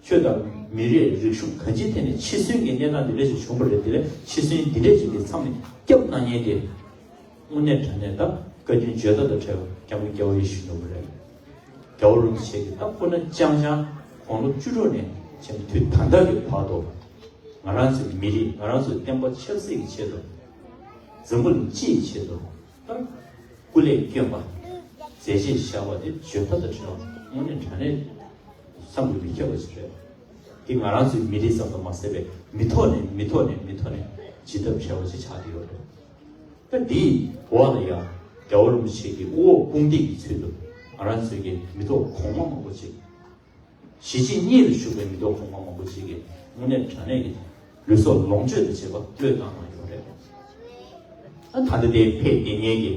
ཆོས་དང་མི་རིགས་རིག་གཞུང་གང་ཅིའི་ཐད་ནས་འཆི་གསོན་གྱི་གནས་སྟངས་འདི་འདྲས་ཅིག་བྱུང་བ་རེད། དེ་ལས་འཆི་གསོན་འདི་འདྲས་ཅིག་གི་མཚམས་ནས་སྐྱབས་གནང་མཁན་དེ། དངོས་གནས་དྲང་གནས་ད་བཀའ་དྲིན་བརྗོད་ཐབས་དང་བྲལ་བ་སྐྱབས་མགོན་རྒྱལ་བ་ཡིད་བཞིན་ནོར་བུ་རེད། རྒྱལ་བ་རིན་པོ་ཆེ་གིས་ད་ཁོ་ན་ཅང་ཅང་དགུང་ལོ་བཅུ་དྲུག་ནས་བྱས་ནས་དུས་ད་ལྟ་གི་བར་དུ། ང་རང་ཚོའི་མི་རིགས། ང་རང་ཚོའི་བསྟན་པ་ཆབ་སྲིད་ཀྱི་ཆེད་དུ། འཛམ་བུ་གླིང་སྤྱི་ཡི་ཆེད་དུ། ད་སྐུ་ལས་བསྐྱོན་པ། མཛད་རྗེས་བཞག་པ་དེ་བརྗོད་ཐབས་དང་བྲལ་བ། དངོས་གནས་དྲང་གནས་བསམ་གྱིས་མི་ཁྱབ་པ་ཞིག་རེད། འདི་ང་རང་ཚོའི་མི་རིགས་ཙམ་དུ་མ་ཟད་པའི་མི་ཐོག་ནས་མི་ཐོག་ནས་མི་ཐོག་ནས་བརྗེད་ཐབས་བྲལ་བ་ཞིག་ཆགས་བསྡད་ཡོད་རེད། ད་འདིའི་འོག་ལ་ཡང་རྒྱལ་བ་རིན་པོ་ཆེ་གི་དབུ་འོག་དཔུང་འདེགས་ཀྱི་ཚུལ་དུ་ང་རང་ཚོའི་གི་མི་ཐོག་གོང་མ་མང་པོ་ཅིག་གཞིས་བྱེས་གཉིས་ལ་བཞུགས་པའི་མི་ཐོག་གོང་མ་མང་པོ་ཅིག་གིས་དངོས་གནས་དྲང་གནས་ཀྱི་ལུས་སྲོག་ལོངས་སྤྱོད་དང་བཅས་པ་བློས་བཏང་གནང་ཡོད་རེད། ཨ་ད་ལྟ་དེ་ཕེབས་བསྡད་མཁན་གྱི་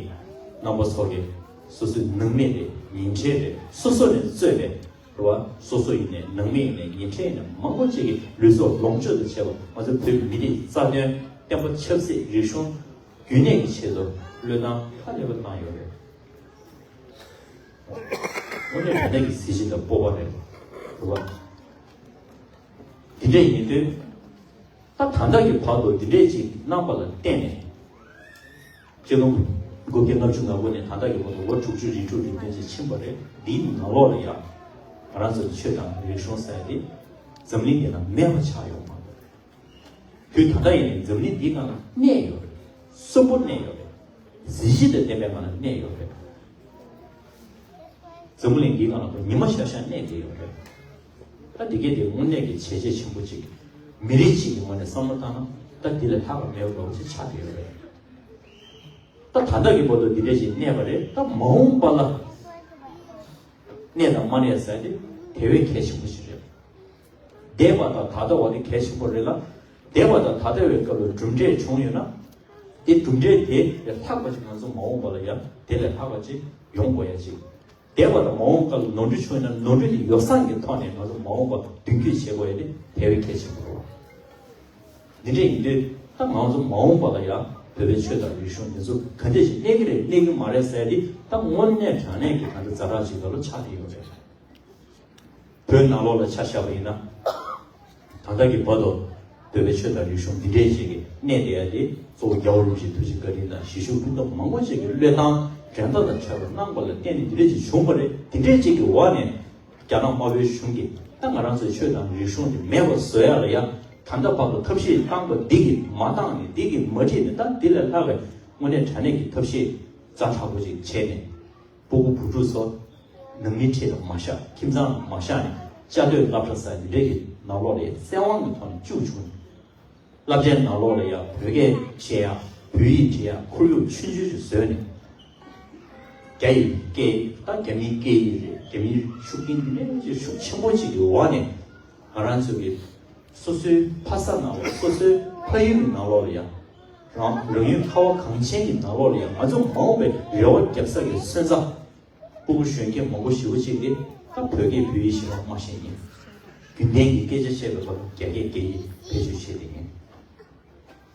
རྣམ་པ་ཚོ་གིས་སོ་སོའི་ནང་མི་རེད། ཉེ་འབྲེལ་རེད། སོ་སོ་ནས་གཙོས་པའི་རེད་བ། སོ་སོ་ཡིན་ནའི་ནང་མི་ཡིན་ནའི་ཉེ་འབྲེལ་ཡིན་ནའི་མང་པོ་ཅིག་གིས་ལུས་སྲོག་ལོངས་སྤྱོད་དང་བཅས་པ་ང་ཚོ་བོད་མི་རིགས་རྩ་དོན་བསྟན་པ་ཆབ་སྲིད་རིག་གཞུང་རྒྱུན་གནས་ཀྱི་ཆེད་དུ་བློས་བཏང་ཧ་ལས་པ་བཏང་ཡོད་རེད། དངོས་གནས་དྲང་གནས་ཀྱི་གཟི་བརྗིད་དང་སྤོབས་པ་རེད། རེད་བ། འདི་འདྲ་ཡིན་དུས། ད་ད་ལྟ་གི་བར་དུ་འདི་འདྲས་ཅིག་གནང་བ་ལ་བརྟེན་ནས། སྤྱི་ལོ་དགུ་བརྒྱ་ལྔ་བཅུ་ང་དགུ་ནས་ད་ལྟ་གི་བར་དུ་ལོ་དྲུག་ཅུ་རེ་དྲུག་རེ་བདུན་ཅིག་ཕྱིན་པ་རེད། འདིའི་ནང་ལོགས་ལ་ཡང་ང་རང་ཚོའི་ཆོས་དང་རིག་གཞུང་ཟེར་ཡ་དེ་འཛམ་གླིང་འདི་ན་མེད་པ་ཆགས་ཡོང་བ་རེད། དུས་ད་ལྟ་ཡིན་ནའི་འཛམ་གླིང་འདིའི་ནང་ལ་གནས་ཡོད་རེད། གསོན་པོ་གནས་ཡོད་རེད། གཟི་བརྗིད་དང་ལྡན་པའི་ངང་ལ་གནས་ཡོད་རེད། འཛམ་བུ་གླིང་འདིའི་ནང་ལ་ཉི་མ་ཤར་ཤར་གནས་བསྡད་ཡོད་རེད། ད་འདི་གས་དེ་དངོས་གནས་ཀྱི་བྱས་རྗེས་ཆེན་པོ་ཅིག་མི་རིགས་གཅིག་གི་ངོས་ནས་བསམ་བློ་བཏང་ན་ད་འདི་ལས་ལྷག་པ་མེད་པ་འདྲ་བོ་ཅིག་ཆགས་བསྡད་ཡོད་རེད། ད་ད་ལྟ་གི་བར་དུ་འདི་འདྲས་ཅིག་གནས་པ་རེད། ད་མ་འོངས་པ་ལ་གནས་དང་མ་གནས་ཟེར་དེ་དེ་བས་གལ་ཆེན་པོ་ཞིག་རེད། འདས་པ་དང་ད་ལྟ་བ་དེ་གལ་ཆེན་པོ་རེད་ལ། འདས་པ་དང་ད་ལྟ་བའི་སྐབས་ལ་གྲུབ་འབྲས་བྱུང་ཡོད་ན། དེ་གྲུབ་འབྲས་དེ་ལས་ལྷག་པ་ཅིག་ང་ཚོ་མ་འོངས་པ་ལ་ཡང་དེ་ལས་ལྷག་པ་ཅིག་ཡོང་དགོས་ཡ་ཅིག་འདས་པ་དང་མ་འོངས་པ་ལ་ནོར་འཁྲུལ་བྱུང་ཡོད་ན་ནོར་འཁྲུལ་དེ་ཡོ་བསྲང་གི་ཐོག་ནས་ང་ཚོ་མ་འོངས་པ་མདུན་སྐྱོད་བྱེད་དགོས་ཡ་དེ་དེ་བས་གལ་ཆེན་པོ་རེད་བ། འདི་འདྲས་ཡིན་དུས་ད་ང་ཚོ་མ་འོངས་པ་ལ་ཡང་བོད་པའི་ཆོས་དང་རིག་གཞུང་འདི་ཚོ་ག་འདྲས་ཞིག་གནས་ཀྱི་རེད་གནས་ཀྱི་མ་རེད་ཟེར་དེ་ད་དངོས་གནས་དྲང་གནས་ཀྱི་ད་ལྟ་ཛ་དྲག་ཅིག་ལ་ལོ་ཆགས་བསྡད་ཡོད་རེད། བོད་ནང་ལོགས་ལ་ཆ་བཞག་པ་ཡིན་ན། ད་ལྟ་གི་བར་དུ་བོད་པའི་ཆོས་དང་རིག་གཞུང་འདི་འདྲས་ཅིག་གི་གནས་བསྡད་ཡ་དེ་གཙོ་བོ་རྒྱལ་བ་རིན་པོ་ཆེའི་ཐུགས་རྗེ་བཀའ་དྲིན་དང་གཞིས་བཞུགས་སྤུན་ཟླ་མང་པོ་ཅིག་གི་བློས་བཏང་འགྲན་ཟླ་དང་བྲལ་བ་གནང་བ་ལ་བརྟེན་ནས་འདི་འདྲས་ཅིག་བྱུང་བ་རེད། འདི་འདྲས་ཅིག་གི་འོག་ནས་རྒྱ་ནག་དམར་པོའི་གཞུང་གིས་ད་ང་རང་ཚོའི་ཆོས་དང་རིག་གཞུང་དེ་མེད་པ་བཟོ་ཡ་ལ་ཡ་ད་ལྟ་བར་དུ་ཐབས་ཤེས་བཏང་བ་འདི་གིས་མ་བཏང་ནས་འདི་གིས་མ་ཁྲིད་ནས་ད་འདི་ལས་ལྷག་པའི་དངོས་གནས་དྲང་གནས་ཀྱི་ཐབས་ཤེས་ཛ་དྲག་པོ་ཅིག་བྱས་ནས། སྤུ་གུ་བུ་ཕྲུག་ཚོ་ནང་མིའི་ཁྲིད་ལ་མ་བཞག་ཁྱིམ་ཚང་ལ་མ་བཞག་ནས་བཅའ་སྡོད་སློབ་གྲྭ་ཟེར་འདི་འདྲའི་གི་ནང་ལོགས་ལ་བཙན་དབང་གི་ཐོག་ནས་བཅུག་བཅུག་ནས། བསླབ་བྱའི་ནང་ལོགས་ལ་ཡང་བོད་སྐད་བཤད་ཡ་བོད་ཡིག་བྲིས་ཡ་ཁོར་ཡུག་ཆུང་ཆུང་ཞིག་བཟོས་ནས། རྒྱ་ཡི་སྐད་ད་རྒྱ་མིའི་སྐད་ཡིག་རེད། རྒྱ་མིའི་ཤུགས་རྐྱེན་འདི་འདྲའི་ཤུགས་ཆེན་པོ་ཅིག་གི་འོག་ནས་ང་རང་ཚོ་གི་སོ་སོའི་ཕ་ས་ནང་ལ་སོ་སོའི་ཕ་ཡུལ་གྱི་ནང་ལོགས་ལ་ཡང་། རང་རང་ཡུལ་ཁ་བ་གངས་ཅན་གྱི་ནང་ལོགས་ལ་ཡང་ང་ཚོ་མ་འོངས་པའི་རེ་བ་རྒྱབ་ས་གི་སོན་རྩ། སྤུ་གུ་གཞོན་སྐྱེས་མང་པོ་ཞེ་པོ་ཅིག་གིས་ད་བོད་སྐད་བོད་ཡིག་ཞེ་དྲག་མ་ཤེས་མཁན། རྒྱུན་ལྡན་གྱི་སྐད་ཆ་བཤད་པའི་སྐབས་རྒྱ་སྐད་རྒྱ་ཡིག་བེད་སྤྱོད་བྱེད་བསྡད་མཁན།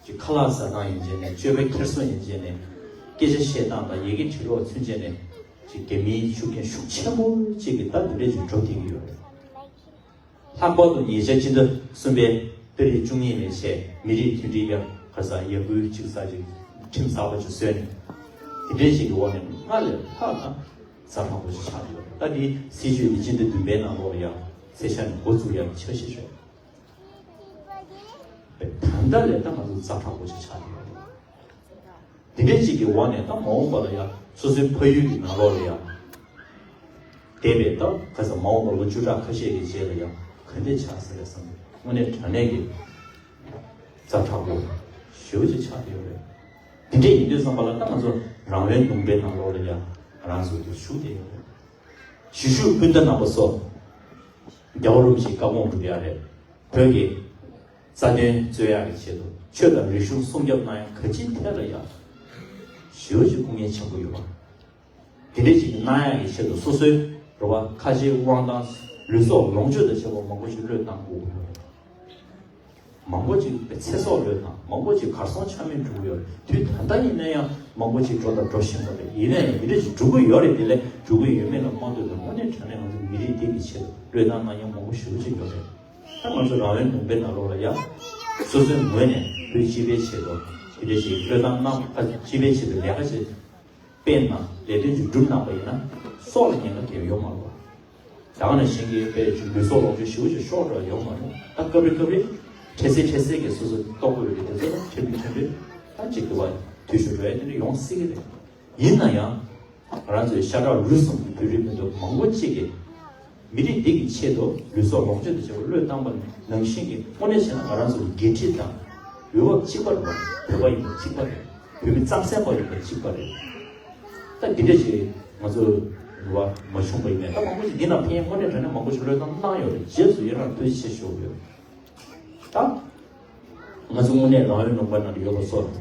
ཅིག་ཁ་ལག་ཟ་སྟངས་ཡིན་བྱས་ནས་སྤྱོད་པའི་འཁྱེར་སོ་ཡིན་བྱས་ནས་སྐད་ཆ་བཤད་སྟངས་དང་ཡི་གེ་འབྲི་ཀློག་ཚུན་ཆད་ནས་ཅིག་རྒྱ་མིའི་ཤུགས་རྐྱེན་ཤུགས་ཆེན་པོ་ཅིག་གིས་ད་འདི་འདྲས་ཅིག་འགྲོ་བསྡད་ཀྱི་ཡོད་རེད། ལྷག་པར་དུ་ཉེ་ཆར་སྤྱི་ཟླ་གསུམ་པའི་ཏ་རིག་བཅུ་གཉིས་ནས་བྱས་མི་རིགས་མཐུན་སྒྲིལ་ཡ་ག་ས་ཡར་འགུལ་ཅིག་ས་ཅིག་ཁྲིམས་གསར་པ་ཅིག་བཟོས་ནས་དེ་འདྲས་ཅིག་གི་འོག་ནས་སྔར་ལས་ལྷག་ན་ཛ་དྲག་པོ་ཞིག་ཆགས་ཡོད། ད་འདི་སྲིད་བྱུས་འདི་སྤྱི་ཟླ་བདུན་པའི་ནང་ལོགས་ལ་ཡང་ཚེ་ཤ་ནས་འགོ་བཙུགས་ཡ་འཆར་གཞི་རེད། ད་ལྟ་ལས་ད་ང་ཚོ་ཛ་དྲག་པོ་ཞིག་ཆགས་ཡོད་རེད། དེ་འདྲའི་ཅིག་གི་འོག་ནས་ད་མ་འོངས་པ་ལ་ཡང་སོ་སོའི་ཕ་ཡུལ་གྱི་ནང་ལོགས་ལ་ཡང་། འདས་པའི་ད་ག་ཚོད་མ་འོངས་པ་ལོ་བཅུ་ཕྲག་ཁ་ཤས་ཀྱི་རྗེས་ལ་ཡང་ག་འདྲས་ཆགས་ཟེར་བས་བསམ་པའི་དངོས་གནས་དྲང་གནས་ཀྱི་ཛ་དྲག་པོ་ཞེ་པོ་ཅིག་ཆགས་བསྡད་ཡོད་རེད། དེ་འདྲས་ཡིན་དུས་ཙམ་པ་ལ་ད་ང་ཚོ་རང་དབང་ལུང་པའི་ནང་ལོགས་ལ་ཡང་ང་རང་ཚོ་དེ་བཞུགས་བསྡད་ཡོད་རེད། གཞིས་བཞུགས་སྤུན་ཟླ་རྣམ་པ་ཚོ། རྒྱལ་བ་རིན་པོ་ཆེའི་བཀའ་དགོངས་སྒྲུབ་ཡ་རེད། བོད་ཀྱི་རྩ་དོན་རྩོད་ཡག་གི་ཆེད་དུ་ཆོས་དང་རིག་གཞུང་སྲུང་སྐྱོབ་གནང་ཡ་ག་ཅིའི་ཐད་ལ་ཡང་ཞེ་པོ་ཅིག་སྐུ་ངལ་ཆེན་པོ་ཡོད་པ། དེ་འདྲ་ཅིག་གནང་ཡག་གི་ཆེད་དུ་སོ་སོའི་རེ་བ་ཁ་རྗེ་དབང་ཐང་ལུས་སྲོག་ལོངས་སྤྱོད་དང་བཅས་པ་མང་པོ་ཞིག་བློས་བཏང་དགོས་ཀྱི་ཡོད་རེད། མང་པོ་ཅིག་ཚེ་སྲོག་བློས་བཏང་མང་པོ་ཅིག་གར་སོང་ཆ་མེད་འགྲོ་གི་ཡོད་རེད། དུས་ད་ལྟ་ཡིན་ན་ཡང་མང་པོ་ཅིག་འགྲོ་དང་འགྲོ་བཞིན་པ་རེད། ཡིན་ན་ཡང་འདི་འདྲ་ཅིག་འགྲོ་གི་ཡོད་རེད། དེ་ལས་འགྲོ་གི་ཡོད་མེད་ལ་མ་ལྟོས་པའི་དངོས་གནས་དྲང་གནས་ང་ཚོ་མི་རིགས་འདི་གི་ཆེད་དུ་བློས་བཏང་གནང་མཁན་མང་པོ་ཞེ་པོ་ཅིག་ཡོད་རེད། ད་ང་ཚོ་རང་དབང་ལུང་པའི་ནང་ལོགས་ལ་ཡང་སོ་སོའི་ངོས་ནས་བོད་སྤྱི་པའི་ཆེད་དུ་དེ་འདྲ་ཞིག་བློས་བཏང་གནང་། ད་སྤྱི་པའི་ཆེད་དུ་ལས་ཀ་བྱེད་དཔེར་ན་ལས་དོན་ཅིག་བསྒྲུབས་གནང་པ་ཡིན་ན་སྲོག་ལ་ཉེན་ཁ་གང་ཡང་ཡོད་མ་རེད། ད་ག་ནང་བཞིན་གྱི་དཔེ་ཅིག་ལུས་སྲོག་ལོངས་སྤྱོད་ཞེ་པོ་ཅིག་ཤོར་འགྲོ་ཡ་ཡོད་མ་རེད། ད་སྐབས་རེ་སྐབས་རེ་འཕྲལ་སེལ་འཕྲལ་སེལ་གྱི་སོ་སོ་ལྟོ་གོས་རེད་དེ་ཚོ་ལ་ཕྲན་བུ་ཕྲན་བུ་ད་ཅིག་དུ་བ་དུས་སུ་འགྲོ་ཡ་དེ་འདྲ་ཡོང་སྲིད་ཀྱི་རེད། ཡིན་ན་ཡང་ང་རང་ཚོའི་ཤ་ཁྲག་ལུས་གསུམ་གྱི་བོད་རིགས་མི་ཐོབ་མང་པོ་གཅིག་གིས་མི་རིགས་འདི་གི་ཆེད་དུ་ལུས་སྲོག་ལོངས་སྤྱོད་དང་བཅས་པ་བློས་བཏང་པ་ནང་བཞིན་གྱི་དངོས་གནས་བྱས་ན་ང་རང་ཚོ་གི་འགན་འཁྲི་དང་འོས་བབ་གཅིག་པ་རེད་བ། བོད་པ་ཡིན་པ་གཅིག་པ་རེད། བོད་མི་རྩམ་ཟན་པ་ཡིན་པ་གཅིག་པ་རེད། ད་འདི་འདྲ་ཞིག་ང་ཚོ་རེད་བ་མ་བྱུང་པ་ཡིན་ནའི་ད་མང་པོ་ཞིག་འདི་ནང་ཕན་ཡོན་དངོས་གནས་དྲང་གནས་མང་པོ་ཞིག་བློས་བཏང་གནང་ཡོད་རེད། རྗེས་སུ་ཡི་རང་ཐུགས་རྗེ་ཆེ་ཞུ་དགོས། ད་ང་ཚོ་དངོས་གནས་རང་ཡུལ་ལུང་པ་ནང་དུ་ཡོད་པ་སོགས་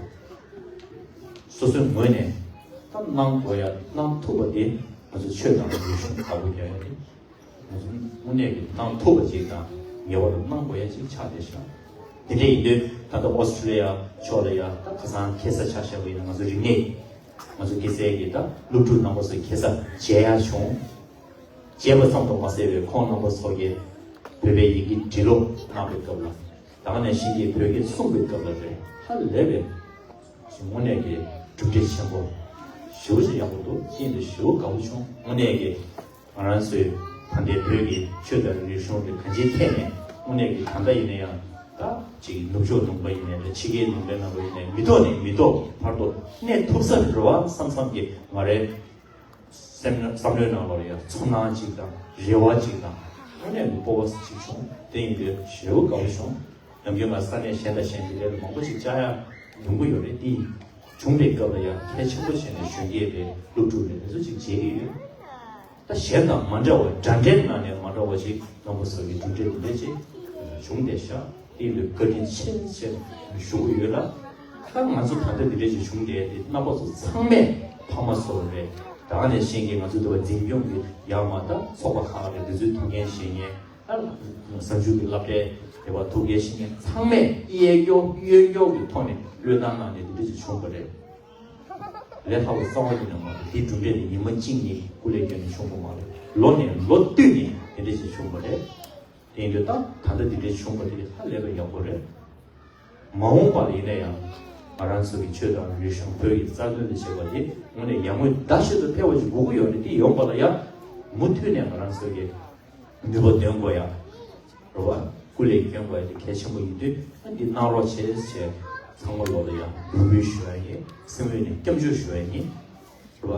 སོ་སོའི་ངོས་ནས་ད་གནང་དགོས་ཡ་གནང་ཐུབ་པ་དེ་ང་ཚོ་ཆོས་དང་རིག་གཞུང་དག་པོ་རྒྱག་ཡ་རེད། ང་ཚོ་དངོས་གནས་ཀྱི་གནང་ཐུབ་པ་ཅིག་དང་ངེས་པར་དུ་གནང་དགོས་ཡ་ཅིག་ཆགས་བསྡད་ཤག་དེ་འདྲ་ཡིན་དུས་ད་ལྟ་ཨོ་སི་ཀྲི་ལི་ཡ་ཕྱོགས་ལ་ཡ་ད་ཁ་སང་ཁ་སང་ཆ་བཞག་པ་ཡིན་ན་ང་ཚོ་རིག་གནས་ང་ཚོ་སྐྱེས་ས་གི་ད་སློབ་ཕྲུག་རྣམ་པ་ཚོ་ཁ་སང་མཇལ་ཡ་བྱུང་། མཇལ་བ་ཙམ་དུ་མ་ཟད་པའི་ཁོང་རྣམ་པ་ཚོ་གིས་བོད་པའི་ཡི་གེ་འབྲི་ཀློག་གནང་བའི་སྐབས་ལ་ད་ག་ནང་བཞིན་གྱི་བོད་སྐད་གསུང་བའི་སྐབས་ལ་རེད། ཧ་ལས་པའི་དངོས་གནས་ཀྱི་གྲུབ་འབྲས་ཆེན་པོ་ཞེ་པོ་ཅིག་ཡག་པོ་འདུག་དེ་ཡིན་དུས་ཞེ་པོ་དགའ་པོ་བྱུང་། དངོས་གནས་ཀྱི་ང་རང་ཚོའི་ད་ལྟའི་བོད་ཀྱི་ཆོས་དང་རིག་གཞུང་དེ་གང་ཅིའི་ཐད་ནས་དངོས་གནས་ཀྱི་ད་ལྟ་ཡིན་ན་ཡང་ད་ཅིག་ནུབ་ཕྱོགས་ལུང་པ་ཡིན་ནའི་ད་ཕྱི་རྒྱལ་ལུང་པའི་ནང་པ་ཡིན་ནའི་མི་ཐོག་ནས་མི་ཐོག་བར་དུ་གནས་ཐུབ་ས་རེད་བ་བསམ་བསམ་གྱི་ང་རའི་སེམས་བསམ་བློའི་ནང་ལོགས་ལ་ཡང་ཚོར་སྣང་ཅིག་དང་རེ་བ་ཅིག་དང་དངོས་གནས་ཀྱི་སྤོབས་པ་ཅིག་བྱུང་། དེ་ཡིན་དུས་ཞེ་པོ་དགའ་པོ་བྱུང་། ནམ་རྒྱུན་ང་ས་གནས་གཞན་དང་གཞན་གྱི་ལས་ལ་མང་པོ་ཞིག་བཅར་ཡ་ཡོང་གི་ཡོད་རེད། དེ་བྱུང་བའི་སྐབས་ལ་ཡང་གལ་ཆེན་པོ་བྱས་ནས་གཞོན་སྐྱེས་རེད། སློབ་ཕྲུག་རེད། དེ་ཚོ་ཅིག་མཇལ་གྱི་ཡོད། ད་གཞན་དང་མ་འདྲ་བ་འདྲ་འདྲའི་ནང་ནས་མ་འདྲ་བ་ཞིག་རྣམ་པ་ཚོ་གི་གྲུབ་འབྲས་འདི་འདྲ་ཅིག་བྱུང་བསྡད་ཤག་དེ་ཡིན་དུས་བཀའ་དྲིན་ཆེ་ཆེ་ཞུ་གི་ཡོད་ལ། ད་ང་ཚོ་ད་ལྟ་འདི་འདྲ་ཞིག་བྱུང་བསྡད་དེ་རྣམ་པ་ཚོ་ཚང་མས་ཕ་མ་ཚོ་རེད། ད་ག་ནང་བཞིན་གྱི་ང་ཚོ་འདི་བ་འཛིན་སྐྱོང་གི་ཡར་མར་ད་ཚོགས་པ་ཁག་རེད། འདི་ཚོའི་ཐུགས་འགན་བཞེས་མཁན་ཨ་གཟའ་མཇུག་གི་སློབ་གྲྭའི་དེ་བ་ཐུགས་འགན་བཞེས་མཁན་ཚང་མས་གཡས་སྐྱོར་གཡོན་སྐྱོར་གྱི་ཐོག་ནས་བློས་བཏང་གནང་ནས་འདི་འདྲ་ཞིག་བྱུང་བ་རེད། ལས་སླ་བོ་གསར་བ་ཡིན་ན་མ་རེད། དེའི་གྲུབ་འབྲས་དེ་ཉི་མ་གཅིག་གཉིས་སྐུ་ལས་བསྐྱོན་ནས་བྱུང་བ་མ་རེད། ལོ་ནས་ལོ་བསྟུད་ནས་དེ་འདྲ་ཞིག་བྱུང་བ་རེད། དེ་ཡིན་དུས་ད་ད་ལྟ་འདི་འདྲ་བྱུང་བ་དེ་ཧ་ལས་པའི་ཡག་པོ་རེད། མ་འོངས་པ་ལ་ཡིན་ན་ཡང་ང་རང་ཚོ་གི་ཆོས་དང་རིག་གཞུང་བོད་ཀྱི་རྩ་དོན་དང་བཅས་པ་དེ་དངོས་གནས་ཡར་ངོའི་ཟླ་ཤིན་ཏུ་འཕེལ་བ་ཞིག་དགོས་ཀྱི་ཡོད་རེད། དེ་ཡོང་བ་ལ་ཡང་མུ་མཐུད་ནས་ང་རང་ཚོ་གི་ནུས་པ་འདོན་དགོས་ཡ་རེད་བ། སྐུ་ལས་བསྐྱོན་དགོས་ཡ་དེ་གལ་ཆེན་པོ་ཡིན་དུས་ཨ་འདི་གནང་རོགས་བྱེད་ཅེས་ཚང་མ་ལོ་ལ་ཡང་འབོད་སྐུལ་ཞུ་ཡ་ཡིན། སེམས་ངོས་ནས་སྐྱབས་འཇུག་ཞུ་ཡ་ཡིན། རེད་བ།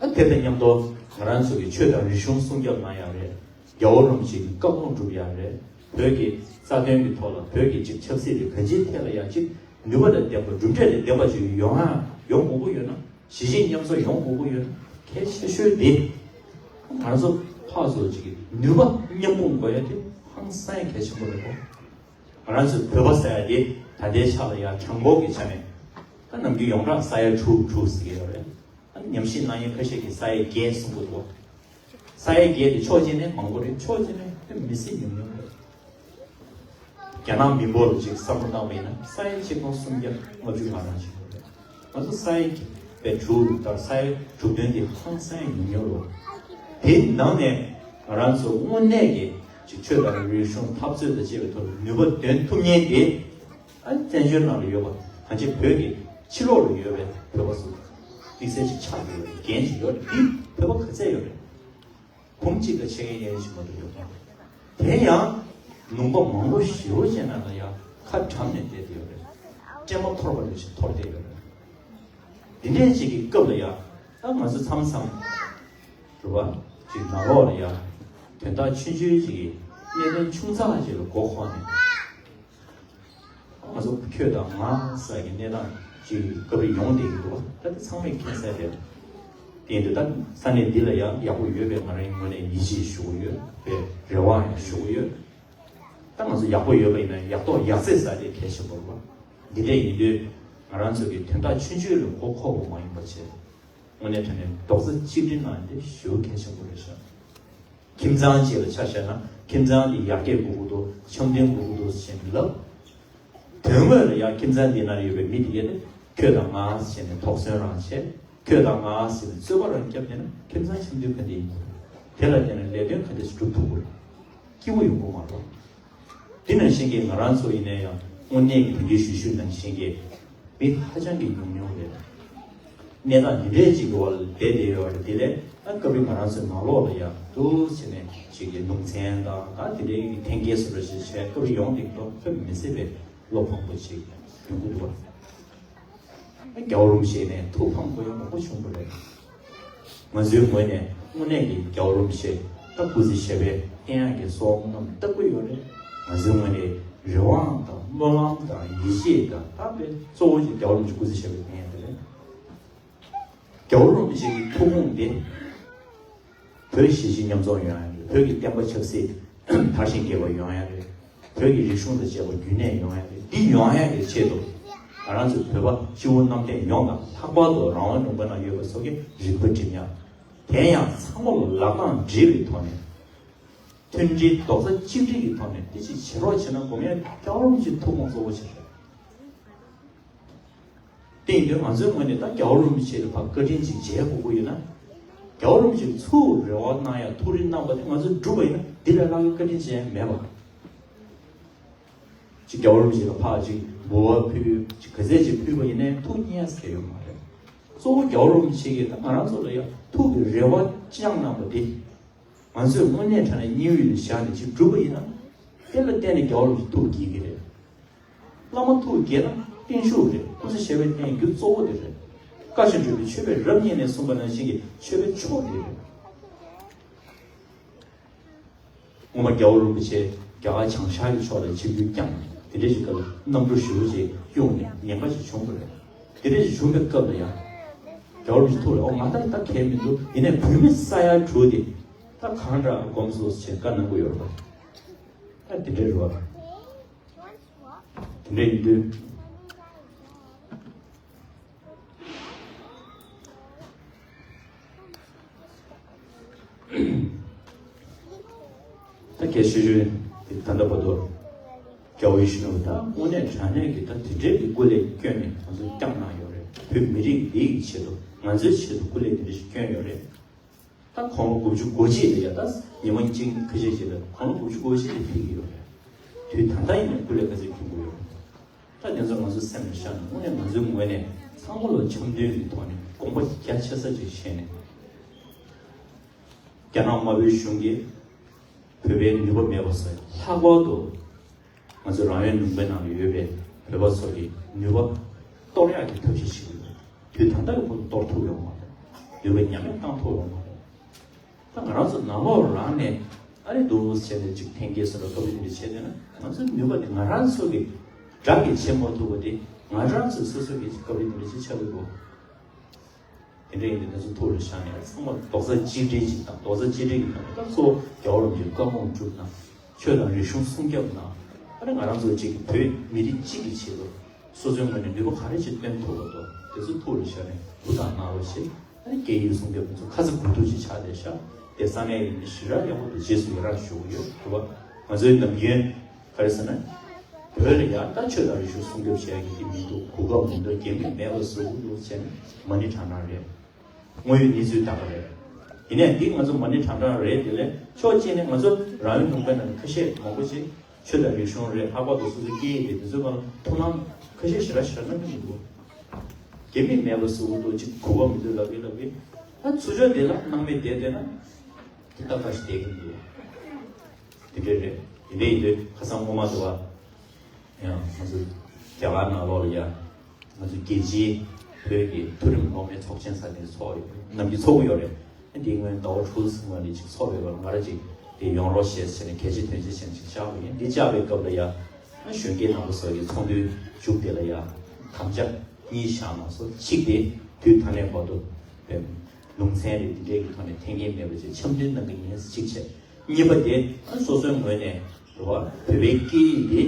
ཨ་དེ་དང་མཉམ་དུ་ང་རང་ཚོ་གི་ཆོས་དང་རིག་གཞུང་སྲུང་སྐྱོབ་གནང་ཡ་རེད། རྒྱལ་བ་རིན་པོ་ཆེ་གི་བཀའ་དགོངས་སྒྲུབ་ཡ་རེད། བོད་ཀྱི་རྩ་དོན་གྱི་ཐོག་ལ་བོད་ཀྱི་ཅིག་ཆབ་སྲིད་ཀྱི་གང་ཅིའི་ཐད་ལ་ཡ་ཅིག་ནུས་པ་དང་ལྡན་པ་གྲུབ་འབྲས་དང་ལྡན་པ་ཅིག་ཡོང་ཡ་ཡོང་དགོས་ཀྱི་ཡོད་ན། གཞིས་བྱེས་མཉམ་འཛོམས་ཡོང་དགོས་ཀྱི་ཡོད་ན་གལ་ཆེ་ཤོས་དེ་ང་ཚོ་ཕར་ཚུར་ཅིག་གི་ནུས་པ་མཉམ་སྤུངས་དགོས་ཡ་དེ་ཧང་སང་ཡ་གལ་ཆེན་པོ་རེད་གོ། ང་རང་ཚོའི་བོད་པ་ཟེར་ཡ་དེ་ད་ལྟའི་ཆ་ལ་ཡ་གྲངས་འབོར་གྱི་ཆ་ནས་ད་ནམ་རྒྱུན་ཡོངས་གྲགས་ས་ཡ་དྲུག་དྲུག་ཟེར་གྱི་ཡོད་རེད། ཨ་ནི་ཉམས་ཞིབ་གནང་མཁན་ཁ་ཤས་ཀྱིས་ས་ཡ་བརྒྱད་གསུང་གི་འདུག་ས་ཡ་བརྒྱད་དེ་ཕྱོགས་གཅིག་ནས་མང་པོ་རེད། ཕྱོགས་གཅིག་ནས་དཔེ་མི་སྲིད་ཉུང་ཉུང་རེད། རྒྱ་ནག་མི་འབོར་ལ་ཅིག་བསམ་བློ་བཏང་བ་ཡིན་ན་ས་ཡ་ཆིག་སྟོང་སུམ་བརྒྱ་ལྔ་བཅུ་ང་གྲངས་ཅིག་ཡོད་རེད། ང་ཚོ་ས་ཡ་བརྒྱད་པའི་དྲུག་དང་ས་ཡ་དྲུག་བདུན་དེ་ཧང་སང་ཉུང་ཉུང་རེད། དེའི་ནང་ནས་ང་རང་ཚོ་དངོས་གནས་ཀྱི་ཅིག་ཆོས་དང་རིག་གཞུང་འཐབ་རྩོད་དང་བཅས་པའི་ཐོག་ནས་ནུས་པ་འདོན་ཐུབ་མཁན་དེ། ཨ་ནི་བཙན་བྱོལ་ནང་ལ་ཡོད་པ་གང་ཅི་བོད་ཀྱི་ཕྱི་ལོགས་ལ་ཡོད་པའི་བོད་པ་ཚོ་དམིགས་བསལ་ཅིག་ཆགས་ཡོད་རེད། འགན་ཅིག་ཡོད་རེད། འདི་བོད་པ་ག་ཚད་ཡོད་རེད། བུམ་གཅིག་དང་ཕྱེད་ཀའི་གཉེན་ཞིག་མ་གཏོགས་ཡོད་མ་རེད། དེ་ཡང་ལུང་པ་མང་པོ་ཞེ་པོ་ཅིག་ནང་ལ་ཡང་ཁ་བྲམ་ནས་བསྡད་དེ་ཡོད་རེད། སྤྲད་མ་འཐོར་བ་ལ་ཞིག་འཐོར་བསྡད་ཡོད་རེད། འདི་འདྲའི་ཅིག་གི་སྐབས་ལ་ཡང་ད་ང་ཚོ་མཚམས་མཚམས་རེད་བ་ཅིག་ནང་ལོགས་ལ་ཡང་དོན་དག་ཆུང་ཆུང་ཅིག་གི་གནད་དོན་ཆུང་ཙག་ཅིག་ལ་མགོ་འཁོར་ནས། ང་ཚོ་ཁྱོད་དང་ང་ཟེར་གྱི་གནས་སྟངས་ཅིག་སྐབས་རེ་ཡོང་བསྡད་ཀྱི་འདུག་ད་ལྟ་ཚང་མས་མཁྱེན་གསལ་རེད། དེ་ཡིན་དུས་ད་ས་གནས་འདི་ལ་ཡང་ཡག་པོ་ཡོད་པའི་ང་རང་ངོས་ནས་ཡིད་ཆེས་ཞུ་གི་ཡོད་པའི་རེ་བ་ཡང་ཞུ་གི་ཡོད། ད་ང་ཚོ་ཡག་པོ་ཡོད་པ་ཡིན་ན་ཡག་ཐོག་ཡག་བརྩེགས་ཟེར་དེ་གལ་ཆེན་པོ་རེད་པ། འདི་འདྲ་ཡིན་དུས་ང་རང་ཚོ་གི་དོན་དག་ཆུང་ཆུང་ལ་མགོ་འཁོར་བ་མ་ཡིན་པ་བྱས། དངོས་གནས་དྲང་གནས་རྡོག་རྩ་གཅིག་སྒྲིལ་གནང་ཡ་དེ་ཞེ་པོ་གལ་ཆེན་པོ་རེད་ཤག་ཁྱིམ་ཚང་གཅིག་ལ་ཆ་བཞག་ན་ཁྱིམ་ཚང་འདི་ཡར་རྒྱས་དགོས་ཀྱི་འདུག་འཆམ་མཐུན་དགོས་ཀྱི་འདུག་ཟེར་ནས་ལབ། དོན་དངོས་ལ་ཡང་ཁྱིམ་ཚང་འདི་ནང་ཡོད་པའི་མི་དེ་གས་དེ་ཁྱོད་དང་ང་ཟེར་ནས་དོགས་ཟོན་རང་བྱས། ཁྱོད་དང་ང་ཟེར་ནས་རྩོད་པ་རང་བརྒྱབ་བསྡད་ན་ཁྱིམ་ཚང་འཆམ་མཐུན་ག་འདྲ་ཡིན་དགོས་རེད། དེ་ལ་བརྟེན་ནས་ལས་དོན་ག་འདྲ་ཞིག་སྒྲུབ་ཐུབ་དགོས་རེད། སྐྱིད་པོ་ཡོང་གི་མ་རེད། དེ་ནང་བཞིན་གྱི་ང་རང་ཚོ་ཡིན་ན་ཡང་དངོས་གནས་ཀྱི་དེང་གི་ཞུ་ཞུ་ནང་བཞིན་གྱི་མི་ཧ་ཅང་གི་ཉུང་ཉུང་རེད། གནས་སྟངས་འདི་འདྲའི་ཅིག་གི་འོག་ལ་བསྡད་བསྡད་ཡོད་རེད། དེ་ལས་ཨ་སྐབས་རེ་ང་རང་ཚོའི་ནང་ལོགས་ལ་ཡང་འདུག་བྱས་ནས་ཅིག་གི་ལུང་ཚན་དང་ད་དེ་འདྲའི་གི་འཐེན་འཁྱེར་བཟོ་འདྲ་ཞིག་བྱས་སྐབས་རེ་ཡོང་བསྡད་ཀྱི་འདུག་དཔེ་མི་སྲིད་པའི་བློ་ཕངས་པོ་ཅིག་ཡོང་གི་འདུག་བ། རྒྱལ་བ་རིན་པོ་ཆེ་ནས་ཐུགས་ཕམ་དགོས་ཡ་མང་པོ་བྱུང་བ་རེད། ང་ཚོའི་ངོས་ནས་དངོས་གནས་ཀྱི་རྒྱལ་བ་རིན་པོ་ཆེ་ད་སྐུ་ཚེ་ཞབས་པད་བརྟན་ཡག་གི་གསོལ་བ་སྨོན་ལམ་བཏབ་ཀྱི་ཡོད་རེད། ང་ཚོའི་ངོས་ནས་རེ་བའང་དང་སྨོན་ལམ་དང་ཡིད་ཆེས་དང་ད་དཔེ་གཙོ་བོ་ཞིག་རྒྱལ་བ་རིན་པོ་ཆེ་སྐུ་ཚེ་ཞབས་པད་བརྟན་ཡག་དེ་རེད། རྒྱལ་བ་རིན་པོ་ཆེ་གི་ཐུགས་དགོངས་དེ། བོད་གཞིས་བྱེས་མཉམ་འཛོམས་ཡོང་ཡ་རེད། བོད་ཀྱི་བསྟན་པ་ཆབ་སྲིད་དར་ཞིང་རྒྱས་པ་ཡོང་ཡ་རེད། བོད་ཀྱི་རིག་གཞུང་དང་བཅས་པ་རྒྱུན་གནས་ཡོང་ཡ་རེད། འདི་ཡོང་ཡ་གི་ཆེད་དུ་ང་རང་ཚོ་བོད་པ་སྤྱི་བོ་གནམ་བསྟན་ཡོངས་དང་ལྷག་པར་དུ་རང་དབང་ལུང་པའི་ནང་ཡོད་པ་ཚོ་གི་རིག་པ་སྒྲིམ་ཡ། དེ་ཡང་ཚང་མ་ལ་ལག་གདང་སྦྲེལ་བའི་ཐོག་ནས། མཐུན་སྒྲིལ་རྡོག་རྩ་གཅིག་སྒྲིལ་གྱི་ཐོག་ནས་དེ་ཅིག་བྱེད་རོགས་བྱེད་ན་དགོངས་ཡ་རྒྱལ་བ་རིན་པོ་ཆེའི་ཐུགས་དགོངས་གཙོ་བོ་ཆེ་ཤོས། དེ་ཡིན་དུས་ང་ཚོའི་ངོས་ནས་ད་རྒྱལ་བ་རིན་པོ་ཆེ་ལ་ཕར་བཀའ་དྲིན་ཅིག་འཇལ་དགོས་ཀྱི་ཡོད་ན། རྒྱལ་བ་རིན་པོ་ཆེས་ཚུར་རེ་བ་གནང་ཡ་ཐུགས་རེ་གནང་བ་དེ་ང་ཚོས་བསྒྲུབས་པ་ཡིན་ན་འདི་ལས་ལྷག་གི་བཀའ་དྲིན་ཅི་ཡང་མེད་པ། ཅིག་རྒྱལ་བ་རིན་པོ་ཆེ་ལ་ཕར་ཅིག་འབུལ་བ་ཕུལ་ཅིག་ག་ཚད་ཅིག་ཕུལ་བ་ཡིན་ནའི་ཐུགས་མཉེས་ཟེར་ཡོད་མ་རེད། གཙོ་བོ་རྒྱལ་བ་རིན་པོ་ཆེ་གིས་ད་ང་རང་ཚོ་ལ་ཡ་ཐུགས་ཀྱི་རེ་བ་ཅི་ཡང་གནང་བ་དེ། ང་ཚོས་དངོས་གནས་དྲང་གནས་སྙིང་དབུས་ལ་བཞག་ནས་ཅིག་བསྒྲུབས་པ་ཡིན་ན། དེ་ལ་བརྟེན་ནས་རྒྱལ་བ་རིན་པོ་ཆེ་ཐུགས་དགྱེས་ཀྱི་རེད། བླ་མ་ཐུགས་དགྱེས་ན་བརྟན་བཞུགས་རེད། སྐུ་ཚེ་ཞབས་པད་བརྟན་རྒྱུ་གཙོ་བོ་དེ་རེད། བཀའ་བཞིན་སྒྲུབ་པའི་མཆོད་པས་རབ་མཉེས་ནས་གསུངས་པ་ནང་བཞིན་གྱི་མཆོད་པའི་མཆོག་དེ་རེད། སྔོན་མ་རྒྱལ་བ་རིན་པོ་ཆེ་རྒྱ་གར་བྱང་ཤར་གྱི་ཕྱོགས་ལ་ཆིབས་བསྒྱུར་བསྐྱངས་དེ་འདྲ་ཞིག་སྐབས་གནམ་གྲུ་ཞེ་པོ་ཅིག་གཡུགས་ནས་ཉེན་ཁ་ཞིག་བྱུང་བ་རེད། དེ་འདྲ་ཞིག་བྱུང་བའི་སྐབས་ལ་ཡང་རྒྱལ་བ་རིན་པོ་ཆེ་ཐུགས་ལ་ཨོ་ང་ད་ད་གལ་མི་འདུག་ཡིན་ནའི་བོད་མི་ས་ཡ་དྲུག་དེ་ད་གང་འདྲ་སྒོམ་སོང་ཞེས་བཀའ་གནང་གི་ཡོད་རེད་པ། ད་དེ་འདྲ་རེད་པ། དེ་འདྲ་ཡིན་དུས། ད་གལ་ཆེ་ཤོས་དེ་ད་ལྟ་བར་དུ་རྒྱལ་བའི་ཞུ་ནོ་ད་དངོས་གནས་དྲང་གནས་ཀྱི་ད་དེ་འདྲའི་གི་སྐུ་ལས་བསྐྱོན་ནས་ང་ཚོ་བསྐྱངས་གནང་ཡོད་རེད། བོད་མི་རིགས་འདི་ཡི་ཆེད་དུ་ང་ཚོའི་ཆེད་དུ་སྐུ་ལས་དེ་འདྲ་ཞིག་བསྐྱོན་ཡོད་རེད། ད་དགུང་ལོ་དགུ་བཅུ་གོ་གཅིག་ལ་ཡ་ད་ཉི་མ་གཅིག་ཁ་ཤས་ཤིག་ལ་དགུང་ལོ་དགུ་བཅུ་གོ་གཅིག་ལ་ཕེབས་ཀྱི་ཡོད་རེད། དུས་ད་ལྟ་ཡིན་ནའི་སྐུ་ལས་ག་ཚོད་ཁྱོན་གྱི་ཡོད་རེད། ད་དེ་ཚོ་ང་ཚོ་སེམས་ལ་བཞག་ནས་དངོས་གནས་ང་ཚོའི་ངོས་ནས་ཚང་མ་ལ་འཆམ་མཐུན་གྱི་ཐོག་ནས་དགོངས་པ་རྒྱ་ཆེ་ས་ཅིག་བཞེས་ནས། རྒྱ་ནག་དམར་པོའི་གཞུང་གིས་བོད་པའི་ནུས་པ་མེད་པ་བཟོས། ལྷག་པར་དུ་ང་ཚོ་རང་ཡུལ་ལུང་པའི་ནང་ལ་ཡོད་པའི་བོད་པ་ཚོ་གི་ནུས་པ་གཏོར་ཡག་གི་ཐབས་ཤེས་བྱེད་ཀྱི་ཡོད། དུས་ད་ལྟ་ཡང་ཁོ་གཏོར་ཐུབ་ཡོད་མ་རེད། ནུས་པ་ཉམས་མེད་བཏང་ཐུབ་ཡོད་མ་རེད། ད་ང་རང་ཚོ་ནང་ལོགས་རང་ནས་ཨ་རི་འདུག་བྱས་ནས་ཅིག་འཐེན་འཁྱེར་སོགས་ལ་སྐབས་རེ་དེ་འདྲ་བྱས་བསྡད་ན་ང་ཚོའི་ནུས་པ་དེ་ང་རང་ཚོ་གི་དགྲ་གིས་བྱེད་མ་ཐུབ་པ་དེ་ང་རང་ཚོས་སོ་སོ་གིས་ཅིག་སྐབས་རེ་དེ་འདྲ་ཅིག་ཆགས་ཀྱི་འདུག་དེ་འདྲ་ཡིན་དུས་ང་ཚོ་ཐུགས་ལ་བཞག་ནས་ཚང་མ་རྡོག་རྩ་གཅིག་སྒྲིལ་ཅིག་དང་རྡོག་རྩ་གཅིག་སྒྲིལ་གྱི་ནང་ད་གཙོ་བོ་རྒྱལ་བ་རིན་པོ་ཆེའི་བཀའ་དགོངས་བསྒྲུབ་ན། ཆོས་དང་རིག་གཞུང་སྲུང་སྐྱོབ་ན། ཨ་ནི་ང་རང་ཚོ་གཅིག་གི་བོད་མི་རིགས་གཅིག་གི་ཆེད་དུ་སོ་སོའི་ངོས་ནས་ནུས་པ་ག་རེ་ཅིག་བཏོན་ཐུབ་པ་འདུག་དེ་ཚོ་ཐུགས་ལ་བཞག་ནས་ཧུར་ཐག་གནང་རོགས་ཞེས། ཨ་ནི་སྐད་ཡིག་སྲུང་སྐྱོབ་ཚོ་ཁ་ཚ་དགོས་གཏུགས་ཅིག་ཆགས་བསྡད་ཤག་དེ་ས་གནས་ཡིན་ན་ཞེ་དྲག་ཡག་པོ་འདུག་རྗེས་སུ་ཡི་རང་ཞུ་གི་ཡོད་འདུག་བ། ང་ཚོའི་ནམ་རྒྱུན་ག་རེ་ཟེར་ན། བོད་ལ་ཡང་ད་ཆོས་དང་རིག་གཞུང་སྲུང་སྐྱོབ་བྱེད་ཡ་གི་དེ་མི་འདུག་གོ་སྐབས་མི་འདུག་རྒྱ་མི་མེད་པ་བཟོ་གི་འདུག་བྱས་ནས་མ་ཎི་བགྲང་བགྲང་རེད། དངོས་ཡོད་གནས་ཚུལ་ད་ག་རེད། ཡིན་ནའི་འདི་ང་ཚོ་མ་ཎི་བགྲང་བགྲང་རེད། དེ་ལས་ཕྱོགས་གཅིག་ནས་ང་ཚོ་རང་ཡུལ་ལུང་པའི་ནང་ནས་ཁ་ཤས་མང་པོ་ཅིག་ཆོས་དང་རིག་གཞུང་རེད། ལྷག་པར་དུ་སོ་སོའི་སྐད་ཡིག་རེད། དེ་ཚོའི་སྒང་ལ་ཐུགས་སྣང་ཁ་ཤས་ཞེ་དྲག་ཞེ་དྲག་གནང་གི་མི་འདུག་རྒྱ་མི་མེད་པ་བཟོ་གི་འདུག་ཅིག་གོ་སྐབས་མི་འདུག་ལབ་ཀྱི་ལབ་ཀྱི། ད་ཚུར་ཕྱོགས་དེ་ལ་སྣང་མེད་བསྡད་བསྡད་ན་དེ་ཏག་ཏག་ཞིག་བསྡད་ཀྱི་མི་འདུག་དེ་འདྲ་རེད། དེ་འདྲ་ཡིན་དུས་ཁ་སང་སྔོན་མ་དུ་བ་ཡང་ང་ཚོ་རྒྱ་གར་ནང་ལོགས་ལ་ཡ། ང་ཚོ་རྒྱལ་སྤྱིའི་བོད་ཀྱི་མཐོ་རིམ་སློབ་མའི་ཚོགས་ཆེན་ཟེར་དེ་ཚོགས་ཡོད། ནམ་རྒྱུན་ཚོགས་ཀྱི་ཡོད་རེད། འདིའི་སྔོན་ཟླ་བ་དྲུག་ཙམ་སྔོན་ནས་ཅིག་ཚོགས་ཡོད་པ་ལ་ང་རང་ཅིག་དེ་ཡོང་རོགས་ཞེས་ཟེར་ནས་གལ་ཆེ་དོན་ཆེ་བྱས་ནས་ཅིག་བཅར་བ་ཡིན། འདི་བཅར་བའི་སྐབས་ལ་ཡ། གཞོན་སྐྱེས་རྣམ་པ་ཚོ་ཡི་ཚོགས་འདུའི་མཇུག་དེ་ལ་ཡ། དམ་བཅའ་གཉིས་བཞག་གནང་སོང་། གཅིག་དེ་དུས་ད་ལྟའི་བར་དུ་བོད་ལུང་ཚན་རེད་དེ་འདྲའི་གི་ཐོག་ནས་འཐེན་མཁན་མེད་པ་ཅིག་འཆམ་མཐུན་གནང་གི་ཡིན་གཅིག་བྱས། གཉིས་པ་དེ་སོ་སོའི་ངོས་ནས་རེད་བ། བོད་པའི་སྐད་ཡིག་འདི་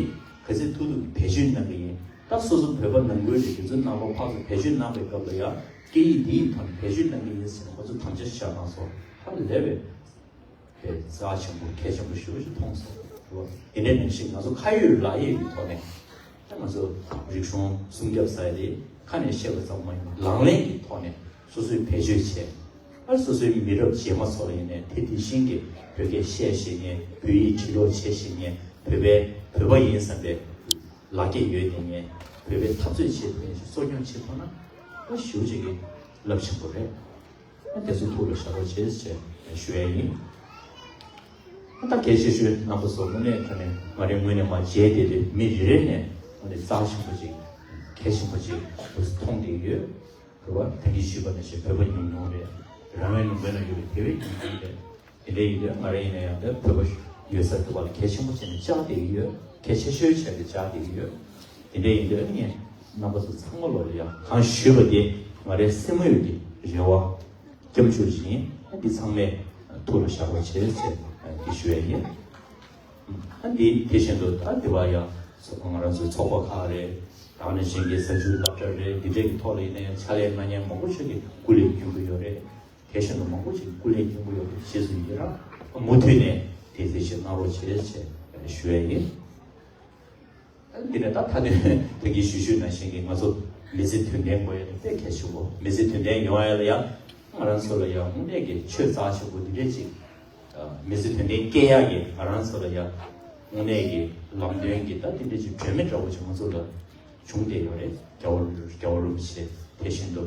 ག་ཚོད་ཐུབ་ཐུབ་ཀྱིས་བེད་སྤྱོད་གནང་གི་ཡིན། ད་སོ་སོ་བོད་པ་ནང་ཁུལ་རེད། དེ་ཚོའི་ནང་ལོགས་ཕར་ཚུར་བེད་སྤྱོད་གནང་བའི་སྐབས་ལ་ཡང་སྐད་ཡིག་འདིའི་ཐོག་ནས་བེད་སྤྱོད་གནང་གི་ཡིན་ཟེར་ནས་ཁོ་ཚོ་དམ་བཅའ་བཞག་གནང་སོང་། ཧ་ལས་པའི་པའི་རྩ་ཆེན་པོ་གལ་ཆེན་པོ་ཞེ་པོ་ཞིག་མཐོང་སོང་། རེད་བ། དེ་འདྲའི་ནང་བཞིན་ང་ཚོ་ཁ་ཡོད་ལག་ཡོད་ཀྱི་ཐོག་ནས་ད་ང་ཚོ་རིག་གཞུང་སྲུང་སྐྱོབ་ཟེར་ཡ་དེ་ཁ་ནས་བཤད་པ་ཙམ་མ་ཡིན་པར་ལག་ལེན་གྱི་ཐོག་ནས། སོ་སོས་བེད་སྤྱོད་བྱས། ཨ་སོ་སོའི་མི་རབས་རྗེས་མ་ཚོ་ལ་ཡིན་ནའི་དེ་དེ་བཞིན་གྱི་བོད་སྐད་བཤད་ཤེས་མཁན། བོད་ཡིག་འབྲི་ཀློག་བྱེད་ཤེས་མཁན། བོད་པའི་བོད་པ་ཡིན་བསམ་པའི་ལག་སྐྱེས་ཡོད་དེ་ངས་བོད་པའི་འཐབ་རྩོད་བྱེད་མཁན་ཞིག་གསོ་སྐྱོང་བྱེད་ཐུབ་ན་ཨ་ཞེ་པོ་ཅིག་གི་རླབས་ཆེན་པོ་རེད། ཨ་དེ་ཚོ་ཐུགས་ལ་བཞག་རོགས་བྱེད་ཅེས་ཞུ་ཡ་ཡིན། ད་གལ་ཆེ་ཤོས་རྣམ་པ་ཚོ་དངོས་གནས་དྲང་གནས་ང་རའི་ངོས་ནས་མར་མཇལ་བསྡད་དུས་མི་རེ་རེ་ནས་དངོས་གནས་རྩ་ཆེན་པོ་ཅིག་ གལ་ཆེན་པོ་ཅིག་མཐོང་བསྡད་ཡོད། རེད་བ། ད་གིན་ཞུས་པ་ནང་བཞིན་བོད་པ་ཉུང་ཉུང་རེད། རང་རེའི་ལུང་པའི་ནང་ཡོད་པའི་དེ་བས་ཉུང་ཉུང་རེད། དེ་འདྲ་ཡིན་དུས་ང་རང་ཡིན་ན་ཡང་ད་བོད་པ་ཡོད་ས་དེ་བ་ལ་གལ་ཆེན་པོ་བྱས་ནས་བཅར་བསྡད་ཀྱི་ཡོད། གལ་ཆེ་ཤོས་བྱས་ཏེ་བཅར་བསྡད་ཀྱི་ཡོད། དེ་འདྲ་ཡིན་དུས་ངས་རྣམ་པ་ཚོ་ཚང་མ་ལོ་ལ་ཡང་གང་ཞུས་པ་དེ་ང་རའི་སེམས་ངོས་ཀྱི་རེ་བ་སྐྱབས་འཇུག་ཅིག་ཡིན། འདི་ཚང་མས་ཐུགས་ལ་བཞག་པ་བྱེད་ཅེས་འདི་ཞུ་ཡ་ཡིན། ཨ་འདི་དེ་བཞིན་དུ་ད་འདི་བ་ཡང་ང་རང་ཚོའི་ཚོགས་པ་ཁག་རེད། ད་ནི་གཞན་གྱི་གཟའ་མཇུག་སློབ་གྲྭ་རེད། འདི་འདྲའི་གི་ཐོག་ལ་ཡིན་ན་ཡང་ཕྱག་ལས་གནང་མཁན་མང་པོ་ཞིག་གིས་སྐུ་ལས་སྐྱོན་གྱི་ཡོད་རེད། དེ་བཞིན་དུ་མང་པོ་ཞིག་སྐུ་ལས་སྐྱོན་གྱི་ཡོད་རེད། རྗེས་སུ་ཡི་རང་མུ་མཐུད་ནས་དེ་ཚེ་ཞིག་གནང་རོགས་བྱེད་ཅེས་ཞུ་ཡ་ཡིན། འདི་ནས་ད་མཐའ་དོན་ད་གིན་ཞུ་ཞུས་ནང་བཞིན་གྱི་ང་ཚོ་མི་ཚེ་དོན་ལྡན་དགོས་ཡ་དེ་དཔེ་གལ་ཆེན་པོ། མི་ཚེ་དོན་ལྡན་ཡོང་ཡ་ལ་ཡང་ང་རང་ཚོ་ལ་ཡང་དངོས་གནས་ཀྱི་ཆོས་རྩ་ཆེན་པོ་འདི་འདྲས་ཅིག་མི་ཚེ་དོན་ལྡན་སྐྱེལ་ཡག་གི་ང་རང་ཚོ་ལ་ཡང་དངོས་གནས་ཀྱི་ལམ་སྟོན་གྱི་ད་དེ་འདྲ་ཅིག་གྲོས་མི་འདྲ་བོ་ཅིག་ང་ཚོ་ལ་བྱུང་བསྡད་ཡོད་རེད། རྒྱལ་བ་རྒྱལ་བ་རིན་པོ་ཆེ་དེ་བཞིན་དུ་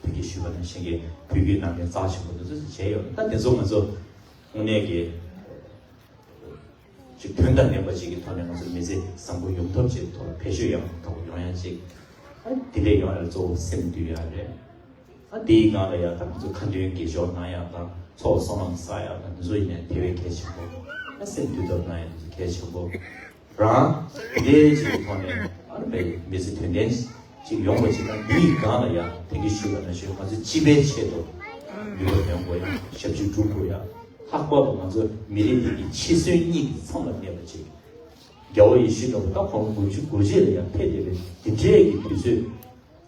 ད་གིན་ཞུས་པ་ནང་བཞིན་གྱི་བོད་བརྒྱུད་ནང་བསྟན་རྩ་ཆེན་པོ་འདི་ཚོ་བྱས་ཡོད། ད་དེ་ཚོ་ང་ཚོ་དངོས་གནས་ཀྱི་ཅིག་དོན་དང་ལྡན་པ་ཅིག་གི་ཐོག་ནས་ང་ཚོ་མི་ཚེ་བཟང་པོ་ཡོང་ཐབས་ཅིག་ཐོག་ལ་བེད་སྤྱོད་ཡག་པོ་ཐོག་ཡོང་ཡ་ཅིག་ཨ་དེ་འདྲས་ཡོང་ཡ་ལ་གཙོ་བོ་སེམས་འདུལ་ཡ་རེད། ཨ་དེའི་སྒང་ལ་ཡ་ད་ང་ཚོ་ཁ་འདོན་དགེ་སྦྱོར་གནང་ཡ་དང་ཚོགས་བསོད་ནམས་བསགས་ཡ་དང་འདི་ཚོ་ཡིན་ནའི་དེ་བས་གལ་ཆེན་པོ། ཨ་སེམས་འདུལ་ཐབས་གནང་ཡ་འདི་ཚོ་གལ་ཆེན་པོ། རང་དེ་འདྲའི་ཅིག་གི་ཐོག་ནས་ཨ་ནི་བའི་མི་ཚེ་དོན་ལྡན་ཅིག་ཡོང་བ་ཅིག་དང་། འདིའི་སྒང་ལ་ཡ་དེང་གི་ཞུས་པ་ནང་བཞིན་ང་ཚོ་སྤྱི་པའི་ཆེད་དུ་ནུས་པ་འདོན་དགོས་ཡ། ཞབས་ཕྱི་སྒྲུབ་དགོས་ཡ། ལྷག་པར་དུ་ང་ཚོ་མི་རིགས་འདི་གི་འཆི་གསོན་གཉིས་ཀྱི་མཚམས་ལ་གནས་པ་ཅིག་རྒྱལ་བ་ཡིད་བཞིན་ནོར་བུ་ད་ཁོང་དགུ་བཅུ་གོ་གཅིག་ལ་ཡང་ཕེབས་བསྡད་པའི་འདི་འདྲའི་གི་དུས་ཚོད་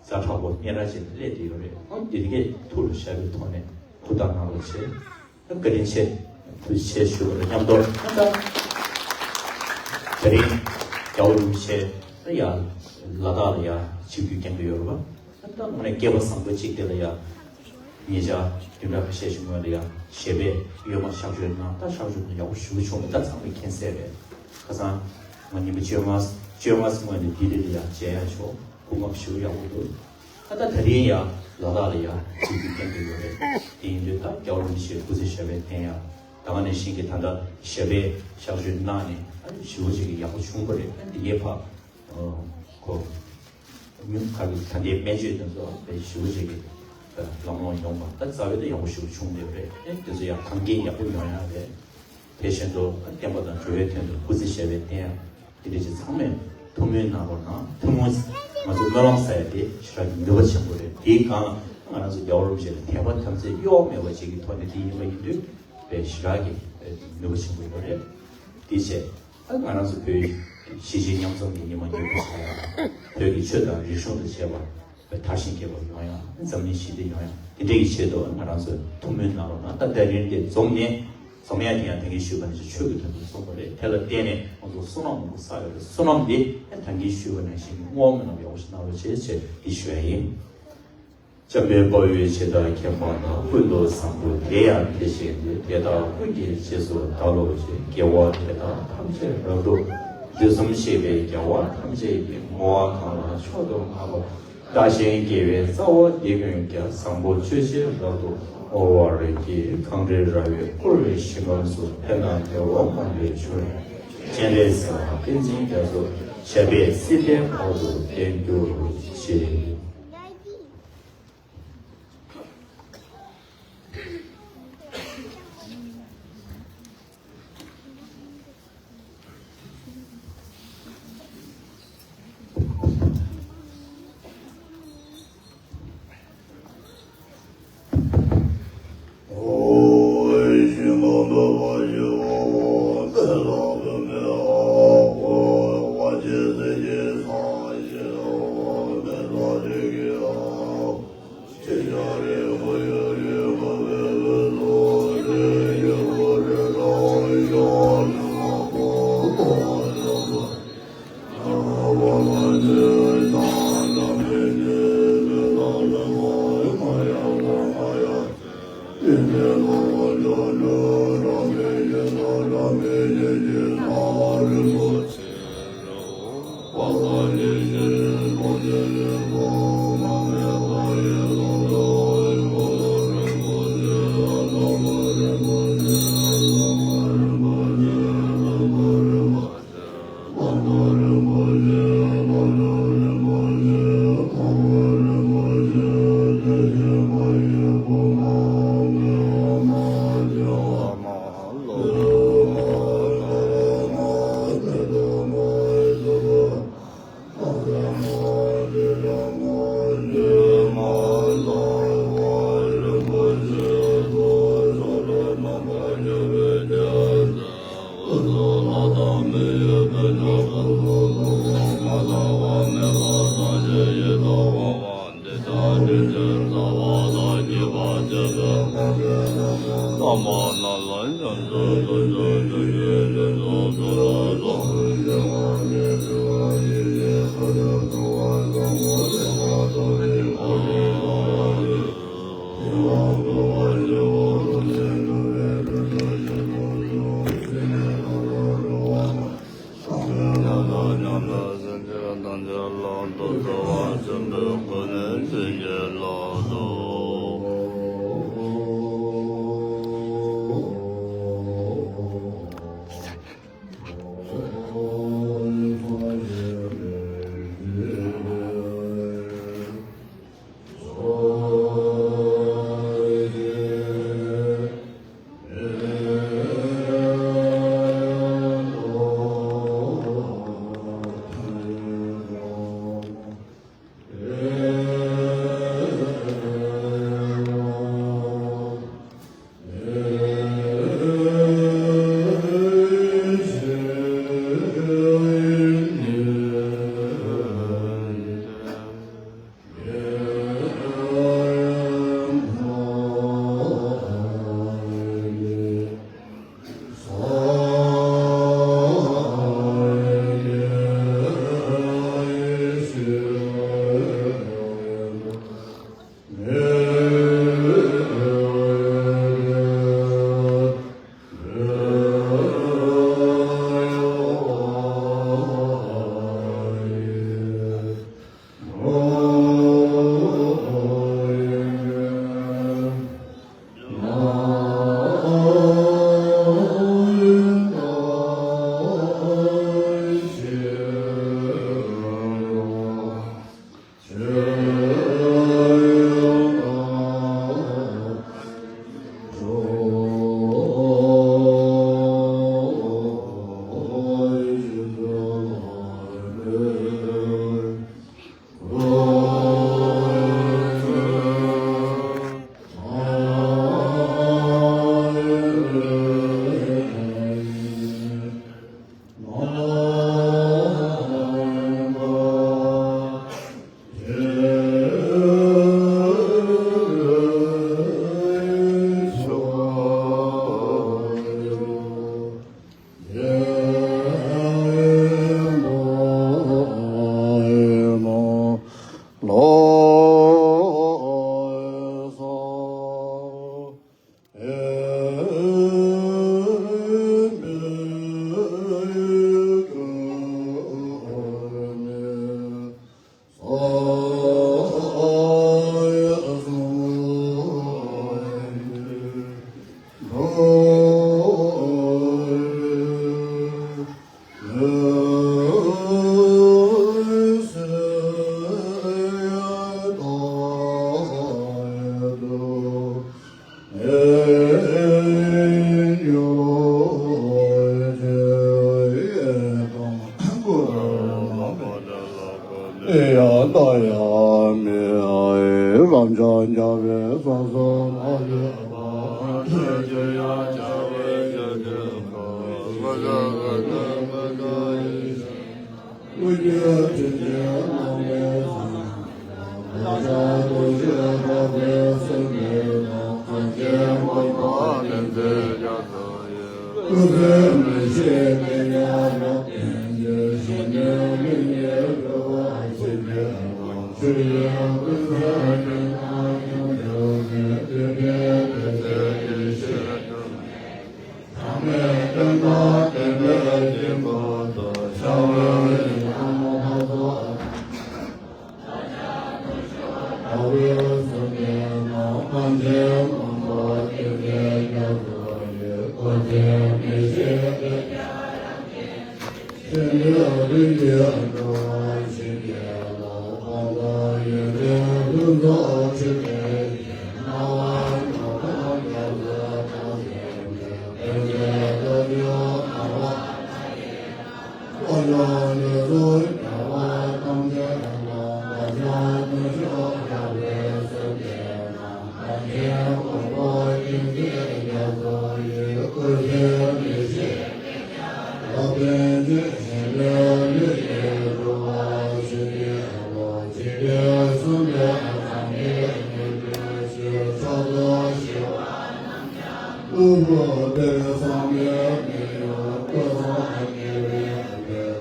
ཛ་དྲག་པོ་སྙན་གྲགས་ཅན་དུ་སླེབས་བསྡད་ཡོད་རེད། ཨང་འདི་གའི་ཐུགས་ལ་བཞག་པའི་ཐོག་ནས་ཧུར་ཐག་གནང་རོགས་བྱེད། ད་བཀའ་དྲིན་ཆེ། ཐུགས་རྗེ་ཆེ་ཞུ་བ་དང་མཉམ་དུ་ད་ད་དེ་རིང་རྒྱལ་བ་རིན་པོ་ཆེ་ད་ཡང་ལ་དྭགས་ལ་ཡང་ཆིབས་བསྒྱུར་བསྐྱངས་ཀྱི་ཡོད་རེད་པ། ད་ད་དངོས་གནས་སྐལ་པ་བཟང་པོ་གཅིག་དེ་ལ་ཡང་ཉེ་ཆར་བདུན་ཕྲག་ཁ་ཤས་ཤིག་སྔོན་ལ་ཡང་ཞབས་པད་གཡོན་མ་གཤགས་བཅོས་གནང་། ད་གཤགས་བཅོས་གནང་ཡག་པོ་ཞེ་པོ་བྱུང་བ་ད་ཚང་མས་མཁྱེན་གསལ་རེད། ཁ་སང་ང་ཉིན་མོ་བཅོ་ལྔ་བཅོ་ལྔ་སྔོན་ནས་ལྡི་ལི་ལ་ཡང་མཇལ་ཡག་ཤོག་སྐུ་ངལ་ཞེ་པོ་ཡག་པོ་འདུག་ད་ལྟ་ད་རིང་ཡང་ལ་དྭགས་ལ་ཡང་ཆིབས་བསྒྱུར་བསྐྱངས་ཀྱི་ཡོད་རེད། དེ་ཡིན་དུས་ད་རྒྱལ་བ་རིན་པོ་ཆེའི་སྐུ་ཚེ་ཞབས་པད་བརྟན་ཡག་ད་ག་ནང་བཞིན་གྱི་ད་ལྟ་ཞབས་པད་གཤགས་བཅོས་གནང་ནས་ཨ་ནི་ཞེ་པོ་ཅིག་གི་ཡག་པོ་བྱུང་བ་རེད། ཨ་ནི་འདི་གའི་ཕ་ཁོ་མི་ཁ་གི་ད་ལྟའི་སྨན་བཅོས་དེ་ཚོ་དཔེ་ཞེ་པོ་ཅིག་གི་ལམ་ལྷོང་ཡོང་བ་ད་རྩ་བའི་ད་ཡག་པོ་ཞེ་པོ་བྱུང་བསྡད་པ་རེད། ཨ་ནི་དེ་ཚོ་ཡང་གང་གི་ཡག་པོ་ཡོང་ཡག་རེད། དེ་བཞིན་དུ་བསྟན་པ་དང་འགྲོ་བའི་དོན་དུ་སྐུ་ཚེ་ཞབས་པད་བརྟན་ཡག་དེ་འདྲ་ཅིག་ཚང་མས་ཐུགས་སྨོན་གནང་རོགས་གནང་། ཐུགས་སྨོན། ང་ཚོ་སྨོན་ལམ་ཟེར་ཡ་དེ་ཞེ་དྲག་གི་ནུས་པ་ཆེན་པོ་རེད། དེའི་སྒང་ལ་ང་རང་ཚོ་རྒྱལ་བ་རིན་པོ་ཆེ་ལ་དད་པ་དམ་ཚིག་གཡོ་བ་མེད་པ་ཅིག་གི་ཐོག་ནས་དེ་ཡིན་པ་ཡིན་དུས་དཔེ་ཞེ་དྲག་གི་ནུས་པ་ཆེན་པོ་ཡོད་རེད། དེ་བྱས་ཨ་ང་རང་ཚོ་བོད་གཞིས་བྱེས་མཉམ་འཛོམས་ཀྱི་ཉི་མ་ཉིན་མོ་ཞིག་ལ་བོད་ཀྱི་ཆོས་དང་རིག་གཞུང་དང་བཅས་པ། དར་ཞིང་རྒྱས་པ་ཡོང་ཡ། འཛམ་གླིང་ཞི་བདེ་ཡོང་ཡ། དེ་འདྲ་གི་ཆེད་དུ་ང་རང་ཚོས་ཐུགས་སྨོན་གནང་རོགས་གནང་། ད་ད་རིང་དེ་འཛོམས་ནས་འཛོམས་ཡ་དེ་ཡང་ད་གིན་ཞུས་པ་ནང་བཞིན་ཆོས་ཀྱི་དོན་དུ་འཛོམས་པ་རེད། དེ་ལ་བརྟེན་ནས་ང་ཚོ་བསོད་ནམས་མང་པོ་བསགས་ཡོད་རེད། བསོད་ནམས་དེ་ད་གིན་ཞུས་པ་ནང་བཞིན་གྱི་བསྔོ་བ་སྨོན་ལམ་ཡག་པོ་ཞིག་གནང་རོགས་བྱེད་ཅེས་འདི་ཞུ་ཡ་ཡིན། འཇམ་དཔལ་དཔའ་བོས་ཇི་ལྟར་མཁྱེན་པ་དང་། ཀུན་ཏུ་བཟང་པོ་དེ་ཡང་དེ་བཞིན་ཏེ། དེ་དག་ཀུན་གྱི་རྗེས་སུ་བདག་སློབ་ཅིང་། དགེ་བ་དེ་དག་ཐམས་ཅད་རབ་ཏུ། དུས་གསུམ་གཤེགས་པའི་རྒྱལ་བ་ཐམས་ཅད་ཀྱིས། བསྔོ་བ་གང་ལ་མཆོག་ཏུ་བསྔགས་པ། བདག་གཞན་དགེ་བའི་རྩ་བ་འདི་ཀུན་ཀྱང་། བཟང་པོ་སྤྱོད་ཕྱིར་རབ་ཏུ་བསྔོ་བར་བགྱི། གངས་རི་ར་བས་བསྐོར་བའི་ཞིང་ཁམས་སུ། ཕན་དང་བདེ་བ་མངའ་བའི་མཆོག། སྤྱན་རས་གཟིགས་དང་བསྟན་འཛིན་རྒྱ་མཚོ། ཞབས་པད་སྲིད་མཐའི་བར་དུ་བརྟན་གྱུར་ཅིག།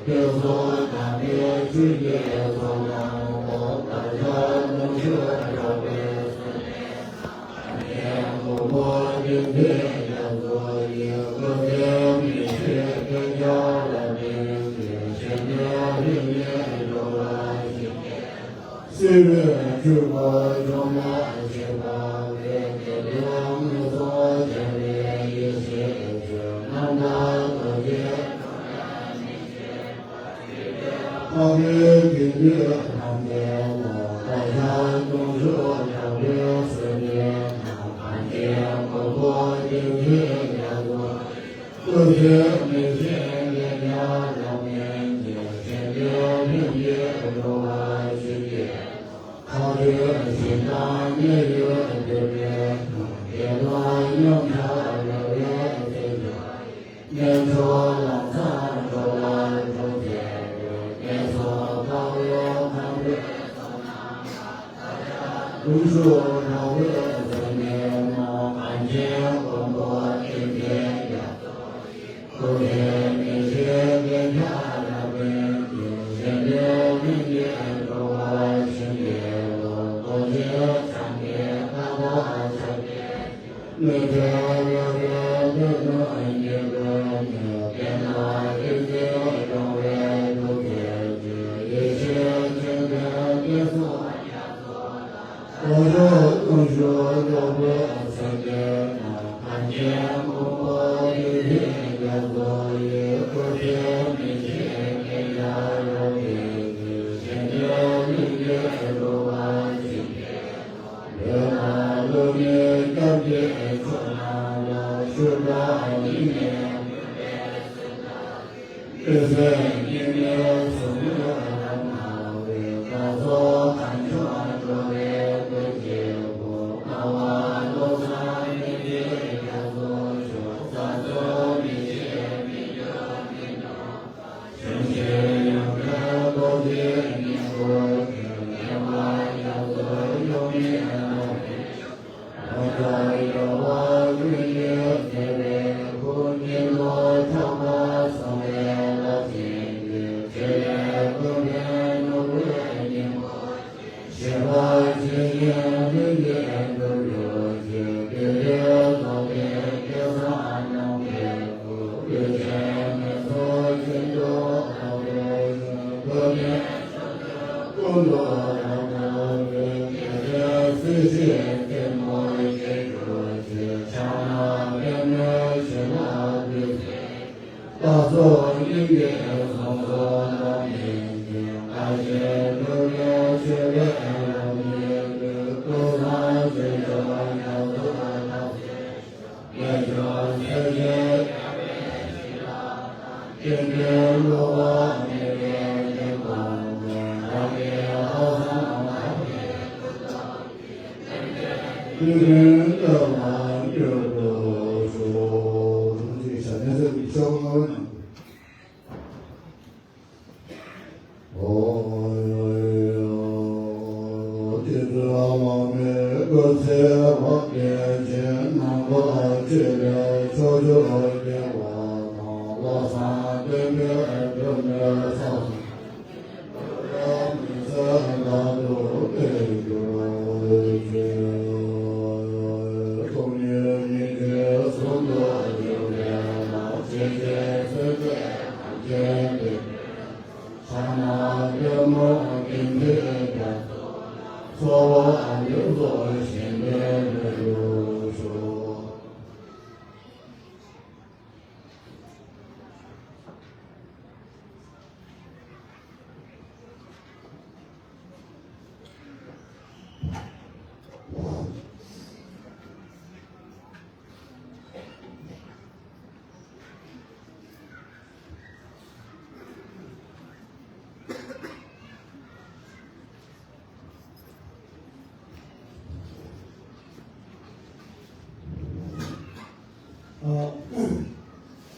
ཨ། དེ་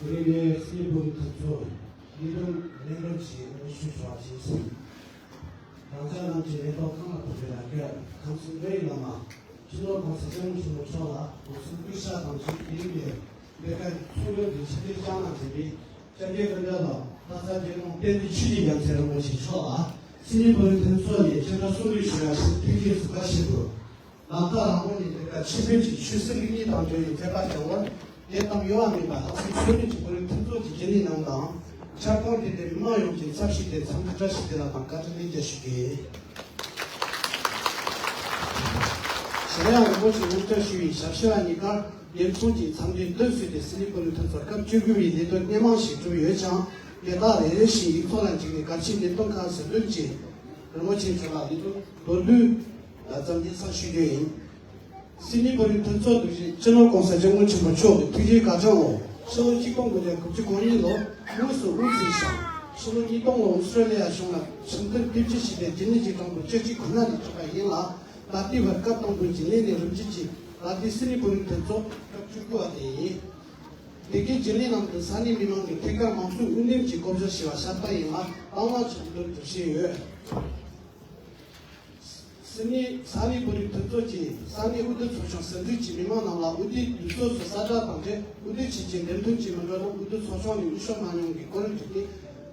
རིང་ནས་སྲིད་བློན་ཁག་ཚོ་ལས་དོན་ལས་དོན་ཞིག་འོས་ཤོག་ཞུ་བ་བྱས་ཟིན། རང་ཅག་རྣམས་ཀྱི་ལས་ཐོག་ཁང་ལ་ཕེབས་པའི་ལྷན་རྒྱས་ཁམས་གསུམ་བོད་ཡིག་བླ་མ་སྤྱི་ནོར་༸གོང་ས་༸སྐྱབས་མགོན་ཆེན་པོ་མཆོག་ལ་གུས་གུས་ཕྱག་དང་བཅས་དེ་རིང་གི་ལས་ཀའི་ཚོགས་འདུ་འདི་ཕྱི་དྲིལ་བསྐྱངས་གནང་མཛད་པའི་སྐྱབས་རྗེ་ཀུན་གྲོལ་ལགས། ལྷ་ས་རྒྱལ་ཡོངས་བསྟན་འཛིན་ཆོས་ཀྱི་རྒྱལ་མཚན་རིན་པོ་ཆེ་མཆོག་ལ་སིད་ནི་བོད་རིགས་མཐུན་ཚོགས་ནས་སྤྱན་རས་གསོལ་འདེབས་ཞུ་ཡག་ཕྱིར་ཐུགས་རྗེ་གཟིགས་པ་ཞུ་དགོས། ལམ་ཁ་རིང་པོ་ནས་འདི་གར་ཆེད་ཕེབས་ཀྱིས་ཆོས་སྲིད་ལུགས་གཉིས་དང་འབྲེལ་བའི་མཛད་པ་བྱུང་བར་དད་དམ་གཡོ་བ་མེད་པར་ལྷག་བསམ་ཆོས་ལུགས་ཀྱི་བོད་རིགས་མཐུན་ཚོགས་ཀྱི་རྒྱུན་ལས་རྣམས་དང་། ཁྱབ་ཁོངས་དེ་དེ་མི་མང་ཡོངས་ཀྱི་ཚབ་ཞུས་ཏེ་འཚམས་འདྲི་བཀྲ་ཤིས་བདེ་ལེགས་དང་བཀའ་དྲིན་ལན་བརྒྱར་ཞུ་གི། གཞན་ཡང་རིན་པོ་ཆེས་དབུ་བསྐྱོར་ཞུས་པའི་ཞབས་ཕྱི་བ་གཉིས་ཀར་དགེ་མཚུངས་ཀྱི་འཚམས་འདྲི་འདོན་ཞུས་ཏེ་སིད་ནི་བོད་རིགས་མཐུན་ཚོགས་སྐབས་བཅུ་དགུ་པའི་ལས་དོན་སྣེ་མང་ཞིག་གྲུབ་ཡོད་ཀྱང་དེ་དག་རེ་རེ་བཞིན་ཡིག་ཐོག་ལ་འཇུག་ནས་གལ་ཆེའི་ལས་དོན་ཁག་ཟུར་འདོན་གྱིས་རིན་པོ་ཆེ་མཆོག་ལ་ལས་དོན་མདོར་བསྡུས་ཙམ་སྙན་སེང་ཞུ་རྒྱུ་ཡིན། སིད་ནི་བོད་རིགས་མཐུན་ཚོགས་འདུ་བཞི་སྤྱི་ནོར་༸གོང་ས་༸སྐྱབས་མགོན་ཆེན་པོ་མཆོག་གི་ཐུགས་རྗེའི་བཀའ་དྲིན་འོག་ཕྱི་ལོ་ཆིག་སྟོང་དགུ་བརྒྱ་དགུ་བཅུ་གོ་གཉིས་ལོར་དངོས་སུ་དབུ་འཛིན་ཞིང་། ཕྱི་ལོ་ཉིས་སྟོང་ལོར་ཨོ་སི་ཀྲོ་ལི་ཡ་གཞུང་ལ་ཁྲིམས་མཐུན་རྟེན་གཞི་བྱས་ཏེ་རྒྱུན་ལས་ཀྱི་གྲངས་འབོར་བཅུ་གཅིག་གོ་ལྔ་ལ་གྲུབ་པ་ཡིན་ལ། ད་ལྟའི་བར་སྐབས་དང་པོའི་རྒྱུན་ལས་ནས་རིམ་བརྒྱུད་ཀྱིས་ད་ལྟའི་སིད་ནི་བོད་རིགས་མཐུན་ཚོགས་སྐབས་བཅུ་དགུ་བ་དེ་ཡིན། དེ་གའི་རྒྱུན་ལས་རྣམས་ཀྱིས་ས་གནས་མི་མང་གི་ཐད་ཀར་མང་གཙོའི་དབུ་འདེམས་ཀྱི་བསྐོ་བཞག་བྱས་པ་ཤ་སྟག་ཡིན་ལ་དང་བླངས་ཀྱི་འདུག་སྒྲུབ་བཞིན་ཡོད། སིད་ནི་ས་གནས་བོད་རིགས་མཐུན་ཚོགས་ཀྱིས་ས་གནས་དབུས་བདུན་ཚོགས་ཆུང་ཟུར་འཛུགས་ཀྱིས་མི་མང་རྣམས་ལ་དབུས་བདུན་དུས་ཚོགས་སུ་གསལ་བསྒྲགས་དང་འབྲེལ་དབུས་བདུན་ཆོས་ཀྱི་འདེམས་ཐོན་གྱི་མི་འགྲོ་རུང་དབུས་བདུན་ཚོགས་ཆུང་ནས་འོས་ཤོག་མ་མྱོང་གི་སྐོར་བརྗོད་དེ་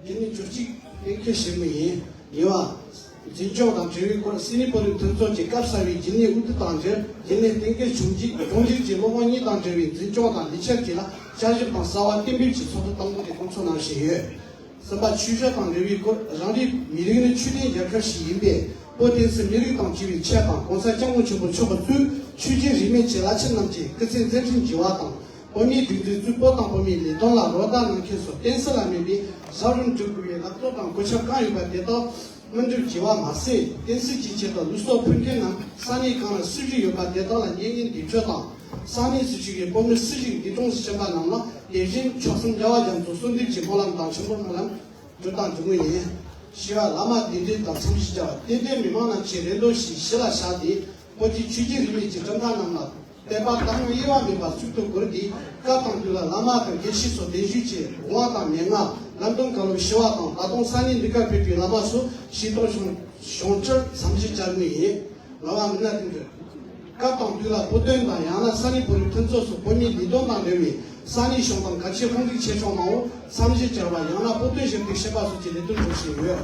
རྒྱུན་ལས་བཅུ་གཅིག་གཏན་འཁེལ་བྱེད་མུས་ཡིན། གཉིས་པ། འཛིན་སྐྱོང་དང་འབྲེལ་བའི་སྐོར་སིད་ནི་བོད་རིགས་མཐུན་ཚོགས་ཀྱི་སྐབས་གསར་བའི་རྒྱུན་ལས་དབུས་བདུན་དང་འབྲེལ་རྒྱུན་ལས་གཏན་འཁེལ་བྱུང་རྗེས་གྲོང་ཁྱེར་གྱི་སློབ་དཔོན་གཉིས་དང་འབྲེལ་བའི་འཛིན་སྐྱོང་དང་ལས་འཆར་བཅས་ལ་བསྐྱར་ཞིབ་དང་གསར་བ་གཏན་འབེབས་ཀྱི་ཚོགས་འདུ་དང་པོ་དེ་སྐོང་ཚོགས་གནང་བཞིན་ཡོད། གསུམ་པ། ཆོས་ཕྱོགས་དང་འབྲེལ་བའི་སྐོར། རང་རེའི་མི་རིགས་ནི་ཆོས་ལྡན་རྒྱལ་ཁབ་ཞིག་ཡིན་པས། བོད་བསྟན་སྲིད་མི་རིགས་དང་བཅས་པའི་ཆོས་དང་༸གོང་ས་༸སྐྱབས་མགོན་ཆེན་པོ་མཆོག་གིས་གཙོས་ཆོས་བརྒྱུད་རིས་མེད་ཀྱི་བླ་ཆེན་རྣམས་ཀྱིས་སྐུ་ཚེ་མཛད་འཕྲིན་བགྱི་བ་དང་། བོད་མིའི་སྒྲིག་འཛུགས་གཙོས་བོད་དང་བོད་མིའི་ལས་དོན་ལ་རོགས་ཟླ་གནང་མཁན་སོགས་བསྟན་སྲིད་ལ་སྨན་པའི་ཟབ་རིམ་སྒྲུབ་དགོས་པའི་ལམ་སྟོན་དང་གོ་ཆ་བཀང་ཡོད་པ་དེ་དག་སྨིན་གྲུབ་བགྱི་བ་མ་ཟད། བསྟན་སྲིད་ཀྱི་ཆེད་དུ་ལུས་སྲོག་ཕུལ་མཁན་རྣམས་ས་གནས་གང་ལ་སྲི་ཞུ་ཡོད་པ་དེ་དག་ལ་མྱ་ངན་འདས་གྲོལ་དང་། ས་གནས་སུ་བཞུགས་པའི་བོད་མི་སྲིད་ཞུའི་འདས་གྲོངས་སུ་ཕྱིན་པ་རྣམས་ལ་དེ་བཞིན་མཆོག་གསུམ་རྒྱལ་བ་རྒྱ་མཚོ་གསོལ་འདེབས་ཀྱི་སྨོན་ལམ་དང་ཆོས་འབུལ་སྨོན་ལམ་སྒྲུབ་དང་སྒྲུབ་མུས་ཡིན། ཞི་བ་བླ་མ་གདན་འདྲེན་དང་འཚམས་ཞུ་བྱ་བ་དད་ལྡན་མི་མང་རྣམས་ཀྱི་རེ་འདོད་ཞིག་གཞི་ལ་བཞག་སྟེ་བོད་ཀྱི་ཆོས་བརྒྱུད་རིས་མེད་ཀྱི་གྲུབ་མཐའ་རྣམས་ལ་དད་པ་དང་དབྱེ་བ་མེད་པར་གཙུག་ཏུ་བཀུར་ཏེ་སྐབས་དང་དུས་ལ་བླ་མ་དང་དགེ་བཤེས་སོགས་གདན་ཞུས་ཀྱིས་དབང་དང་མན་ངག་ལམ་སྟོན་བཀའ་སློབ་ཞུ་བ་དང་། ད་དུང་ས་གནས་འདི་གར་ཕེབས་པའི་བླ་མ་ཚོ་ཞིག་གཏོང་བྱུང་བྱུང་ཕྱིར་འཚམས་ཞུ་བྱ་དགོས་ཡིན། ལ་བ་མི་སྣ་དེ་འདྲ། སྐབས་དང་དུས་ལ་བོད་དོན་དང་ཡང་ན་ས་གནས་བོད་རིགས་མཐུན་ཚོགས་སུ་བོད་མིའི་ལས་དོན་དང་འབྲེལ་བའི་ས་གནས་གཞུང་དང་གལ་ཆེའི་དཔུང་སྡེ་ཆེ་ཆུང་མང་བོར་འཚམས་ཞུ་བྱ་བ་ཡང་ན་བོད་དོན་ཞུ་གཏུག་བྱེད་པ་སོགས་ཀྱི་ལས་དོན་སྒྲུབ་བཞིན་ཡོད།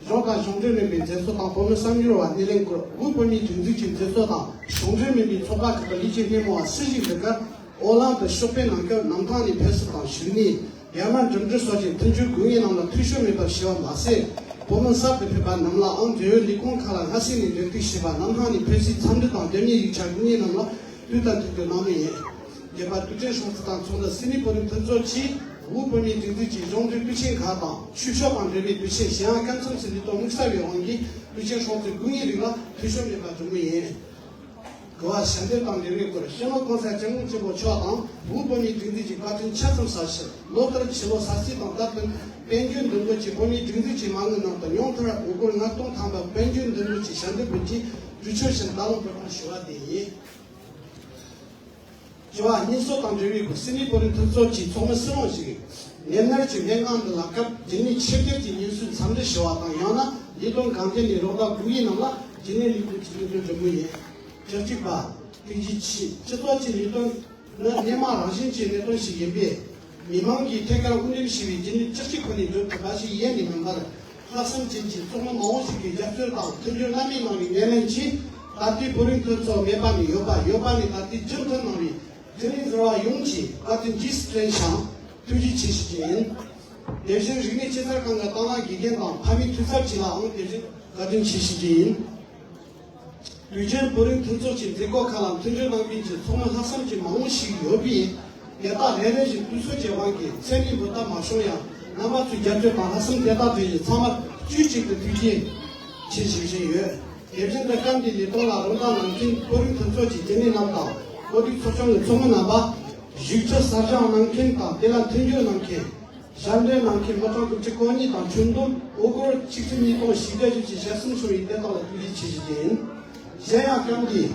གཞུང་དང་གཞུང་འབྲེལ་མིན་པའི་མཛད་གཙོ་དང་བོད་མི་གསར་འགྱུར་བ་སྣེ་ལེན་སྐོར། དབུས་བོད་མིའི་སྒྲིག་འཛུགས་ཀྱི་མཛད་གཙོ་དང་གཞུང་འབྲེལ་མིན་པའི་ཚོགས་པ་ཁག་གི་ལས་བྱེད་སྣེ་མོ་བ་སུ་ཞིག་འདི་གར་ཨོ་གླིང་དུ་ཕྱོགས་ཕེབས་གནང་སྐབས་གནམ་ཐང་ནས་ཕེབས་བསུ་དང་བཞུགས་གནས། ཡར་མར་འགྲིམ་འགྲུལ་སོགས་ཀྱི་མཐུན་འགྱུར་དགོས་ངེས་རྣམས་ལ་འཐུས་ཤོར་མེད་པར་ཞུ་བ་མ་ཟད། བོད་མི་གསར་དུ་ཕེབས་པ་རྣམས་ལའང་འབྲེལ་ཡོད་ལས་ཁུངས་ཁག་ལ་སྔ་ཕྱི་ནས་འབྲེལ་གཏུག་ཞུས་པ། གནམ་ཐང་ནས་ཕེབས་བསུའི་འཚམས་འདྲི་དང་དེབ་གཉེར་ཡིག་ཆ་དགོས་ངེས་རྣམས་ལ་དུས་དང་མཐུན་དུ་གནང་མུས་ཡིན། རྒྱས་པར་དུས་དྲན་སྲུང་བརྩི་དང་ཚོགས་འདུ་སིད་ནི་བོད་རིགས་མཐུན་ཚོགས་ཀྱིས་དབུས་བོད་མིའི་སྒྲིག་འཛུགས་ཀྱི་གཞུང་འབྲེལ་དུས་ཆེན་ཁག་དང་ཆོས་ཕྱོགས་དང་འབྲེལ་བའི་དུས་ཆེན་གཞན་ཡང་སྐབས་མཚམས་སུ་ལས་དོན་དམིགས་བསལ་བའི་དབང་གིས་དུས་ཆེན་སྲུང་བརྩི་དགོས་ངེས་རིགས་ལ་འཐུས་ཤོར་མེད་པར་སྒྲུབ་མུས་ཡིན། དགུ་བ། ཞལ་འདེབས་དང་འབྲེལ་བའི་སྐོར། སྤྱི་ནོར་༸གོང་ས་༸སྐྱབས་མགོན་ཆེན་པོ་མཆོག་དང་དབུས་བོད་མིའི་སྒྲིག་འཛུགས་ཀྱི་བཀའ་དྲིན་ཆ་ཚང་གསལ་ཕྱིར། ལོ་ལྟར་ཕྱི་ལོ་གསར་ཚེས་དང་སྟབས་བསྟུན་དཔལ་འབྱོར་འདེམས་བསྐོ་གྱིས་བོད་མིའི་སྒྲིག་འཛུགས་ཀྱི་མ་དངུལ་ནང་དུ་ཉུང་མཐར་འོས་སྒོར་ལྔ་སྟོང་ཐམ་པ་དཔལ་འབྱོར་འདེམས་བསྐོ་གྱི་ཞལ་འདེབས་འབུལ་རྗེས་གྲོས་ཆོད་བཞིན་ད་ལོ་འབུལ་གཏོང་ཞུ་བ་དེ་ཡིན། བཅུ་བ། རྙེད་སོར་དང་འབྲེལ་བའི་སྐོར། སིད་ནི་བོད་རིགས་མཐུན་ཚོགས་ཀྱི་ཚོགས་མི་སུ་རུང་ཞིག་གིས་ཉེ་སྔར་གྱི་སྨན་ཁང་འདི་ལ་སྐབས་རྒྱུན་ལས་ཆེད་བསྐྱོད་ཀྱི་སྙན་ཞུ་འཚམས་འདྲི་ཞུ་བ་དང་། ཡང་ན་ལས་དོན་གང་ཐད་ནས་རོགས་ཟླ་དགོས་ངེས་རྣམས་ལ་རྒྱུན་ལས་ལས་ཁུངས་ཀྱི་སྙན་ཞུ་འབྲི་མུས་ཡིན། བཅུ་གཅིག་པ། ཐེངས་གཅིག་ཕྱིས་སྤྱི་ཚོགས་ཀྱི་ལས་དོན་ནི་སྣེ་མང་རང་བཞིན་གྱི་གནད་དོན་ཞིག་ཡིན་པས། མི་མང་གིས་ཐད་ཀར་དབུ་འདེམས་ཞུས་པའི་རྒྱུན་ལས་བཅུ་གཅིག་ཁོ་ནས་འགྲུབ་ཐུབ་པ་ཞིག་ཡིན་ནི་མིན་པར། ལྷག་བསམ་ཅན་གྱི་ཚོགས་མི་མང་བོ་ཞིག་གིས་རྒྱབ་སྐྱོར་དང་མཐུན་འགྱུར་གནང་མིན་གནང་བའི་ངོས་ལེན་གྱིས། ད་ལྟའི་བོད་རིགས་མཐུན་ཚོགས་མེད་པ་ནས་ཡོད་པ། ཡོད་པ་ནས་ད་ལྟའི་རྒྱུན་མཐུད་གནང་བའི་རྒྱུན་ལས་ཟུར་པ་ཡོངས་ཀྱི་བཀའ་དྲིན་རྗེས་སུ་དྲན་ཞིང་ཐུགས་རྗེ་ཆེ་ཞུ་རྒྱུ་ཡིན། དེ་བཞིན་རིག་གནས་ཆེད་མཁས་ཁང་གི་དང་བླངས་དགེ་རྒན་དང་ཕ་མའི་འཐུས་ཚབ་བཅས་ལའང་དེ་བཞིན་བཀའ་དྲིན་ཆེ་ཞུ་རྒྱུ་ཡིན། དུས་རྒྱུན་བོད་རིགས་མཐུན་ཚོགས་ཀྱི་མཛད་སྒོ་ཁག་ལ་མཐུན་འགྱུར་གནང་མཁན་གྱི་ཚོགས་མི་ལྷག་བསམ་ཅན་མང་བོ་ཞིག་ཡོད་པས། དེ་དག་རེ་རེ་བཞིན་དུས་ཚོད་ཀྱི་དབང་གིས་མཚན་ནས་འབོད་ཐབས་མ་བྱུང་ཡང་། རྣམ་པ་ཚོའི་རྒྱབ་སྐྱོར་དང་ལྷག་བསམ་དེ་དག་དེ་བཞིན་ཚང་མར་དཀྱུས་གཅིག་ཏུ་ཐུགས་རྗེ་ཆེ་ཞུ་བཞིན་ཡོད། དེ་བཞིན་དུ་སྐབས་འདིའི་ལས་དོན་ལ་རོགས་ཟླ་གནང་མཁན་བོད་རིགས་མཐུན་ཚོགས་ཀྱི་རྒྱུན་ལས་རྣམས་དང་། བོད་རིགས་ཚོགས་ཆུང་གི་ཚོགས་མི་རྣམ་པ། བཞུགས་ཁྲི་གསར་བཞེངས་གནང་མཁན་དང་དེ་ལ་མཐུན་འགྱུར་གནང་མཁན། ཞབས་འདྲེན་གནང་མཁན་མི་གྲངས་དགུ་བཅུ་གོ་གཉིས་དང་ཁྱོན་བསྡོམས་འོས་སྒོར་ཆིག་ཁྲི་ཉིས་སྟོང་བཞི་བརྒྱ་བཞི་བཅུ་ཞེ་གསུམ་བྱུང་བའི་དེ་དག་ལ་ཐུགས་རྗེ་ཆེ་ཞུ་རྒྱུ་ཡིན། གཞན་ཡང་སྐབས་འདིའི་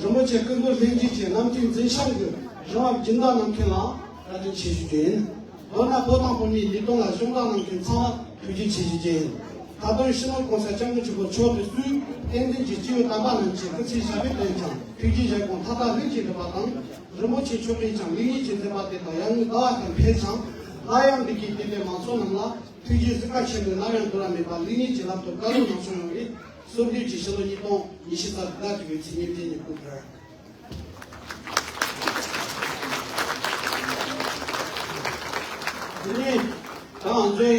རིན་པོ་ཆེ་སྐུ་མདུན་ལྷན་རྒྱས་ཀྱི་རྣམ་ཐོས་འཛིན་ཤང་གི་རིམ་བབ་སྦྱིན་བདག་གནང་མཁན་ལའང་བཀའ་དྲིན་ཆེ་ཞུ་རྒྱུ་ཡིན། མདོར་ན་བོད་དང་བོད་མིའི་ལས་དོན་ལ་ཞབས་འདེགས་གནང་མཁན་ཚང་མར་ཐུགས་རྗེ་ཆེ་ཞུ་རྒྱུ་ཡིན། ད་དུང་སྤྱི་ནོར་༸གོང་ས་༸སྐྱབས་མགོན་ཆེན་པོ་མཆོག་གིས་གཙོས་བསྟན་འཛིན་གྱི་སྤྱི་བོ་དམ་པ་རྣམས་ཀྱིས་སྐུ་ཚེ་ཞབས་པད་བརྟན་ཅིང་ཐུགས་རྗེའི་བཞེད་དགོངས་མཐའ་དག་ལྷུན་གྱིས་འགྲུབ་པ་དང་། རིན་པོ་ཆེ་མཆོག་གིས་ཀྱང་ལེགས་ཉེས་ཀྱི་མཛད་པ་དེ་དག་ཡར་ངོའི་ཟླ་བ་ལྟར་འཕེལ་ཞིང་ སླར་ཡང་འདི་གའི་དད་པའི་མང་ཚོགས་རྣམས་ལ་ཐུགས་རྗེའི་གཟིགས་པ་ཆེན་པོས་ནམ་ཡང་དུ་ར་མེད་པར་ལེགས་ཉེས་ཀྱི་ལམ་དུ་བཀའ་སློབ་གནང་སོང་ཡོང་བའི་གསོལ་འདེབས་ཀྱི་ཕྱི་ལོ་ཉིས་སྟོང་ཉི་ཤུ་རྩ་དགུ་ཟླ་དྲུག་པའི་ཚེས་ཉེར་བརྒྱད་ཉིན་སྐུ་འཕྲད། དེ་ནས་ད་ང་ཚོའི་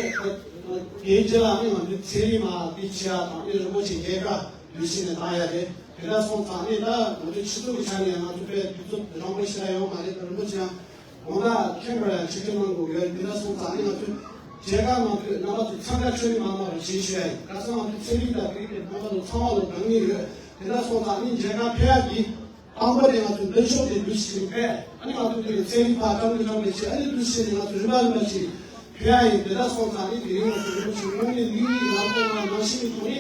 དེའི་རྗེས་ལ་ནི་ང་ཚོའི་ཚན་རིག་མ་དེ་ཆེ་བ་དང་ནི་རིན་པོ་ཆེ་རྒྱལ་ཁ་ལུས་ཤིག་ནས་བཏང་ཡ་རེད། དེ་འདྲ་སོང་ཙང་ནི་ད་ང་ཚོའི་སྤྱི་ཚོགས་ཀྱི་ཆ་ནས་ང་ཚོ་དཔེ་དུས་ཚོད་རིང་པོ་ཞིག་ལ་ཡོང་མ་རེད། ད་རིན་པོ་ཆེ་ཡང་དགོང་དག་ཐེངས་པར་ཡང་ཆིག་སྒྲིལ་གནང་དགོས་ཡོད། དེ་འདྲ་སོང་ཙང་ནི་ང་ཚོའི་མཇལ་ཁ་གནང་དུས་རྣམ་པ་ཚོ་འཚང་ཁ་ཆོད་ནས་མ་གནང་བར་བྱེད་ཞུ་ཡ་ཡིན། ཁ་སང་ང་ཚོའི་ཚན་རིག་དང་དེ་གའི་རྣམ་པ་ཚོ་ཚང་མ་ལ་དགའ་ངེས་ཡོད། དེ་འདྲ་སོང་ཙང་ནི་མཇལ་ཁ་ཕེབས་ཡ་གི་དང་པོ་དེ་ང་ཚོའི་མདུན་ཤོག་དེ་འདུ་ཞིག་ཕེབས། ཨ་ནི་ང་ཚོ་དེ་ཚན་རིག་པ་ཀྲང་ཀྲང་པའི་ཆེད་ཨ་ནི་འདུ་ཞིག་ནས་ང་ཚོ་རིམ་པ་རིམ་པ་ཞིག་ཕེབས་ཡ་ཡིན། དེ་འདྲ་སོང་ཙང་ནི་དེ་རིང་ང་ཚོ་རིན་པོ་ཆེ་དངོས་གནས་ལུས་ཡིན་ལམ་སྟོན་ནང་ནང་བཞིན་དུ་ནི།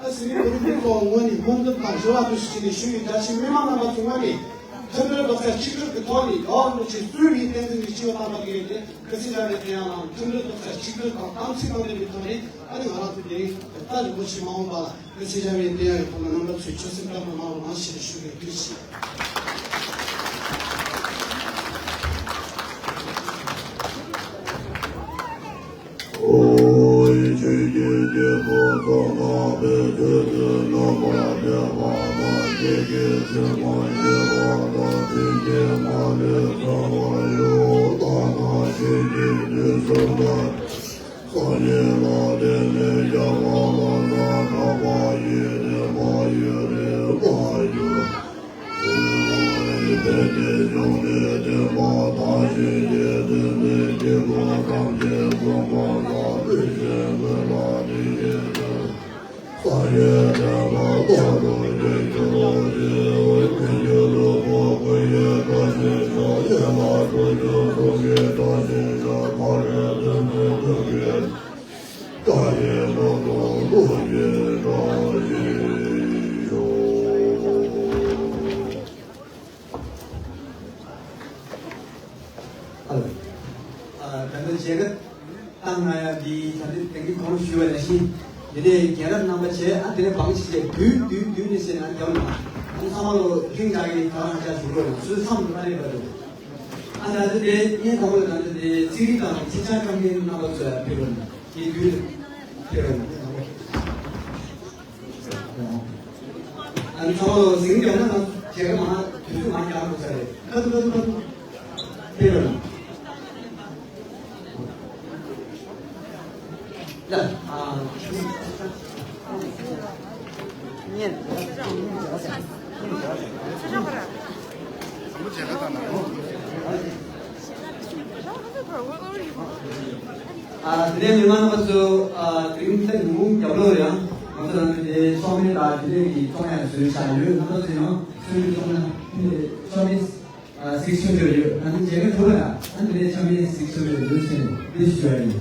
ཨ་སི་རི་བོད་རིགས་མི་ཚོགས་ངོས་ནས་སྨོན་འདུན་དང་བཞུགས་པ་དུ་ཞུ་ནས་ཞུ་ཡི། བཀྲ་ཤིས་སྨོན་ལམ་རྣམ་པ་ཚོའི་ངོས་ནས་མཐུན་སྒྲིལ་རྡོག་རྩ་གཅིག་སྒྲིལ་གྱི་ཐོག་ནས་ཡོ་རིན་པོ་ཆེ་གཙོས་པའི་བསྟན་འཛིན་གྱི་སྤྱི་བོ་དམ་པ་དེ་ཡོད་དེ་སྐུ་ཚེ་ཞབས་པད་བརྟན་ཡག་དང་མཐུན་སྒྲིལ་རྡོག་རྩ་གཅིག་སྒྲིལ་དང་དམ་ཚིག་དང་ལྡན་པའི་ཐོག་ནས་ཨ་ནི་ང་རང་ཚོ་དེ་རིང་ད་རིན་པོ་ཆེ་མ་འོངས་པ་ལ་སྐུ་ཚེ་ཞབས་པད་བརྟན་ཡག་གི་ཐོག་ལ་རྣམ་པ་ཚོས་ཆོས་སེམས་བཀྲ་མ་གནང་རོགས་གནང་ཞེས་ཞུ་བའི་འབུལ་ཞིང་། ཨ་ལ། ཨ་ད་ལྟ་མཇལ་ཁ་བཏང་གནང་ཡ་འདི་ད་ལྟ་དེང་གི་གོང་ཞུས་པ་ནང་བཞིན། འདི་ནས་རྒན་རབས་རྣམ་པ་བྱས། ཨ་དེ་ནས་བང་ཞིག་བྱས་བསྡུས་བསྡུས་བསྡུས་ནས་བྱས་ནས་ཨ་རྒྱབ་ལ་ཨ་ཚང་མ་ལོ་ལྷིང་འཇགས་ཀྱི་ག་རང་ཅག་བཞུགས་རོགས་གནང་། སུའི་མཚམས་སུ་མ་སླེབས་པ་འདུག་ཨ་ད་ལྟ་དེ་ངས་དང་པོ་ལ་ད་ལྟ་དེ་ཚིག་རིས་དང་ཚིག་ཆ་བཀྲམ་མཁན་རྣམ་པ་ཚོ་ཡ་ཕེབས་རོགས་གནང་། དེ་དུས་ལ་ཕེབས་རོགས་གནང་། ཨ་ནི་ཚང་མ་ལོ་ཟིང་རྒྱབ་ན་ང་མཇལ་ཁ་མང་དུས་ཚོད་མང་རྒྱག་དགོས་ས་རེད། ཁ་ཐུག་ཁ་ཐུག་ཁ་ཐུག་ཕེབས་རོགས་གནང་། ལ་ཨ། ཨ་དེ་ནས་མི་མང་རྣམ་པ་ཚོ། ཨ་དེ་རིང་ཚེ་ཉིན་གུང་རྒྱབ་ལོགས་ཡང་ང་ཚོ་རང་ཚོ་དེ་ཚོགས་མི་དང་དེ་ནས་ཀྱི་ཚོགས་ཡང་བཟོས་བཞག་ཡོད། རྣམ་པ་ཚོ་ཡང་ཚོགས་མི་ཚོགས་ན་དེ་ཚོགས་མི་ཨ་གཟིགས་ཞུ་འདོད་ཡོད། ང་ཚོ་མཇལ་ཁ་ཐོབ་ལ་ཨ་དེ་ནས་ཚོགས་མི་གཟིགས་ཞུ་འདོད་ཡོད་ཟེར་ནས་འདི་ཞུ་ཡ་ཡིན།